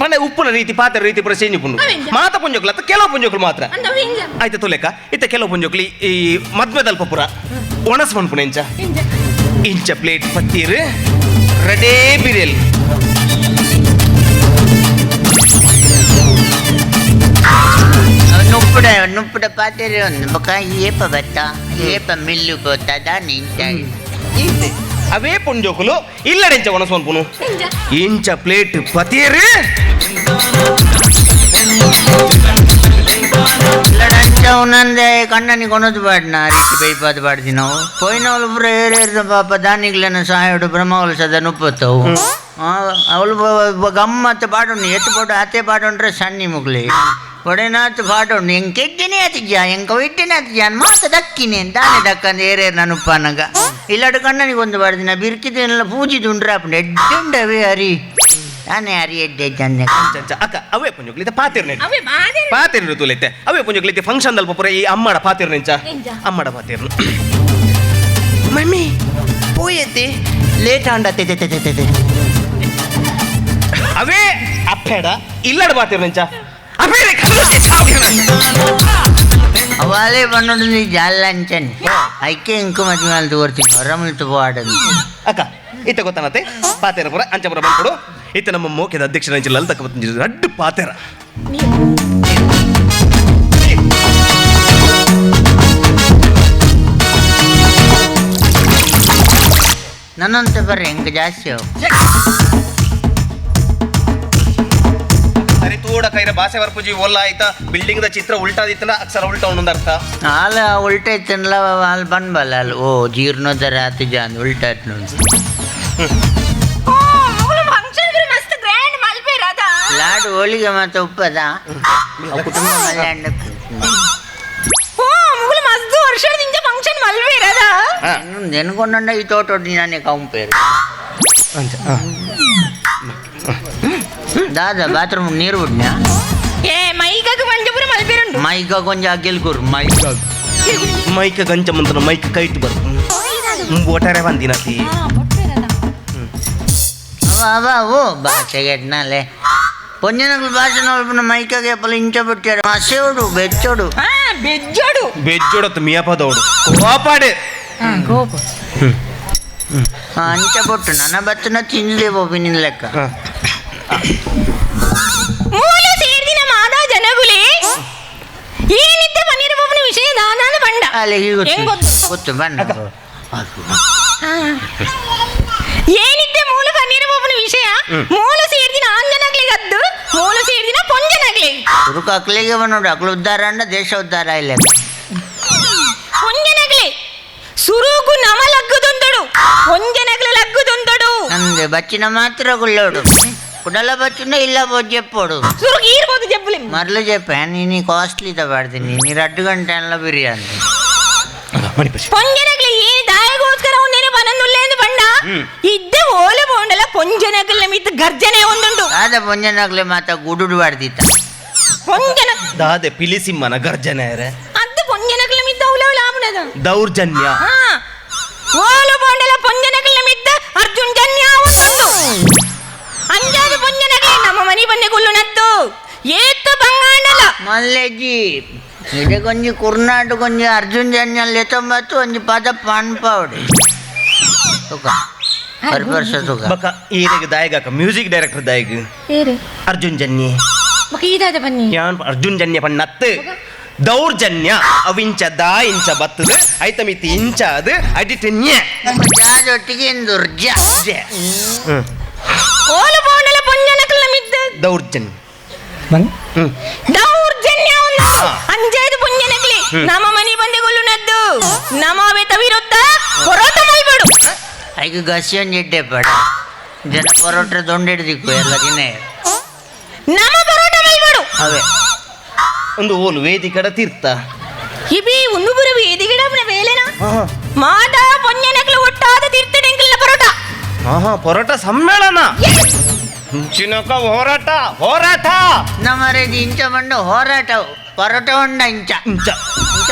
ಪಂಡ ಉಪ್ಪುನ ರೀತಿ ಪಾತ್ರ ರೀತಿ ಪೂರ ಚೇಂಜ್ ಪುಂಡು ಮಾತ ಪುಂಜೋಕುಲು ಅತ್ತ ಕೆಲವು ಪುಂಜೋಕುಲು ಮಾತ್ರ ಆಯ್ತು ತುಲೆಕ ಇತ್ತ ಕೆಲವು ಪುಂಜೋಕುಲು ಈ ಮದ್ಮೆದಲ್ಪ ಪೂರ ಒಣಸ್ ಪನ್ಪುಣ ಇಂಚ ಇಂಚ ಪ್ಲೇಟ್ ಪತ್ತೀರು ರಡೇ ಬಿರಿಯಲ್ ನುಪ್ಪುಡ ನುಪ್ಪುಡ ಪಾತ್ರೆ ಒಂದು ಬೊಕ ಏಪ ಬತ್ತ ಏಪ ಮಿಲ್ಲು ಬೋತ ದಾನಿ ಇಂಚ ಅವೇ ಪುಂಜೋಕುಲು ಇಲ್ಲಡೆಂಚ ಒಣಸೋನ್ಪುನು ಇಂಚ ಪ್ಲೇಟ್ ಪತೀರು ಇಲ್ಲಡಂಚ ಉನ್ನಂದೆ ಕಣ್ಣನಿ ಕೊನದು ಬಾಡ್ನ ರೀತಿ ಬೈಪಾದ ಬಾಡ್ದಿ ನಾವು ಪೋಯಿನವಳು ಪೂರ ಏರೇರ್ದ ಪಾಪ ದಾನಿಗ್ಲನ ಸಹಾಯಡು ಬ್ರಹ್ಮವಲು ಸದ ನುಪ್ಪತ್ತವು ಅವಳು ಗಮ್ಮತ್ತು ಪಾಡೋಣ ಎತ್ತು ಪೋಡು ಆತೆ ಪಾಡೋಣ್ರೆ ಸಣ್ಣಿ ಮುಗ್ಲಿ ಒಡೆನಾತು ಪಾಡೋಣ ಎಂಕ ಎಡ್ಡಿನೇ ಆತಿಜ ಎಂಕ ಇಡ್ಡಿನೇ ಆತಿಜ ಮಾತ ದಕ್ಕಿನಿ ದಾನೆ ದಕ್ಕಂದು ಏರೇರ್ ನಾನು ಉಪ್ಪನಗ ಇಲ್ಲಡು ಕಣ್ಣನಿಗೆ ಒಂದು ಬಾಡ್ದಿನ ಬಿರ್ಕಿದೇನೆಲ್ಲ ಪೂಜಿದುಂಡ್ರೆ ಅಪ್ಪಂಡು ಎಡ್ಡುಂಡವೇ ಹರಿ ತಾನೇ ಹರಿ ಎಡ್ಡೆ ಜನ್ನೆ ಅಕ್ಕ ಅವೇ ಪುಂಜೋಕ್ಲಿತೆ ಪಾತಿರ್ನೆ ಪಾತಿರ್ನು ತುಲೈತೆ ಅವೇ ಪುಂಜೋಕ್ಲಿತೆ ಫಂಕ್ಷನ್ ದಲ್ಪ ಪೂರ ಈ ಅಮ್ಮಡ ಪಾತಿರ್ನೆಂಚ ಅಮ್ಮಡ ಪಾತಿರ್ನು ಮಮ್ಮಿ ಪೋಯತೆ ಲೇಟ್ ಆಂಡ ತೆ ತೆ ತೆ ತೆ ಅವೇ ಅಪ್ಪೇಡ ಇಲ್ಲಡ ಪಾತಿರ್ನೆಂಚ ಅಪ್ಪೇಡೆ ಅವಾಲೇ ಬಂದು ಜಾಲ ಅಂಚನ್ ಐಕೆ ಇಂಕು ಮದುವೆ ಅಲ್ಲಿ ತೋರ್ತೀನಿ ಹೊರಮಲ್ತು ಪಾಡದು ಅಕ್ಕ ಇತ್ತ ಗೊತ್ತಾನತೆ ಪಾತೇರ ಪುರ ಅಂಚಪುರ ಬಂದ್ಕೊಡು ಇತ್ತ ನಮ್ಮ ಮೋಕೆದ ಅಧ್ಯಕ್ಷರ ಲಲಿತ ರಡ್ಡು ಪಾತೇರ. ನನ್ನಂತ ಬರ್ರಿ ಹೆಂಗೆ ಜಾಸ್ತಿ ಅವು. ಸರಿ ತೂಡ ಕೈರ ಭಾಷೆ ಬರ್ಪುಜಿ ಒಲ್ಲ ಆಯ್ತಾ ಬಿಲ್ಡಿಂಗ್ the ಚಿತ್ರ ಉಲ್ಟಾದಿತ್ತಲ್ಲ ಅಕ್ಷರ ಉಲ್ಟಾ ಒಂದೊಂದು ಅರ್ಥ. ಅಲ್ಲ ಉಲ್ಟ ಇತ್ತಲ್ಲ ಅಲ್ಲಿ ಬಂದ್ಬಲ್ಲ ಅಲ್ಲಿ ಓ ಜೀರ್ಣೋದ್ಧಾರ ಆತು ಜಾನ್ ಉಲ್ಟಾ ಆಯ್ತು ನೋಡಿ. ಲಾಡು ಹೋಳಿಗೆ ಮತ್ತೆ ಉಪ್ಪದ ಕುಟುಂಬ ಮಲ್ಯಾಂಡ. ನೆನ್ಕೊಂಡ ಈ ತೋಟ ನಾನೇ ಕಂಪೇರ್ ದಾದಾ ಬಾತ್ರೂಮ್ ನೀರು ಬಿಡ್ನ್ಯಾ? ಮೈಕ ಕೊಂಚ ಅಗ್ಗಿಲ್ ಕೂರು ಮೈಕ ಮೈಕ ಗಂಚ ಮುಂತನ ಮೈಕ್ ಕೈಟ್ ಬರ್ ಒಟ್ಟಾರೆ ಬಂದಿನತಿ. ಅವ ಅವ ಓ ಭಾಷೆಗೆ ಎಡ್ನಾಲೆ ಪೊಂಜನಗಳು ಭಾಷೆ ನೋಡ್ಬಿನ ಮೈಕಾಗೆ ಪಲ ಇಂಚ ಬಿಟ್ಟಾరు ಮಸೆಯೋಡು ಬೆಚ್ಚೋಡು ಬೆಜ್ಜೋಡು ಬೆಜ್ಜೋಡತ್ತು ಮಿಯಪದೋಡು ಕೋಪಾಡೆ ಕೋಪ ಅಂಚ ಬೊಟ್ಟು ನನ್ನ ಬತ್ತನ ತಿನ್ಲೇ ಬೋಬಿ ನಿನ್ ಲೆಕ್ಕ. ಮೂಲ ಸೇರ್ದಿನ ಮಾದಾ ಜನಗುಲೇ ಏನಿದ್ದೆ ಪನ್ನೀರ್ ವಿಷಯ ದಾನಾನ ಬಂಡ ಹೆಂಗ್ ಗೊತ್ತು ಗೊತ್ತು ಬಣ್ಣ ಏನಿದ್ದೆ ಮೂಲ ಪನ್ನೀರ್ ವಿಷಯ ಮೂಲ ಸೇರ್ದಿನ ಆಂಜನಗ್ಲಿಗದ್ದು ಮೂಲ ಸೇರ್ದಿನ ಪೊಂಜನಗ್ಲಿ ತುರುಕು ಅಕ್ಲಿಗೆ ನೋಡು ಅಕ್ಲು ಉದ್ಧಾರ ಅಂಡ ದೇಶ ಉದ್ಧಾರ ಇಲ್ಲ. ಪೊಂಜನಗ್ಲಿ ಸುರುಗು ನಮ ಲಗ್ಗುದೊಂದಡು ಪೊಂಜನಗ್ಲ ಲಗ್ಗುದೊಂದಡು ನಂದು ಬಚ್ಚಿನ ಮಾತ್ರ ಗುಳ್ಳೋಡು ಕುಡಲ ಬಚ್ಚಿನ ಇಲ್ಲ ಜೆಪ್ಪೋಡು ಸುರುಗು ಈರ್ಬೋದು ಜೆಪ್ಪಲಿ ಮರಳು ಜೆಪ್ಪ ನೀನು ಕಾಸ್ಟ್ಲಿ ತಬಾಡ್ತೀನಿ ನೀರು ಅಡ್ಡು ಗಂಟೆ ಅಲ್ಲ ಬಿರಿಯಾನಿ. ಪೊಂಜನಗ್ಲಿ ಈ ದಾಯಗೋಸ್ಕರ ಒಂದೇನು ಬನಂದುಲ್ಲೇಂದು ಬಂಡ ಇದ್ದೆ ಓಲೆ ಬೋಂಡಲ ಪೊಂಜನಗ್ಲ ಮಿತ್ ಗರ್ಜನೆ ಒಂದುಂಡು ಆದ ಪೊಂಜನಗ್ಲೆ ಮಾತ ಗುಡುಡು ಬಾಡ್ದಿತ್ತ ಪೊಂಜನ ದಾದೆ ಪಿಲಿಸಿಮ್ಮನ ಗರ್ಜನೆ ಅದು ಪೊಂಜನಗ್ಲ ಮಿದ್ದ ಉಲವಲ ಆಪುಣದ ದೌರ್ಜನ್ಯ. ಓಲು ಬೋಂಡಲ ಪೊಂಜನಗ್ಲ ಮಿದ್ದ ಅರ್ಜುನ್ ಜನ್ಯ ಒಂದುಂಡು ಅಂಜಾದ ಪೊಂಜನಗ್ಲೆ ನಮ್ಮ ಮನಿ ಬಂದೆ ಗುಲ್ಲು ನದ್ದು ಏತ್ತು ಬಂಗಾಂಡಲ ಮಲ್ಲೆಜಿ ಇದೆ ಕೊಂಚ ಕುರ್ನಾಟು ಕೊಂಚ ಅರ್ಜುನ್ ಜನ್ಯ ಲೆತ್ತೊಂಬತ್ತು ಒಂಜಿ ಪದ ಪನ್ಪಾವಡಿ ತುಕ ಬರ್ಬರ್ಸ ತುಕ ಬಕ ಈರೆಗ್ ದಾಯಗಾಕ ಮ್ಯೂಸಿಕ್ ಡೈರೆಕ್ಟರ್ ದಾಯಗ್ ಅರ್ಜುನ್ ಜನ್ಯ ಬಕ ಈದಾದ ಬನ್ನಿ ಯಾನ್ ಅರ್ಜುನ್ ಜನ್ಯ ಪಣ್ಣತ್ತು ದೌರ್ಜನ್ಯ ಅವಿಂಚ ದಾ ಇಂಚ ಬತ್ತದ ಐತ ಮಿತಿ ಇಂಚ ಅದು ಅಡಿಟನ್ಯ ಜಾದೊಟ್ಟಿಗೆ ಇಂದುರ್ಜ ಓಲು ಬೋಂಡಲ ಪೊಂಜನಕಲ್ನ ಮಿದ್ದ ದೌರ್ಜನ್ಯ ದೌರ್ಜನ್ಯ ಒಂದು ಅಂಜಾದ ಪೊಂಜನಕ್ಲಿ ನಮ್ಮ ಮನಿ ಬಂದೆ ಗುಲ್ಲು ನದ್ದು ನಮ್ಮ ಅವೆತ ವಿರುದ್ಧ ಪೊರೋಟ ಮಲ್ಬಡು ಐಗ ಗಸಿಯೊಂದು ಇಡ್ಡೆ ಪಡ ಜನ ಪರೋಟ ದೊಂಡಿಡ್ದಿಕ್ಕು ಎಲ್ಲ ದಿನ ನಮ್ಮ ಪರೋಟ ಮಲ್ಬಡು ಅವೇ ಒಂದು ಓಲು ವೇದಿಕಡ ತೀರ್ಥ ಇಬಿ ಒಂದು ಬುರ ವೇದಿಕಡ ವೇಲೆನ ಮಾತಾ ಪೊಂಜನಕ್ಲು ಒಟ್ಟಾದ ತೀರ್ಥ ಡೆಂಕಲ್ನ ಪರೋಟ. ಪರೋಟ ಸಮ್ಮೇಳನ ಚಿನಕ ಹೋರಾಟ ಹೋರಾಟ ನಮ್ಮರೆ ಇಂಚ ಮಂಡ ಹೋರಾಟ ಪರೋಟ ಉಂಡ ಇಂಚ ಇಂಚ ಇಂಚ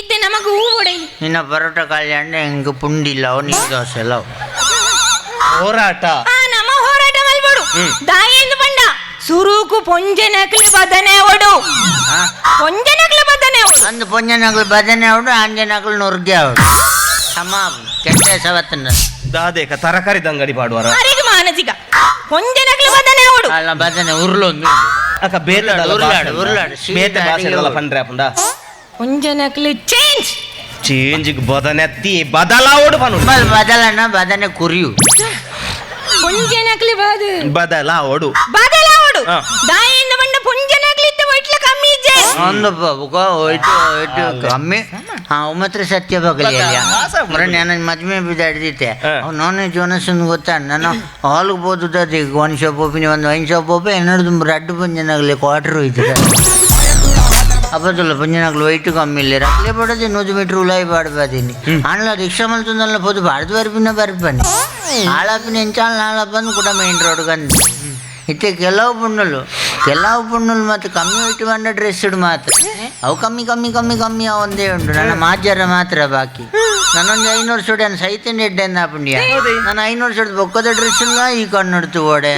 ಇದ್ದೆ ನಮಗ ಹೂ ಒಡೆ ನಿನ್ನ ಪರೋಟ ಕಲ್ಯಾಣ ಹೆಂಗ ಪುಂಡಿಲ್ಲ ನೀರು ದೋಸೆ ಎಲ್ಲ ಹೋರಾಟ ನಮ್ಮ ಹೋರಾಟ ಮಲ್ಬಡು ದಾಯೆಂದು ಬಂಡ ಸುರುಕು ಪೊಂಜನಕ್ಲು ಬದನೆ ಒಡು ಪೊಂಜನಕ್ಲು ಬದನೆ ಒಡು ಅಂದು ಪೊಂಜನಕ್ಲು ಬದನೆ ಒಡು ಆಂಜನಕ್ಲು ನುರ್ಗೆ ಅವಡು ಸಮ ಕೆಟ್ಟ ಸವತ್ತನ ದಾದೇಕ ತರಕಾರಿ ದಂಗಡಿ ಪಾಡುವರ ಅರೆಗೆ ಮಾನಸಿಕ ಪೊಂಜನಕ್ಲು ಬದನೆ ಒಡು ಅಲ್ಲ ಬದನೆ ಉರುಳೊಂದು ಅಕ್ಕ ಬೇತ ಉರುಳಾಡು ಉರುಳಾಡು ಬೇತ ಭಾಷೆದಲ್ಲ ಪಂಡ್ರೆ ಪುಂಡ ಪೊಂಜನಕ್ಲು ಚೇಂಜ್ ಚೇಂಜ್ ಬದನೆ ತಿ ಬದಲಾವಡು ಪನು ಬದಲನ ಬದನೆ ಕುರಿಯು ಪೊಂಜನಕ್ಲು ಬದು ಬದಲಾವಡು ಬದಲಾವಡು ದಾಯಿಂದ ಬಂಡ ಪೊಂಜನಕ್ಲು ಇತ್ತ ಒಟ್ಲ ಕಮ್ಮಿ ಇಜ್ಜೆ ಒಂದು ಬುಕ ಒಯ್ಟು ಒಯ್ಟು ಕಮ್ಮಿ ಹಾಂ ಮಾತ್ರ ಸತ್ಯ ಬಗಲಿ ನಾನು ಮದ್ವೆ ಬಿದ್ದಾಡ್ದಿತ್ತೆ ಅವ್ನು ನಾನ್ ವೆಜ್ ಒನಸನ್ ಗೊತ್ತಾ ನಾನು ಹಾಲ್ಗೆ ಬೋದುದದು ಈಗ ಒನ್ ಶಾಪ್ ಒಪ್ಪಿನಿ ಒಂದು ವೈನ್ ಶಾಪ್ ಒಪ್ಪಿ ಎನ್ನಡ್ದು ರಡ್ಡು ಪಂಜನಾಗಲಿ ಕ್ವಾರ್ಟರ್ ಹೋಯ್ತದೆ ಅಬ್ಬದಲ್ಲ ಪಂಜನಾಗ್ಲು ವೈಟು ಕಮ್ಮಿ ಇಲ್ಲ ರಕ್ಲೆ ಪಡೋದು 100 ಮೀಟ್ರ್ ಉಲಾಯಿ ಪಾಡ್ಬಾದೀನಿ ಆನ್ಲ ರಿಕ್ಷಾ ಮಲ್ತಂದಲ್ಲ ಪೋದು ಬಾಡ್ದು ಬರ್ಪಿನ ಬರ್ಪನಿ ಆಳಪ್ಪಿನ ಎಂಚಾಲ ನಾಳಪ್ಪಂದು ಕೂಡ ಮೈನ್ ರೋಡ್ ಕಂದು ಇತ್ತೆ ಕೆಲವು ಪುಣ್ಣುಲು ಕೆಲವು ಪುಣ್ಣುಲು ಮತ್ತು ಕಮ್ಮಿ ವೈಟ್ ಬಂಡ ಡ್ರೆಸ್ ಮಾತ್ರ ಅವು ಕಮ್ಮಿ ಕಮ್ಮಿ ಕಮ್ಮಿ ಕಮ್ಮಿ ಒಂದೇ ಉಂಟು ನನ್ನ ಮಾಜರ ಮಾತ್ರ ಬಾಕಿ ನಾನೊಂದು 500 ಸುಡನ್ ಸೈತನ್ ಎಡ್ಡೆ ಪುಣ್ಯ ನಾನು 500 ಸುಡ್ ಬೊಕ್ಕದ ಡ್ರೆಸ್ ಇಲ್ಲ ಈ ಕಣ್ಣುಡ್ತು ಓಡೆ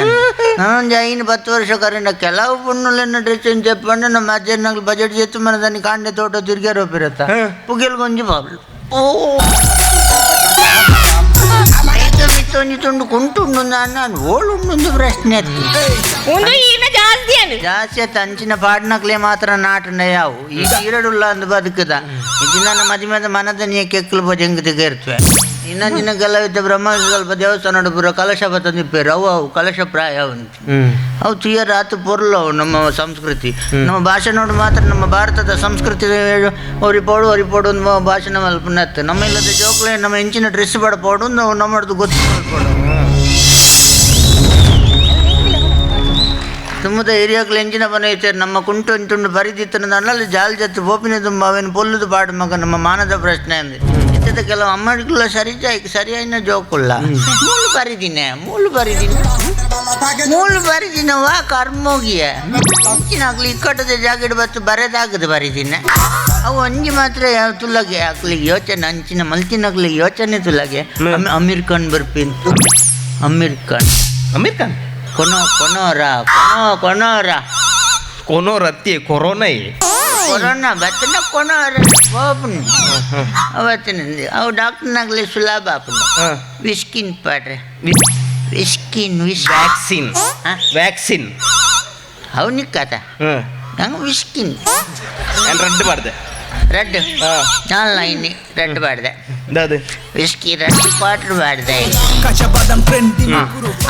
ನಾನೊಂದು 5-10 ವರ್ಷ ಕರೆಂಡ ಕೆಲವು ಪುಣ್ಣುಲನ್ನ ಡ್ರೆಸ್ చెప్పండి ನಮ್ಮ ಮಾಜರ್ನಾಗ್ಲು ಬಜೆಟ್ చేస్తూ మన దాన్ని కాండే తోట తిరిగారు పిరత పుగెలు కొంచెం బాబులు ఓ ಒಂಜಿ ತುಂಡು ಕುಂಟುಂಡು ನಾನು ಓಳುಂಡು ಪ್ರಶ್ನೆ ಜಾಸ್ತಿ ಜಾಸ್ತಿ ಅಂಚಿನ ಪಾಡ್ನಕ್ಲೆ ಮಾತ್ರ ನಾಟನ ಯಾವು ಈ ಈರಡುಲ್ಲ ಅಂದು ಬದುಕದ ಇದು ನನ್ನ ಮದುವೆ ಮನದ ನೀ ಕೆಕ್ಕಲು ಬಜಂಗ್ ತೆಗೆರ್ತವೆ ಇನ್ನ ಗೆಲವಿದ್ದ ಬ್ರಹ್ಮ ಸ್ವಲ್ಪ ದೇವಸ್ಥಾನ ಪೂರ ಕಲಶ ಬತ್ತಂದಿಪ್ಪೇರು ಅವು ಅವು ಕಲಶ ಪ್ರಾಯ ಉಂಟು. ಅವು ತುಯರ್ ಆತು ಪೊರ್ಲು ಅವು ನಮ್ಮ ಸಂಸ್ಕೃತಿ. ನಮ್ಮ ಭಾಷೆ ನೋಡಿ ಮಾತ್ರ ನಮ್ಮ ಭಾರತದ ಸಂಸ್ಕೃತಿ ಒರಿಪೋಡು ಒರಿಪೋಡು ಒಂದು ಭಾಷಣ ಮಲ್ಪುನತ್ತು. ನಮ್ಮ ಇಲ್ಲದ ಜೋಕ್ಲೆ ನಮ್ಮ ಹೆಂಚಿನ ಡ್ರೆಸ್ ಪಡಪೋಡು ನಾವು ನಮ್ಮದು ಗೊತ್ತು ಮಲ್ಪೋಡು. ತುಂಬದ ಏರಿಯಾಕ್ಲು ಎಂಚಿನ ಬನ ನಮ್ಮ ಕುಂಟು ಒಂಚುಂಡು ಬರಿದಿತ್ತನ ಅಲ್ಲಿ ಜಾಲ್ ಜತ್ತು ಬೋಪಿನ ತುಂಬ ಅವೇನು ಪೊಲ್ಲುದು ಪಾಡು ಮಗ ನಮ್ಮ ಮಾನದ ಪ್ರಶ್ನೆ ಅಂದೆ. ಇತ್ತದ ಕೆಲವು ಅಮ್ಮಡಿಗುಲ್ಲ ಸರಿ ಸರಿಯಾಯಿನ ಜೋಕುಲ್ಲ ಮೂಲು ಬರಿದಿನ ಮೂಲು ಬರಿದಿನ ಮೂಲು ಬರಿದಿನ ವಾ ಕರ್ಮೋಗಿಯ ಇಂಚಿನಾಗ್ಲಿ ಇಕ್ಕಟ್ಟದ ಜಾಕೆಟ್ ಬತ್ತು ಬರೆದಾಗದು ಬರಿದಿನ ಅವು ಒಂಜಿ ಮಾತ್ರ ಯಾವ ತುಲಗೆ ಆಗ್ಲಿಗೆ ಯೋಚನೆ ಅಂಚಿನ ಮಲ್ಚಿನಾಗ್ಲಿಗೆ ಯೋಚನೆ ತುಲಗೆ. ಅಮೀರ್ ಖಾನ್ ಬರ್ಪಿನ್ ಅಮೀರ್ ಖಾನ್ ಅಮೀರ್ ಖಾನ್ ಕೊನೋ ಕೊನೋರ ಕೊನೋ ಕೊನೋರ ಕೊನೋ ರತ್ತಿ ಕೊರೋನಾ ಕೊರೋನಾ ಬತ್ತನ ಕೊನೋರ ಬೋಪನ್ ಅವತ್ತಿನ ಅವು ಡಾಕ್ಟರ್ನಾಗಲಿ ಸುಲಭ ಆಪುಂಡು. ವಿಸ್ಕಿನ್ ಪಾಡ್ರೆ ವಿಸ್ಕಿನ್ ವಿಸ್ ವ್ಯಾಕ್ಸಿನ್ ವ್ಯಾಕ್ಸಿನ್ ಅವು ನಿಕ್ಕಾತ ನಂಗೆ ವಿಸ್ಕಿನ್ ರಡ್ಡು ಮಾಡಿದೆ ರಡ್ಡು ನಾಲ್ ಇನ್ನು ರಡ್ಡು ಮಾಡಿದೆ ವಿಸ್ಕಿ ರಡ್ಡು ಕ್ವಾರ್ಟರ್ ಮಾಡಿದೆ.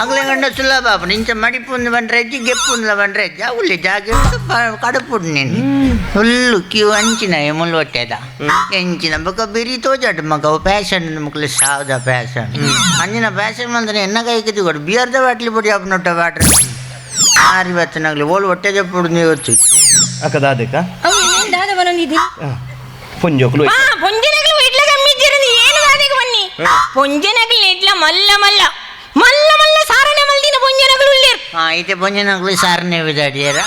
ಅಗಲೇ ಗಂಡ ಸುಲಭ ಆಪುಂಡು. ಇಂಚ ಮಡಿಪುಂದು ಬಂದ್ರೆ ಹೆಜ್ಜೆ ಗೆಪ್ಪುಂದ್ಲ ಬಂದ್ರೆ ಹೆಜ್ಜೆ ಅವಲ್ಲಿ ಜಾಗೆ ಕಡಪುಡು ನೀನು ಫುಲ್ಲು ಕ್ಯೂ ಅಂಚಿನ ಮುಲ್ಲು ಹೊಟ್ಟೆದ ಎಂಚಿನ ಬೊಕ ಬಿರಿ ತೋಜಾಡು ಮಗ ಅವು ಪ್ಯಾಷನ್ ಮಕ್ಕಳು ಸಾವ್ದ ಪ್ಯಾಷನ್ ಅಂಚಿನ ಪ್ಯಾಷನ್ ಅಂದ್ರೆ ಎನ್ನ ಕೈಗೆ ಕೊಡು ಬಿಯರ್ದ ಬಾಟ್ಲಿ ಪೊಡಿ ಅಪ್ಪನೊಟ್ಟ ಬಾಟ್ರೆ ಆರಿ ಬತ್ತನಾಗ್ಲಿ ಓಳು ಹೊಟ್ಟೆ ಜಪ್ಪುಡು ನೀವು ಗೊತ್ತು ಅಕ್ಕದ ಅದಕ್ಕ ಅವು ಏನು ದಾದ ಬನೊಂದಿದೆ ಪೊಂಜೋಕ್ಲು ಆ ಪೊಂಜನಗ್ಲು ಇಡ್ಲ ಕಮ್ಮಿಜ್ಜಿರಂದು ಏನು ದಾದೆಗೆ ಬನ್ನಿ ಪೊಂಜನಗ್ಲು ಇಡ್ಲ ಮಲ್ಲ ಮಲ್ಲ ಮಲ್ಲ ಮಲ್ಲ ಸಾರಣೆ ಮಲ್ದಿನ ಪೊಂಜನಗ್ಲು ಉಳ್ಳೇರು. ಹಾ ಇತ್ತೆ ಪೊಂಜನಗ್ಲು ಸಾರಣೆ ಬಿದಾಡಿಯರ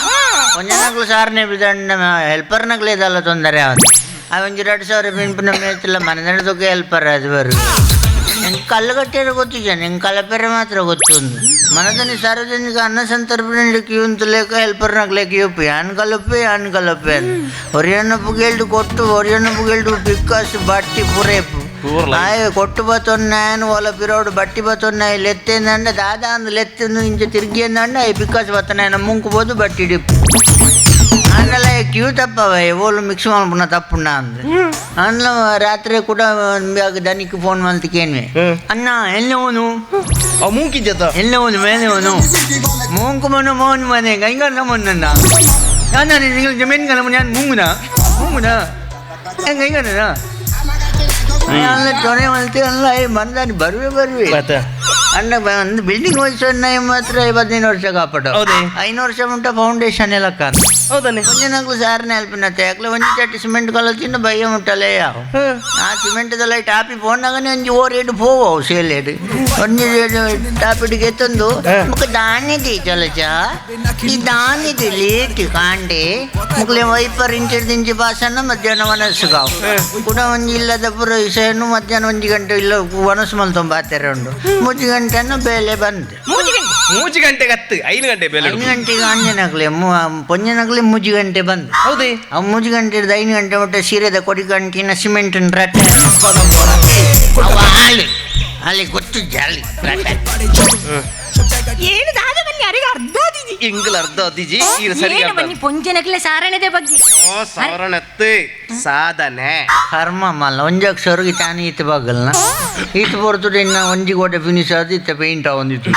ಪೊಂಜನಗ್ಲು ಸಾರಣೆ ಬಿದಾಂಡ ಹೆಲ್ಪರ್ನಗ್ಲು ಇದೆಲ್ಲ ತೊಂದರೆ ಅವನು ಆ ಒಂಜಿ 2000 ಪಿನ್ಪಿನ ಮೇತಿಲ್ಲ ಮನೆ ನಡೆದಕ್ಕೆ ಹೆಲ್ಪರ್ ಅದು ಬರು. ಹೆಂಗೆ ಕಲ್ಲು ಕಟ್ಟಿರೋ ಗೊತ್ತಿದ್ದಾನೆ ಹೆಂಗೆ ಕಲಪೆರೆ ಮಾತ್ರ ಗೊತ್ತುಂದು ಮನದಲ್ಲಿ ಸಾರ್ವಜನಿಕ ಅನ್ನ ಸಂತರ್ಪಣೆ ಕ್ಯೂಂತಲೇಕ ಹೆಲ್ಪರ್ನಾಗ್ಲೇಕ ಯೂಪಿ ಅನ್ ಕಲಪೆ ಅನ್ ಕಲಪೆ ಒರಿಯನ್ನ ಪುಗೇಲ್ಡು ಕೊಟ್ಟು ಒರಿಯನ್ನ ಪುಗೇಲ್ಡು ಪಿಕ್ಕಾಸು ಬಟ್ಟಿ ಪುರೇಪು ಆಯ್ ಕೊಟ್ಟು ಬತ್ತೊನ್ನಾಯನು ಒಲ ಪಿರೋಡು ಬಟ್ಟಿ ಬತ್ತೊನ್ನಾಯಿ ಲೆತ್ತೇಂದಂಡ ದಾದಾ ಅಂದು ಲೆತ್ತೇಂದು ಇಂಚ ತಿರ್ಗಿಂದಂಡ I ಪಿಕ್ಕಾಸು ಬತ್ತನಾಯನ ಮುಂಕ್ಬೋದು ಬಟ್ಟಿ ಡಿಪ್ಪು ಆಮೇಲೆ ಕ್ಯೂ ತಪ್ಪವ ಓಲು ಮಿಕ್ಸ್ ಮಾಡ್ಬಿಡ ತಪ್ಪುಂಡ ಅಂದು ಅನ್ನ ರಾತ್ರಿ ಕೂಡ ದನಿಗೆ ಫೋನ್ ಮಾಡ್ತಿಕೇನ್ವಿ ಅಣ್ಣ ಎಲ್ಲಿ ಅವನು ಮೂಂಕಿದ್ದ ಎಲ್ಲಿ ಅವನು ಮೇಲೆ ಅವನು ಮೂಂಕು ಮನು ಮೋನ್ ಮನೆ ಕೈಗನ್ನ ಮೊನ್ನ ನಾನು നിങ്ങൾ ಜಮೀನ್ ಕಣ ನಾನು ಮುಂಗುನ ಮುಂಗುನ ಹೆಂಗ ಹೆಂಗನ ಅಲ್ಲ ಟೊನೆ ಮಲ್ತಿ ಅಲ್ಲ ಬಂದಾನಿ ಬರುವೆ ಬರುವೆ ಅಣ್ಣ ಒಂದು ಬಿಲ್ಡಿಂಗ್ ವಯಸ್ಸನ್ನ ಮಾತ್ರ 15 ವರ್ಷ ಕಾಪಾಡು 5 ವರ್ಷ ಉಂಟ ಫೌಂಡೇಶನ್ ಎಲ್ಲ ಕಾಣ ಹೌದಾನೆ ಒಂಜಿನಾಗ್ಲು ಸಾರನೆ ಅಲ್ಪಿನತ್ತೆ ಯಾಕಲೆ ಒಂಜಿ ಚಟ್ಟಿ ಸಿಮೆಂಟ್ ಕಲರ್ ತಿನ್ನು ಬಯ್ಯ ಮುಟ್ಟಲೇ ಯಾವ ಆ ಸಿಮೆಂಟ್ದಲ್ಲ ಟಾಪಿ ಫೋನ್ನಾಗನೆ ಒಂಜಿ ಓ ರೇಟ್ ಪೋವು ಸೇಲ್ ರೇಟ್ ಒಂಜಿ ಟಾಪಿಡಿಗೆ ಎತ್ತೊಂದು ಮುಖ ದಾನಿದೆ ಜಲಜ ಈ ದಾನಿದೆ ಲೇಟ್ ಕಾಂಡೆ ಮುಕ್ಲೆ ವೈಪರ್ ಇಂಚಿಡ್ದು ಇಂಚಿ ಪಾಸನ್ನ ಮಧ್ಯಾಹ್ನ ವನಸ್ಸು ಕಾವು ಕೂಡ ಒಂಜಿ ಇಲ್ಲದ ಪುರ ವಿಷಯನು ಮಧ್ಯಾಹ್ನ 1 ಗಂಟೆ ಇಲ್ಲ ವನಸ್ಸು ಮಲ್ತೊಂಬ ಆತರ ಉಂಡು 3 ಗಂಟೆಯನ್ನು ಬೇಲೆ ಬಂದು 3 ಗಂಟೆಗೆ ಹತ್ತು 5 ಗಂಟೆ ಬೇಲೆ 5 ಗಂಟೆಗೆ ಅಂಜನಾಗ್ಲಿ ಪೊಂಜನಾಗ್ಲಿ 3 ಗಂಟೆ ಬಂದು ಹೌದೇ ಅವು 3 ಗಂಟೆ ಹಿಡಿದು 5 ಗಂಟೆ ಮಟ್ಟ ಸೀರೆದ ಕೊಡಿ ಗಂಟಿನ ಸಿಮೆಂಟ್ ರಟ್ಟೆ ಅಲ್ಲಿ ಅಲ್ಲಿ ಗೊತ್ತು ಜಾಲಿ ಏನು ದಾದ ಬನ್ನಿ ಅರೆಗೆ ಅರ್ಧ ದಿಜಿ ಇಂಗ್ಲ ಅರ್ಧ ದಿಜಿ ಇದು ಸರಿ ಏನು ಬನ್ನಿ ಪೊಂಜನಗ್ಲ ಸಾರಣದ ಬಗ್ಗೆ ಸಾರಣತ್ತೆ ಸಾಧನೆ ಕರ್ಮ ಮಲ್ಲ ಒಂಜಾಕ್ ಸೊರಗಿ ತಾನೇ ಈತ ಬಾಗಲ್ನ ಈತ ಬರ್ತದೆ ಇನ್ನ ಒಂಜಿ ಗೋಡೆ ಫಿನಿಶ್ ಆದ ಇತ್ತ ಪೇಂಟ್ ಆವೊಂದಿತ್ತು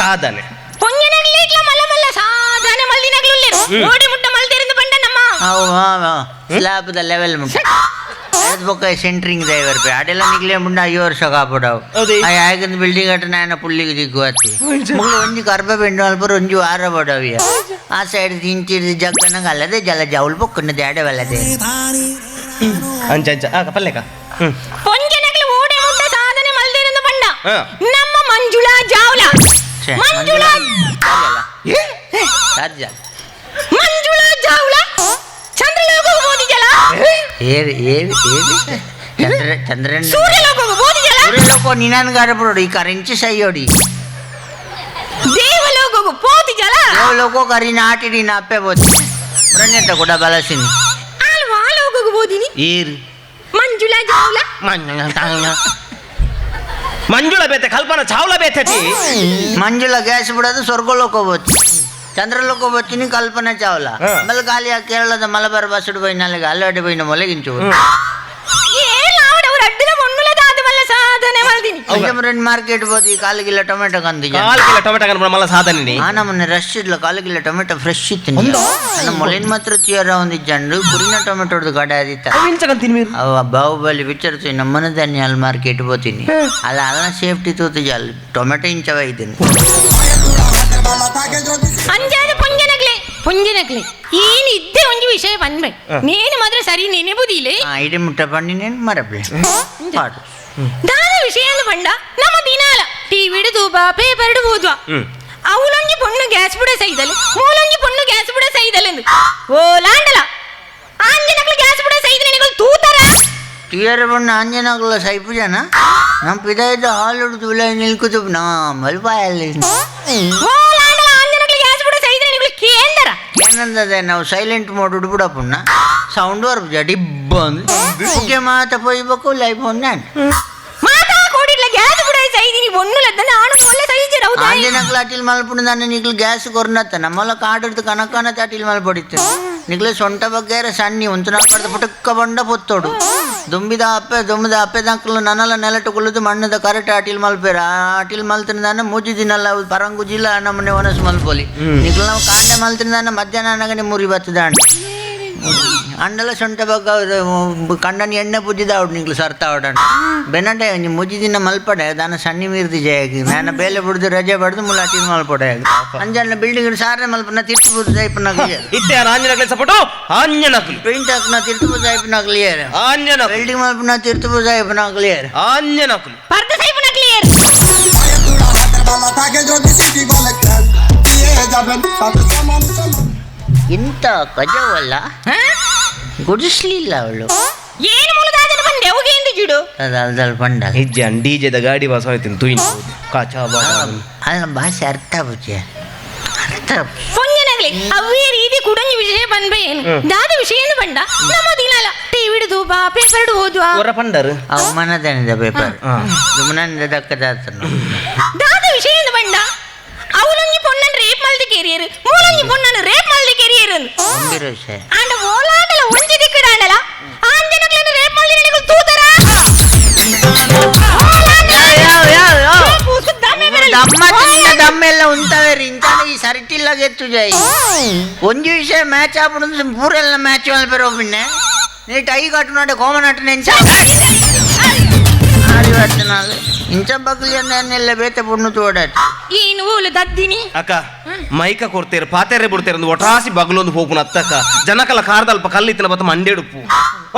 ಸಾಧನೆ ಪೊಂಜನಗ್ಲ ಇಟ್ಲ ಮಲ್ಲ ಮಲ್ಲ ಸಾಧನೆ ಮಲ್ದಿನಗ್ಲು ಉಳ್ಳೇರು ಓಡಿ ಮುಟ್ಟ ಮಲ್ದಿರಂದು ಬಂಡ ನಮ್ಮ ಅವು ಸ್ಲಾಬ್ದ ಲೆವೆಲ್ ಮುಟ್ಟ ಬೊಕ್ಕ ಸೆಂಟ್ರಿಂಗ್ ಡ್ರೈವರ್ ಪೇ ಅಡೆಲ್ಲ ನಿಗ್ಲೇ ಮುಂಡ 5 ವರ್ಷ ಕಾಪಡವು ಆಯ್ಕಂದು ಬಿಲ್ಡಿಂಗ್ ಅಟ್ಟ ನಾಯನ ಪುಲ್ಲಿಗೆ ದಿಕ್ಕು ಹತ್ತಿ ಮುಗ್ಲು ಒಂಜಿ ಕರ್ಬ ಬೆಂಡು ಅಲ್ಪರು ಒಂಜಿ ವಾರ ಬಡವಿಯ ಆ ಸೈಡ್ ಇಂಚಿಡ್ ಜಗ್ಗನಂಗ ಅಲ್ಲದೆ ಜಲ ಜೌಲ್ ಬೊಕ್ಕನ ದ್ಯಾಡೆ ವಲ್ಲದೆ ಅಂಚ ಅಂಚ ಆ ಪಲ್ಲೆಕ ಪೊಂಜನಗ್ಲು ಓಡೆ ಮುಟ್ಟ ಸಾಧನೆ ಮಲ್ದಿರಂದು ಬಂಡ ನಮ್ಮ ಮಂಜುಳಾ ಜಾವ್ಲಾ ಮಂಜುಳಾ ಮಂಜುಳಾ ಜಾವ್ಲಾ ಚಂದ್ರಲೋಕಕ್ಕೆ ಹೋದಿಜಲ ಏರಿ ಏರಿ ಏರಿ ಚಂದ್ರ ಚಂದ್ರನ್ ಸೂರ್ಯಲೋಕಕ್ಕೆ ಹೋದಿಜಲ ಸೂರ್ಯಲೋಕ ನಿನನ್ಗಾರ ಬರೋಡು ಈ ಕರೆಂಚಿ ಸೈಯೋಡಿ ದೇವಲೋಕಕ್ಕೆ ಹೋದಿಜಲ ದೇವಲೋಕ ಕರಿನ ಆಟಿಡಿ ನಾ ಅಪ್ಪೆ ಬೋತಿ ಬ್ರಣ್ಯತ ಕೂಡ ಬಲಸಿನಿ ಆಲ್ ವಾಲೋಕಕ್ಕೆ ಹೋದಿನಿ ಏರಿ ಮಂಜುಳಾ ಜಾವ್ಲಾ ಮಂಜುಳಾ ಬೇತೆ ಕಲ್ಪನಾ ಚಾವ್ಲಾ ಬೇತೆ ಮಂಜುಳಾ ಗ್ಯಾಸ್ ಬಿಡೋದು ಸ್ವರ್ಗಲೋಕ ಬೋತಿ ಚಂದ್ರಲೋಕ ಬತ್ತೀನಿ ಕಲ್ಪನಾ ಚಾವ್ಲಾ ಆಮೇಲೆ ಗಾಲಿ ಕೇರಳದ ಮಲಬಾರ್ ಬಸ್ పోయిన ಅಲ್ಲಡೆ పోయిన ಮೊಲಗಿಂಚು ಏ ಲಾವಡ ಅವರು ಅಡ್ಡದ ಮೊಣ್ಣುಲ ದಾದ ಅಂಜಮರನ್ ಮಾರ್ಕೆಟ್ ಬೋದು ಈ ಕಾಲಿಗಿಲ್ಲ ಟೊಮೆಟೊ ಕಂದು ಕಾಲ್ಗಿಲ್ಲ ಟೊಮೆಟೊ ಕಂದು ಮಲ್ಲ ಸಾಧನೆ ಆ ನಮ್ಮನೆ ರಶ್ ಇಡ್ಲ ಕಾಲಿಗಿಲ್ಲ ಟೊಮೆಟೊ ಫ್ರೆಶ್ ಇತ್ತು ನಮ್ಮ ಮೊಲಿನ ಮಾತ್ರ ತಿಯರ ಒಂದು ಜಂಡು ಕುರಿನ ಟೊಮೆಟೊ ಕಡೆ ಆದಿತ್ತ ಅವ ಬಾಹುಬಲಿ ಪಿಕ್ಚರ್ ನಮ್ಮನೆ ದಾನಿ ಅಲ್ಲಿ ಮಾರ್ಕೆಟ್ పోತೀನಿ ಅಲ್ಲ ಅಲ್ಲ ಸೇಫ್ಟಿ ತೋತು ಅಲ್ಲಿ ಟೊಮೆಟೊ ಇಂಚವ ಇದ್ದೀನಿ ಅಂಜಾದ ಪೊಂಜನಗ್ಲೆ ಪೊಂಜನಗ್ಲೆ ಏನು ಇದ್ದೇ ಒಂಜಿ ವಿಷಯ ಬಂದ್ಬೆ ನೇನು ಮಾತ್ರ ಸರಿ ನೆನೆಬುದಿಲ್ಲ ಇಡಿ ಮುಟ್ಟ ಪಣ್ಣಿ ನೇನು ಮರಬ್ಲೆ ಪಾಡು ದಾದ ವಿಷಯ ಅಂದ್ ಪಂಡ ನಮ್ಮ ದಿನಾಲ ಟಿವಿಡು ತೂಪ ಪೇಪರ್ಡು ಓದುವ ಅವಳೊಂಜಿ ಪೊಣ್ಣು ಗ್ಯಾಸ್ ಬುಡ ಸೈದಲ್ ಮೂಲೊಂಜಿ ಪೊಣ್ಣು ಗ್ಯಾಸ್ ಬುಡ ಸೈದಲ್ ಎಂದು ಓ ಲಾಂಡಲ ಆಂಜನಗ್ಲು ಗ್ಯಾಸ್ ಬುಡ ಸೈದಲ್ ನಿಗಳು ತೂತರ ಟಿಯರ್ ಬಣ್ಣ ಆಂಜನಗ್ಲ ಸೈಪು ಜನ ನಮ್ಮ ಪಿದಾಯ್ದ ಹಾಲ್ ಹಿಡಿದು ಉಲ ನಿಲ್ಕುದು ನಾ ಮಲ್ಪಾಯಲ್ಲಿ ಓ ಲಾಂಡಲ ಆಂಜನಗ್ಲು ಗ್ಯಾಸ್ ಬುಡ ಸೈದಲ್ ನಿಗಳು ಕೇಂದರ ಏನಂದದೆ ನಾವು ಸೈಲೆಂಟ್ ಮೋಡ್ ಉಡ್ಬಿಡಪ್ಪಣ್ಣ ಸೌಂಡ್ ಬರ್ಬ ಡಿಬ್ಬ ಅಂದು ಮಾತ ಪೊಯ್ಬೇಕು ಲೈಫ್ ನಾನು ಮಾತಾ ಕೋಡಿಡ್ಲ ಗ್ಯಾಸ್ ಬುಡ ಸೈದಿನಿ ಒಣ್ಣುಲದ್ದ ಆಣು ಒಳ್ಳೆ ಸೈಜರ ಹೌದಾ ಆಂಜನಗ್ಲ ಅಟಿಲ್ ಮಲ್ಪುಣ ನಾನು ನಿಗ್ಲು ಗ್ಯಾಸ್ ಕೊರ್ನತ್ತ ನಮ್ಮಲ್ಲ ಕಾಡಿಡ್ದು ಕನಕನ ತಾಟಿಲ್ ಮಲ್ಪಡಿತ್ತು ನಿಗ್ಲು ಸೊಂಟ ಬಗ್ಗೆ ಸಣ್ಣಿ ಉಂತು ನಾಲ್ಕು ಪುಟಕ್ಕ ಬಂಡ ಪೊತ್ತೋಡು ದುಂಬಿದ ಅಪ್ಪೆ ದುಂಬಿದ ಅಪ್ಪೆ ದಾಕಲು ನನ್ನಲ್ಲ ನೆಲಟು ಕುಲ್ಲದು ಮಣ್ಣದ ಕರೆಕ್ಟ್ ಅಟಿಲ್ ಮಲ್ಪೇರ ಆ ಅಟಿಲ್ ಮಲ್ತಿನ ಮೂಜಿ ದಿನಲ್ಲ ಪರಂಗುಜಿಲ್ಲ ನಮ್ಮನೆ ಒನಸು ಮಲ್ಪೊಲಿ ನಿಗ್ಲು ನಾವು ಕಾಂಡೆ ಮಲ್ತಿನ ಮಧ್ಯಾಹ್ನ ಅನಗನೆ ಮುರಿ ಬತ್ತದ ಅಂಡಲ ಸೊಂಟ ಬಗ್ಗೆ ಕಂಡನ ಎಣ್ಣೆ ಪೂಜಿದ ಅವಡು ನಿಗ್ಲು ಸರ್ತ ಅವಡಣ್ಣ ಬೆನ್ನಂಡೆ ಮುಜಿ ದಿನ ಮಲ್ಪಡೆ ದಾನ ಸಣ್ಣಿ ಮೀರ್ದಿ ಜಯಗಿ ನಾನು ಬೇಲೆ ಬಿಡ್ದು ರಜೆ ಬಡ್ದು ಮುಲಾಟಿನ ಮಲ್ಪಡೆ ಅಂಜಣ್ಣ ಬಿಲ್ಡಿಂಗ್ ಸಾರನೆ ಮಲ್ಪನ ತಿರ್ತು ಬುದ್ದು ಸಾಯಿಪನ ಇತ್ತೆ ಆಂಜನಗ್ಲೆ ಸಪೋಟು ಆಂಜನಗ್ಲು ಪೇಂಟ್ ಹಾಕ್ನ ತಿರ್ತು ಬುದ್ದು ಸಾಯಿಪನ ಕ್ಲಿಯರ್ ಆಂಜನ ಬಿಲ್ಡಿಂಗ್ ಮಲ್ಪನ ತಿರ್ತು ಬುದ್ದು ಸಾಯಿಪನ ಕ್ಲಿಯರ್ ಆಂಜನಗ್ಲು ಪರ್ದ ಸಾಯಿಪನ ಕ್ಲಿಯರ್ ಇಂಥ ಕಜವಲ್ಲ ಗುಡಿಸ್ಲಿಲ್ಲ ಅವಳು ಏನು ಮೂಲದಾದನ ಬಂಡೆ ಅವುಗೆ ಜಿಡು ಅದಲ್ದಲ್ ಬಂಡ ಇಜ್ಜನ್ ಡಿಜೆದ ಗಾಡಿ ವಾಸ ಹೋಯ್ತೀನಿ ತುಯಿನ್ ಕಾಚಾ ಬಾ ಅಲ್ಲ ಭಾಷೆ ಅರ್ಥ ಬುಜ್ಜೆ ಅರ್ಥ ಪೊಂಜನಗ್ಲಿ ಅವೇ ರೀತಿ ಕುಡಂಜಿ ವಿಷಯ ಬಂದ್ಬೆ ಏನು ದಾದ ವಿಷಯ ಏನು ಬಂಡ ನಮ್ಮ ದಿನಾಲ ಟಿವಿಡು ತೂಪ ಪೇಪರ್ಡು ಓದುವ ಹೊರ ಪಂಡರು ಅವಮಾನದನಿದ ಪೇಪರ್ ದುಮನಂದ ದಕ್ಕದಾತನು ದಾದ ವಿಷಯ ಏನು ಬಂಡ ಅವಳೊಂಜಿ ಪೊಣ್ಣನ್ ರೇಪ್ ಮಲ್ದಿ ಕೆರಿಯರ್ ಮೂಲೊಂಜಿ ಪೊಣ್ಣನ್ ರೇಪ್ ಮಲ್ದಿ ಕೆರಿಯರ್ ಗಂಭೀರ ವಿಷಯ ಆಂಡ ಓಲಾಂಡಲ ಒಂಜಿ ದಿಕ್ಕಡಾಂಡಲ ಆಂಜನಗ್ಲನ ರೇಪ್ ಮಲ್ದಿ ನಿಗಳು ತೂತರ ದಮ್ಮ ತಿನ್ನ ದಮ್ಮೆಲ್ಲ ಉಂಟವೆ ಇಂತಾನೆ ಈ ಸರಿಟಿಲ್ಲ ಗೆತ್ತು ಜೈ ಒಂಜಿ ವಿಷಯ ಮ್ಯಾಚ್ ಆಪುಡು ಪೂರೆಲ್ಲ ಮ್ಯಾಚ್ ಮಲ್ಪೆರೋ ಪಿನ್ನೆ ನೀ ಟೈ ಕಟ್ಟು ನೋಡೆ ಕೋಮನಾಟ ನೆಂಚ ಇಂಚ ಬಗ್ಲಿ ಅನ್ನೆಲ್ಲ ಬೇತೆ ಪುಣ್ಣು ತೋಡಾಟ ಏನು ಓಲು ದದ್ದಿನಿ ಅಕ್ಕ ಮೈಕ ಕೊಡ್ತೇರು ಪಾತೆರೆ ಬಿಡ್ತೇರೆ ಒಂದು ಒಟಾಸಿ ಬಗ್ಲೊಂದು ಹೋಗುನ ಅತ್ತಕ್ಕ ಜನಕಲ ಕಾರ್ದಲ್ಪ ಕಲ್ಲಿತ್ತನ ಬತ್ತ ಮಂಡೆಡುಪ್ಪು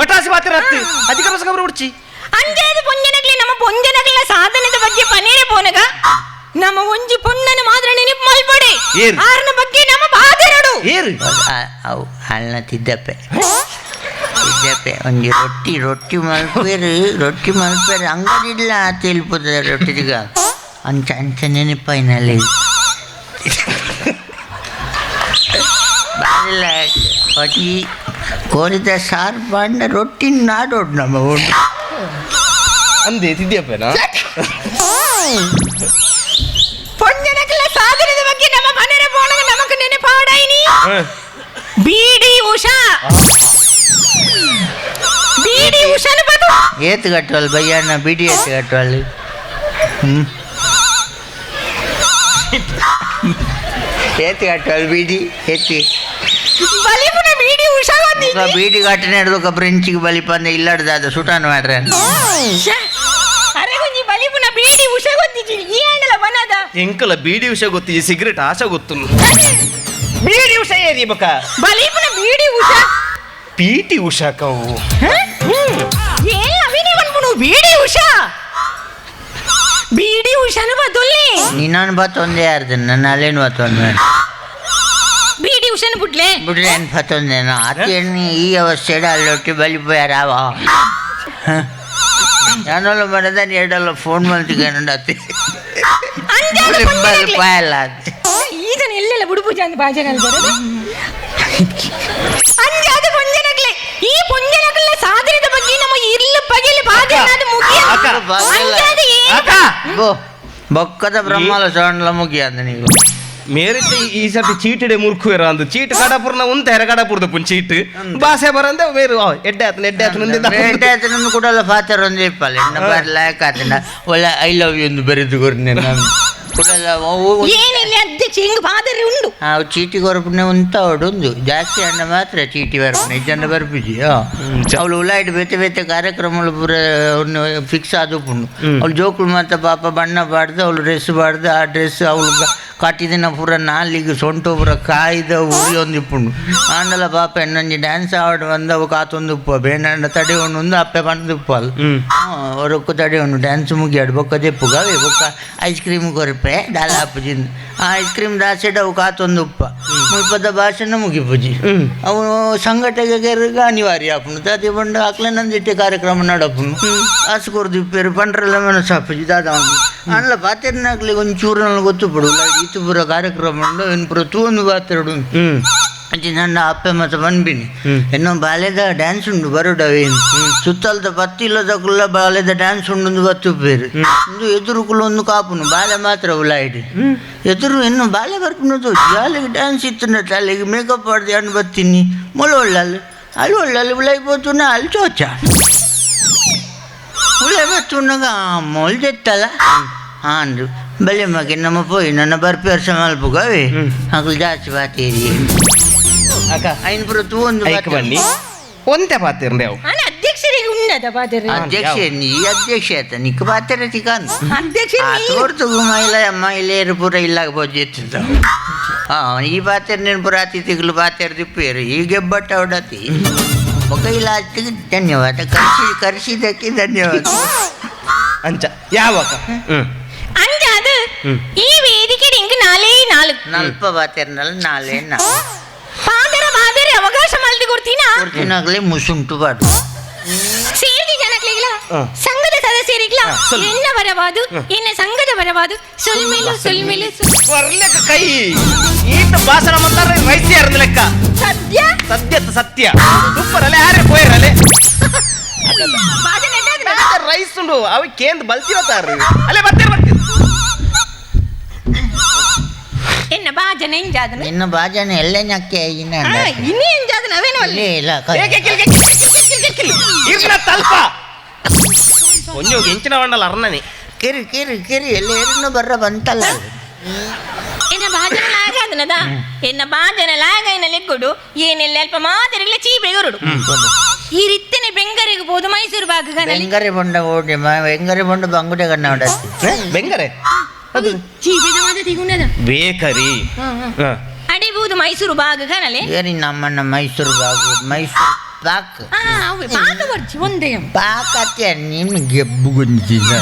ಒಟಾಸಿ ಪಾತೆರ ಅತ್ತಿ ಅಧಿಕ ಬಸ್ ಕಬ್ರ ಉಡ್ಚಿ ಅಂಜಾದ ಪೊಂಜನಗ್ಲಿ ನಮ್ಮ ಪೊಂಜನಗ್ಲ ಸಾಧನದ ಬಗ್ಗೆ ಪನೇರೆ ಪೋನಗ ನಮ್ಮ ಒಂಜಿ ಪೊಣ್ಣನ ಮಾತ್ರ ನೆನಪು ಮಲ್ಪಡೆ ಆರ್ನ ಬಗ್ಗೆ ನಮ್ಮ ಬಾದೆರಡು ಏರು ಅವು ಅಲ್ಲ ತಿದ್ದಪ್ಪೆ ತಿದ್ದಪ್ಪೆ ಒಂಜಿ ರೊಟ್ಟಿ ರೊಟ್ಟಿ ಮಲ್ಪೇರು ರೊಟ್ಟಿ ಮಲ್ಪೇರು ಅಂಗಡಿಲ್ಲ ತಿಳ್ಪುದ ರೊಟ್ಟಿಗ ಅಂಚ ಅಂಚ ನೆನಪಾಯಿನಲ್ಲಿ ಬಾರಿಲ್ಲ ಒಂಜಿ ಕೋರಿದ ಸಾರು ಬಾಂಡ ರೊಟ್ಟಿ ನಾಡೋಡು ನಮ್ಮ ಉಂಟು ಅಂದೆ ತಿದ್ದಿಯಪ್ಪೇನಾ ಪೊಂಜನಕ್ಲ ಸಾಧನದ ಬಗ್ಗೆ ನಮ್ಮ ಮನೆಯ ಪೋಣಗ ನಮಕ್ ನೆನಪಾಡೈನಿ ಬಿಡಿ ಉಷಾ ಬಿಡಿ ಉಷಾನ ಬದು ಏತು ಕಟ್ಟುವಲ್ ಬಯ್ಯಣ್ಣ ಬಿಡಿ ಏತು ಕಟ್ಟುವಲ್ ಏತು ಕಟ್ಟುವಲ್ ಬಿಡಿ ಏತಿ ಬಲಿಪುನ ಬಿಡಿ ಉಷಾ ಬೀಡಿ ಕಟ್ಟನೆ ಹಿಡ್ದು ಬ್ರೆಂಚಿಗೆ ಬಲಿಪಂದ ಇಲ್ಲಾಡ್ದ ಸುಟಾನ್ ಮಾಡ್ರೆ ಅರೆ ಒಂಜಿ ಬಲಿಪುನ ಬೀಡಿ ಉಷಾ ಗೊತ್ತಿಜಿ ಈ ಅಂಡಲ ಬನದ ಎಂಕಲ ಬೀಡಿ ಉಷಾ ಗೊತ್ತಿಜಿ ಸಿಗರೇಟ್ ಆಶಾ ಗೊತ್ತು ಬೀಡಿ ಉಷಾ ಏರಿ ಬಕ ಬಲಿಪುನ ಬೀಡಿ ಉಷಾ ಪೀಟಿ ಉಷಾ ಕವು ಏನ್ ಅವಿನೇ ಬನ್ಪುನು ಬೀಡಿ ಉಷಾ ಬೀಡಿ ಉಷಾನ ಬದೊಲ್ಲಿ ನೀನಾನು ಬತ್ತೊಂದೇ ಯಾರ್ದು ನನ್ನ ಅಲ್ಲೇನು ಬತ್ತೊಂದು ಬೀಡಿ ಉಷಾನ ಬುಡ್ಲೆ ಬಿಡ್ಲೆ ಏನು ಬತ್ತೊಂದೇನೋ ಅತ್ತೇನು ಈ ಅವಸ್ಥೆಡ ಅಲ್ಲೊಟ್ಟಿ ಬಲಿಪೋಯಾರಾವ ನಾನಲ್ಲ ಮನದ ಎರಡಲ್ಲ ಫೋನ್ ಮಾಡ್ತಿದ್ದೇನೆ ಅತ್ತಿ ಪಾಯಲ್ಲ ಈತನ ಎಲ್ಲೆಲ್ಲ ಬುಡುಪೂಜೆ ಅಂತ ಬಾಜನಲ್ಲಿ ಬರೋದು ಅಂಜಾದ ಪೊಂಜನಗ್ಲೆ ಈ ಪೊಂಜನಗ್ಲ ಸಾಧನದ ಬಗ್ಗೆ ನಮ್ಮ ಇರ್ಲ ಬಗೆಲಿ ಬಾಧೆ ಮುಗಿಯ ಅಂಜಾದ ಏನು ಬೊಕ್ಕದ ಬ್ರಹ್ಮಲ ಸೋಂಡ್ಲ ಮುಗಿಯ ನೀವು ಮೇರಿತ ಈ ಸರ್ತಿ ಚೀಟಿಡೆ ಮುರ್ಕುವೆರ ಅಂದು ಚೀಟ್ ಕಡಪುರ್ನ ಉಂತ ಹೆರ ಕಡಪುರ್ದ ಪುನ್ ಚೀಟ್ ಬಾಸೆ ಬರಂದೆ ಬೇರು ಎಡ್ಡೆ ಆತನ ಎಡ್ಡೆ ಆತನ ಎಡ್ಡೆ ಆತನ ಕೂಡ ಫಾತರ್ ಒಂದೇ ಇಪ್ಪಲ್ಲ ಎನ್ನ ಬರ್ಲಾಕ ಆತನ ಒಳ್ಳೆ I love you ಎಂದು ಬರೆದು ಕೊರ್ನೆ ನಾನು ಏನಿಲ್ಲ ಅಧ್ಯಕ್ಷ ಹಿಂಗ್ ಫಾದರ್ ಉಂಡು. ಚೀಟಿ ಕೊರಪುನೆ ಉಂತ ಉಂದು ಜಾಸ್ತಿ ಅಣ್ಣ ಮಾತ್ರ ಚೀಟಿ ಬರ್ಪುನೆ ಜನ ಬರ್ಪಿಜಿ. ಅವಳು ಉಲಾಯ್ಡ್ ಬೇತೆ ಬೇತೆ ಕಾರ್ಯಕ್ರಮಗಳು ಪೂರ ಫಿಕ್ಸ್ ಆದುಪುಂಡು. ಅವಳು ಜೋಕುಳು ಮಾತ್ರ ಪಾಪ ಬಣ್ಣ ಬಾಡ್ದು ಅವಳು ಡ್ರೆಸ್ ಬಾಡ್ದು ಆ ಡ್ರೆಸ್ ಅವಳು ಕಟ್ಟಿದಿನ ಪೂರ ನಾಲಿಗೆ ಸೊಂಟು ಪೂರ ಕಾಯ್ದ ಉರಿ ಒಂದಿಪ್ಪುಂಡು. ಆಂಡಲ ಪಾಪ ಎನ್ನೊಂಜಿ ಡ್ಯಾನ್ಸ್ ಆವಡ್ ಬಂದು ಅವು ಕಾತೊಂದು ಉಪ್ಪ ಬೇನಂಡ ತಡೆ ಒಂದು ಅಪ್ಪೆ ಬಂದು ಉಪ್ಪು ಅಲ್ಲ ಒರಕ್ಕು ತಡೆ ಉಂಡು ಡ್ಯಾನ್ಸ್ ಮುಗಿಯಾಡು ಬೊಕ್ಕ ದೆಪ್ಪು ಗವೆ ಬೊಕ್ಕ ಐಸ್ ಕ್ರೀಮ್ ಕೊರಪೆ ದಾಲ ಹಾಪುಜಿಂದು ಆ ಐಸ್ ಕ್ರೀಮ್ ದಾಸೆಡ್ ಅವು ಕಾತೊಂದು ಉಪ್ಪ ಮುಲ್ಪದ ಭಾಷೆನ ಮುಗಿಪುಜಿ. ಅವು ಸಂಘಟನೆಗೆ ಅನಿವಾರ್ಯ ಆಪುಂಡು ತಾತಿ ಬಂಡು ಅಕ್ಲೆ ನಂದಿಟ್ಟೆ ಕಾರ್ಯಕ್ರಮ ನಡಪುಂಡು ಕಾಸು ಕೊರ್ದು ಇಪ್ಪೇರು ಪಂಡ್ರೆಲ್ಲ ಮನಸ್ಸು ಆಪುಜಿ ದಾದ ಅಲ್ಲ ಪಾತೆರ್ನಾಗ್ಲಿ ಒಂಚೂರು ನನಗೆ ಗೊತ್ತುಪಡು ಇತ್ತು ಪೂರ ಕಾರ್ಯಕ್ರಮ ಉಂಡು ಇನ್ನು ಪೂರ ತೂಂದು ಪಾತ್ರೆಡು ಅಂಚೆ ನನ್ನ ಅಪ್ಪೆ ಮತ್ತು ಬಂದ್ಬಿನಿ ಇನ್ನೊ ಬಾಲ್ಯದ ಡ್ಯಾನ್ಸ್ ಉಂಡು ಬರೋಡವೇನು ಸುತ್ತಲ್ದ ಪತ್ತಿಲ್ಲದಕ್ಕುಲ್ಲ ಬಾಲ್ಯದ ಡ್ಯಾನ್ಸ್ ಉಂಡು ಬತ್ತು ಬೇರೆ ಇಂದು ಎದುರುಕುಲ್ಲ ಒಂದು ಕಾಪುನು ಬಾಲ್ಯ ಮಾತ್ರ ಉಲಾಯಿಡಿ ಎದುರು ಇನ್ನು ಬಾಲ್ಯ ಬರ್ಪುನದು ಅಲ್ಲಿಗೆ ಡ್ಯಾನ್ಸ್ ಇತ್ತು ಅಲ್ಲಿಗೆ ಮೇಕಪ್ ಮಾಡ್ದೆ ಹಣ್ಣು ಬರ್ತೀನಿ ಮೊಳ ಒಳ್ಳಲ್ಲಿ ಅಲ್ಲಿ ಒಳ್ಳಲ್ಲಿ ಉಲಾಯಿ ಪೋತುನ ಅಲ್ಲಿ ಚೋಚ ಉಲಾಯಿ ಬತ್ತುನಾಗ ಮೊಳ್ದೆತ್ತಲ್ಲ ಹಾಂ ಬಲೆ ಮಗೆ ನಮ್ಮ ಪೋಯಿ ನನ್ನ ಬರ್ಪಿ ವರ್ಷ ಮಲ್ಪುಗವೇ ಅಕ್ಲು ಜಾಸ್ತಿ ಬಾತೇರಿ ಅಕ್ಕ ಐನ್ ಪೂರ ತೂವೊಂದು ಐಕ್ ಬನ್ನಿ ಒಂತೆ ಪಾತಿರ್ಂದೆ ಅವು ಅಧ್ಯಕ್ಷರಿಗೆ ಉನ್ನತ ಪಾತಿರ ಅಧ್ಯಕ್ಷ ನೀ ಅಧ್ಯಕ್ಷ ಆತ ನಿಕ್ ಪಾತಿರ ಚಿಕನ್ ಅಧ್ಯಕ್ಷ ತೋರ್ತಗು ಮಹಿಳೆ ಮಹಿಳೆಯರು ಪೂರ ಇಲ್ಲಾಗ ಬೋಜೆತ್ತಿದ್ದ ಹಾಂ ಈ ಪಾತಿರ ನೀನು ಪೂರ ಅತಿಥಿಗಳು ಪಾತಿರ ದಿಪ್ಪೇರು ಈ ಗೆಬ್ಬಟ್ಟ ಹೊಡತಿ ಬೊಕ ಇಲ್ಲ ಧನ್ಯವಾದ ಕರ್ಸಿ ಕರ್ಸಿದ್ದಕ್ಕೆ ಧನ್ಯವಾದ ಅಂಚ ಯಾವಾಗ ಅಂಜಾದು ಈ ವೇದಿಕೆ ಇಂಗ್ ನಾಲೇ ನಾಲ್ಕು ನಲ್ಪ ಬಾತಿರ್ನಲ್ಲ ನಾಲೇ ನಾಲ್ಕು ಪಾದರ ಬಾದರೆ ಅವಕಾಶ ಮಲ್ದಿ ಕೊಡ್ತೀನಾ ಕೊಡ್ತೀನಾಗಲೇ ಮುಸುಂಟು ಬಾಡು ಸೇರ್ದಿ ಜನಕ್ಲಿಗ್ಲ ಸಂಘದ ಸದಸ್ಯರಿಗ್ಲ ಎನ್ನ ಬರವಾದು ಎನ್ನ ಸಂಘದ ಬರವಾದು ಸೊಲ್ಮೆಲು ಸೊಲ್ಮೆಲು ಬರ್ಲೆಕ್ಕ ಕೈ ಈತ ಭಾಷಣ ಮಂತಾರ ರೈಸಿ ಅರ್ಧ ಲೆಕ್ಕ ಸತ್ಯ ಸತ್ಯ ಸತ್ಯ ಸೂಪರ್ ಅಲೆ ಯಾರೇ ಪೋಯಿರಲೆ ರೈಸ್ ಉಂಡು ಅವ ಕೇಂದ್ರ ಬಲ್ತಿವತಾರ ಅಲ್ಲೇ ಬರ್ತೀರ ಬರ್ತೀರ ಎನ್ನ ಬಾಜನ ಎಂಜಾದನ ನಿನ್ನ ಬಾಜನ ಎಲ್ಲ ನಕ್ಕೆ ಇನ್ನ ಇನ್ನೇ ಎಂಜಾದನ ಅವೇನು ಅಲ್ಲಿ ಇಲ್ಲ ಇರ್ನ ತಲ್ಪ ಒಂಜು ಎಂಚಿನ వండಲ ಅರ್ಣನೆ ಕಿರಿ ಕಿರಿ ಕಿರಿ ಎಲ್ಲ ಏರಿನ ಬರ್ರ ಬಂತಲ್ಲ ಎನ್ನ ಬಾಜನ ಲಾಗಾದನದ ಎನ್ನ ಬಾಜನ ಲಾಗೈನ ಲೆಕ್ಕುಡು ಏನೆಲ್ಲ ಅಲ್ಪ ಮಾದರಿಗ್ಲೆ ಚೀಪೆ ಗುರುಡು ಈ ರೀತಿನೇ ಬೆಂಗರೆಗೆ ಹೋದು ಮೈಸೂರು ಬಾಗ ಬೆಂಗರೆ ಬೊಂಡ ಓಡಿ ಬೆಂಗರೆ ಬೊಂಡ ಬಂಗುಡೆ ಕಣ್ಣ ಬೆಂಗರೆ ಅದು ಚೀಪೆದ ಮಾತ ತಿಗುಣದ ಬೇಕರಿ ಅಡಿಬಹುದು ಮೈಸೂರು ಬಾಗ ಕನಲೆ ಏರಿ ನಮ್ಮಣ್ಣ ಮೈಸೂರು ಬಾಗು ಮೈಸೂರು ಪಾಕ್ ಪಾಕ ಬರ್ಚಿ ಒಂದೇ ಪಾಕ್ ಅತ್ತೆ ನಿನ್ನ ಗೆಬ್ಬು ಗುಂಜಿನ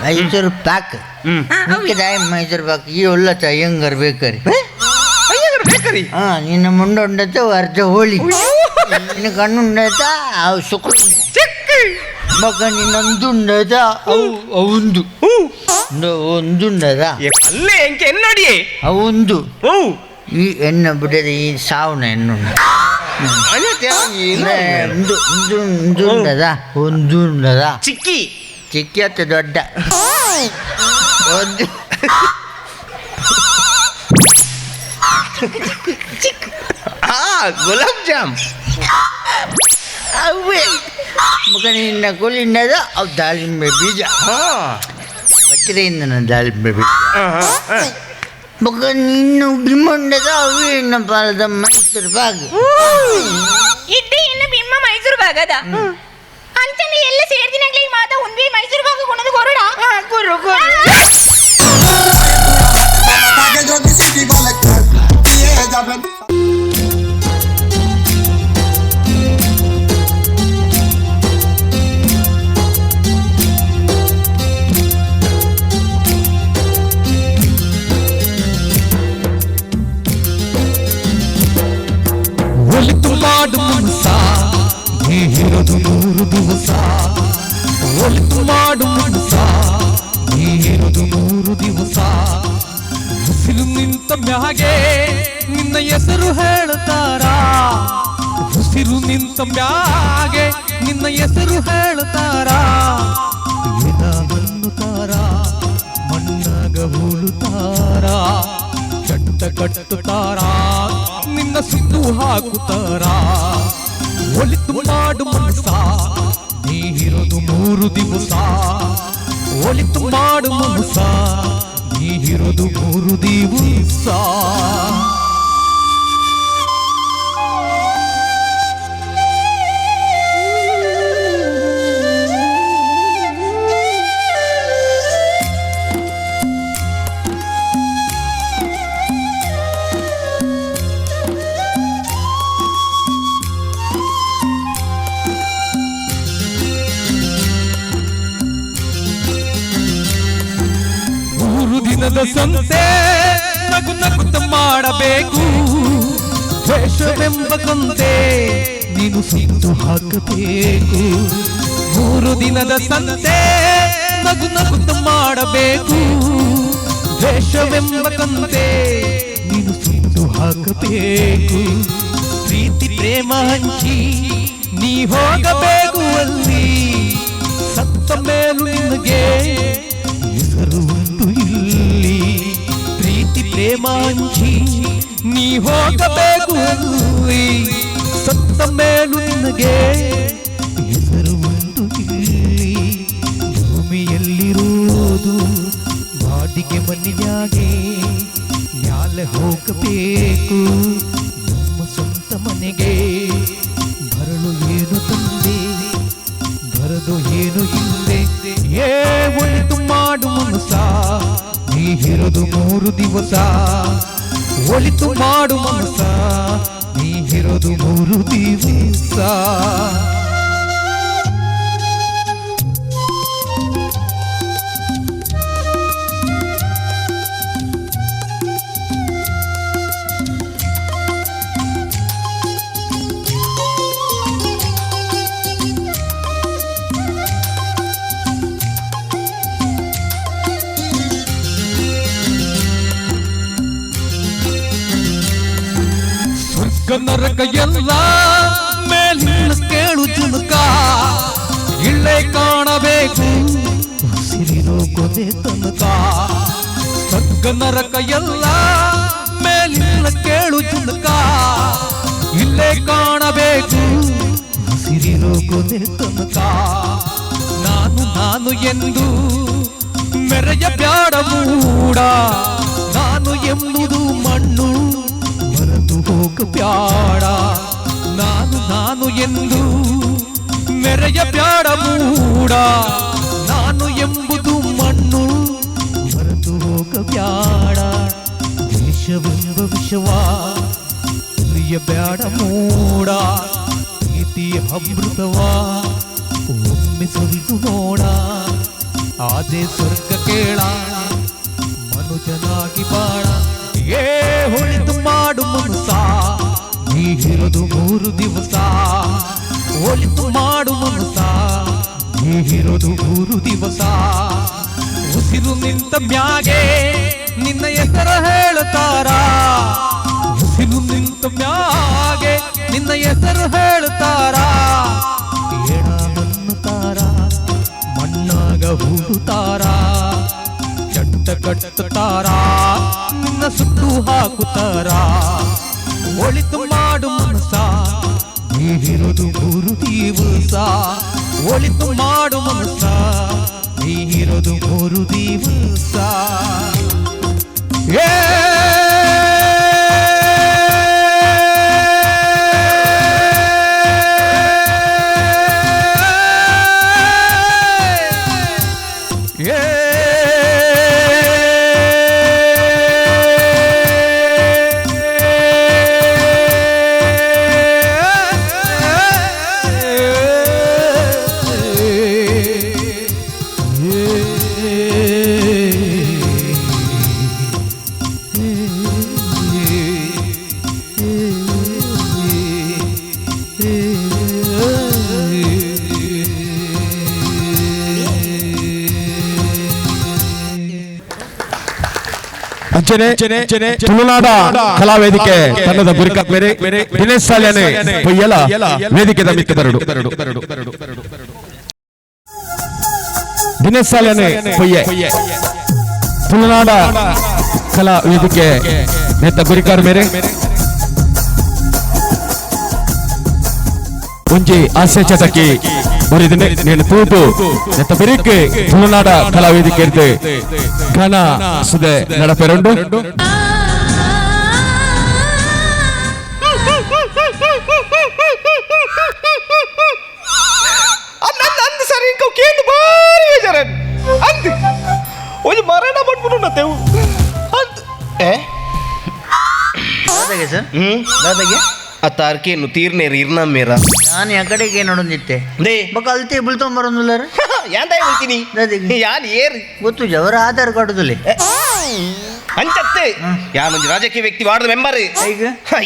ಮೈಸೂರು ಪಾಕ್ ಮೈಸೂರು ಪಾಕ್ ಈ ಒಳ್ಳತ ಅಯ್ಯಂಗಾರ್ ಬೇಕರಿ ಬೇಕರಿ ಹಾ ನಿನ್ನ ಮುಂಡ ಉಂಡತೆ ಅರ್ಧ ಹೋಳಿ ನಿನ್ನ ಕಣ್ಣು ಉಂಡತ ಅವು ಸುಕ್ರು ಮಗ ನಿನ್ನೊಂದು ಅವು ಅವುಂದು ಒಂದುಂಡದ ಅಲ್ಲೇ ಎಂಕೆ ಎನ್ನೋಡಿ ಅವುಂದು ಈ ಎಣ್ಣೆ ಬಿಡದೆ ಈ ಸಾವನ ಎಣ್ಣುಂಡ ಒಂದುಂಡದ ಒಂದುಂಡದ ಚಿಕ್ಕಿ ಚಿಕ್ಕಿ ಅತ್ತ ದೊಡ್ಡ ಒಂದು ಗುಲಾಬ್ ಜಾಮ್ ಅವೇ ಮಗ ನಿನ್ನ ಕೊಲಿಂಡದ ಅವು ದಾಳಿಂಬೆ ಬೀಜ ಬತ್ತಿರೆಯಿಂದ ದಾಳಿಂಬೆ ಬೀಜ ಮಗ ನಿನ್ನ ಬಿಮ್ಮಂಡದ ಅವೇ ಎನ್ನ ಪಾಲದ ಮೈಸೂರು ಬಾಗ್ ಇದ್ದೆ ಎನ್ನ ಬಿಮ್ಮ ಮೈಸೂರು ಬಾಗದ ಅಂಚನೆ ಎಲ್ಲ ಸೇರ್ದಿನಾಗ್ಲೇ ಈ ಮಾತ ಒಂದೇ ಮೈಸೂರು ಬಾಗ ಕೊಣದು ಕೊರಡ ಕೊರು ಕೊರು ಒಲಿತು ಮಾಡು ಮನಸ ನೀ ಇರೋದು 100 ದಿವಸ ಒಲಿತು ಮಾಡು ಮನಸ ನೀ ಇರೋದು 100 ದಿವಸ ಉಸಿರು ನಿಂತ ಮ್ಯಾಗೆ ನಿನ್ನ ಹೆಸರು ಹೇಳುತ್ತಾರ ಉಸಿರು ನಿಂತ ಮ್ಯಾಗೆ ನಿನ್ನ ಹೆಸರು ಹೇಳುತ್ತಾರ ಎದ ಬನ್ನುತ್ತಾರ ಮಣ್ಣಾಗ ಹೂಳುತ್ತಾರ ಕಟ್ಟುತ್ತಾರ, ನಿನ್ನ ಸುಟ್ಟು ಹಾಕುತ್ತಾರ. ಒಳಿತು ಮಾಡು ಮನಸ, ನೀ ಇರೋದು 3 ದಿವಸ. ಒಳಿತು ಮಾಡು ಮನಸ, ನೀ ಇರೋದು 3 ದಿವಸ. ದಿನದ ಸಂತೆ ನಗು ನಗುತ್ತ ಮಾಡಬೇಕು, ದ್ವೇಷವೆಂಬ ಕಂತೆ ನೀನು ಸುತ್ತು ಹಾಕಬೇಕು. 3 ದಿನದ ಸಂತೆ ನಗು ನಗುತ್ತ ಮಾಡಬೇಕು, ದ್ವೇಷವೆಂಬ ಕಂತೆ ನೀನು ಸುತ್ತು ಹಾಕಬೇಕು. ಪ್ರೀತಿ ಪ್ರೇಮ ಹಂಚಿ ನೀ ಹೋಗಬೇಕು ಅಲ್ಲಿ, ಸತ್ತ ಮೇಲೂ ನಿನಗೆ ಹೆಸರು ಉಂಟು ಇಲ್ಲಿ. ಪ್ರೀತಿ ಪ್ರೇಮ ಹಂಚಿ ನೀ ಹೋಗಬೇಕು ಅಲ್ಲಿ, ಸತ್ತ ಮೇಲೂ ನಿನಗೆ ಹೆಸರು ಉಂಟು ಇಲ್ಲಿ. ಭೂಮಿಯಲ್ಲಿರುವುದು ಬಾಡಿಗೆ ಮನೆಯಾಗೆ, ಮ್ಯಾಲೆ ಹೋಗಬೇಕು ನಮ್ಮ ಸ್ವಂತ ಮನೆಗೆ. ಬರಲು ಏನು ತಂದೆ, ಬರದು ಏನು ಹಿಂದೆ. ಏ ಒಳಿತು ಮಾಡು ಮನಸ, ನೀ ಇರೋದು 3 ದಿವಸ. ಒಳಿತು ಮಾಡು ಮನಸ, ನೀ ಇರೋದು 3 ದಿವಸ. ನರಕ ಎಲ್ಲ ಮೇಲಿನ ಕೇಳು ಜುನುಕ, ಇಲ್ಲೇ ಕಾಣಬೇಕು ಉಸಿರಿರೋ ಕೊನೆ ತನಕ. ಸ್ವರ್ಗ ನರಕ ಎಲ್ಲ ಮೇಲಿನ ಕೇಳು ಜುನುಕ, ಇಲ್ಲೇ ಕಾಣಬೇಕು ಉಸಿರಿರೋ ಕೊನೆ ತನಕ. ನಾನು ನಾನು ಎಂದು ಮೆರೆಯ ಬ್ಯಾಡ ಮೂಡ, ನಾನು ಎಂಬುದು ಮಣ್ಣು ಮರೆತು ಹೋಗಬ್ಯಾಡ. ನಾನು ನಾನು ಎಂದು ಮೆರೆಯ ಬ್ಯಾಡ ಮೂಡ, ನಾನು ಎಂಬುದು ಮಣ್ಣು ಮರೆತು ಹೋಗಬ್ಯಾಡ. ದೇಶವೆಂಬ ವಿಷವ ಬ್ಯಾಡ ಮೂಡ, ಪ್ರೀತಿ ಅಮೃತವ ಒಮ್ಮೆ ಸವಿದು ನೋಡ. ಅದೇ ಸ್ವರ್ಗ ಕೇಳ ಮನುಜನಾಗಿ ಬಾಳ. ಏ ಒಳಿತು ಮಾಡು ಮನಸ, ನೀ ಇರೋದು 3 ದಿವಸ. ಒಳಿತು ಮಾಡು ಮನಸ, ನೀ ಇರೋದು 3 ದಿವಸ. ಉಸಿರು ನಿಂತ ಮ್ಯಾಗೆ ನಿನ್ನ ಹೆಸರು ಹೇಳುತ್ತಾರ, ಉಸಿರು ನಿಂತ ಮ್ಯಾಗೆ ನಿನ್ನ ಹೆಸರು ಹೇಳುತ್ತಾರ. ಏಣ ಮನ್ನುತ್ತಾರ, ಮಣ್ಣಾಗ ಹೂಡುತ್ತಾರ, ಚಟ್ಟ ಕಟ್ಟುತ್ತಾರ, ನಿನ್ನ ಸುಟ್ಟು ಹಾಕುತ್ತಾರ. ಒಳಿತು ಮಾಡು ಮನಸ, ನೀ ಇರೋದು 3 ದಿವಸ. ಒಳಿತು ಮಾಡು ಮನಸ, ನೀ ಇರೋದು 3 ದಿವಸ. ಏ ತುಳುನಾಡ ಕಲಾವೇದಿಕೆ ತಂಡದ ಗುರಿಕಾಕ್ಬೇರೆ ದಿನೇಶ್ ಸಾಲ್ಯಾನೆ ಪೊಯ್ಯಲ ವೇದಿಕೆದ ಮಿಕ್ಕದರಡು. ದಿನೇಶ್ ಸಾಲ್ಯಾನೆ ಪೊಯ್ಯೆ ತುಳುನಾಡ ಕಲಾ ವೇದಿಕೆ ನೆತ್ತ ಗುರಿಕಾರ್ ಮೇರೆ ಒಂಜಿ ಹಾಸ್ಯ ಚಟಕಿ ಬರಿದನೆ ನೇನು ತೂತು ನೆತ್ತ ಬಿರಿಕ್ ತುಳುನಾಡ ಕಲಾವೇದಿಕೆ ಘನ ಸುದೆ ನಡಪೆರುಂಡು. ಅಂದ್ ಸರ್ ಇಂಕ ಕೇಂದ್ರ ಬಾರಿ ಬೇಜಾರ ಅಂದ್ ಒಂಜಿ ಮರಣ ಪಟ್ಬಿಟ್ಟು ತೆವು ಅಂದ್ ಏ ದಾದಾಗೆ ಸರ್ ದಾದಾಗೆ ಅತ್ತಾರ್ಕೇನು ತೀರ್ನೇರು ಇರ್ನ ಮೇರ ನಾನು ಆ ಕಡೆಗೆ ನೋಡೊಂದಿತ್ತೆ they ಬೊಕ್ಕ ಅಲ್ತೆ ಬುಲ್ತೊಂಬರೊಂದುಲ್ಲಾರ ಯಾಂದಾಯ ಬುಲ್ತೀನಿ ಯಾನ್ ಏರ್ ಗೊತ್ತು ಅವರ ಆಧಾರ್ ಕಾರ್ಡುದಲ್ಲಿ ಅಂಚತ್ತೆ ಯಾನೊಂಜಿ ರಾಜಕೀಯ ವ್ಯಕ್ತಿ ವಾರ್ಡ್ ಮೆಂಬರ್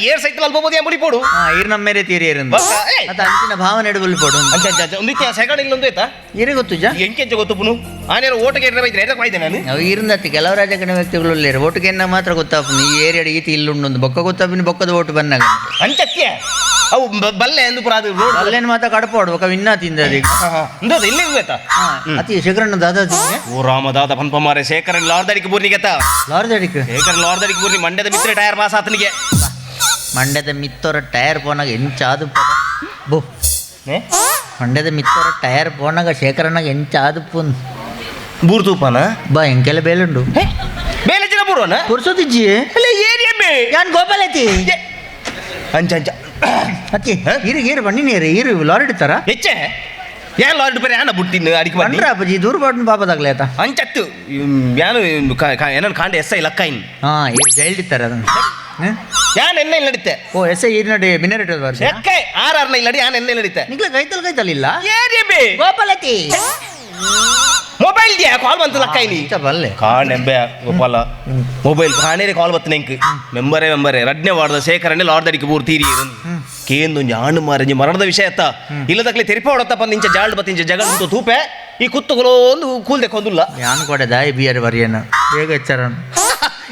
ಏರ್ ಸೈತಲ್ ಅಲ್ಪ ಬೋದು ಬುಲಿ ಪೋಡು ಇರ್ ನಮ್ಮ ಮೇರೆ ತೀರಿ ಏರಂದು ಅತ್ತ ಅಂಚಿನ ಭಾವನೆ ಎಡು ಬುಲಿ ಪೋಡು ಅಂಚ ಅಂಚ ಒಂದು ಇತ್ತೆ ಸೆಗಣ ಇಲ್ಲೊಂದು ಆಯ್ತಾ ಏರೇ ಗೊತ್ತುಜ ಎಂಕೆಂಚ ಗೊತ್ತು ಪುನು ಆನೇರ ಓಟುಗೆ ಏರ್ನ ಬೈದ್ರೆ ಎದಕ್ಕೆ ಬೈದೆ ನಾನು ಅವು ಇರಂದತ್ತಿ ಕೆಲವು ರಾಜಕೀಯ ವ್ಯಕ್ತಿಗಳು ಉಳ್ಳೇರು ಓಟುಗೆ ಮಾತ್ರ ಗೊತ್ತಾಪುನು ಈ ಏರಿಯಾಡ ಈತಿ ಇಲ್ಲುಂಡು ಬೊಕ್ಕ ಗೊತ್ತಾಪಿನ ಬೊಕ್ಕದ ಓಟು ಬನ್ನಾಗ ಅಂಚತ್ಯ ಅವು ಬಲ್ಲೆ ಎಂದು ಪುರ ಅದು ರೋಡ್ ಬಲ್ಲೇನು ಮಾತ್ರ ಕಡಪಾಡು ಬೊಕ್ಕ ವಿನ್ನ ತಿಂದ ಅದಕ್ಕೆ ಇಂದದು ಇಲ್ಲಿ ಇರ್ಬೇಕಾ ಅತಿ ಶೇಖರಣ್ಣ ದಾದಾ ಓ ರಾಮ ದಾದ ಪನ್ಪ ಮಾರೆ ಶೇಖರನ್ ಲಾರ್ದಡಿಗೆ ಬೂರ್ನಿಗೆತ್ತ ಲಾರ್ದಡಿಗೆ ಶೇಖರನ್ ಲಾರ್ದಡಿಗೆ ಬೂರ್ನಿ ಮಂಡ್ಯದ ಮಿತ್ರ ಟೈರ್ ಪಾಸ್ ಆತನಿಗೆ ಮಂಡ್ಯದ ಮಿತ್ತೋರ ಟೈರ್ ಪೋನಾಗ ಎಂಚಾದು ಬೋ ಮಂಡ್ಯದ ಮಿತ್ತೋರ ಟೈರ್ ಪೋನಾಗ ಶೇಖರಣ್ಣಗ ಎಂಚಾದು ಪೋನ್ ಬೂರ್ ತೂಪಾನ ಬಾ ಎಂಕೆಲ್ಲ ಬೇಲುಂಡು ಬೇಲೆ ಜನ ಬೂರ್ವನ ಪುರ್ಸೋದಿಜ್ಜಿ ಅಲ್ಲ ಏರಿಯಮ್ಮೆ ಯಾನ್ ಗೋಪಾಲತಿ ಅಂಚ ಅಂಚ ಅತ್ತಿ ಇರು ಇರು ಬನ್ನಿ ನೀರು ಇರು ಲಾರಿ ಇಡ್ತಾರ ಹೆಚ್ಚೆ ಯಾನ್ ಲಾರಿ ಬೇರೆ ಯಾನ ಬುಟ್ಟಿನ ಅಡಿಕೆ ಬನ್ನಿ ಬಂದ್ರ ಅಪ್ಪಾಜಿ ದೂರ ಬಾಡ್ನ ಪಾಪದಾಗ್ಲೇ ಆತ ಅಂಚತ್ತು ಯಾನು ಏನನ್ ಕಾಂಡ ಎಸ್ I ಲಕ್ಕ ಇನ್ ಹಾ ಇರು ಜೈಲ್ ಇಡ್ತಾರ ಅದನ್ನ ಯಾನ್ ಎಣ್ಣೆ ಇಲ್ಲಿ ನಡೀತೆ ಓ ಎಸ್ I ಇರು ನಡಿ ಬಿನ್ನರ್ ಇಟ್ಟದ ಎಕ್ಕ ಆರ್ ಆರ್ನ ಇಲ್ಲ ನಡಿ ಯಾನ್ ಎಣ್ಣೆ ನಡೀತೆ ನಿಗ್ಲ ಕೈತಲ್ ಕೈತಲ್ ಇಲ್ಲ ಏರಿ ಬೇ ಗೋಪಾಲತಿ ಮೊಬೈಲ್ ದಿಯಾ ಕಾಲ್ ಬಂತು ಲಕ್ಕ ಇನಿ ಬಲ್ಲೆ ಕಾಣ್ ಎಂಬೆ ಗೋಪಾಲ ಮೊಬೈಲ್ ಕಾಣೇರಿ ಕಾಲ್ ಬತ್ತು ನೆಂಕ್ ಮೆಂಬರೇ ಮೆಂಬರೇ ರಡ್ನೆ ವಾರ್ದ ಶೇಖರಣ್ಣೆ ಲಾರ್ದಡಿಗೆ ಬೂರ್ ತೀರಿ ಕೇಂದು ಆಣು ಮಾರಂಜಿ ಮರಣದ ವಿಷಯ ಅತ್ತ ಇಲ್ಲದಕ್ಲೆ ತೆರಿಪ ಹೊಡತ್ತಪ್ಪ ನಿಂಚ ಜಾಲ್ಡ್ ಬತ್ತಿಂಚ ಜಗಳ ತೂಪೆ ಈ ಕುತ್ತುಗಳು ಒಂದು ಕೂಲ್ದೆ ಕೊಂದುಲ್ಲ ಯಾನ್ ಕೊಡೆ ದಾಯಿ ಬಿಯರ್ ಬರಿಯನ ಬೇಗ ಎಚ್ಚರ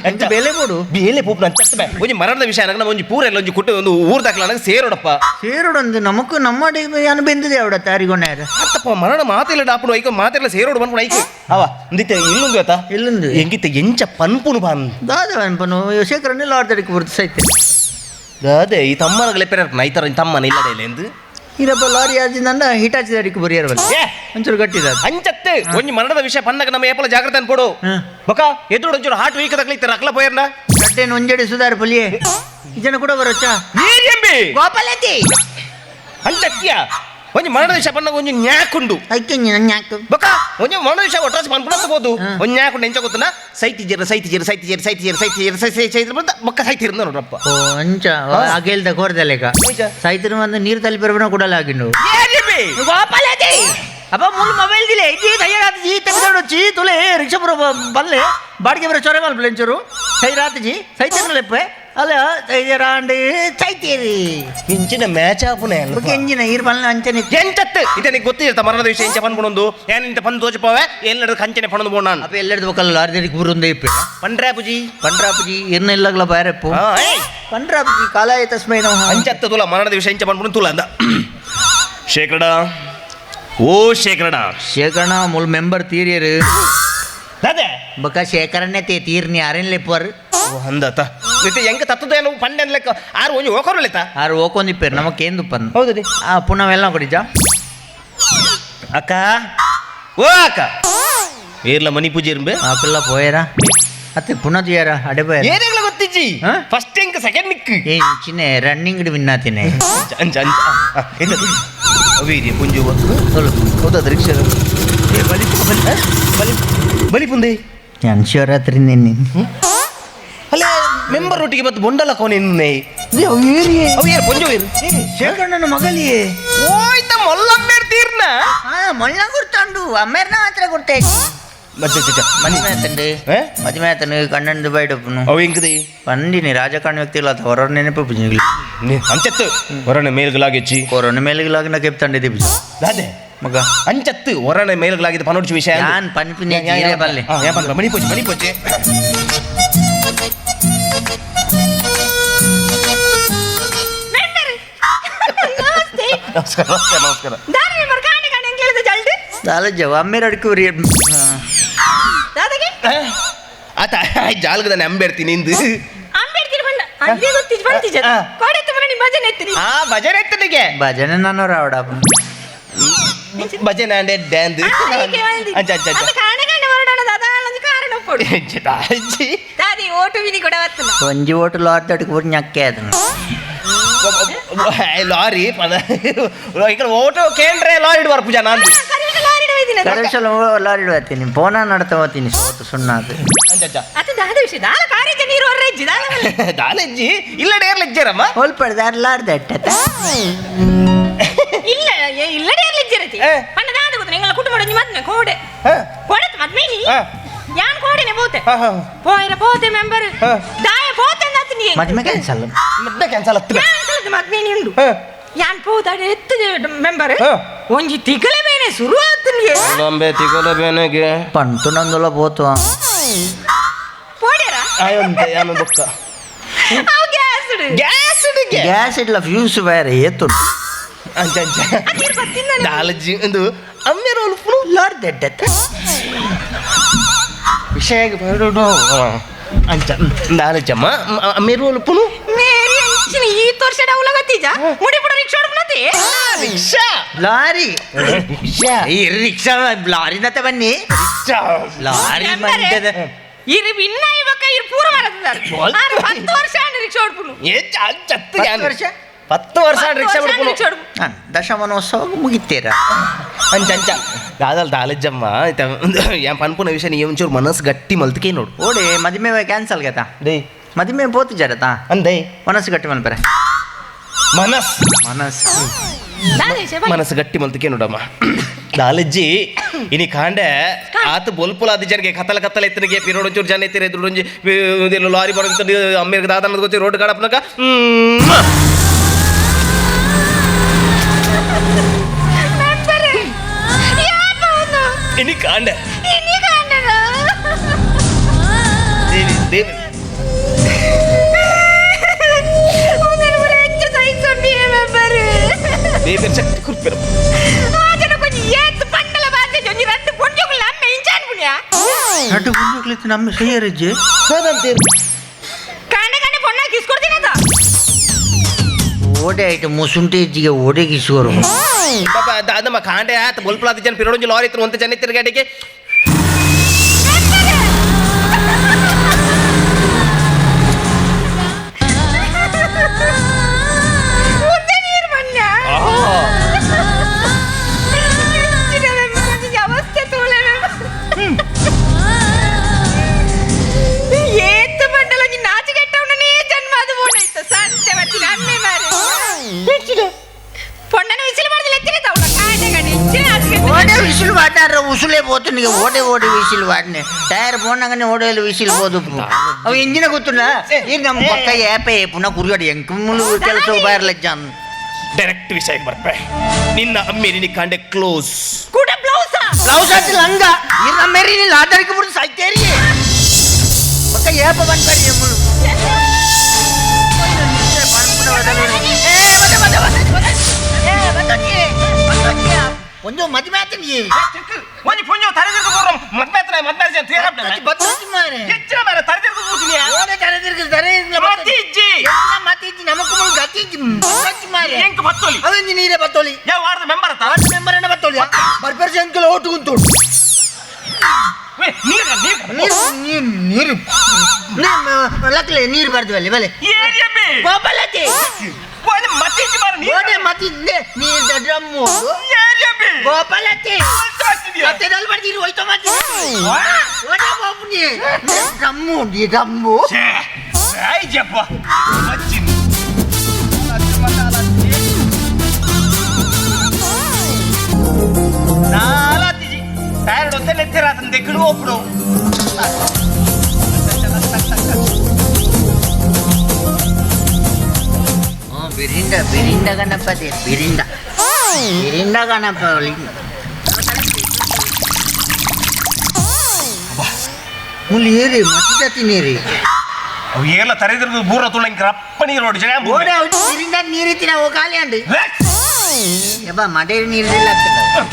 ಎಂತ ಬೆಲೆ ಕೊಡು ಬೇಲೆ ಪೂಪ್ ನಾನು ಚತ್ತ ಒಂಜಿ ಮರಣದ ವಿಷಯ ನನಗೆ ಒಂಜಿ ಪೂರ ಎಲ್ಲ ಒಂಜಿ ಕುಟ್ಟು ಒಂದು ಊರ್ ದಾಖಲ ನನಗೆ ಸೇರೋಡಪ್ಪ ಸೇರೋಡೊಂದು ನಮಕ್ ನಮ್ಮ ಯಾನು ಬೆಂದಿದೆ ಅವಡ ತಾರಿಗೊಣ್ಣ ಅತ್ತಪ್ಪ ಮರಣ ಮಾತಿಲ್ಲ ಡಾಪುಡು ಐಕ ಮಾತಿಲ್ಲ ಸೇರೋಡು ಬಂದ್ಬಿಡು ಐಕೆ ಅವ ಒಂದಿತ್ತೆ ಇಲ್ಲೊಂದು ಆತ ಇಲ್ಲೊಂದು ಎಂಗಿತ್ತೆ ಎಂಚ ಪನ್ಪುನು ಬಾನ್ ದಾದ ಪನ್ಪುನು ಶೇಖರನ್ನೆಲ್ಲ ಆಡ್ದಡಿಕೆ ಬರ್ತು ಸೈತೆ ದಾದೆ ಈ ತಮ್ಮನ ಲೆಪ್ಪೆರ ನೈತರ ತಮ್ಮನ ಇಲ್ಲದೆ ಇಲ್ಲ ಎಂದು ಇರಪ್ಪ ಲಾರಿ ಆಜಿಂದ ಹಿಟಾಚಿ ಅಡಿಕೆ ಬರಿಯರವಲ್ಲ ಒಂಚೂರು ಗಟ್ಟಿದ ಅಂಚತ್ತೆ ಒಂಜಿ ಮರಣದ ವಿಷಯ ಪನ್ನಗ ನಮ್ಮ ಏಪಲ ಜಾಗ್ರತೆ ಅನ್ಕೊಡು ಬೊಕ ಎದುರು ಒಂಚೂರು ಹಾರ್ಟ್ ವೀಕ್ ತಗ್ಲಿತ್ತೆ ರಕ್ಲ ಪೋಯರ್ನ ಗಟ್ಟೆನ ಒಂಜಡಿ ಸುಧಾರ ಪುಲಿಯೇ ಜನ ಕೂಡ ಬರೋಚ್ಚ ಗೋಪಾಲತಿ ಅಂಚತ್ಯ ಒಂಜಿ ಮರಣದ ವಿಷಯ ಪನ್ನಗ ಒಂಜಿ ನ್ಯಾಕುಂಡು ಐಕೆ ನ್ಯಾಕು ಬೊಕ ಒಂಜಿ ಮರಣದ ವಿಷಯ ಒಟ್ರಾಸಿ ಪನ್ಪುಣಂತ ಬೋದು ಒಂಜಿ ನ್ಯಾಕುಂಡು ಎಂಚ ಗೊತ್ತನ ಸೈತಿ ಜೇರ ಸೈತಿ ಜೇರ ಸೈತಿ ಜೇರ ಸೈತಿ ಜೇರ ಸೈತಿ ಜೇರ ಸೈತಿ ಸೈತಿ ಬಂತ ಬೊಕ್ಕ ಸೈತಿ ನೋಡ್ರಪ್ಪ ಓ ಅಂಚ ಅಗೇಲ್ದ ಕೋರ್ದಲೇಕ ಸೈತಿರ ಬಂದು ನೀರು ತಲುಪಿರಬನ ಕೂಡಲ ಆಗಿಂಡು ಗೋಪಾಲತಿ ಅಪ್ಪ ಮುಲ್ ಮೊಬೈಲ್ ದಿಲೆ ಇಜಿ ತಯ್ಯಾರಾತ ಜಿ ತೆಗೆದೋಡು ಚಿ ತುಲೆ ರಿಕ್ಷಾ ಬರೋ ಬಲ್ಲೆ ಬಾಡಿಗೆ ಬರೋ ಚೊರೆ ಮಲ್ಪಲೆ ಒಂಚೂರು ಸೈರಾತ ಜಿ ಸೈತಿರ್ಲೆಪ್ಪೆ ಅಲ್ಲ ತಯ್ಯಾರಾಂಡ್ ಸೈತೀರಿ ಇಂಚಿನ ಮ್ಯಾಚ್ ಆಪುನೆ ಎಂಜಿನ ಈರ್ ಬಲ್ಲೆ ಅಂಚನೆ ಎಂಚತ್ತು ಇತನಿಗೆ ಗೊತ್ತಿರ್ತ ಮರಣದ ವಿಷಯ ಇಂಚ ಪನ್ಪುಣೊಂದು ಏನಿಂತ ಪನ್ ತೋಚಪವೆ ಎಲ್ಲೆಡ್ದು ಕಂಚನೆ ಪಣದು ಬೋಣ ಅಪ್ಪ ಎಲ್ಲೆಡ್ದು ಬೊಕ್ಕಲ್ಲ ಲಾರ್ದಡಿಗೆ ಬುರುಂದೆ ಇಪ್ಪೆ ಪಂಡ್ರಾಪುಜಿ ಪಂಡ್ರಾಪುಜಿ ಇರ್ನ ಇಲ್ಲಗ್ಲ ಬಾರೆಪ್ಪು ಪಂಡ್ರಾಪುಜಿ ಕಾಲಾಯ ತಸ್ಮೈ ನಮಃ ಅಂಚತ್ತು ತುಲ ಮರಣದ ವಿಷಯ ಇಂಚ ಪನ್ಪುಣ ತುಲ ಅಂದ ಶೇಖರಣ ಓ ಶೇಖರಣ ಶೇಖರಣ ಮುಲ್ ಮೆಂಬರ್ ತೀರಿಯರು ಅದೇ ಬೊಕ ಶೇಖರಣೆ ತೇ ತೀರ್ನಿ ಅರೇನ್ ಲೆಪ್ಪರ್ ಅಂದತ ಇತ್ತೆ ಎಂಕ ತತ್ತದ ಏನು ಪಂಡೆ ಲೆಕ್ಕ ಆರು ಒಂಜಿ ಓಕರು ಲೆತ್ತ ಆರು ಓಕೊಂದಿಪ್ಪೇರು ನಮಕ್ ಏನು ಪನ್ ಹೌದು ಆ ಪುನಃ ಕೊಡಿಜ ಅಕ್ಕ ಓ ಅಕ್ಕ ಏರ್ಲ ಮನಿ ಪೂಜೆ ಇರ್ಬೆ ಆಕಲ್ಲ ಪೋಯರ ಅತ್ತೆ ಪುನಃ ತುಯಾರ ಅಡೆ ಪೋಯರ ಏನಾಗ್ಲ ಗೊತ್ತಿಜ್ಜಿ ಫಸ್ಟ್ ಎಂಕ ಸೆಕೆಂಡ್ ನಿಕ್ ಏ ಚಿನ್ನೆ ರನ್ನಿಂಗ್ ವಿನ್ನಾತಿನೆ ಅಂಚ ಅಂಚ ಎಂತ ಅವೀರಿ ಪುಂಜು ಹೌದಾ ರಿಕ್ಷಾ ಬಲಿ ಬಲಿ ಬಲಿ ಪುಂದೆ ನಾನು ಶಿವರಾತ್ರಿ ನಿನ್ನೆ ಅಲ್ಲ ಮೆಂಬರ್ ಒಟ್ಟಿಗೆ ಬತ್ತು ಬೊಂಡಲ ಕೋನೆ ಶೇಖರಣ್ಣನ ಮಗಲಿಯೇ ಓಯ್ತ ಮೊಲ್ಲಮ್ಮೇರ್ ತೀರ್ನ ಮೊಲ್ಲ ಗುರ್ತಾಂಡು ಅಮ್ಮೇರ್ನ ಮಾತ್ರ ಗುರ್ತಾಯ್ತು ಮದುವೆ ಆತನು ಕಣ್ಣನ್ ದುಬೈ ಡೊಪ್ಪನು ಅವು ಎಂಕದಿ ಪಂಡಿನಿ ರಾಜಕಾರಣಿ ವ್ಯಕ್ತಿಗಳ ಹೊರ ನೆನಪು ಪುಜಿಗ್ಲಿ ಅಂಚತ್ತು ಹೊರಣ ಮೇಲ್ಗಳಾಗಿಚ್ಚಿ ಕೊರೋನ ಮೇಲ್ಗಳಾಗಿ ಕೆಪ್ತಂಡಿದ್ದೆ ಪುಜಿ ದಾದೆ ಮಗ ಅಂಚತ್ತು ಹೊರಣ ಮೇಲ್ಗಳಾಗಿದ್ದ ಪನೋಡ್ಚು ವಿಷಯ ನಾನು ಪನ್ಪಿನಿ ಬಲ್ಲೆ ಮಣಿ ಪೂಜೆ ಮಣಿ ಪೂಜೆ ನಮಸ್ಕಾರ ನಮಸ್ಕಾರ ನಮಸ್ಕಾರ ಅಮ್ಮೇರ ಅಡ್ಕೂರಿ ಆತ ಜಾಲ್ಗದ ಅಂಬೇರ್ತೀನಿ ನಿಂದು ಅಂದೇ ಗೊತ್ತಿಜ್ ಬಂತಿಜ ಕೋಡೆ ತುಮನೆ ಭಜನೆ ಎತ್ತಿನಿ. ಆ ಭಜನೆ ಎತ್ತನಿಗೆ ಭಜನೆ ನಾನು ರಾವಡ ಭಜನೆ ಅಂಡೆ ಡ್ಯಾಂದು. ಅಜ್ಜ ಅಜ್ಜ ಅಜ್ಜ ಕಾಣೆ ಕಾಣೆ ಹೊರಡೋಣ ದಾದಾ ಒಂದು ಕಾರಣ ಒಪ್ಪಡು ಅಜ್ಜಿ ದಾದಿ ಓಟು ವಿನಿ ಕೂಡ ಬರ್ತಲ್ಲ. ಒಂಜಿ ಓಟು ಲಾರಿ ತಡ್ಕ ಪೂರ ñಕ್ಕೆ ಅದನ್ನ ಲಾರಿ ಈ ಕಡೆ ಓಟು ಕೇಂದ್ರ ಲಾರಿ ಇಡುವಾರ ಪೂಜಾ ನಾನು ಕರೆಸಲು ಲಾರಿ ಇಡುವತ್ತೀನಿ ಪೋನ ನಡ್ತಾ ಹೋಗ್ತೀನಿ ಸೋತು ಸುಣ್ಣ ಅದು. ಅದು ದಾದ ವಿಷಯ ದಾಲ ಕಾರೇಜ ನೀರು ಹೊರಜ್ಜಿ ದಾಲ ದಾಲಜ್ಜಿ ಇಲ್ಲ ಡೇರ್ಲ ಇಜ್ಜರಮ್ಮ ಹೋಲ್ಪಡ್ದಾರ ಲಾರ್ದ ಎಟ್ಟತ ಇಲ್ಲ ಇಲ್ಲ ಡೇರ್ಲ ಇಜ್ಜರತಿ ಪಣ್ಣ ದಾದ ಗೊತ್ತ ಎಂಗಳ ಕುಟುಂಬ ಒಂಜಿ ಮದ್ಮೆ ಕೋಡೆ ಕೋಡೆ ಮದ್ಮೆ ನೀ ಯಾನ್ ಕೋಡೆನೆ ಬೋತೆ ಪೋಯರ ಪೋತೆ ಮೆಂಬರ್ ದಾಯ ಪೋತೆ ಅಂದಾತೀನಿ. ಮದ್ಮೆ ಕ್ಯಾನ್ಸಲ್ ಮದ್ಮೆ ಕ್ಯಾನ್ಸಲ್ ಅತ್ತು ಕ್ಯಾನ್ಸಲ್ ಮದ್ಮೆ ನೀ ಉಂಡು ಯಾನ್ ಪೋತಾಡೆ ಎತ್ತದೆ ಮೆಂಬರ್ ಒಂಜಿ ತಿಗಲೆ ಬೇನೆ ಶುರು ಆತನಿಗೆ ಲಂಬೆ ತಿಗಲೆ ಬೇನೆಗೆ ಪಂಟು ನಂದುಲ ಪೋತು ಪೋಡ್ಯಾರ ಆಯೊಂತೆ ಯಾನು ಬೊಕ್ಕ ಅವು ಗ್ಯಾಸ್ ಗ್ಯಾಸ್ ಗ್ಯಾಸ್ ಇಡ್ಲ ಫ್ಯೂಸ್ ವೈರ್ ಏತು ಅಂಚ ಅಂಚ ದಾಲಜ್ಜಿ ಒಂದು ಅಮ್ಮೇರ ಒಲ್ಪುನು ಲಾರ್ದ ಎಟ್ಟತ ವಿಷಯ ಬರೋಡು ಅಂಚ ದಾಲಜ್ಜಮ್ಮ ಅಮ್ಮೇರು ಒಲ್ಪುನು ಮೇರಿ ಅಂಚಿನ ಈ ತೋರ್ಸಡ ಉಲಗತ್ತಿಜ ಮುಡಿ ಪುಡ ರಿಕ್ಷಾ ಹೊಡ್ಪುನತಿ ರಿಕ್ಷಾ ಲಾರಿ ರಿಕ್ಷಾ ಈ ರಿಕ್ಷಾ ಲಾರಿನತ ಬನ್ನಿ ರಿಕ್ಷಾ ಲಾರಿ ಮಂಟದ ಇರು ಇನ್ನ ಇವಾಗ ಇರು ಪೂರ ಮಾಡತ್ತಿದ್ದಾರೆ 10 ವರ್ಷ ಆಂಡ್ ರಿಕ್ಷಾ ಹೊಡ್ಪುನು ಏ ಚತ್ತು ವರ್ಷ 10 ವರ್ಷ ರಿಕ್ಷಾ ಹೊಡ್ಪುನು ದಶಮನೋತ್ಸವ ಮುಗಿತೀರ ಅಂಚ ಅಂಚ ದಾದಲ್ ದಾಲಜ್ಜಮ್ಮ ಏನ್ ಪನ್ಪುನ ವಿಷಯ ನೀ ಒಂಚೂರು ಮನಸ್ಸು ಗಟ್ಟಿ ಮಲ್ತಕೆ ನೋಡು ಓಡಿ ಮದುವೆ ಕ್ಯಾನ್ಸಲ್ ಗತಾ ಡೇ ಮದುವೆ ಪೋತು ಜರತಾ ಅಂದೇ ಮನಸ್ಸು ಗಟ್ಟಿ ಮಲ್ಪರೆ ಮನಸ್ ಮನಸ್ಸು ಮನಸ್ಸು ಗಟ್ಟಿ ಮಲ್ತಕೆ ನೋಡಮ್ಮ ದಾಲಜ್ಜಿ ಇನಿ ಕಾಂಡೆ ಆತ ಬೊಲ್ಪುಲ ಅದು ಜನಗೆ ಕತ್ತಲ ಕತ್ತಲ ಎತ್ತನಿಗೆ ಪಿರೋಡ್ ಒಂಚೂರು ಜನ ಎತ್ತಿರ ಎದುರು ಒಂಜಿ ಲಾರಿ ಬರೋ ಅಮ್ಮೇರ್ಗೆ ದಾದ ಗೊತ್ತಿ ರೋಡ್ ಕಾಡಪ್ಪನಕ ಇನಿ ಕಾಂಡೆ ದೇವಿ ದೇವಿ ದೇವಿ ಶಕ್ತಿ ಕುರ್ಪಿರ ನಟ್ಟು ಗುಂಜುಕ್ಲಿತ್ತು ನಮ್ಮ ಸೈಯರಜ್ಜಿ ಓಡೆ ಆಯ್ತು ಮುಸುಂಟೆ ಇಜ್ಜಿಗೆ ಓಡೆ ಕಿಸ್ಕೋರು ದಾದಮ್ಮ ಕಾಂಡೆ ಆತ ಬೊಲ್ಪುಲಾದ ಜನ ಪಿರೋಡೊಂಜಿ ಲಾರಿ ಇತ್ತು ಒಂತ ಜನ ತಿರುಗಾಟಿಗೆ ಓಡೆ ವಿಸಿಲ್ ವಾಡ್ನಾರ ಉಸುಲೇ ಪೋತು ನಿಗೆ ಓಡೆ ಓಡಿ ವಿಸಿಲ್ ವಾಡ್ನೆ ಟೈರ್ ಪೋನಂಗನೆ ಓಡೆಯಲ್ಲಿ ವಿಸಿಲ್ ಪೋದು ಅವು ಇಂಜಿನ ಗೊತ್ತುಲ್ಲ ಈಗ ನಮ್ಮ ಪಕ್ಕ ಏಪೆ ಪುನಃ ಕುರುಗಡಿ ಎಂಕುಮ್ಮಲು ಕೆಲಸ ಬಾರ್ಲಜ್ಜಾನ್ ಡೈರೆಕ್ಟ್ ವಿಷಯಕ್ಕೆ ಬರ್ಪೆ ನಿನ್ನ ಅಮ್ಮೇರಿ ನೀ ಕಾಂಡೆ ಕ್ಲೋಸ್ ಕೂಡ ಬ್ಲೌಸ್ ಬ್ಲೌಸ್ ಆತಿ ಲಂಗ ಈ ನಮ್ಮೇರಿ ನೀ ಲಾದರಿಗೆ ಬಿಡು ಸಾಯ್ತೇರಿ ಪಕ್ಕ ಏಪ ಬಂದ್ಬೇಡಿ ಎಮ್ಮಲು ಒಂದು ಮದುವೆ ಆತನಿ ಒಂಜಿ ಪುಂಜೋ ತರೆದಿರ್ಕು ಪೂರ್ವ ಮದ್ವೆ ಆತನ ಮದ್ವೆ ಆತನ ತೀರಪ್ಪ ಬತ್ತುತ್ತಿ ಮಾರೆ ಹೆಚ್ಚಿನ ಮಾರೆ ತರೆದಿರ್ಕು ಪೂರ್ತಿನಿ ಓಡೆ ತರೆದಿರ್ಕು ತರೆದಿರ್ಕು ಮತಿ ಇಜ್ಜಿ ಮತಿ ಇಜ್ಜಿ ನಮಕು ಮುಳು ಗತಿ ಇಜ್ಜಿ ಬತ್ತುತ್ತಿ ಮಾರೆ ಎಂಕ್ ಬತ್ತೋಲಿ ಅವೆಂಜಿ ನೀರೇ ಬತ್ತೋಲಿ ಯಾವ ವಾರ್ಡ್ ಮೆಂಬರ್ ಆತ ವಾರ್ಡ್ ಮೆಂಬರ್ ಅನ್ನ ಬತ್ತೋಲಿ ಬರ್ಬರ್ ಸಂಕಲ ಓಟು ಗುಂತು ನೀರು ನೀರು ನೀರು ನೀರು ಲಕ್ಲೆ ನೀರು ಬರ್ದ್ವಲ್ಲಿ ಬಲೆ ಏರಿಯಮ್ಮೆ ಗೋಪಾಲತಿ ಓಡೆ ಮತಿ ಇಜ್ಜಿ ಮಾರೆ ನೀರು ಓಡೆ ಮತಿ ನೀರು ಡ್ರಮ್ಮು ಏರಿಯಮ್ಮೆ ಗೋಪಾಲತಿ ಕತ್ತೆದಲ್ಲಿ ಬರ್ತೀರಿ ಹೋಯ್ತು ಮತ್ತೆ ಓಡೆ ಬಾಬುನಿ ಡ್ರಮ್ಮು ಡ್ರಮ್ಮು ಆಯ್ಜಪ್ಪ ನಾಲಾತಿಜಿ ಟೈರ್ಡ್ ಒಂದೇ ನೆತ್ತಿರಾತನ ದೆಕ್ಕಡು ಒಪ್ಪಡು ಬಿರಿಂಡ ಬಿರಿಂಡ ಗಣಪತಿ ಬಿರಿಂಡ ಬಿರಿಂಡ ಗಣಪತಿ ಮುಲ್ಲಿ ಏರಿ ಮತ್ತಿ ಜಾತಿ ನೀರಿ ಅವು ಏರ್ಲ ತರೆದಿರೋದು ಬೂರ ತುಳಂಗೆ ರಪ್ಪ ನೀರು ನೋಡಿ ಜನ ಓಡೆ ಬಿರಿಂಡ ನೀರಿತ್ತಿನ ಓ ಖಾಲಿ ಅಂడి ಯಬ್ಬ ಮಡೇರಿ ನೀರಿಲ್ಲ ಆಗ್ತದೆ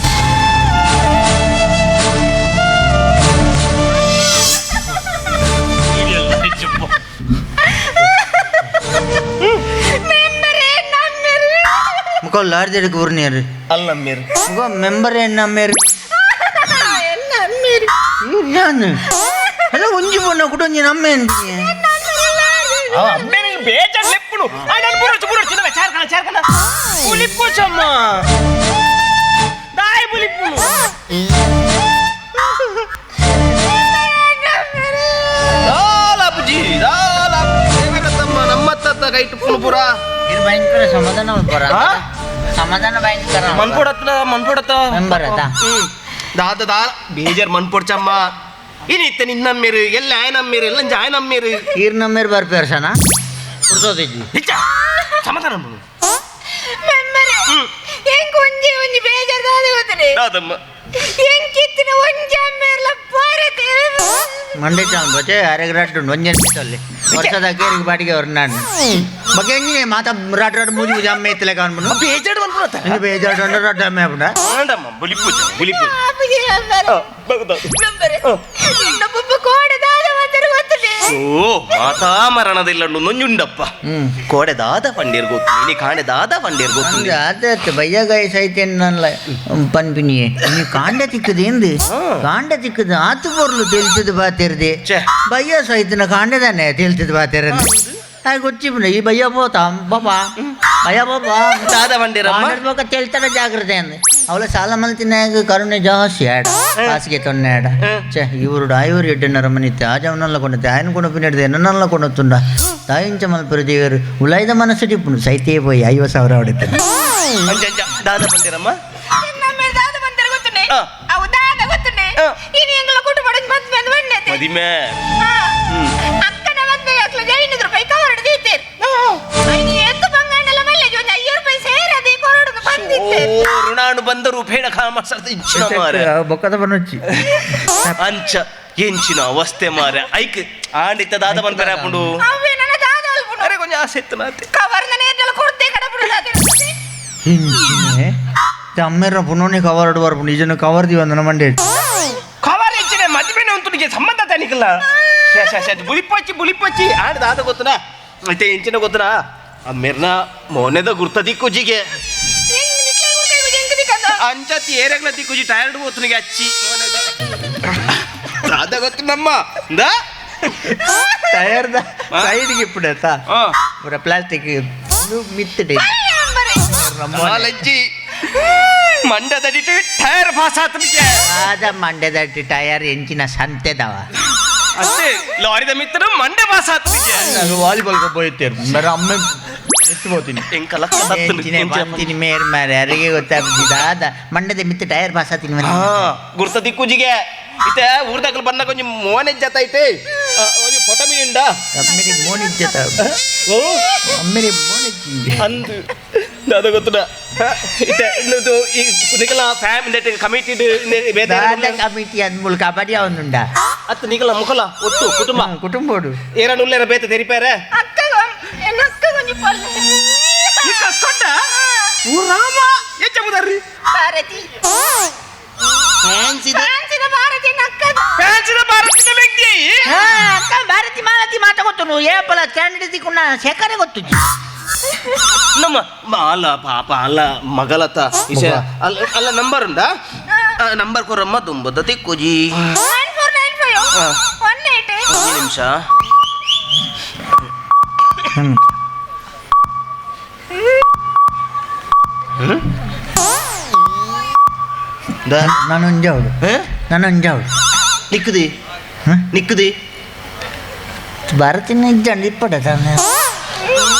ಬೊಕ್ಕ ಲಾರ್ಜೆಡ್ಕ್ ಬುರ್ನಿಯರು ಅಲ್ಲ ನಮ್ಮೇರು ಬೊಕ್ಕ ಮೆಂಬರ್ ಏನ್ ನಮ್ಮೇರು ನಾನು ಅಲ್ಲ ಒಂಜಿ ಪೊಣ್ಣ ಕುಟೊಂಜಿ ನಮ್ಮ ಎಂದಿನಿ ಅಮ್ಮೇರು ಬೇಜಾರ್ ಲೆಪ್ಪುನು ಆ ನಾನು ಬುರಚು ಬುರಚು ನವೆ ಚಾರ್ಕಣ ಚಾರ್ಕಣ ಬುಲಿಪ್ಪು ಚಮ್ಮ ದಾಯ್ ಬುಲಿಪ್ಪುನು ದಾಲಾಪುಜಿ ದಾಲಾಪುಜಿ ದೇವರತಮ್ಮ ನಮ್ಮ ತತ್ತ ಕೈಟು ಪುರ ಇದು ಭಯಂಕರ ಸಮಾಧಾನ ಪುರ ಸಮಾಧಾನ ಭಯಂಕರ ಮನ್ಪೊಡತ್ತ ಮನ್ಪೊಡತ್ತ ಮೆಂಬರ್ ಅದ ದಾದ ದಾಲ ಬೇಜಾರ್ ಮನ್ಪೊಡ್ಚಮ್ಮ ಇನಿತ್ತ ನಿನ್ನಮ್ಮೇರು ಎಲ್ಲ ಆಯನಮ್ಮೇರು ಎಲ್ಲ ಜಾಯನಮ್ಮೇರು ಈರ್ ನಮ್ಮೇರು ಬರ್ಪೇರು ಸನ ಪುರ್ತೋದಿಜ್ಜಿ ಸಮಾಧಾನ ಮೆಂಬರೇ ಎಂಕ್ ಒಂಜಿ ಒಂಜಿ ಬೇಜಾರ್ ದಾದ ಗೊತ್ತನೆ ದಾದಮ್ಮ ಎಂಕಿತ್ತಿನ ಒಂಜಿ ಅಮ್ಮೇರ್ಲ ಪೋರತೆ ಮಂಡೆ ಚಾನ್ ಬಚೆ ಅರೆಗ್ ರಡ್ಡು ಒಂಜಿ ಅಲ್ಲಿ ವರ್ಷದ ಕೇರಿಗೆ ಬಾಡಿಗೆ ಅವ್ರ ನಾನು ಬಗ್ಗೆ ಹೆಂಗೆ ಮಾತಾ ರಡ್ ರಡ್ ಮೂಜಿ ಮೂಜಿ ಅಮ್ಮೆ ಇತ್ತಲೆ ಕಾಣ್ಬಿಡು ಬೇಜಾರ್ ಮನ್ಪೊಡತ್ತ ಇಂದು ಬೇಜಾರ್ ರಡ್ಡು ಅಮ್ಮೆ ಆಗ್ಬಿಡ ಆಂಡಮ್ಮ ಬುಲಿಪ್ಪು ಬುಲಿಪ್ಪು ಓ ಮಾತಾ ಮರಣದಿಲ್ಲ ನೊಂಜುಂಡಪ್ಪ ಕೋಡೆ ದಾದ ಪಂಡೇರ್ ಗೊತ್ತು ನೀ ಕಾಣೆ ದಾದ ಪಂಡೇರ್ ಗೊತ್ತು ಅದೇ ಬಯ್ಯಗಾಯಿ ಸೈತೆ ನನ್ನ ಪನ್ಪಿನಿಯೇ ನೀ ಕಾಂಡ ತಿಕ್ಕದು ಎಂದು ಕಾಂಡ ತಿಕ್ಕದು ಆತು ಪೊರ್ಲು ತಿಳಿತದ ಬಾತಿರ್ದೆ ಬಯ್ಯ ಸೈತನ ಕಾಂಡದಾನೆ ತಿಳಿತದ ಬಾತಿರ ಹಾಗೆ ಗೊತ್ತಿಪ್ಪ ಈ ಬಯ್ಯ ಪೋತ ಬಾಬಾ ಬಯ್ಯ ಬಾಬಾ ದಾದ ಪಂಡೇರಮ್ಮ ತೆಲ್ತಾರ ಜಾಗ್ರತೆ ಅಂದೆ ಅವಳ ಸಾಲ ಮಲ್ತಿನಾಗ ಕರುಣೆ ಜಾಸ್ತಿ ಆಡ ಹಾಸಿಗೆ ತೊನ್ನೆ ಆಡ ಛೇ ಇವರು ಡಾಯವರು ಎಡ್ಡನ್ನರ ಮನಿತ್ತೆ ಆ ಜವನಲ್ಲ ಕೊಂಡತ್ತೆ ఆయన ಕೊಣಪಿನಡ್ದು ಎನ್ನಲ್ಲ ಕೊಂಡೊತ್ತುಂಡ ತಾಯಿಂಚ ಮಲ್ಪುರ ದೇವರು ಉಲಾಯ್ದ ಮನಸ್ಸು ಟಿಪ್ಪುನು ಸೈತೇ ಪೋಯಿ 50,000 ಹೊಡಿತಾನೆ ದಾದ ಬಂದಿರಮ್ಮ ಮದಿಮೆ ಅಕ್ಕನ ಮದ್ವೆ ಅಕ್ಲ 500 ರೂಪಾಯಿ ಕವರ್ಡ್ ದೀತೇರ್ ಐನಿ ಎತ್ತು ಬಂಗಾಂಡಲ ಮಲ್ಲೆಜಿ ಒಂದು 500 ರೂಪಾಯಿ ಸೇರದೆ ಕೊರಡುದು ಬಂದಿತ್ತೇರ್ ಓ ಋಣಾಣು ಬಂದರು ಬೇಡ ಕಾಮ ಸರ್ದ ಇಂಚಿನ ಮಾರೆ ಬೊಕ್ಕದ ಬನುಚ್ಚಿ ಅಂಚ ಎಂಚಿನ ಅವಸ್ಥೆ ಮಾರೆ ಐಕ್ ಆಂಡಿತ್ತ ದಾದ ಬಂದರೆ ಅಪ್ಪುಂಡು ಅವೇ ನನ್ನ ದಾದ ಅಲ್ಪುಂಡು ಅರೆ ಕೊಂಚ ಆಸೆ ಇತ್ತು ನಾತೆ ಕವರ್ ನನ್ನ ಎದ್ದಲ ಕೊಡ್ತೆ ಕಡಪುಡು ದಾದ ಹಿಂಚಿನೆ ಅಮ್ಮೇರ ಪುನೋನಿ ಕವರ್ಡ್ ಬರ್ಪುಂಡು ಈಜನ ಕವರ್ ದಿವಂದನ ಮಂಡೆ ಕವರ್ ಎಂಚಿನ ಮದುವೆನ ಉಂಟು ಸಂಬಂಧ ತನಿಕಲ್ಲ ಬುಲಿಪಚ್ಚಿ ಬುಲಿಪಚ್ಚಿ ಆಂಡ್ ದಾದ ಗೊತ್ತನಾ ಮತ್ತೆ ಎಂಚಿನ ಗೊತ್ತನಾ ಅಮ್ಮೇರ್ನ ಮೋನೆದ ಗುರ್ತ ದಿಕ್ಕುಜಿಗೆ ಅಂಚತಿ ಏರಗ್ಲ ದಿಕ್ಕುಜಿ ಟೈರ್ಡ್ ಹೋತನಿಗೆ ಅಚ್ಚಿ ಮೋನೆದ ದಾದ ಗೊತ್ತು ನಮ್ಮ ಟೈರ್ದ ಸೈಡ್ಗೆ ಇಪ್ಪುಡತ್ತ ಪೂರ ಪ್ಲಾಸ್ಟಿಕ್ ಮಿತ್ತಿಡೆ ಲಜ್ಜಿ ಮಂಡದಡಿಟು ಟೈರ್ ಪಾಸ್ ಆತನಿಗೆ ಆದ ಮಂಡ್ಯದಟ್ಟಿ ಟೈರ್ ಎಂಚಿನ ಸಂತೆದವ ಅಷ್ಟೇ ಲಾರಿದ ಮಿತ್ರ ಮಂಡೆ ಪಾಸ್ ಆತನಿಗೆ ನಾನು ವಾಲಿಬಾಲ್ ಹೋಯ್ತೇನೆ ಬೇರೆ ಅಮ್ಮೆ ಎತ್ತು ಹೋಗ್ತೀನಿ ಎಂಚಿನ ಮೇರ್ ಮಾರೆ ಅರಿಗೆ ಗೊತ್ತಾಗ್ತಿದ್ದ ಆದ ಮಂಡ್ಯದ ಮಿತ್ತ ಟೈರ್ ಪಾಸ್ ಆತೀನಿ ಗುರ್ತ ದಿಕ್ಕುಜಿಗೆ ಇತ್ತೆ ಊರ್ದಾಗಲು ಬಂದಾಗ ಕೊಂಚ ಮೋನೆಜ್ಜತ ಐತೆ ಒಂಜಿ ಫೋಟೋ ಮೀ ಉಂಡಾ ಅಮ್ಮೇರಿ ಮೋನಿಜ್ಜತ ಓ ಅಮ್ಮೇರಿ ಮೋನಿಜ್ಜಿ ಅಂದು ದಾದ ಗೊತ್ತದ ಇತ್ತೆ ಇದು ಈ ನಿಕಲ ಫ್ಯಾಮಿಲಿ ಕಮಿಟಿ ದಾದ ಕಮಿಟಿ ಅಂದ್ ಕಬಡ್ಡಿ ಅವನುಂಡ ಅತ್ತ ನಿಕಲ ಮುಖಲ ಒಟ್ಟು ಕುಟುಂಬ ಕುಟುಂಬೋಡು ಏರನ್ ಉಲ್ಲೇರ ಬೇತೆ ತೆರಿಪೇರೆ ಅಕ್ಕ ಎನ್ನ ಅಕ್ಕ ಕೊಂಚ ಪಲ್ಲೆ ನಿಕ್ಕ ಓ ರಾಮ ಎಚ್ಚ ಮುದರ್ರಿ ಭಾರತಿ ಫ್ಯಾನ್ಸಿದ ಫ್ಯಾನ್ಸಿದ ಭಾರತಿ ನಕ್ಕದ ಫ್ಯಾನ್ಸಿದ ಭಾರತಿನ ವ್ಯಕ್ತಿ ಅಕ್ಕ ಭಾರತಿ ಮಾಲತಿ ಮಾತ ಗೊತ್ತು ಏಪಲ ಕ್ಯಾಂಡಿಡೇಟ್ ತಿಕ್ಕುನ ಶೇಖರೇ ಗೊತ್ತು ನಮ್ಮ ಅಲ್ಲ ಪಾಪ ಅಲ್ಲ ಮಗಲತ ಇಶ ಅಲ್ಲ ಅಲ್ಲ ನಂಬರ್ ಉಂಡಾ ನಂಬರ್ ಕೊರಮ್ಮ ದುಂಬದ ತಿಕ್ಕುಜಿ 9495 18 ಒಂದು ನಿಮಿಷ ನಾನೊಂಜಾವಡು ನಾನೊಂಜಾವಡು ನಿಕ್ಕುದಿ ನಿಕ್ಕುದಿ ಭಾರತಿನ ಇಜ್ಜಂಡು ಇಪ್ಪಡ ತಾನೆ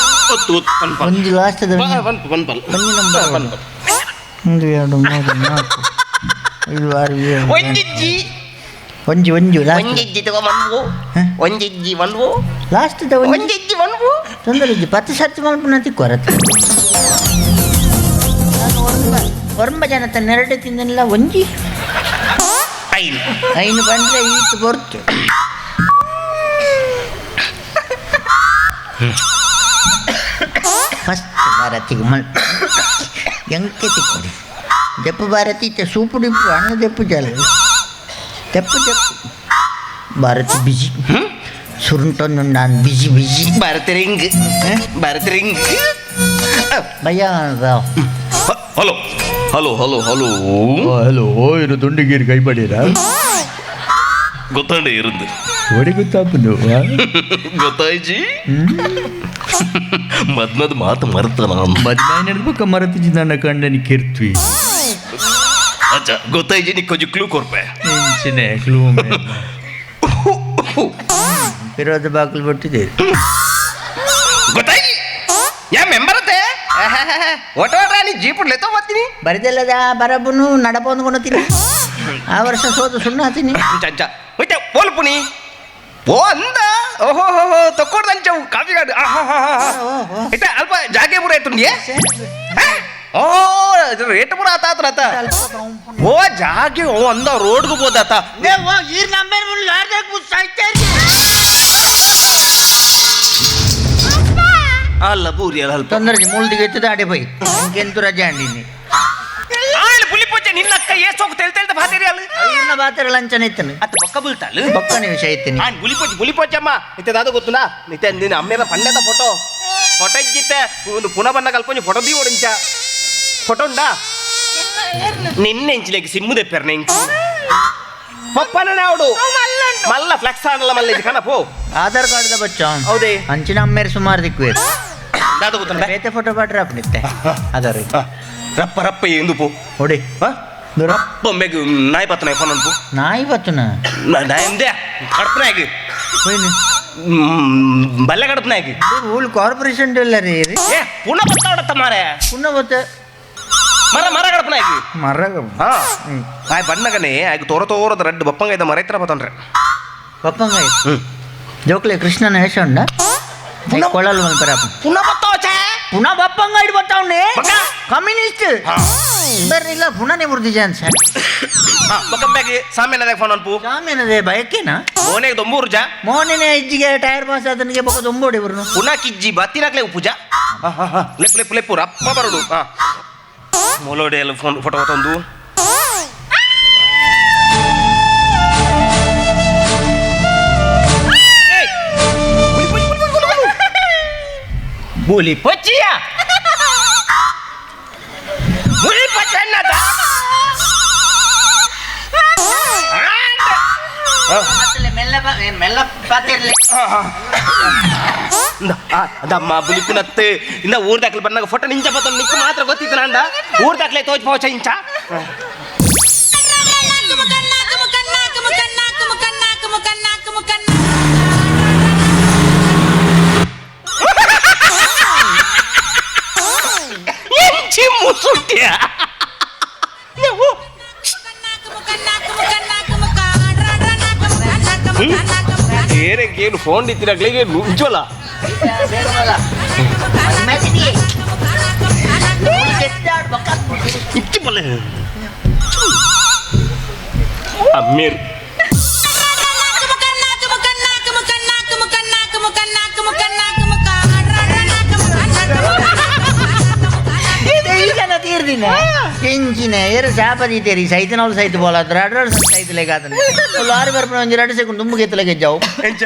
ಒಂದು ಲಾಸ್ಟ್ ಒಂದು ನಂಬರ್ 1 2 3 4 5 6 7 ಒಂಜಿಜ್ಜಿ ಒಂಜಿ ಒಂಜಿ ಲಾಸ್ಟ್ ಒಂಜಿಜ್ಜಿ ತಗೋ ಮನ್ವು ಒಂಜಿಜ್ಜಿ ಮನ್ವು ಲಾಸ್ಟ್ the ಒಂಜಿಜ್ಜಿ ಮನ್ವು ತೊಂದರೆ ಇಜ್ಜಿ 10 ಸರ್ತಿ ಮನ್ಪುನ ತಿಕ್ಕೊರತ ಒರ್ಂಬ ಜನ ತನ್ನೆರಡು ತಿಂದನಿಲ್ಲ ಒಂಜಿ ಐನು ಐನು ಬಂದರೆ ಈತು ಬರ್ತು ಫಸ್ಟ್ ಭಾರತಿಗೆ ಮಲ್ ಎಂಕೆ ತಿಕ್ಕೊಡಿ ದೆಪ್ಪು ಭಾರತಿ ಇತ್ತೆ ಸೂಪು ಡಿಪ್ಪು ಅಣ್ಣ ದೆಪ್ಪು ಜಲ ದೆಪ್ಪು ದೆಪ್ಪು ಭಾರತಿ ಬಿಜಿ ಸುರುಂಟೊಂದು ನಾನು busy busy Bharat ring Bharat ring ಭಯ Hello hello hello hello hello ಇರು ದುಂಡಿಗೀರು ಕೈ ಬಡೀರಾ ಗೊತ್ತಾಂಡೆ ಇருந்து ಒಡಿ ಗೊತ್ತಾಪುಂಡು ಗೊತ್ತಾಯ್ಜಿ ಮದ್ನದ ಮಾತು ಮರೆತ ನಾನು ಮದ್ನ ನಡ್ಬೇಕ ಮರೆತಿಜಿ ನನ್ನ ಕಂಡನಿ ಕಿರ್ತ್ವಿ ಅಚ್ಚ ಗೊತ್ತಾಯ್ಜಿ ನೀ ಕೊಂಚ ಕ್ಲೂ ಕೊರ್ಪೆ ಇಂಚಿನೆ ಕ್ಲೂ ವಿರೋಧ ಬಾಗಿಲು ಬಿಟ್ಟಿದೆ ಗೊತ್ತಾಯ್ಜಿ ಯಾ ಮೆಂಬರ್ ಅತ್ತೆ ಓಟೋಟ್ರಾ ನೀ ಜೀಪ್ ಲೆತ್ತೋ ಬರ್ತೀನಿ ಬರಿದಲ್ಲದ ಬರಬನು ನಡಪೊಂದ್ಕೊತೀನಿ ಆ ವರ್ಷ ಸೋತು ಸುಣ್ಣ ಹಾತೀನಿ ಅಂಚ ಹೋಯ್ತೆ ಪೋಲ್ಪುನಿ ಓ ಅಂದ ಓಹೋ ಹೋ ಹೋ ತಕ್ಕೊಡ್ದು ಅಂಚವು ಕಾಫಿ ಗಾಡು ಆಹಾ ಇತ್ತ ಅಲ್ಪ ಜಾಗೆ ಪೂರ ಆಯ್ತು ಓ ರೇಟ್ ಪೂರ ಆತ ಆತ ಓ ಜಾಗೆ ಓ ಅಂದ ರೋಡ್ಗೂ ಬೋದಾತ ಅಲ್ಲ ಬೂರಿ ಅಲ್ಲ ಅಲ್ಪ ತೊಂದರೆ ಮೂಲ್ದಿಗೆ ಎತ್ತದ ಆಡೆ ಪೋಯ್ ಇಂಕೆಂತು ರಜೆ ಅಂಡಿನಿ ಪುಲಿ ಪೂಜೆ ನಿನ್ನ ಅಕ್ಕ ಏಸೋಗ್ ತೆಲ್ ತೆಲ್ದ ಬಾತೇರಿ ಅಲ್ಲ ಇರ್ನ ಬಾತೇರಿ ಲಂಚನ ಇತ್ತನು ಅತ್ತ ಬೊಕ್ಕ ಬೀಳ್ತಾಳು ಬೊಕ್ಕನೆ ವಿಷಯ ಇತ್ತನಿ ಆನ್ ಗುಲಿ ಪೂಜೆ ಗುಲಿ ಪೂಜೆಮ್ಮ ಇತ್ತೆ ದಾದ ಗೊತ್ತುನಾ ಇತ್ತೆ ನಿನ್ನ ಅಮ್ಮೇರ ಪಂಡ್ಯದ ಫೋಟೋ ಫೋಟೋ ಇಜ್ಜಿತ್ತೆ ಒಂದು ಪುನಃ ಬಣ್ಣ ಕಲ್ಪಂಜಿ ಫೋಟೋ ಬಿ ಓಡಿಂಚ ಫೋಟೋ ಉಂಡಾ ನಿನ್ನೆ ಇಂಚಿಲೆಗ್ ಸಿಮ್ಮು ದೆಪ್ಪೆರ್ನೆ ಇಂಚು ಪಪ್ಪನ ನಾవుಡು ಮಲ್ಲ ಫ್ಲೆಕ್ಸ್ ಆಡಲ್ಲ ಮಲ್ಲ ಕಣ ಪೋ ಆಧಾರ್ ಕಾರ್ಡ್ the ಬಚ್ಚ ಹೌದೇ ಅಂಚಿನ ಅಮ್ಮೇರು ಸುಮಾರು ದಿಕ್ಕು ದಾದ ಗೊತ್ತುಂಡ ಬೇತೆ ಫೋಟೋ ಪಾಟ್ರ ಅಪ್ಪನಿತ್ತೆ ಆಧಾರ್ ರಪ್ಪ ರಪ್ಪ ಎಂದು ಪೋ ಹೊಡಿ ರಪ್ಪ ಮೇಗ್ ನಾಯಿ ಬತ್ತನ ಫೋನ್ ಅನ್ಪು ನಾಯಿ ಬತ್ತನ ನಾಯಿ ಅಂದೆ ಕಡಪನಾಗಿ ಬಲ್ಲೆ ಕಡಪನಾಗಿ ಊಲ್ ಕಾರ್ಪೊರೇಷನ್ ಇಲ್ಲ ರೀ ಏ ಪುನಃ ಬತ್ತ ಮಾರೆ ಪುನಃ ಬತ್ತ ಮರ ಮರ ಕಡಪನಾಗಿ ಮರ ಹಾ ಆಯ್ ಬಣ್ಣಗನೆ ಆಯ್ತು ತೋರ ತೋರದ ರಡ್ಡು ಬಪ್ಪಂಗ ಇದ್ದ ಮರ ಇತ್ರ ಬತ್ತನ್ರೆ ಬಪ್ಪಂಗ ಜೋಕ್ಲೆ ಕೃಷ್ಣನ ವೇಷ ಉಂಡ ಕೊಳಲ್ ಮಲ್ಪರ ಪುನಃ ಬತ್ತೋಚೆ ಪುನಃ ಬಪ್ಪಂಗ ಇಡ್ ಬತ್ತವನೆ ಕಮ್ಯುನಿಸ್ಟ್ ಬರ್ರಿಲ್ಲ ಪುನಃನೇ ಮುರ್ದಿ ಚಾನ್ಸ್ ಬೊಕ್ಕಂಬ್ಯಾಗಿ ಸಾಮ್ಯನದೇ ಫೋನ್ ಅನ್ಪು ಸಾಮ್ಯನದೇ ಬಯಕೇನಾ ಮೋನೆಗೆ ದೊಂಬೂರು ಜಾ ಮೋನೆನೆ ಇಜ್ಜಿಗೆ ಟೈರ್ ಪಾಸ್ ಆತನಿಗೆ ಬೊಕ್ಕ ದೊಂಬೋಡಿ ಇವ್ರು ಪುನಃ ಕಿಜ್ಜಿ ಬತ್ತಿನಾಕ್ಲೆ ಪೂಜಾ ಲೆಪ್ಪು ಲೆಪ್ಪು ಲೆಪ್ಪು ರಪ್ಪ ಬರೋಡು ಹಾ ಮೊಲೋಡೆ ಎಲ್ಲ ಫೋನ್ ಫೋಟೋ ತಂದು ಬುಲಿ ಪಚ್ಚಿಯ ಬುಲಿ ಪಚ್ಚನ್ನತ ಮೆಲ್ಲ ಮೆಲ್ಲ ಪಾತಿರ್ಲಿ ಅದಮ್ಮ ಬುಲಿಪುನತ್ತೆ ಇಂದ ಊರ್ ದಾಖಲೆ ಬಂದಾಗ ಫೋಟೋ ನಿಂಚ ಬತ್ತ ನಿಕ್ಕ ಮಾತ್ರ ಗೊತ್ತಿತ್ತು ನಂಡ ಊರ್ ದಾಖಲೆ ತೋಚ್ ಪೋಚ ಇಂಚ ಎಂಚಿ ಮುಸುಟ್ಯ ಏನು ಫೋನ್ ಇತ್ತಿನಾಗ್ಲಿಗೆ ಉಜ್ವಲ ಇಚ್ಚಿ ಬಲ್ಲೆ ಅಮ್ಮೀರ್ ತೀರ್ದಿನ ಎಂಚಿನ ಏರು ಶಾಪದೀತೇರಿ ಸೈತನವಳು ಸೈತ ಬೋಲಾತ್ರ ಅಡ್ರಾಡ್ ಸೈತಲೇಗ ಆತನ ಲಾರಿ ಬರ್ಪಣ ಒಂಜಿ ಎರಡು ಸೆಕೆಂಡ್ ದುಂಬು ಗೆತ್ತಲೆಗೆ ಜಾವು ಎಂಚ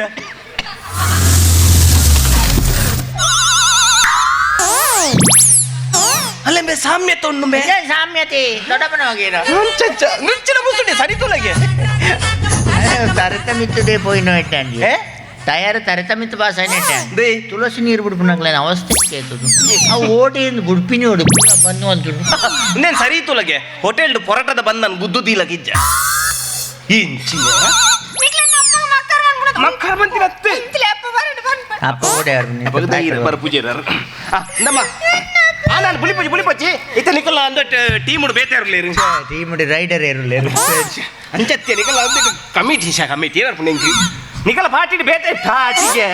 ಅಲ್ಲೇ ಸಾಮ್ಯತೆ ಉಂಡು ಮೇ ಸಾಮ್ಯತೆ ದೊಡ್ಡಪ್ಪನ ಹೋಗಿರ ನುಚ್ಚಿನ ಮುಸುಡಿ ಸರಿ ತುಲಗೆ ತರತಮಿತ್ತದೆ ಪೋಯಿನೋ ಇಟ್ಟಾಂಡಿ ತಯಾರು ತರತಮಿತ್ತು ಪಾಸ್ అయినట్టే ತುಳಸಿ ನೀರು ಬಿಡ್ಪುನಕ್ಲೇನ ಅವಸ್ಥೆ ಕೇತದು ಆ ಓಟೆಯಿಂದ ಬುಡ್ಪಿನಿ ಓಡು ಬಂದು ಅಂತು ಇನ್ನೇನು ಸರಿ ತುಲಗೆ ಹೋಟೆಲ್ ಪೊರಟದ ಬಂದ್ ನಾನು ಗುದ್ದು ದೀಲಗಿಜ್ಜ ಇಂಚಿನ ಮಕ್ಕಳ ಬಂತಿರತ್ತೆ ಅಪ್ಪ ಓಡೆ ಬರ ಪೂಜೆ ನಮ್ಮ ನಾನು ಬುಲಿಪಚ್ಚಿ ಬುಲಿಪಚ್ಚಿ ಇತ್ತ ನಿಕಲ್ಲ ಅಂದ ಟೀಮ್ ಬೇತೆ ಇರಲಿ ಟೀಮ್ ರೈಡರ್ ಇರಲಿ ಅಂಚತ್ತೆ ನಿಕಲ್ಲ ಅಂದ ಕಮಿಟಿ ಶಾ ಕಮಿಟಿ ಏನಾರು ನಿಂಗೆ ನಿಕಲ ಪಾಟಿ ಬೇತೆ ಪಾಟಿಗೆ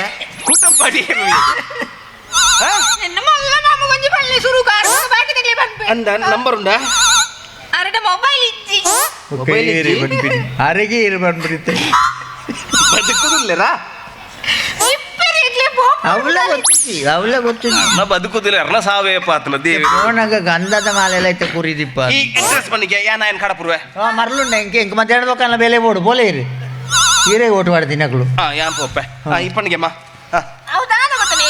ಕೂಟಂ ಪಾಟಿ ಅಂದ ನಂಬರ್ ಉಂಡಾ ಅರಡ ಮೊಬೈಲ್ ಇಜ್ಜಿ ಮೊಬೈಲ್ ಇಜ್ಜಿ ಅರೆಗೆ ಇರು ಬಂದ್ಬಿಡುತ್ತೆ ಬದುಕುದಿಲ್ಲರಾ ಅವಳ ಗೊತ್ತಿದ್ದಿ ಅವಳ ಗೊತ್ತಿದ್ದಿ ನಾ ಬದುಕುದಿಲ್ಲ ಅರ್ಣ ಸಾವೇಪ ಆತನ ದೇವಿ ಫೋನಾಗ ಗಂಧದ ಮಾಲೆಲ್ಲ ಐತೆ ಕುರಿದಿಪ್ಪ ಈ ಅಡ್ರೆಸ್ ಬನ್ನಿಗೆ ಯಾ ನಾಯನ್ ಕಡಪುರ್ವೆ ಮರಳುಂಡ ಇಂಕೆ ಇಂಕ ಮಧ್ಯಾಹ್ನ ಬೊಕ್ಕಲ್ಲ ಬೆಲೆ ಬೋಡು ಬೋಲೆ ಇರು ಈರೇ ಓಟು ಮಾಡ್ತೀನಿ ನಕಲು ಹಾ ಯಾನ್ ಪೋಪೆ ಹಾ ಈ ಪಣ್ಣಿಗೆಮ್ಮ ಹೌದಾ ಗೊತ್ತನೆ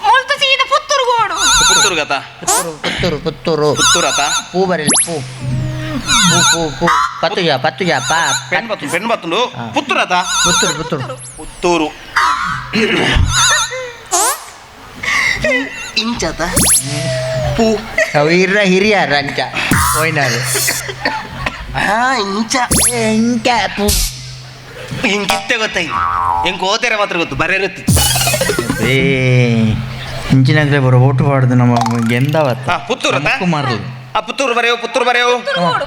ಮುಲ್ತು ಸೀದ ಪುತ್ತೂರು ಗೋಡು ಪುತ್ತೂರು ಗತ ಪುತ್ತೂರು ಪುತ್ತೂರು ಪುತ್ತೂರು ಅತ ಪೂ ಬರಲಿ ಪೂ ಪೂ ಪೂ ಪೂ ಪತ್ತುಜ ಪತ್ತುಜ ಪಾ ಪೆನ್ ಬತ್ತು ಪೆನ್ ಬತ್ತುಂಡು ಪುತ್ತೂರು ಅತ ಪುತ್ತೂರು ಪುತ್ತೂರು ಪುತ್ತೂರು ಇಂಚತ ಪೂ ಅವು ಹಿರಿಯರ ಅಂಚ ಹೋಯ್ನಾರು ಇಂಚ ಇಂಚ ಪೂ ಹಿಂಗಿತ್ತೆ ಗೊತ್ತಾಯ್ತು ಹೆಂಗೆ ಓದ್ತಾರೆ ಮಾತ್ರ ಗೊತ್ತು ಬರೇ ಏ ಇಂಚಿನಾಗ್ಲೇ ಬರೋ ಓಟು ಪಾಡ್ದು ನಮ್ಮ ಗೆಂದವತ್ತ ಪುತ್ತೂರು ಕುಮಾರ್ಲು ಆ ಪುತ್ತೂರು ಬರೆಯವು ಪುತ್ತೂರು ಬರೆಯವು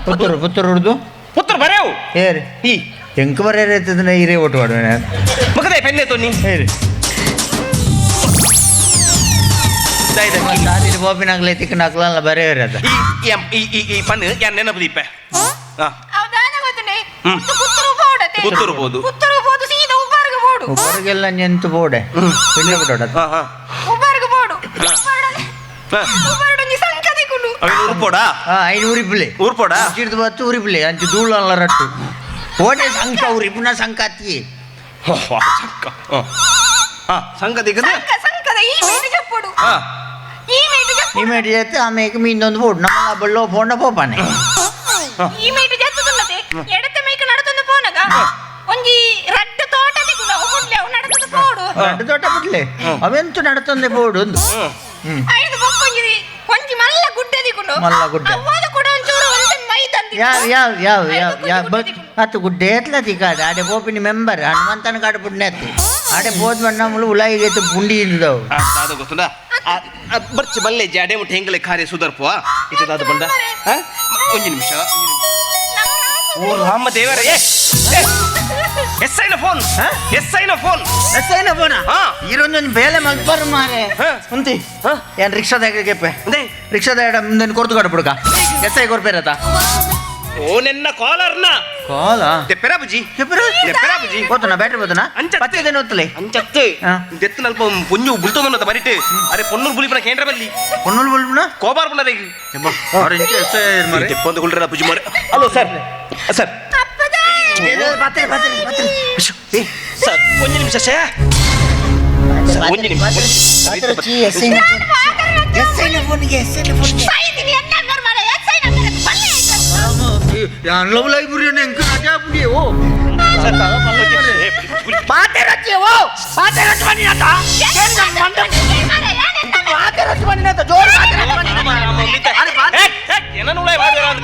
ಪುತ್ತೂರು ಪುತ್ತೂರು ಹುಡ್ದು ಪುತ್ತೂರು ಬರೆಯವು ಏರಿ ಈ ಎಂಕ್ ಬರೆಯರೆ ಹಿರೇ ಓಟು ಪಾಡುವೆ ಮಗದೇ ಪೆನ್ನೆ ತೊನ್ನಿ ಏರಿ ಬೋಪಿನಾಗ್ಲೇ ತಿಕ್ಕನಾಗ್ಲಲ್ಲ ಬರೆಯರೆ ಅದ ಈ ಈ ಈ ಪನ್ ಯಾನ್ ನೆನಪು ದೀಪೆ ಪುತ್ತೂರು ಬೋದು ಪುತ್ತೂರು ಬೋದು ಸೀದಾ ಉಬ್ಬಾರ್ಗೆ ಬೋಡು ಉಬ್ಬಾರ್ಗೆಲ್ಲ ನೆಂತು ಬೋಡೆ ಪಿಂಡ ಬಿಡೋಡ ಉಬ್ಬಾರ್ಗೆ ಬೋಡು ಉಬ್ಬಾರ್ಡೊಂಜಿ ಸಂಕ ದಿಕ್ಕುಂಡು ಐನು ಉರ್ಪೋಡಾ ಐನು ಉರಿಪುಲೆ ಉರ್ಪೋಡಾ ಚಿಡ್ದು ಬತ್ತು ಉರಿಪುಲೆ ಅಂಚು ಧೂಳಲ್ಲ ರಟ್ಟು ಓಟೆ ಸಂಕ ಉರಿಪುನ ಸಂಕಾತಿ ಸಂಕ ಸಂಕ ದಿಕ್ಕದ ಸಂಕ ಸಂಕದ ಈ ಮೇಟು ಜಪ್ಪುಡು ಈ ಮೇಟು ಜಪ್ಪುಡು ಈ ಮೇಟು ಜತ್ತು ಆಮೇಲೆ ಮೀನೊಂದು ಬೋಡು ನಮ್ಮ ಬಳ್ಳೋ ಫೋಂಡ ಪೋಪಾನೆ ಈ ಮೇಟು ಜತ್ತುದುಲ್ಲದೆ ಎಡತ ಮೇಕ ನಡತೊಂದು ಪೋನಗ ಒಂಜಿ ರಡ್ಡ ತೋಟ ದಿಕ್ಕುಂಡು ಅವು ಬುಡ್ಲೆ ಅವು ನಡತೊಂದು ಪೋಡು ರಡ್ಡ ತೋಟ ಬುಡ್ಲೆ ಅವೆಂತು ನಡತೊಂದೆ ಪೋಡು ಒಂದು ಐದು ಬೊಕ್ಕೊಂಜಿ ಒಂಜಿ ಮಲ್ಲ ಗುಡ್ಡೆ ದಿಕ್ಕುಂಡು ಮಲ್ಲ ಗುಡ್ಡೆ ಅವ್ವಾದ ಕೂಡ ಒಂಚೂರು ಒಂಜಿ ಮೈ ತಂದಿ ಯಾವ ಯಾವ ಯಾವ ಯಾವ ಯಾವ ಹತ್ತು ಗುಡ್ಡೆ ಎತ್ಲ ತಿಕ್ಕಾದ ಆಡೆ ಪೋಪಿನಿ ಮೆಂಬರ್ ಹನುಮಂತನ ಕಾಡು ಪುಡ್ನೆ ಅತ್ತು ಆಡೆ ಪೋದ್ ಬಣ್ಣ ಉಲಾಯಿಗೆ ಪುಂಡಿ ಇದ್ದವು ಅದು ಗೊತ್ತುಂಡ ಬರ್ಚಿ ಬಲ್ಲೆ ಜಾಡೆ ಮುಟ್ಟೆ ಹೆಂಗಲೆ ಕಾರ್ಯ ಸುಧಾರ್ಪುವ ಇದು ಬಂದ ಒಂಜಿ ನಿಮಿಷ ಓ ರಾಮ ದೇವರೇ ಎಸ್ ಐನ ಫೋನ್ ಎಸ್ ಐನ ಫೋನ್ ಎಸ್ ಐನ ಫೋನ್ ಇರೊಂದೊಂದು ಬೇಲೆ ಮಲ್ಪರ್ ಮಾರೆ ಉಂತಿ ಏನ್ ರಿಕ್ಷಾದಾಗ ಗೆಪ್ಪೆ ರಿಕ್ಷಾದ ಮುಂದೆ ಕೊರ್ತು ಕಾಡು ಬಿಡುಕ ಎಸ್ I ಕೊರ್ಪೇರತ ಓ ನೆನ್ನ ಕಾಲರ್ನ ಕಾಲ ದೆಪ್ಪೆರ ಬುಜಿ ದೆಪ್ಪೆರ ಬುಜಿ ಗೊತ್ತುನಾ ಬ್ಯಾಟ್ರಿ ಗೊತ್ತುನಾ ಪತ್ತಿದೇನು ಒತ್ತಲೆ ಅಂಚತ್ತೆ ದೆತ್ತನಲ್ಪ ಪೊಂಜು ಬುಲ್ತೊಂದನ್ನ ಬರಿಟೆ ಅರೆ ಪೊನ್ನೂರು ಬುಲಿಪನ ಕೇಂದ್ರ ಬಲ್ಲಿ ಪೊನ್ನೂರು ಬುಲಿಪನ ಕೋಬಾರ್ ಪುನ ರೇಗಿ ಅರೆ ಇಂಚ ಎಸ್ I ಮಾರೆ ದೆಪ್ಪೊಂದು ಗುಲ್ರ ಬುಜಿ ಮಾರೆ ಹಲೋ ಸರ್ ಸರ್ ಪತ್ರೆ ಪತ್ರೆ ಪತ್ರೆ ಸರ್ ಒಂದು ನಿಮಿಷ ಸರ್ ಒಂದು ನಿಮಿಷ ಎಸ್ I S ಐನ ಫೋನ್ಗೆ ಎಸ್ ಐನ ಫೋನ್ಗೆ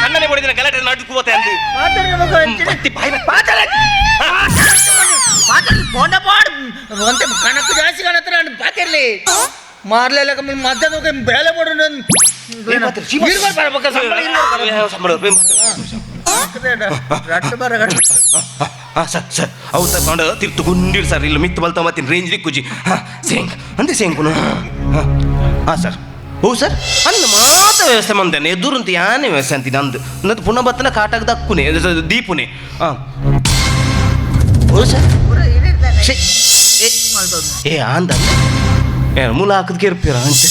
ಕಣ್ಣನೆ ಬಡಿದಿನ ಗಲಾಟೆ ನಡುಕುವತೆ ಅಂದು ಕಣಕ್ಕು ಜಾಸ್ತಿ ಕಾಣತ್ರ ಪಾತಿರ್ಲಿ ಮಾರ್ಲೆಲ್ಲ ಮಧ್ಯಾಹ್ನ ಬೇಳೆ ಬೋಡು ಸರ್ ಸರ್ ಅವು ತಗೊಂಡು ತಿರ್ತು ಗುಂಡಿರು ಸರ್ ಇಲ್ಲ ಮಿತ್ತು ಬಲ್ತ ಮತ್ತಿನ ರೇಂಜ್ ದಿಕ್ಕುಜಿ ಹಾಂ ಸೇಂಗ್ ಅಂದೆ ಸೇಂಗ್ ಹಾಂ ಹಾಂ ಸರ್ ಓ ಸರ್ ಅನ್ನ ಮಾತ ವ್ಯವಸ್ಥೆ ಮಂದೇನೆ ಎದುರುಂತ ಯಾನೇ ವ್ಯವಸ್ಥೆ ಅಂತೀನಿ ಅಂದು ನಂದು ಪುನಃ ಬತ್ತನ ಕಾಟಾಗ ದಕ್ಕುನೆ ದೀಪುನೆ ಹಾಂ ಓ ಸರ್ ಏ ಅಂದ ಏ ಮೂಲ ಹಾಕದ ಕೇರ್ಪೀರ ಅಂಚೆ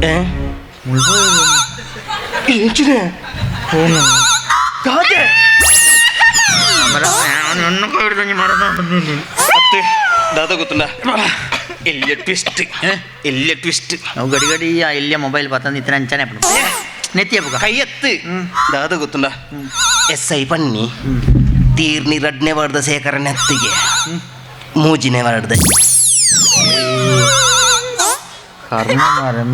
ಏ ಎಂಚಿನೆ ದಾದೆ ಅತ್ತೆ ದಾದ ಗೊತ್ತುಂಡ ಎಲ್ಲಿಯ ಟ್ವಿಸ್ಟ್ ಎಲ್ಲಿಯ ಟ್ವಿಸ್ಟ್ ನಾವು ಗಡಿ ಗಡಿ ಎಲ್ಲಿಯ ಮೊಬೈಲ್ ಬತ್ತಂದು ಇತ್ತ ಅಂಚನೆ ನೆತ್ತಿಯ ಕೈಯತ್ತು ದಾದ ಗೊತ್ತುಂಡ ಎಸ್ I ಪನ್ನಿ ತೀರ್ನಿ ರಡ್ನೆ ವಾರ್ದ ಸೇಕರನೆ ಅತ್ತಿಗೆ ಮೂಜಿನೇ ವಾರ್ದ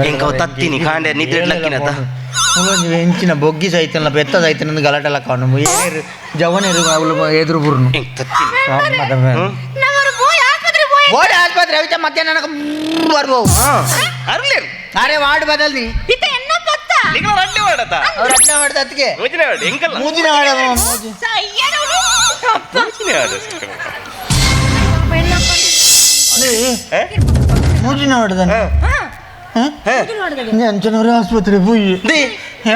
ಎಂಕವ ತತ್ತಿನಿ ಕಾಂಡೆ ನಿದ್ರೆ ಲಕ್ಕಿನತ ಎಂಚಿನ ಬೊಗ್ಗಿ ಸೈತಲ್ಲ ಬೆತ್ತ ಸೈತನ ಗಲಾಟೆಲ್ಲ ಕಾಣು ಏನೇರು ಜವನೇರು ಅವಳು ಎದುರು ಬುರ್ನು ಬೋರ್ಡ್ ಆಸ್ಪತ್ರೆ ಅವಿತ ಮಧ್ಯಾಹ್ನ ಬರ್ಬೋದು ಅರ್ಲೇರು ಅರೆ ವಾರ್ಡ್ ಬದಲ್ನಿ ಇತ್ತ ಎನ್ನ ಪತ್ತ ನಿಗಳ ರಡ್ಡೆ ವಾರ್ಡತ ಅವ್ರು ರಡ್ಡೆ ವಾರ್ಡ್ ಅತ್ತಿಗೆ ಮೂಜಿನ ವಾರ್ಡ್ ಎಂಕಲ್ಲ ಮೂಜಿನ ವಾರ್ಡ್ ಮೂಜಿನ ವಾರ್ಡ್ ಮೂಜಿನ ವಾರ್ಡ್ ಅಂಚನವರ ಆಸ್ಪತ್ರೆ ಪೂಯಿ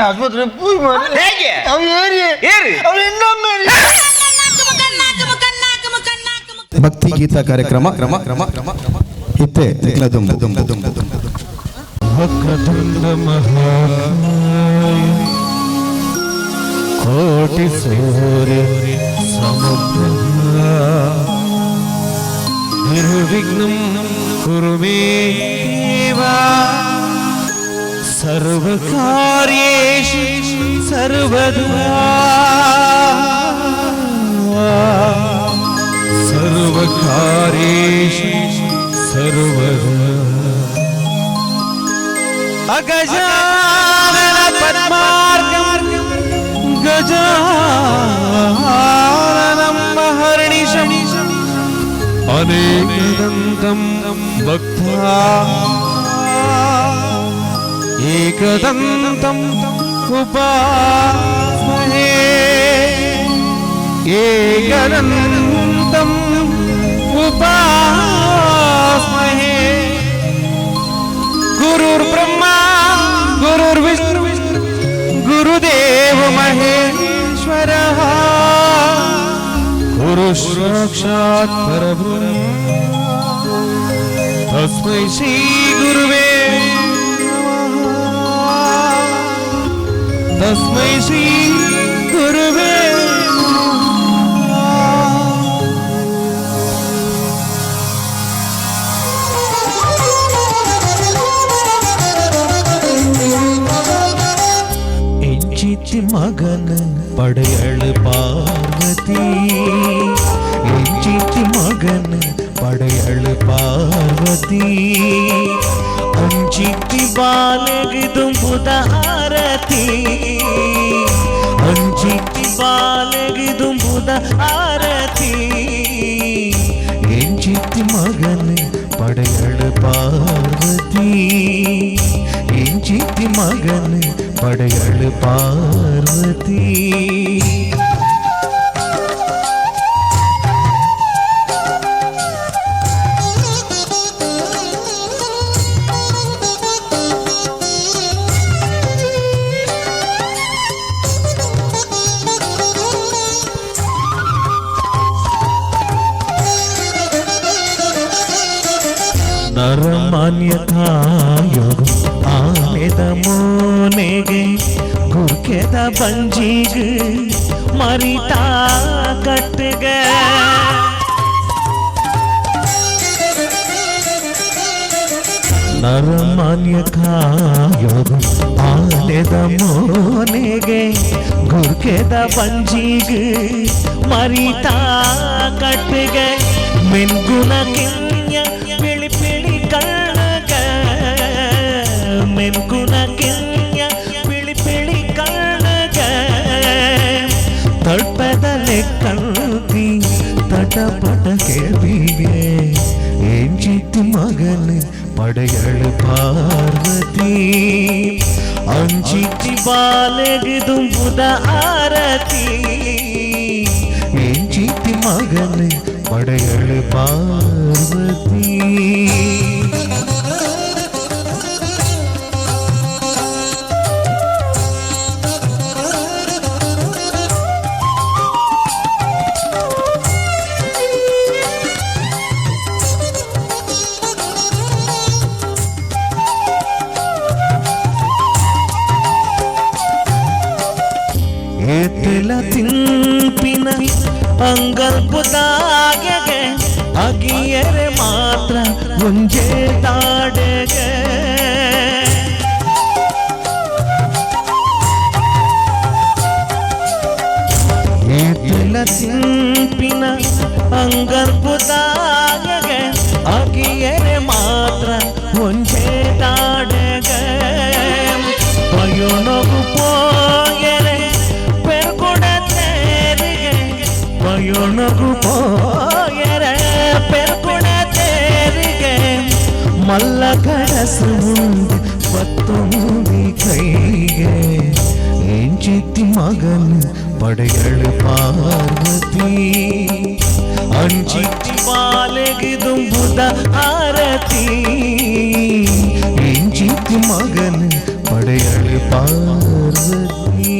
ಆಸ್ಪತ್ರೆ ಪೂಯಿ ಹೇಗೆ ಅವು ಏರಿ ಏರಿ ಅವು ಇನ್ನೊಮ್ಮೆ ಭಕ್ತಿ ಗೀತಾ ಕಾರ್ಯಕ್ರಮ ಕ್ರಮ ಕ್ರಮ ಕ್ರಮ ಇತ್ತೆ ವಕ್ರತುಂಡ ಮಹಾಕಾಯ ಕೋಟಿ ಸೂರ್ಯ ಸಮಪ್ರಭಾ ನಿರ್ವಿಘ್ನಂ ಸರ್ವದಾ. ಅಗಜಾನನ ಪದ್ಮಾರ್ಕಂ ಗಜಾನನಂ ಮಹರ್ನಿಶಂ ಅನೇಕದಂತಂ ಭಕ್ತಾ ಏಕದಂತಂ ಉಪಾಸ್ಮಹೇ ಏಕದಂತಂ ಉಪಾಸ್ಮಹೇ. ಗುರುರ್ ಬ್ರಹ್ಮ ಗುರುರ್ ವಿಷ್ಣು ಗುರುದೇವ ಮಹೇಶ್ವರ ಗುರು ಸಾಕ್ಷಾತ್ ಪರಬ್ರಹ್ಮ ತಸ್ಮೈ ಶ್ರೀ ಗುರುವೇ ನಮಃ. ತಸ್ಮೈ ಶ್ರೀ ಗುರುವೇ ಎಂಚಿತಿ ಮಗನ ಪಡೆಯಳು ಪಾರ್ವತಿ, ಎಂಚಿತಿ ಮಗನ ಪಡೆಯಳು ಪಾರ್ವತಿ, ಅಂಚಿತಿ ಬಾಲೆಗೆ ದುಂಬುದ ಆರತಿ, ಅಂಚಿತಿ ಬಾಲೆಗೆ ದುಂಬುದ ಆರತಿ, ಎಂಚಿತಿ ಮಗನ ಪಡೆಯಳು ಪಾರ್ವತಿ, ಎಂಚಿತಿ ಮಗನ ಪಡೆಯಳು ಪಾರ್ವತಿ. ನರಮಾನ್ಯತಾಯೋಗ ಆಮೆದ ಮೋನೆಗೆ ಗುರ್ಕೆದ ಬಂಜಿಗೆ ಮರಿತಾ ಕಟ್ಟುಗ, ನರಮಾನ್ಯಕಾಯೋಗ ಆನೆದ ಮೋನೆಗೆ ಗುರ್ಕೆದ ಬಂಜಿಗೆ ಮರಿತಾ ಕಟ್ಟುಗ, ಮೆನ್ಗುಣ ಕಿನ್ಯ ಪಿಳಿ ಪಿಳಿ ಕಣ್ಣಗ, ಮೆನ್ಗುಣ ಕಿನ್ಯ ಪಿಳಿ ಪಿಳಿ ಕಣ್ಣಗ, ತಡ್ಪದಲೆ ಕಲ್ತಿ ತಟಪಟ ಕೆವಿಗೆ ಎಂಚಿತಿ ಮಗನ ಪಡೆಯಳು ಪಾರ್ವತಿ, ಅಂಚಿತಿ ಬಾಲೆಗೆ ದುಂಬುದ ಆರತಿ, ಎಂಚಿತಿ ಮಗನ ಪಡೆಯಳು ಪಾರ್ವತಿ. ಏತೆಲ ತಿಂಪಿನ ಅಂಗಲ್ಪುದಾಗೆ ಅಗಿಯರೆ ಮಾತ್ರ ಒಂಜೇ ತಾಡೆಗೆ, ಏತೆಲ ತಿಂಪಿನ ಅಂಗಲ್ಪುದಾಗೆ ಅಗಿಯರೆ ಮಾತ್ರ ಒಂಜೇ ತಾಡೆಗೆ, ಪಯೋಣಗು ಪೋಯರೆ ಪೆರ್ಗುಡ ತೇರಿಗೆ, ಪಯೋಣಗು ಪೋಯರೆ ಪೆರ್ಗುಡ ತೇರಿಗೆ, ಮಲ್ಲ ಕಡಸು ಉಂಡು ಪತ್ತೊಂದಿ ಕೈಗೆ, ಎಂಚಿತಿ ಮಗನ ಪಡೆಯಳು ಪಾರ್ವತಿ, ಅಂಚಿತಿ ಬಾಲೆಗೆ ದುಂಬುದ ಆರತಿ, ಎಂಚಿತಿ ಮಗನ ಪಡೆಯಳು ಪಾರ್ವತಿ.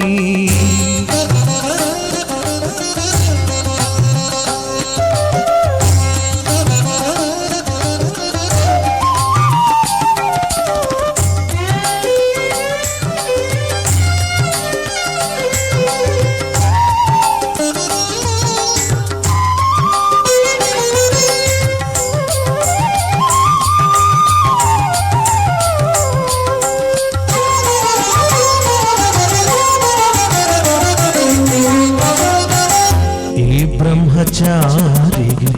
ಬ್ರಹ್ಮಚಾರಿಗೆ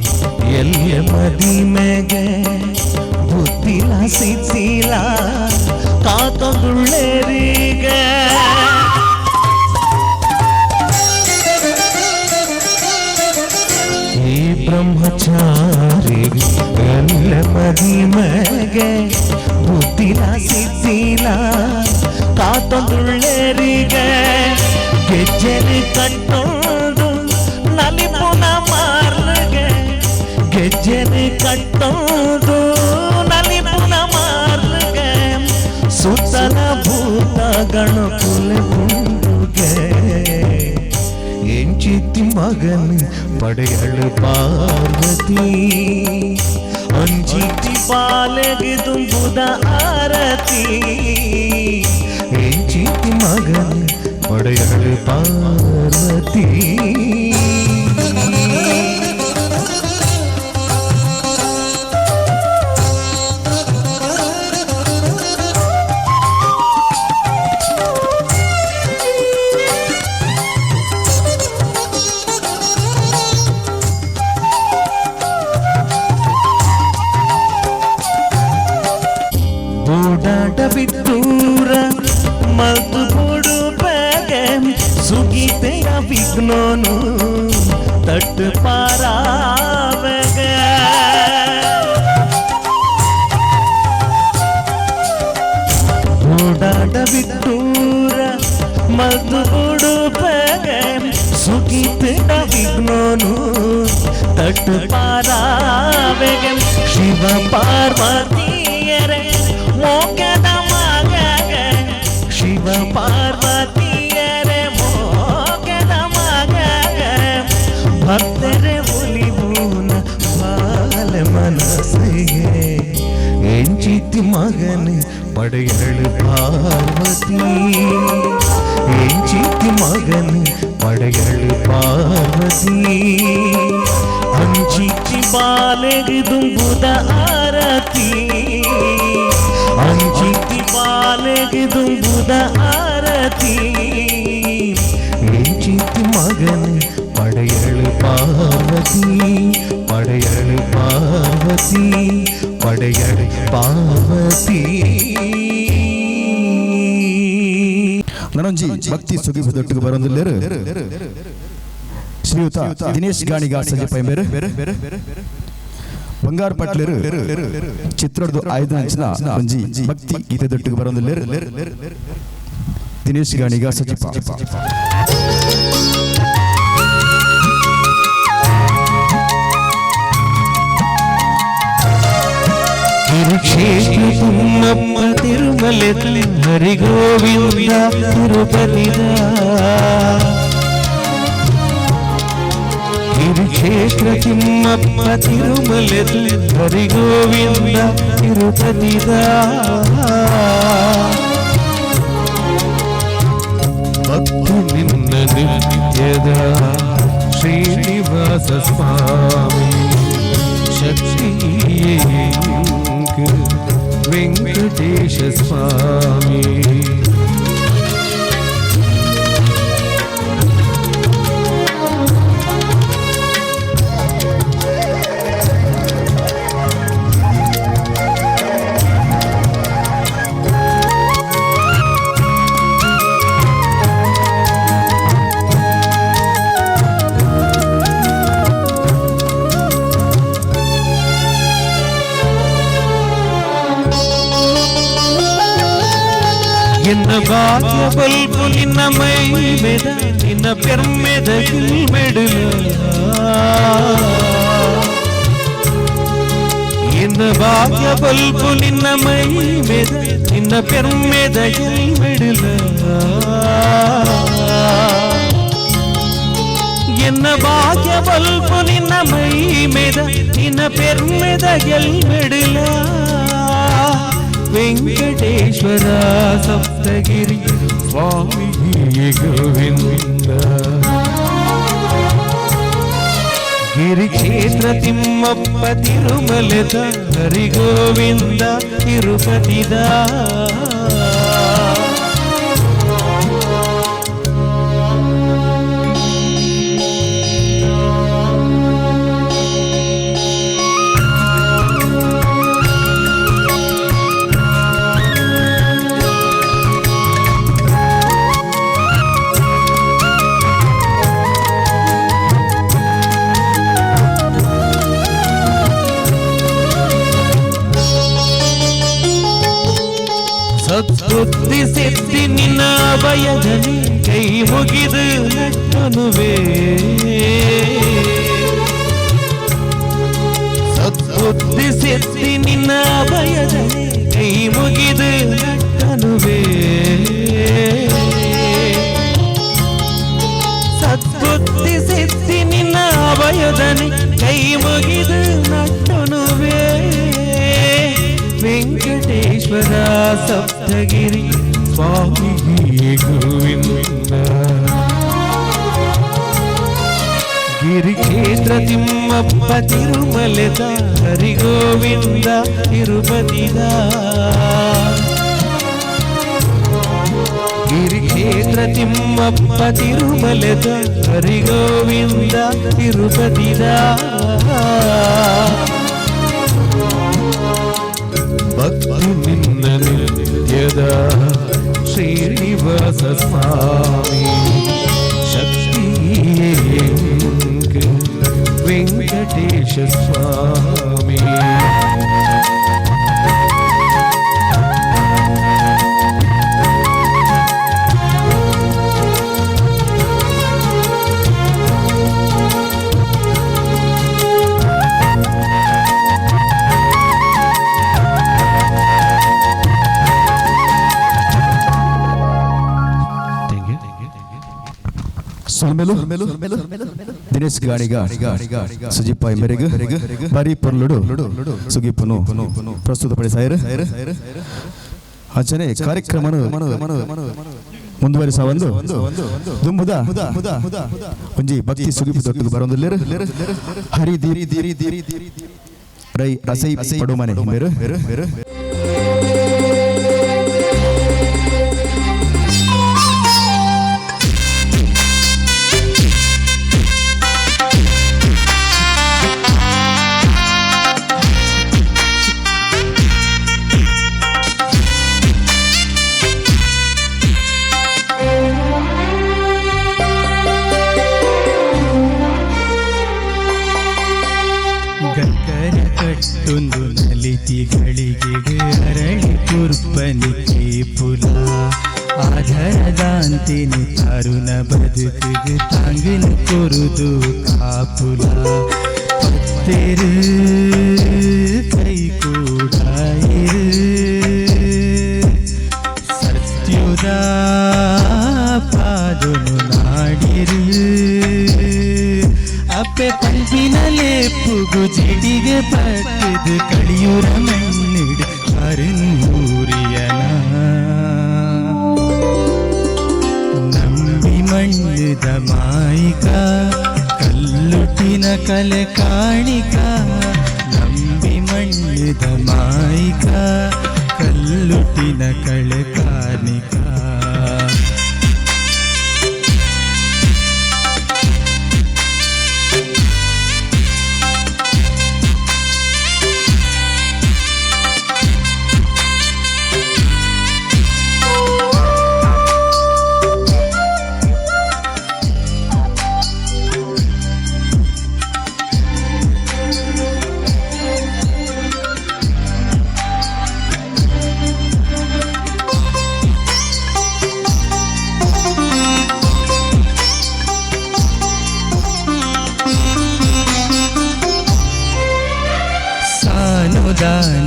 ಎಲ್ಲ ಮದಿಮೆಗೆ ಬುದ್ಧಿಲ ಸಿದ್ಧಿಲ ಕಾತೊಂದುಳ್ಳೇರಿಗೆ. ಈ ಬ್ರಹ್ಮಚಾರಿಗೆ ಎಲ್ಲ ಮದಿಮೆಗೆ ಬುದ್ಧಿಲ ಸಿದ್ಧಿಲ ಕಾತೊಂದುಳ್ಳೇರಿಗೆ. ಗೆಜ್ಜೆಲಿ ಕಟ್ಟೋದು ನಲಿಪುನ ಮಾರ್ಗೆ, ಗೆಜ್ಜೆಲಿ ಕಟ್ಟೋದು ನಲಿಪುನ ಮಾರ್ಗೆ, ಸುತ್ತಲ ಭೂತ ಗಣಕುಲೆ ಗುಂಡುಗೆ. ಎಂಚಿತಿ ಮಗನ್ ಪಡೆಯಳು ಪಾರ್ವತಿ, ಅಂಚಿತಿ ಬಾಲೆಗೆ ತುಂಬುದ ಆರತಿ. ಎಂಚಿತಿ ಮಗನ್ ಪಡೆಯಳು ಪಾರ್ವತಿ. ಓಡಾಟ ಬಿಟ್ಟೂರ ಮಲ್ತು ಕೊಡು ಬೇಗೆ, ಸುಗೀತೆಯ ವಿಘ್ನೋನು ತಟ್ಟು ಪಾರಾವೆಗೆ. ಓಡಾಟ ಬಿಟ್ಟೂರ ಮಲ್ತು ಕೊಡು ಬೇಗೆ, ಸುಗೀತೆಯ ವಿಘ್ನೋನು ತಟ್ಟು ಪಾರಾವೆಗೆ. ಶಿವ ಪಾರ್ವತಿಯರೇ ಮೋಕದ ಮಗಗೆ, ಶಿವ ಪಾರ್ವತಿಯರೇ ಮೋಕದ ಮಗಗೆ, ಭಕ್ತರೆ ಒಲಿಬೂನ ಬಾಲ ಮನಸ್ಸಿಗೆ. ಎಂಚಿತಿ ಮಗನ ಪಡೆಯಳು ಪಾರ್ವತಿ, ಎಂಚಿತಿ ಮಗನ ಪಡೆಯಳು ಪಾರ್ವತಿ. ಅಂಚಿತಿ ಬಾಲೆಗೆ ದುಂಬುದ ಆರತಿ, ಅಂಚಿತಿ ಬಾಲೆಗೆ ದುಂಬುದ ಆರತಿ. ಎಂಚಿತಿ ಮಗನ ಪಡೆಯಳು ಪಾರ್ವತಿ, ಪಡೆಯಳು ಪಾರ್ವತಿ, ಪಡೆಯಳು ಪಾರ್ವತಿ. ನನೊಂಜಿ ಭಕ್ತಿ ಸುಗಿಪದೊಟ್ಟಿಗೆ ಬರೊಂದುಲ್ಲೆರ್ ಶ್ರೀಯುತ ದಿನೇಶ್ ಗಾಣಿಗ ಸಂಜೆ ಪೈಂಬೇರು ಬಂಗಾರ ಪಟ್ಲೇರು ಚಿತ್ರದ ಆಯ್ದ ಒಂಜಿ ಭಕ್ತಿ ಗೀತೆದೊಟ್ಟಿಗೆ ಬರೊಂದುಲ್ಲೆರ್ ದಿನೇಶ್ ಗಾಣಿಗ ಸಜಿಪ. ತಿರುಕ್ಷೇತ್ರ ತಿಮ್ಮಪ್ಪ ತಿರುಮಲೆ ಹರಿಗೋವಿಂದ ತಿರುಪತಿದ, ತಿರುಕ್ಷೇತ್ರ ತಿಮ್ಮಪ್ಪ ತಿರುಮಲೆ ಹರಿಗೋವಿಂದ ತಿರುಪತಿದ. ಭಕ್ತಿ ನಿನ್ನ ನಿತ್ಯದ ಶ್ರೀನಿವಾಸ ಸ್ವಾಮಿ, ಶಕ್ತಿಯೇ ವೆಂಕಟೇಶ ಸ್ವಾಮಿ. ಎನ್ನ ಭಾಗ್ಯ ಬಲ್ಪು ನಿನ್ನ ಮೈ ಮೆದ, ನಿನ್ನ ಪೆರ್ಮೆದ ಮೆಡಲು. ಎನ್ನ ಭಾಗ್ಯ ಬಲ್ಪು ನಿನ್ನ ಮೈ ಮೆದ, ನಿನ್ನ ಪೆರ್ಮೆದ ಮೆಡಲು. ಎನ್ನ ಭಾಗ್ಯ ಬಲ್ಪು ನಿನ್ನ ಮೈ ಮೆದ, ನಿನ್ನ ಪೆರ್ಮೆದ ಮೆಡಲ. ವೆಂಕಟೇಶ್ವರ ಸಪ್ತಗಿರಿ ಸ್ವಾಮಿ ಗೋವಿಂದ, ಗಿರಿಕ್ಷೇತ್ರ ತಿಮ್ಮಪ್ಪ ತಿರುಮಲೆದ ಹರಿಗೋವಿಂದ ತಿರುಪತಿದ. ಸದ್ಬುದ್ಧಿ ಸಿದ್ಧಿ ನಿನ್ನ ಅಭಯದನಿ ಕೈ ಮುಗಿದು ನಟ್ಟನುವೆ. ಸದ್ಬುದ್ಧಿ ಸಿದ್ಧಿ ನಿನ್ನ ಅಭಯದನಿ ಕೈ ಮುಗಿದು ನಟ್ಟನುವೆ. ಸದ್ಬುದ್ಧಿ ಸಿದ್ಧಿ ನಿನ್ನ ಅಭಯದನಿ ಕೈ ಮುಗಿದು ನಟ್ಟನುವೆ. ವೆಂಕಟೇಶ್ವರ ಸಪ್ತಗಿರಿ ಸ್ವಾಮಿ ಗೋವಿಂದ. ಗಿರಿಕ್ಷೇತ್ರ ತಿಮ್ಮಪ್ಪ ತಿರುಮಲೆದ ಹರಿ ಗೋವಿಂದ ತಿರುಪತಿದ. ಗಿರಿಕ್ಷೇತ್ರ ತಿಮ್ಮಪ್ಪ ತಿರುಮಲೆದ ಹರಿ ಗೋವಿಂದ ತಿರುಪತಿದ. ಭಕ್ತಿ ನಿನ್ನ ನಿತ್ಯದ ಶ್ರೀನಿವಾಸ ಸ್ವಾಮಿ ಶಕ್ತಿಯೇ ವೆಂಕಟೇಶ ಸ್ವಾಮಿ. ದಿನೇಶ್ ಗಾಣಿಗ ಸುಜಿಪ್ಪ ಎಂಬರಿಗೆ ಬರಿ ಪೊರ್ಲುಡು ಸುಗಿಪ್ಪನು ಪ್ರಸ್ತುತಪಡಿಸಾಯರು. ಅಂಚನೆ ಕಾರ್ಯಕ್ರಮ ಮುಂದುವರಿಸ ಒಂದು ದುಂಬುದ ಒಂಜಿ ಭಕ್ತಿ ಸುಗಿಪ್ಪು ದೊಡ್ಡ ಬರೊಂದುಲ್ಲೇರು ಹರಿ ದೀರಿ ರೈ ರಸೈ ಪಡುಮನೆ ಬೇರು. ಕಟ್ಟೊಂದು ನಲಿತಿಗಳಿಗೆ ಅರಳಿ ಕುರ್ಪನಿಕೆ ಪುಲ ಆಧರದಾಂತಿನಿ ತರುಣ ಬದುಕಿಗೆ ತಾಂಗಿನ ಕೊರುದು ಕಾಪುಲ ಪತ್ತೆರು ಕೈ ಕೂಡಾಯಿರು ಸತ್ಯುದ ಪಾದುನು ನಾಡಿರು ಅಪ್ಪೆ ಪಂಪಿನಲೆ ಪುಗು ಜಿಡಿಗೆ ಪಟ್ಟದು ಕಳಿಯೂರ ಮಣ್ಣಿಡು ಅರುಂದೂರಿಯನ ನಂಬಿ ಮಣ್ಣಿದ ಮಾಯಿಕ ಕಲ್ಲುಟ್ಟಿನ ಕಲೆ ಕಾಣಿಕ ನಂಬಿ ಮಣ್ಣಿದ ಮಾಯಿಕ ಕಲ್ಲುಟ್ಟಿನ ಕಳೆ ಕಾಣಿಕ.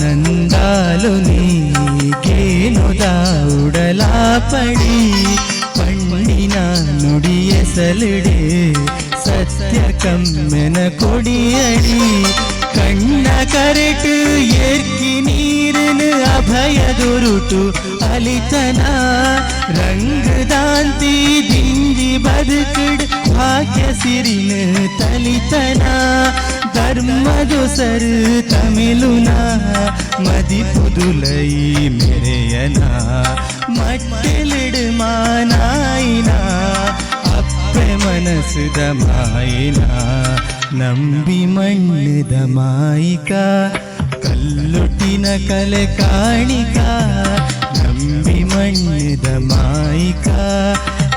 ನಂದಾಲು ನೀಗೇನುದ ಉಡಲಾಪಡಿ ಪಣ್ಣಿನ ನುಡಿಯ ಸಲಿಡೆ ಸತ್ಯ ಕಮ್ಮೆನ ಕೊಡಿಯಡಿ ಕಣ್ಣ ಕರೆಟು ಏರ್ಕಿ ನೀರನು ಅಭಯದುರುಟು ಅಲಿತನ ರಂಗದಾಂತಿ ದಿಂಜಿ ಬದುಕಡ್ ಭಾಗ್ಯ ಸಿರಿನ ತಲಿತನ ಧರ್ಮದೊಸರು ತಮಿಳುನ ಮದಿಪುದುಲೈ ಮೆರೆಯನ ಮಟ್ಟಲಿಡು ಮಾನಾಯಿನ ಅಪ್ಪೆ ಮನಸುದ ಮಾಯಿನ ನಂಬಿ ಮಣ್ಣದ ಮಾಯಿಕ ಕಲ್ಲುಟ್ಟಿನ ಕಲೆ ಕಾಣಿಕ ನಂಬಿ ಮಣ್ಣದ ಮಾಯಿಕ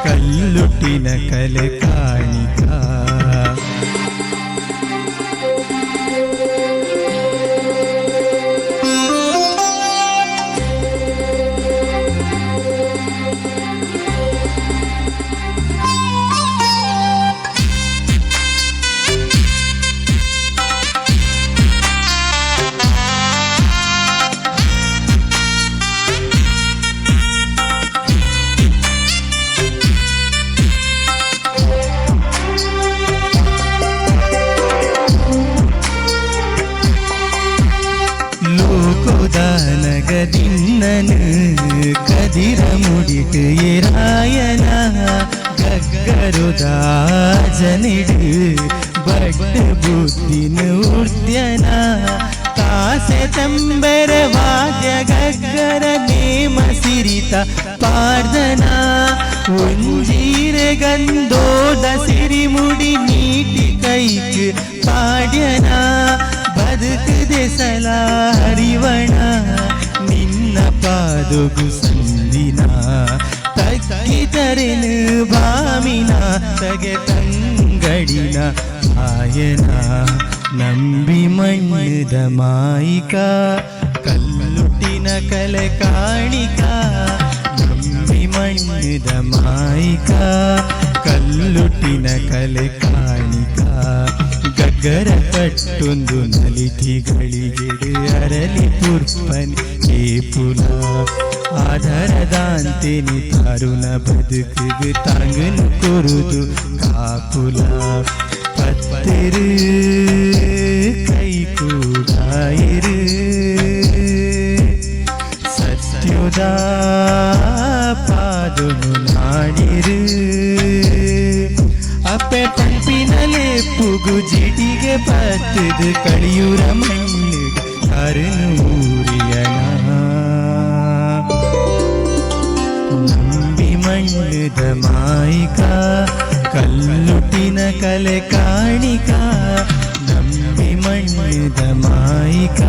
ಕಲ್ಲುಟ್ಟಿನ ಕಲೆ ಕಾಣಿಕ. ದಿನ್ನನು ಕದಿರ ಮುಡಿಟು ಏರಾಯನ ಗಗ್ಗರುದ ಜನಿಡು ಬಡ್ಡ ಬುದ್ಧಿನ ಉರ್ದ್ಯನ ಕಾಸೆ ತಂಬೆರ ವಾದ್ಯ ಗಗ್ಗರ ನೇಮ ಸಿರಿತ ಪಾರ್ದನ ಒಂಜೀರೆ ಗಂಧೋದ ಸಿರಿಮುಡಿ ನೀಟಿ ಕೈಕ್ ಪಾಡ್ಯನ ಬದುಕದೆ ಸಲ ಹರಿವಣ ನಿನ್ನ ಪಾದೊಗು ಸಂದಿನ ತಕ್ಕಿತರೆನು ಬಾಮಿನ ತಗೆ ತಂಗಡಿನ ಆಯನ ನಂಬಿ ಮಣ್ಣದ ಮಾಯಿಕ ಕಲ್ಲುಟ್ಟಿನ ಕಲೆ ಕಾಣಿಕ ನಂಬಿ ಮಣ್ಣದ ಮಾಯಿಕ ಕಲ್ಲುಟ್ಟಿನ ಕಲೆ ಕಾಣಿಕ ಗಗ್ಗರ ಕಟ್ಟೊಂದು ನಲಿತಿಗಳಿಗೆಡು ಅರಲಿ ಪುರ್ಪನಿ ಕೇಪುಲ ಆಧಾರದಾಂತಿನಿ ತರುಣ ಬದುಕಿಗೆ ತಾಂಗನು ಕೊರುದು ಕಾಪುಲ ಪತ್ತಿರು ಕೈ ಕೂಡಾಯಿರು ಸತ್ಯುದ ಪಾದುನು ನಾಡಿರು ಅಪ್ಪೆ ಪಂಪಿನಲೆ ಪುಗು ಜಿಟಿಗೆ ಪತ್ತದು ಕಳಿಯೂರ ಮಣ್ಣು ಕರುನೂರಿಯನ ನಂಬಿ ಮಣ್ಣದ ಮಾಯಿಕ ಕಲ್ಲುಟ್ಟಿನ ಕಲೆ ಕಾಣಿಕ ನಂಬಿ ಮಣ್ಣದ ಮಾಯಿಕ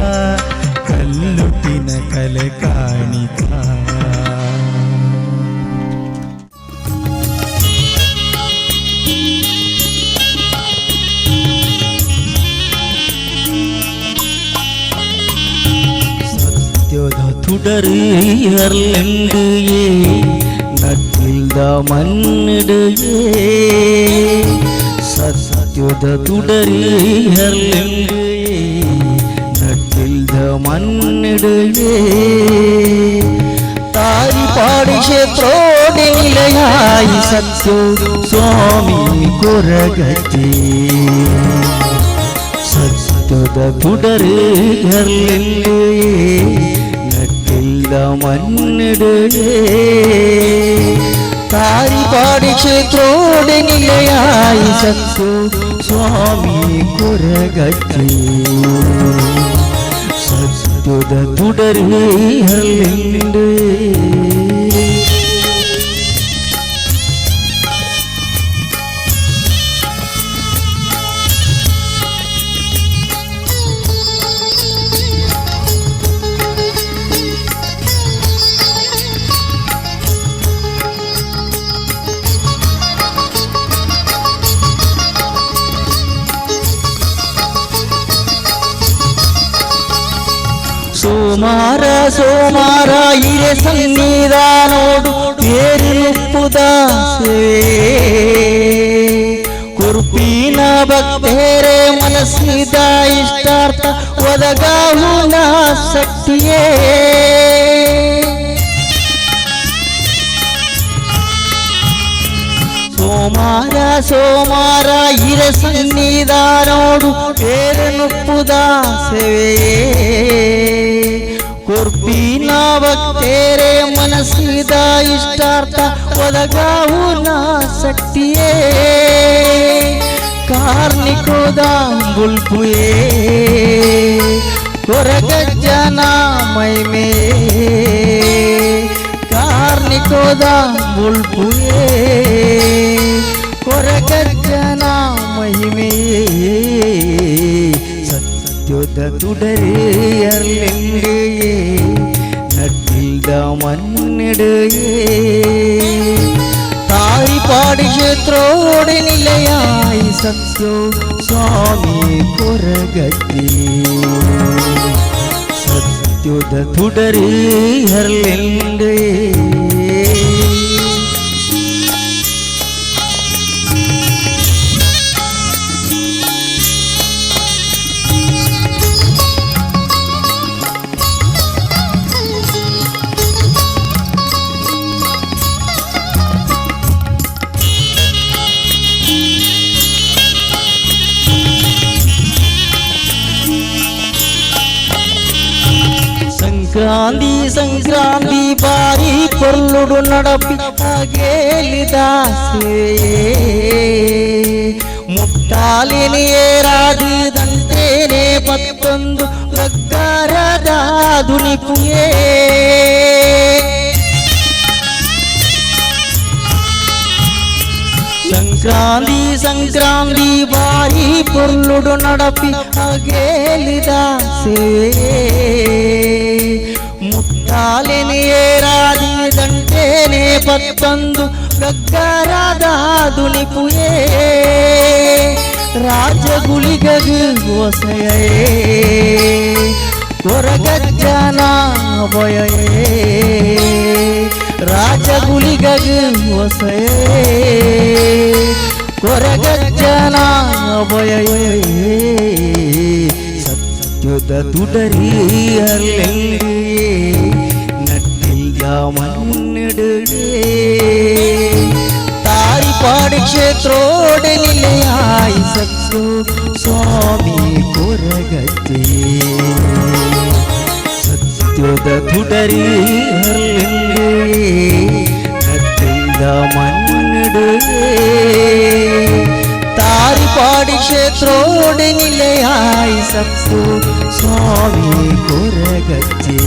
ಕಲ್ಲುಟ್ಟಿನ ಕಲೆ ಕಾಣಿಕ. ಸತ್ಯದ ತುಡರು ಅರ್ಲೆಂಡು ನಟ್ಟಿಲ್ದ ಮಣ್ಣಿಡುಯೇ ಸತ್ಯದ ತುಡರು ಅರ್ಲೆಂಡು ನಟ್ಟಿಲ್ದ ಮಣ್ಣಿಡುಯೇ ತಾರಿ ಪಾಡಿ ಕ್ಷೇತ್ರೋಡಿ ನಿಲಯಾಯಿ ಸತ್ಯೋ ಸ್ವಾಮಿ ಕೊರಗತಿ ಸತ್ಯದ ತುಡರು ಅರ್ಲೆಂಡು ನಟ್ಟಿಲ್ದ ಮಣ್ಣಿಡುಯೇ ತಾರಿ ಪಾಡಿ ಕ್ಷೇತ್ರೋಡಿ ನಿಲಯಾಯಿ ಸತ್ಯೋ ಸ್ವಾಮಿ ಕೊರಗತಿ ಸತ್ಯದ ತುಡರು ಅರ್ಲೆಂಡು. ಸೋಮಾರ ಸೋಮಾರ ಇರೆ ಸನ್ನಿಧಾನೋಡು ಪೇರುಪ್ಪುದಾಸೆ ಕುರ್ಪಿನ ಭಕ್ತೇರೆ ಮನಸ್ಸಿದ ಇಷ್ಟಾರ್ಥ ಒದಗಾಹುನ ಶಕ್ತಿಯೇ ಸೋಮಾರ ಸೋಮಾರ ಇರೆ ಸನ್ನಿಧಾನೋಡು ಪೇರನುಪ್ಪುದಾಸೆವೇ ಕುರ್ಪಿನ ಭಕ್ತೇರೆ ಮನಸ್ಸಿದ ಇಷ್ಟಾರ್ಥ ಒದಗಾಹುನ ಶಕ್ತಿಯೇ ಕಾರ್ಣಿಕೋದ ಬುಲ್ಪುಯೇ ಕೊರಗಜ್ಜನ ಮೈಮೇ ಕಾರ್ಣಿಕೋದ ಬುಲ್ಪುಯೇ ಕೊರಗಜ್ಜನ ಮಹಿಮೆ ಸತ್ಯದ ತುಡರೇ ಅರ್ಲೆಂಡೆಯೇ ನಟ್ಟಿಲ್ದ ಮಣ್ಣಿಡೆಯೇ ತಾಯಿ ಪಾಡಿ ಕ್ಷೇತ್ರೋಡಿ ನಿಲಯಾಯಿ ಸತ್ಯೋ ಸ್ವಾಮಿ ಕೊರಗತಿ ಸತ್ಯದ ತುಡರೇ ಅರ್ಲೆಂಡೆಯೇ. ಸಂಕ್ರಾಂತಿ ಸಂಕ್ರಾಂತಿ ಬಾರಿ ಪೊರ್ಲುಡು ನಡಪಿ ಅಗೇಲಿದಾಸೆ ಮುಟ್ಟಾಲಿನಿ ಏರಾದಿದಂತೇನೆ ಪತ್ತೊಂದು ಪ್ರಕಾರದ ದುನಿಪುಯೇ. ಸಂಕ್ರಾಂತಿ ಸಂಕ್ರಾಂತಿ ಬಾರಿ ಪೊರ್ಲುಡು ನಡಪಿ ಅಗೇಲಿದಾಸೆ ಮುಟ್ಟಾಲಿನಿ ಏರಾದಿದಂತೇನೆ ಪತ್ತೊಂದು ಪ್ರಕಾರದ ದುನಿಪುಯೇ. ರಾಜಗುಳಿಗಗು ಒಸೆಯೇ ಕೊರಗಜ್ಜನ ಬೊಯೇ ರಾಜಗುಳಿಗಗು ಒಸೆಯೇ ಕೊರಗಜ್ಜನ ಬೊಯೇ. ಸತ್ಯದ ತುಡರಿ ಅಲ್ಲೆಲ್ಲಿ ನಟ್ಟಿಲ್ದ ಮಣ್ಣಿಡುಗೆ ತಾರಿಪಾಡಿ ಕ್ಷೇತ್ರೋಡೆ ನಿಲೆಯಾಯಿ ಸತ್ತು ಸ್ವಾಮಿ ಕೊರಗಜ್ಜೆ. ಸತ್ಯದ ತುಡರಿ ಅಲ್ಲೆಲ್ಲಿ ನಟ್ಟಿಲ್ದ ಮಣ್ಣಿಡುಗೆ ತಾರಿಪಾಡಿ ಕ್ಷೇತ್ರೋಡೆ ನಿಲೆಯಾಯಿ ಸತ್ತು ಸ್ವಾಮಿ ಕೊರಗಜ್ಜೆ.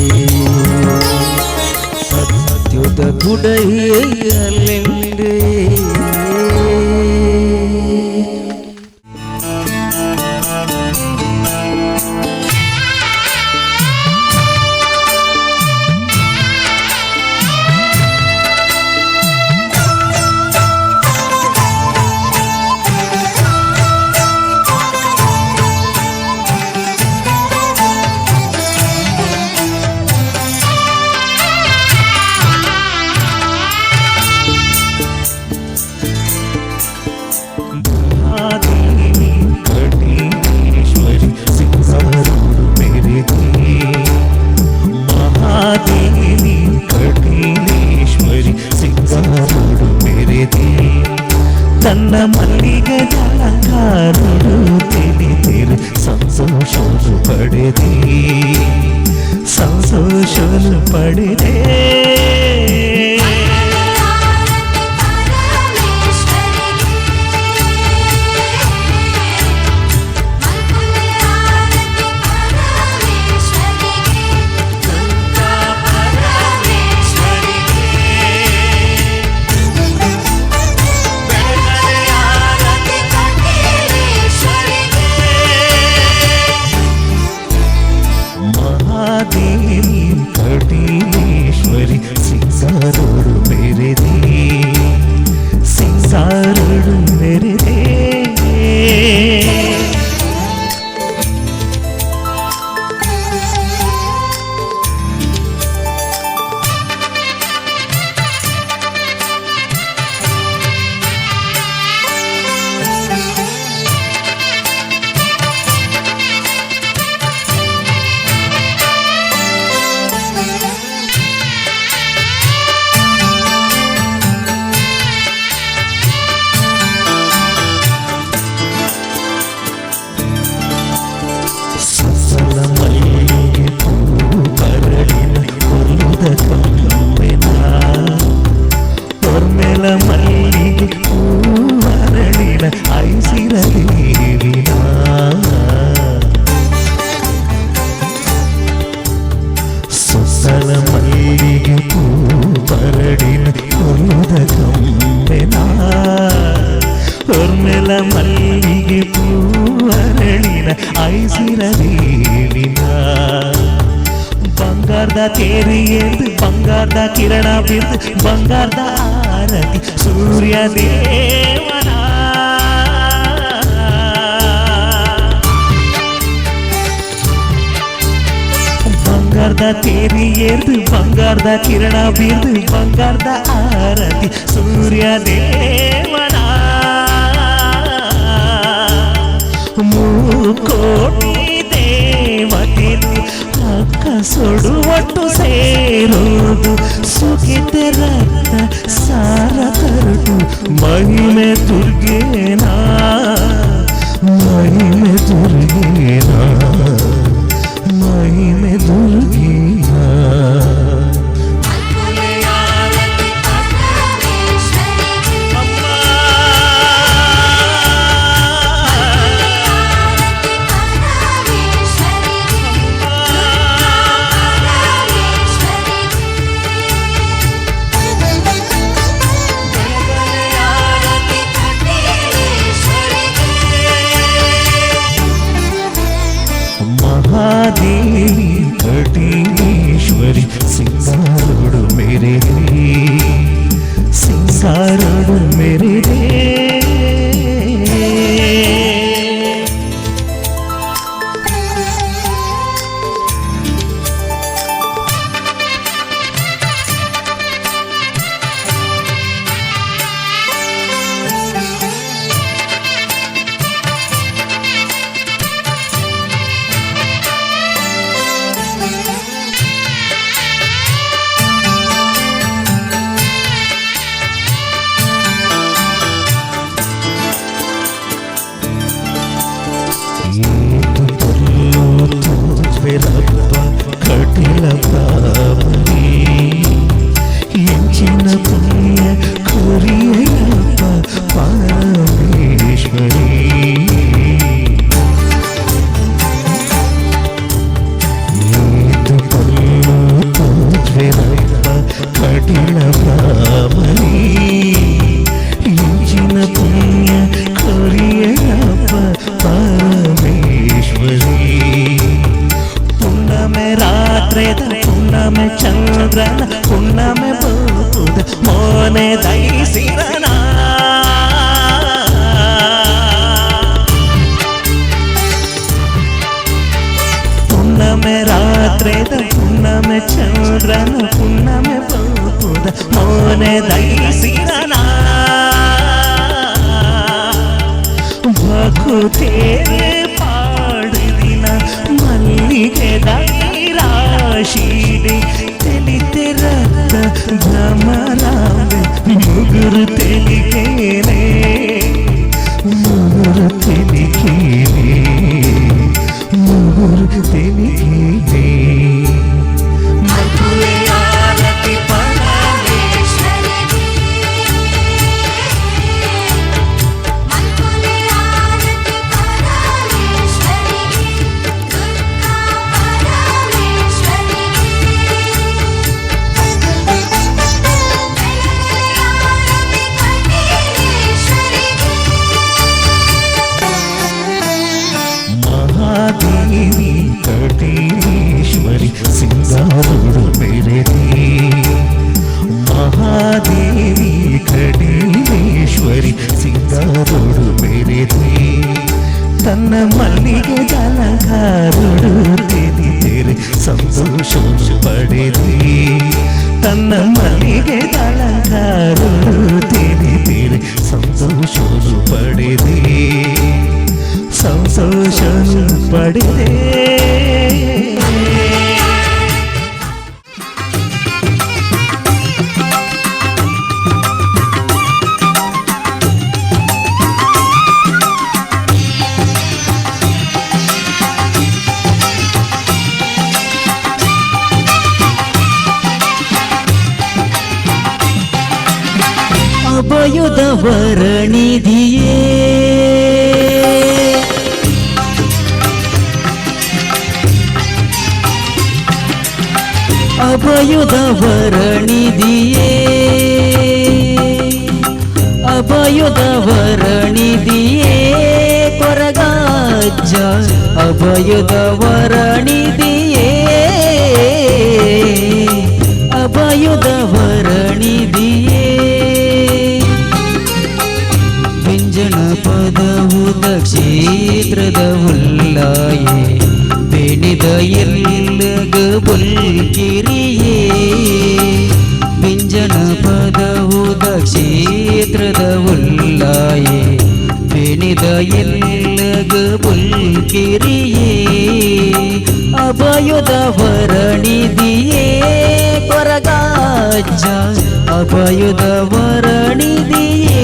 ಸತ್ಯದ ತುಡರಿ ಅಲ್ಲೆಲ್ಲಿ. ತನ್ನ ಮಲ್ಲಿಗೆ ಅಲಂಕಾರುಡು ತಿಳಿತಿರು ಸಂತೋಷನು ಪಡೆದೆ ಸಂತೋಷನು ಪಡೆದೆ. ಕಟೀಲೇಶ್ವರಿ ಸಿಂಗಾರೋಡು ಮೆರೆದೆ ಸಿಂಗಾರೋಡು ಮೆರೆದೆ. ಮಲ್ಲಿಗೆ ಹೂವರಳಿನ ಐಸಿರ ದೇವಿನ ಸೊಸಲ ಮಲ್ಲಿಗೆ ಹೂವರಳಿನ ಕೊಲ್ಲುದ ಕಂಬೆನ ಒರ್ಮೆಲ ಮಲ್ಲಿಗೆ ಹೂವರಳಿನ ಐಸಿರ ದೇವಿನ ಬಂಗಾರದ ತೇರಿ ಏರ್ದು ಬಂಗಾರದ ಕಿರಣ ಬಿರ್ದು ಬಂಗಾರದ ಆರತಿ ಸೂರ್ಯ ದೇವನ ಬಂಗಾರದ ತೇರಿ ಏರ್ದು ಬಂಗಾರದ ಕಿರಣ ಬಿರ್ದು ಬಂಗಾರದ ಆರತಿ ಸೂರ್ಯ ದೇವನ ಮೂಕೋಟಿ ದೇವತೆನು ಅಕ್ಕ ಸೊಡು ಒಟ್ಟು ಸೇರುವುದು ಸುಖಿತ ರಕ್ತ ಸಾರ ತರುಟು ಮಹಿಮೆ ದುರ್ಗೇನಾ ಮಹಿಮೆ ದುರ್ಗೇನಾ ಮಹಿಮೆ ದುರ್ಗೇನಾ. ಪುಣ್ಣಮೆ ರಾತ್ರಿದ ಪುಣ್ಣಮೆ ಚಂದ್ರನ ಪುಣ್ಣಮೆ ಪೌಪುದ ಮೋನೆ ದೈಸಿರನ ಭಕುತೇರೆ ಪಾಡುದಿನ ಮಲ್ಲಿಗೆ ದೈರಾಶಿಡೆ ತೆಲಿತೆ ರಕ್ತ ಭ್ರಮರಾಂಬೆ ಮುಗುರು ತೆಲಿಕೇನೆ ಮುಗುರು ತೆಲಿಕೇನೆ ಮುಗುರು ತೆಲಿಕೇನೆ ಮಧುರೆ ಆರತಿ ಪರಮೇಶ್ವರಿಗೆ ಮಹಾದೇವಿ ಕಟೀಶ್ವರಿ ಸಿಂಗಾರುಡು ಮೆರೆದಿ ಮಹಾದೇವಿ ಕಟೀಶ್ವರಿ ಸಿಂಗಾರುಡು ಮೆರೆದಿ ತನ್ನ ಮಲ್ಲಿಗೆ ಅಲಂಕಾರುಡು ತೆಲಿತೆರೆ ಸಂತೋಷ ಪಡೆದಿ ತನ್ನ ಮಲ್ಲಿಗೆ ಅಲಂಕಾರುಡು ತೆಲಿತೆರೆ ಸಂತೋಷ ಪಡೆದಿ ಸಂತೋಷ ಪಡೆದೆ. ಅಭಯುದ ವರನಿಧಿಯೇ ಅಭಯುದ ವರನಿಧಿಯೇ ಅಭಯುದ ವರನಿಧಿಯೇ ಕೊರಗಜ್ಜ ಅಭಯುದ ವರನಿಧಿಯೇ ಅಭಯುದ ವರನಿಧಿಯೇ ವ್ಯಂಜನ ಪದವು ಕ್ಷೇತ್ರದ ಉಲ್ಲಾಯೇ ಬೆಣಿದ ಎಲ್ಲಗ ಬುಲ್ಕಿರಿಯೇ ವ್ಯಂಜನ ಪದವು ಕ್ಷೇತ್ರದ ಉಲ್ಲಾಯೇ ಬೆಣಿದ ಎಲ್ಲಗ ಬುಲ್ಕಿರಿಯೇ ಅಭಯುದ ವರಣಿದಿಯೇ ಕೊರಗಜ್ಜ ಅಭಯುದ ವರಣಿದಿಯೇ.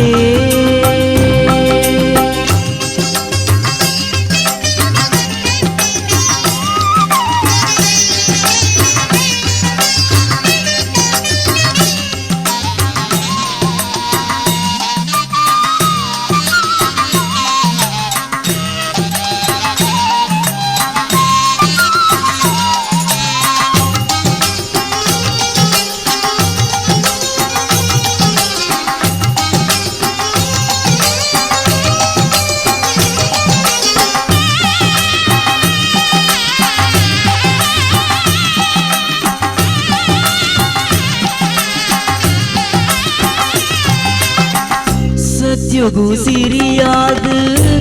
ಸತ್ಯಗು ಸಿರಿಯಾದ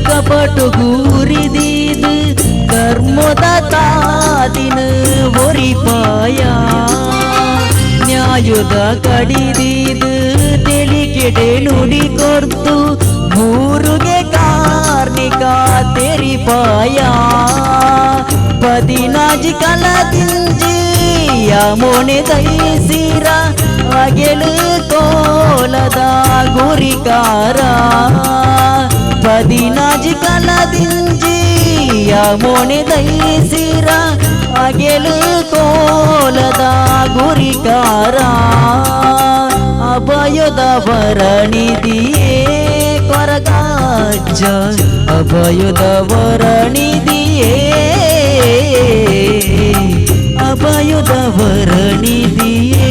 ಕಪಟಗು ಉರಿದೀದು ಕರ್ಮದ ತಾದಿನ ಒರಿಪಾಯ ನ್ಯಾಯದ ಕಡಿದೀದು ತೆಲಿಕೆಡೆ ನುಡಿ ಕೊರ್ತು ಮೂರುಗೆ ಕಾರ್ಣಿಕ ತೆರಿಪಾಯ ಪದಿನಾಜಿ ಕಲದಿಂಜಿ ಯಮೋನೆ ದೈಸಿರ ಅಗೆಲು ಕೋಲದ ಗುರಿಕಾರ ಪದಿನಾಜಿ ಕಲದಿಂಜಿ ಯಮೋನೆ ದೈಸಿರ ಅಗೆಲು ಕೋಲದ ಗುರಿಕಾರ ಅಭಯದ ವರನಿಧಿಯೇ ಕೊರಗಜ್ಜ ಅಭಯದ ವರನಿಧಿಯೇ ಅಭಯದ ವರನಿಧಿಯೇ.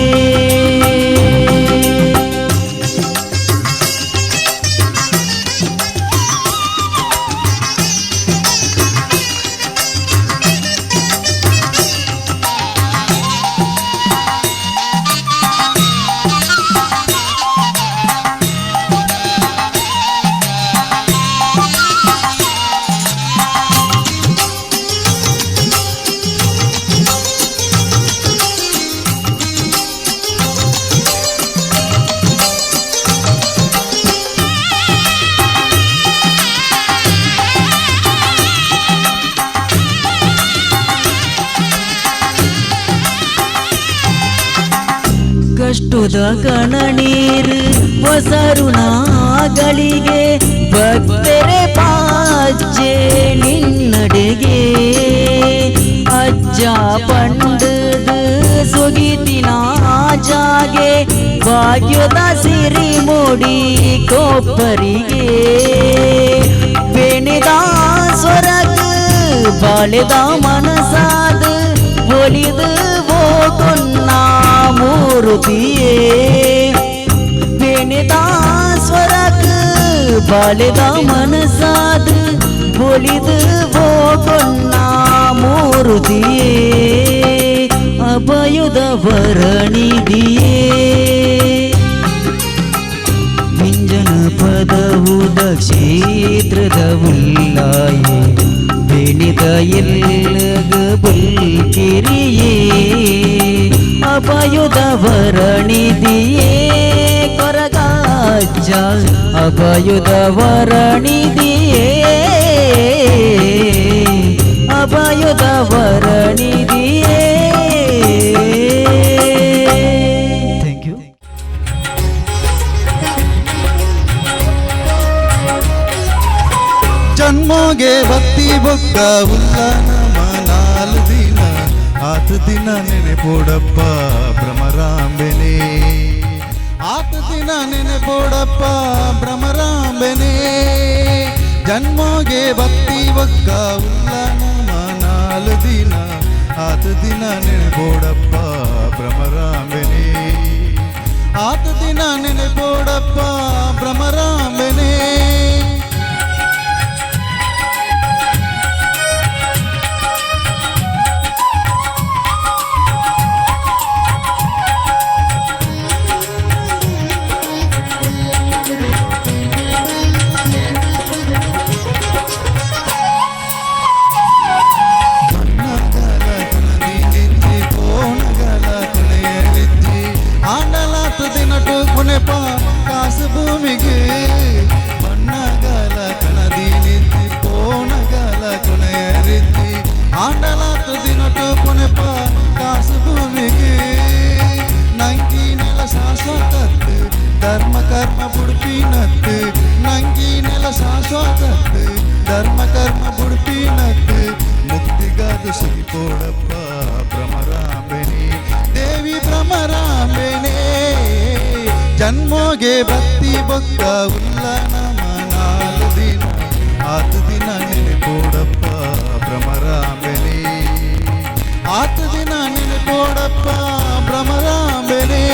ಕಷ್ಟದ ಕಣನೀರು ಹೊಸರುಣಗಳಿಗೆ ಭಕ್ತರೆ ಪಾಜ್ಜೆ ನಿನ್ನಡೆಗೆ ಅಜ್ಜ ಪಂಡದು ಸುಗಿತಿನ ಜಾಗೆ ಭಾಗ್ಯದ ಸಿರಿ ಮೂಡಿ ಕೊಪ್ಪರಿಗೆ ಬೆಣೆದ ಸೊರಗ ಬಾಳೆದ ಮನಸಾದ ಒಲಿದು ಹೋಗುನ್ನ ಮೂರುತಿಯೇ ಬೆಣೆದ ಸ್ವರಗ ಬಾಳೆದ ಮನಸಾದ ಒಲಿದು ಹೋಗುನ್ನ ಮೂರುತಿಯೇ ಅಭಯುದ ವರನಿಧಿಯೇ ವಿಂಜನ ಪದವುದ ಕ್ಷೇತ್ರದ ಉಲ್ಲಾಯೇ ಬೆಣಿದ ಎಲ್ಲಗ ಬುಲ್ಕಿರಿಯೇ ಅಭಯುದ ವರನಿಧಿಯೇ ಕೊರಗಾಜ್ಜ ಅಭಯುದ ವರನಿಧಿಯೇ ಅಭಯುದ ವರನಿಧಿಯೇ. Thank you. ಜನ್ಮೋಗೆ ಭಕ್ತಿ ಬೊಕ್ಕ ಉಲ್ಲ ನಮ ನಾಲು ದಿನ ಆತ ದಿನ ನೆನೆಪೋಡಪ್ಪ ಭ್ರಮರಾಂಬೆನೆ ಆತ ದಿನ ನೆನೆಪೋಡಪ್ಪ ಭ್ರಮರಾಂಬೆನೆ ಜನ್ಮೋಗೆ ಭಕ್ತಿ ಬೊಕ್ಕ ಉಲ್ಲ ನಮ ನಾಲು ದಿನ ಆತ ದಿನ ನೆನೆಪೋಡಪ್ಪ ಭ್ರಮರಾಂಬೆನೆ ಆತ ದಿನ ನೆನೆಪೋಡಪ್ಪ ಭ್ರಮರಾಂಬೆನೆ. ಕಾಸು ಭೂಮಿಗೆ ಬಣ್ಣಗಾಲ ಕಣದಿ ನಿಂತಿ ಕೋಣಗಾಲ ಕೊನೆಯ ರೀತಿ ಆಂಡಲಾತ ದಿನಟು ಕೊನೆಪ ಕಾಸು ಭೂಮಿಗೆ ನಂಗಿ ನೆಲ ಶಾಶ್ವತತ್ತು ಧರ್ಮ ಕರ್ಮ ಬುಡುಪಿನತ್ತು ನಂಗಿ ನೆಲ ಶಾಶ್ವತತ್ತು ಧರ್ಮ ಕರ್ಮ ಬುಡುಪಿನತ್ತು ಮುಕ್ತಿಗಾದು ಸುಗಿಪೋಡಪ್ಪ ಭ್ರಮರಾಂಬೆನೆ ದೇವಿ ಭ್ರಮರಾಂಬೆನೆ ಜನ್ಮೋಗೆ ಭಕ್ತಿ ಬೊಕ್ಕ ಉಲ್ಲ ನಮ ನಾಲು ದಿನ ಆತ ದಿನ ನೆನೆಪೋಡಪ್ಪ ಭ್ರಮರಾಂಬೆನೆ ಆತ ದಿನ ನೆನೆಪೋಡಪ್ಪ ಭ್ರಮರಾಂಬೆನೆ.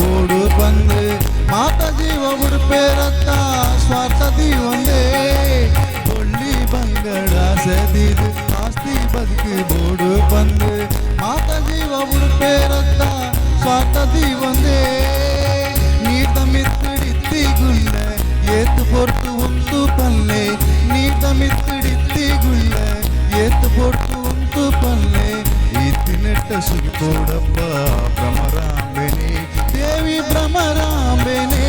ಓಡು ಬಂದು ಮಾತ ಜೀವ ಉಡುಪೇರತ್ತ ಸ್ವಾರ್ಥ ದೀವಂದೇ ಒಳ್ಳಿ ಬಂಗಡ ಸೆದಿದು ಆಸ್ತಿ ಬದುಕು ಬೋಡು ಬಂದು ಮಾತ ಜೀವ ಉಡುಪೇರತ್ತ ಸ್ವಾರ್ಥ ದೀವಂದೇ ನೀತ ಮಿತ್ತಿಡಿತ್ತಿ ಗುಳ್ಳೆ ಏತು ಪೊರ್ತು ಉಂತು ಪಲ್ಲೆ ನೀತ ಮಿತ್ತಿಡಿತ್ತಿ ಗುಳ್ಳೆ ಏತು ಪೊರ್ತು ಉಂತು ಪಲ್ಲೆ ಈತಿನೆಟ್ಟ ಸುಗಿಪೋಡಪ್ಪ ಭ್ರಮರಾಂಬೆನೆ ದೇವಿ ಭ್ರಮರಾಂಬೆನೆ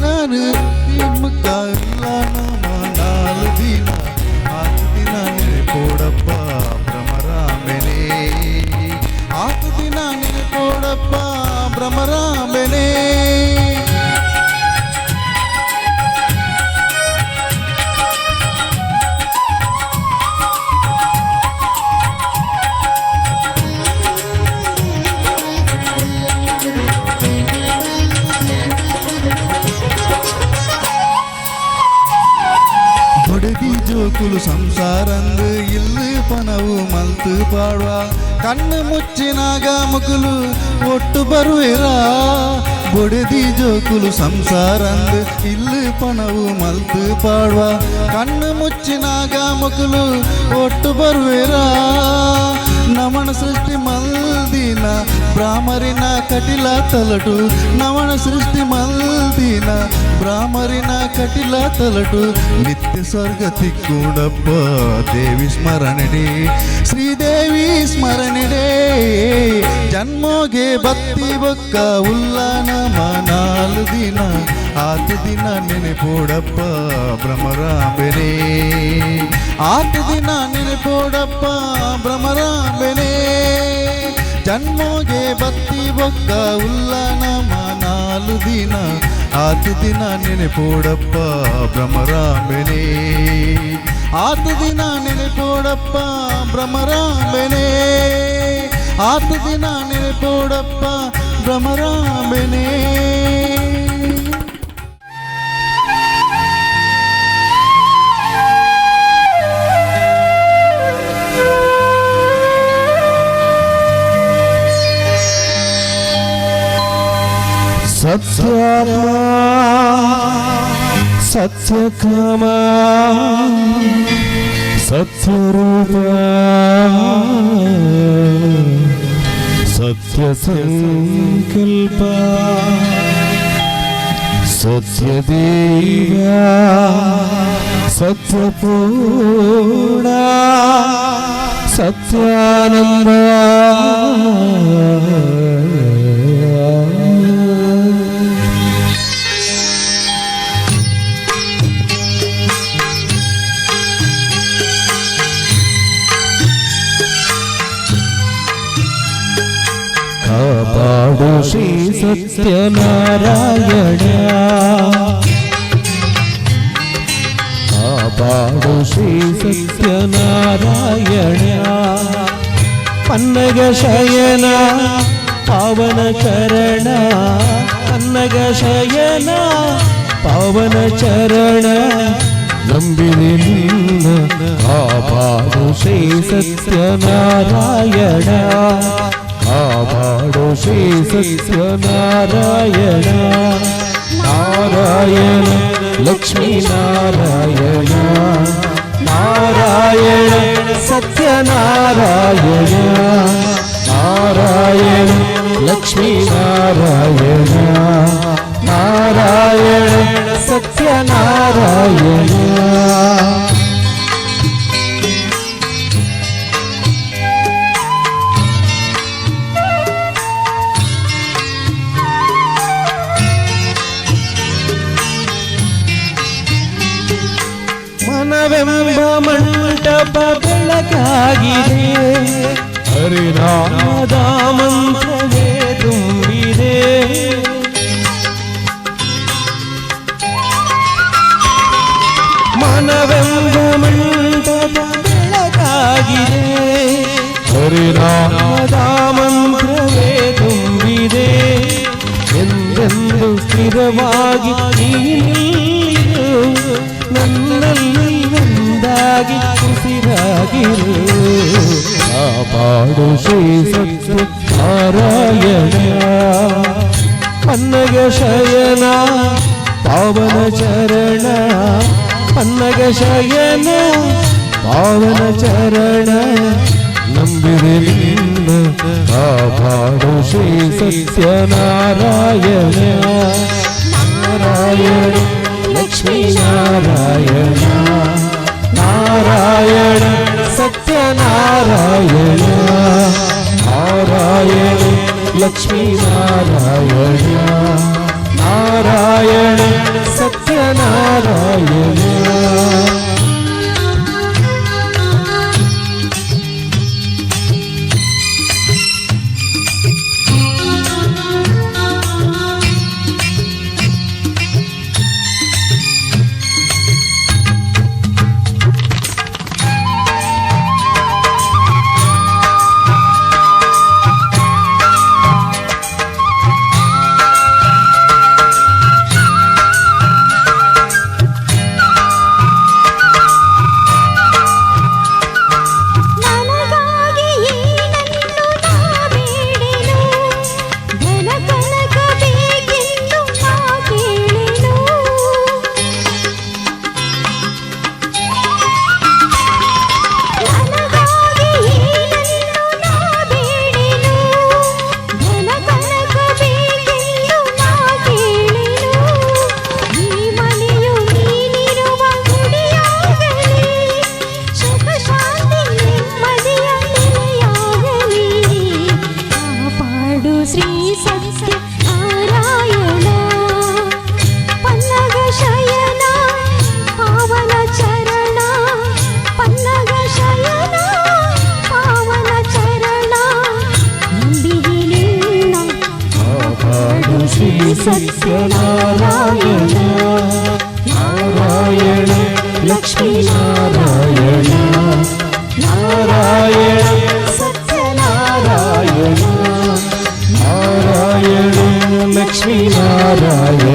ನಾನು ಇಲ್ಲ ನಮ ನಾಲು ದಿನ ಆತ ದಿನ ನೆನೆಪೋಡಪ್ಪ ಭ್ರಮರಾಂಬೆನೆ ಆತ ದಿನ ನೆನೆಪೋಡಪ್ಪ ಭ್ರಮರಾಂಬೆನೆ. ಜೋಕುಲು ಸಂಸಾರಂದು ಇಲ್ಲು ಪನವು ಮಲ್ತು ಪಾಡುವ ಕಣ್ಣು ಮುಚ್ಚಿನಾಗ ಮುಕುಲು ಒಟ್ಟು ಬರುವಿರಾ ಬೊಡೆದಿ ಜೋಕುಲು ಸಂಸಾರಂದು ಇಲ್ಲು ಪಣವು ಮಲ್ತು ಪಾಡುವ ಕಣ್ಣು ಮುಚ್ಚಿನಾಗ ಮುಕುಲು ಒಟ್ಟು ಬರುವಿರಾ ನಮನ ಸೃಷ್ಟಿ ಮಲ್ದಿನ ಬ್ರಾಹ್ಮರಿನ ಕಟಿಲ ತಲಟು ನಮನ ಸೃಷ್ಟಿ ಮಲ್ದಿನ ಬ್ರಾಹ್ಮರಿನ ಕಟಿಲ ತಲಟು ನಿತ್ಯ ಸ್ವರ್ಗ ತಿಕ್ಕುಡಪ್ಪ ದೇವಿ ಸ್ಮರಣೆಡೆ ಶ್ರೀದೇವಿ ಸ್ಮರಣೆಡೆ ಜನ್ಮೋಗೆ ಬತ್ತಿ ಬೊಕ್ಕ ಉಲ್ಲಾನ ಮನಾಲು ದಿನ ಆತು ದಿನ ನೆನೆಪೋಡಪ್ಪ ಭ್ರಮರಾಂಬೆನೆ ಆತು ದಿನ ನೆನೆಪೋಡಪ್ಪ ಭ್ರಮರಾಂಬೆನೆ ಜನ್ಮೋಗೆ ಬತ್ತಿ ಬೊಕ್ಕ ಉಲ್ಲಾನ ಮನಾಲು ದಿನ ಆತು ದಿನ ನೆನೆಪೋಡಪ್ಪ ಭ್ರಮರಾಂಬೆನೆ ಆತು ದಿನ ನೆನೆಪೋಡಪ್ಪ ಭ್ರಮರಾಂಬೆನೆ ಆತು ದಿನ ನೆನೆಪೋಡಪ್ಪ ಭ್ರಮರಾಂಬೆನೆ. ಸತ್ಯಾತ್ಮ ಸತ್ಯಕಾಮ ಸತ್ಯರೂಪ ಸತ್ಯಸಂಕಲ್ಪ ಸತ್ಯದೇವ ಸತ್ಯಪೂರ್ಣ ಸತ್ಯಾನಂದ ಕಾಪಾಡು ಶ್ರೀ ಸತ್ಯನಾರಾಯಣ ಕಾಪಾಡು ಶ್ರೀ ಸತ್ಯನಾರಾಯಣ ಪನ್ನಗ ಶಯನ ಪಾವನ ಚರಣ ಪನ್ನಗ ಶಯನ ಪಾವನ ಚರಣ ನಂಬಿದೆ ನಿನ್ನ ಕಾಪಾಡು ಶ್ರೀ ಸತ್ಯನಾರಾಯಣ ಕಾಪಾಡು ಶ್ರೀ ಸತ್ಯನಾರಾಯಣ ನಾರಾಯಣ ಲಕ್ಷ್ಮೀ ನಾರಾಯಣ ನಾರಾಯಣ ಸತ್ಯನಾರಾಯಣ ನಾರಾಯಣ ಲಕ್ಷ್ಮೀ ನಾರಾಯಣ ನಾರಾಯಣ ಸತ್ಯನಾರಾಯಣ. ಮನವೆಂಬ ಮಂಟಪ ಬೆಳಕಾಗಿದೆ ಹರಿನಾಮದ ಮಂತ್ರವೇ ತುಂಬಿದೆ ಮನವೆಂಬ ಮಂಟಪ ಬೆಳಕಾಗಿದೆ ಹರಿನಾಮದ ಮಂತ್ರವೇ ತುಂಬಿದೆ ಎಂದೆಂದು ಸ್ಥಿರವಾಗಿ ನೀನಿರು ನನ್ನಲ್ಲಿ ಒಂದಾಗಿ ಉಸಿರಾಗಿರು ಕಾಪಾಡು ಶ್ರೀ ಸತ್ಯನಾರಾಯಣ ಪನ್ನಗ ಶಯನ ಪಾವನ ಚರಣ ಪನ್ನಗ ಶಯನ ಪಾವನ ಚರಣ ನಂಬಿದೆ ನಿನ್ನ ಕಾಪಾಡು ಶ್ರೀ ಸತ್ಯನಾರಾಯಣ ನಾರಾಯಣ ಲಕ್ಷ್ಮೀ ನಾರಾಯಣ ನಾರಾಯಣ ಸತ್ಯನಾರಾಯಣ ನಾರಾಯಣ ಲಕ್ಷ್ಮೀ ನಾರಾಯಣ ನಾರಾಯಣ ಸತ್ಯನಾರಾಯಣ. ಸತ್ಯನಾರಾಯಣ ನಾರಾಯಣ ಲಕ್ಷ್ಮೀ ನಾರಾಯಣ ನಾರಾಯಣ ಸತ್ಯನಾರಾಯಣ ನಾರಾಯಣ ಲಕ್ಷ್ಮೀ ನಾರಾಯಣ.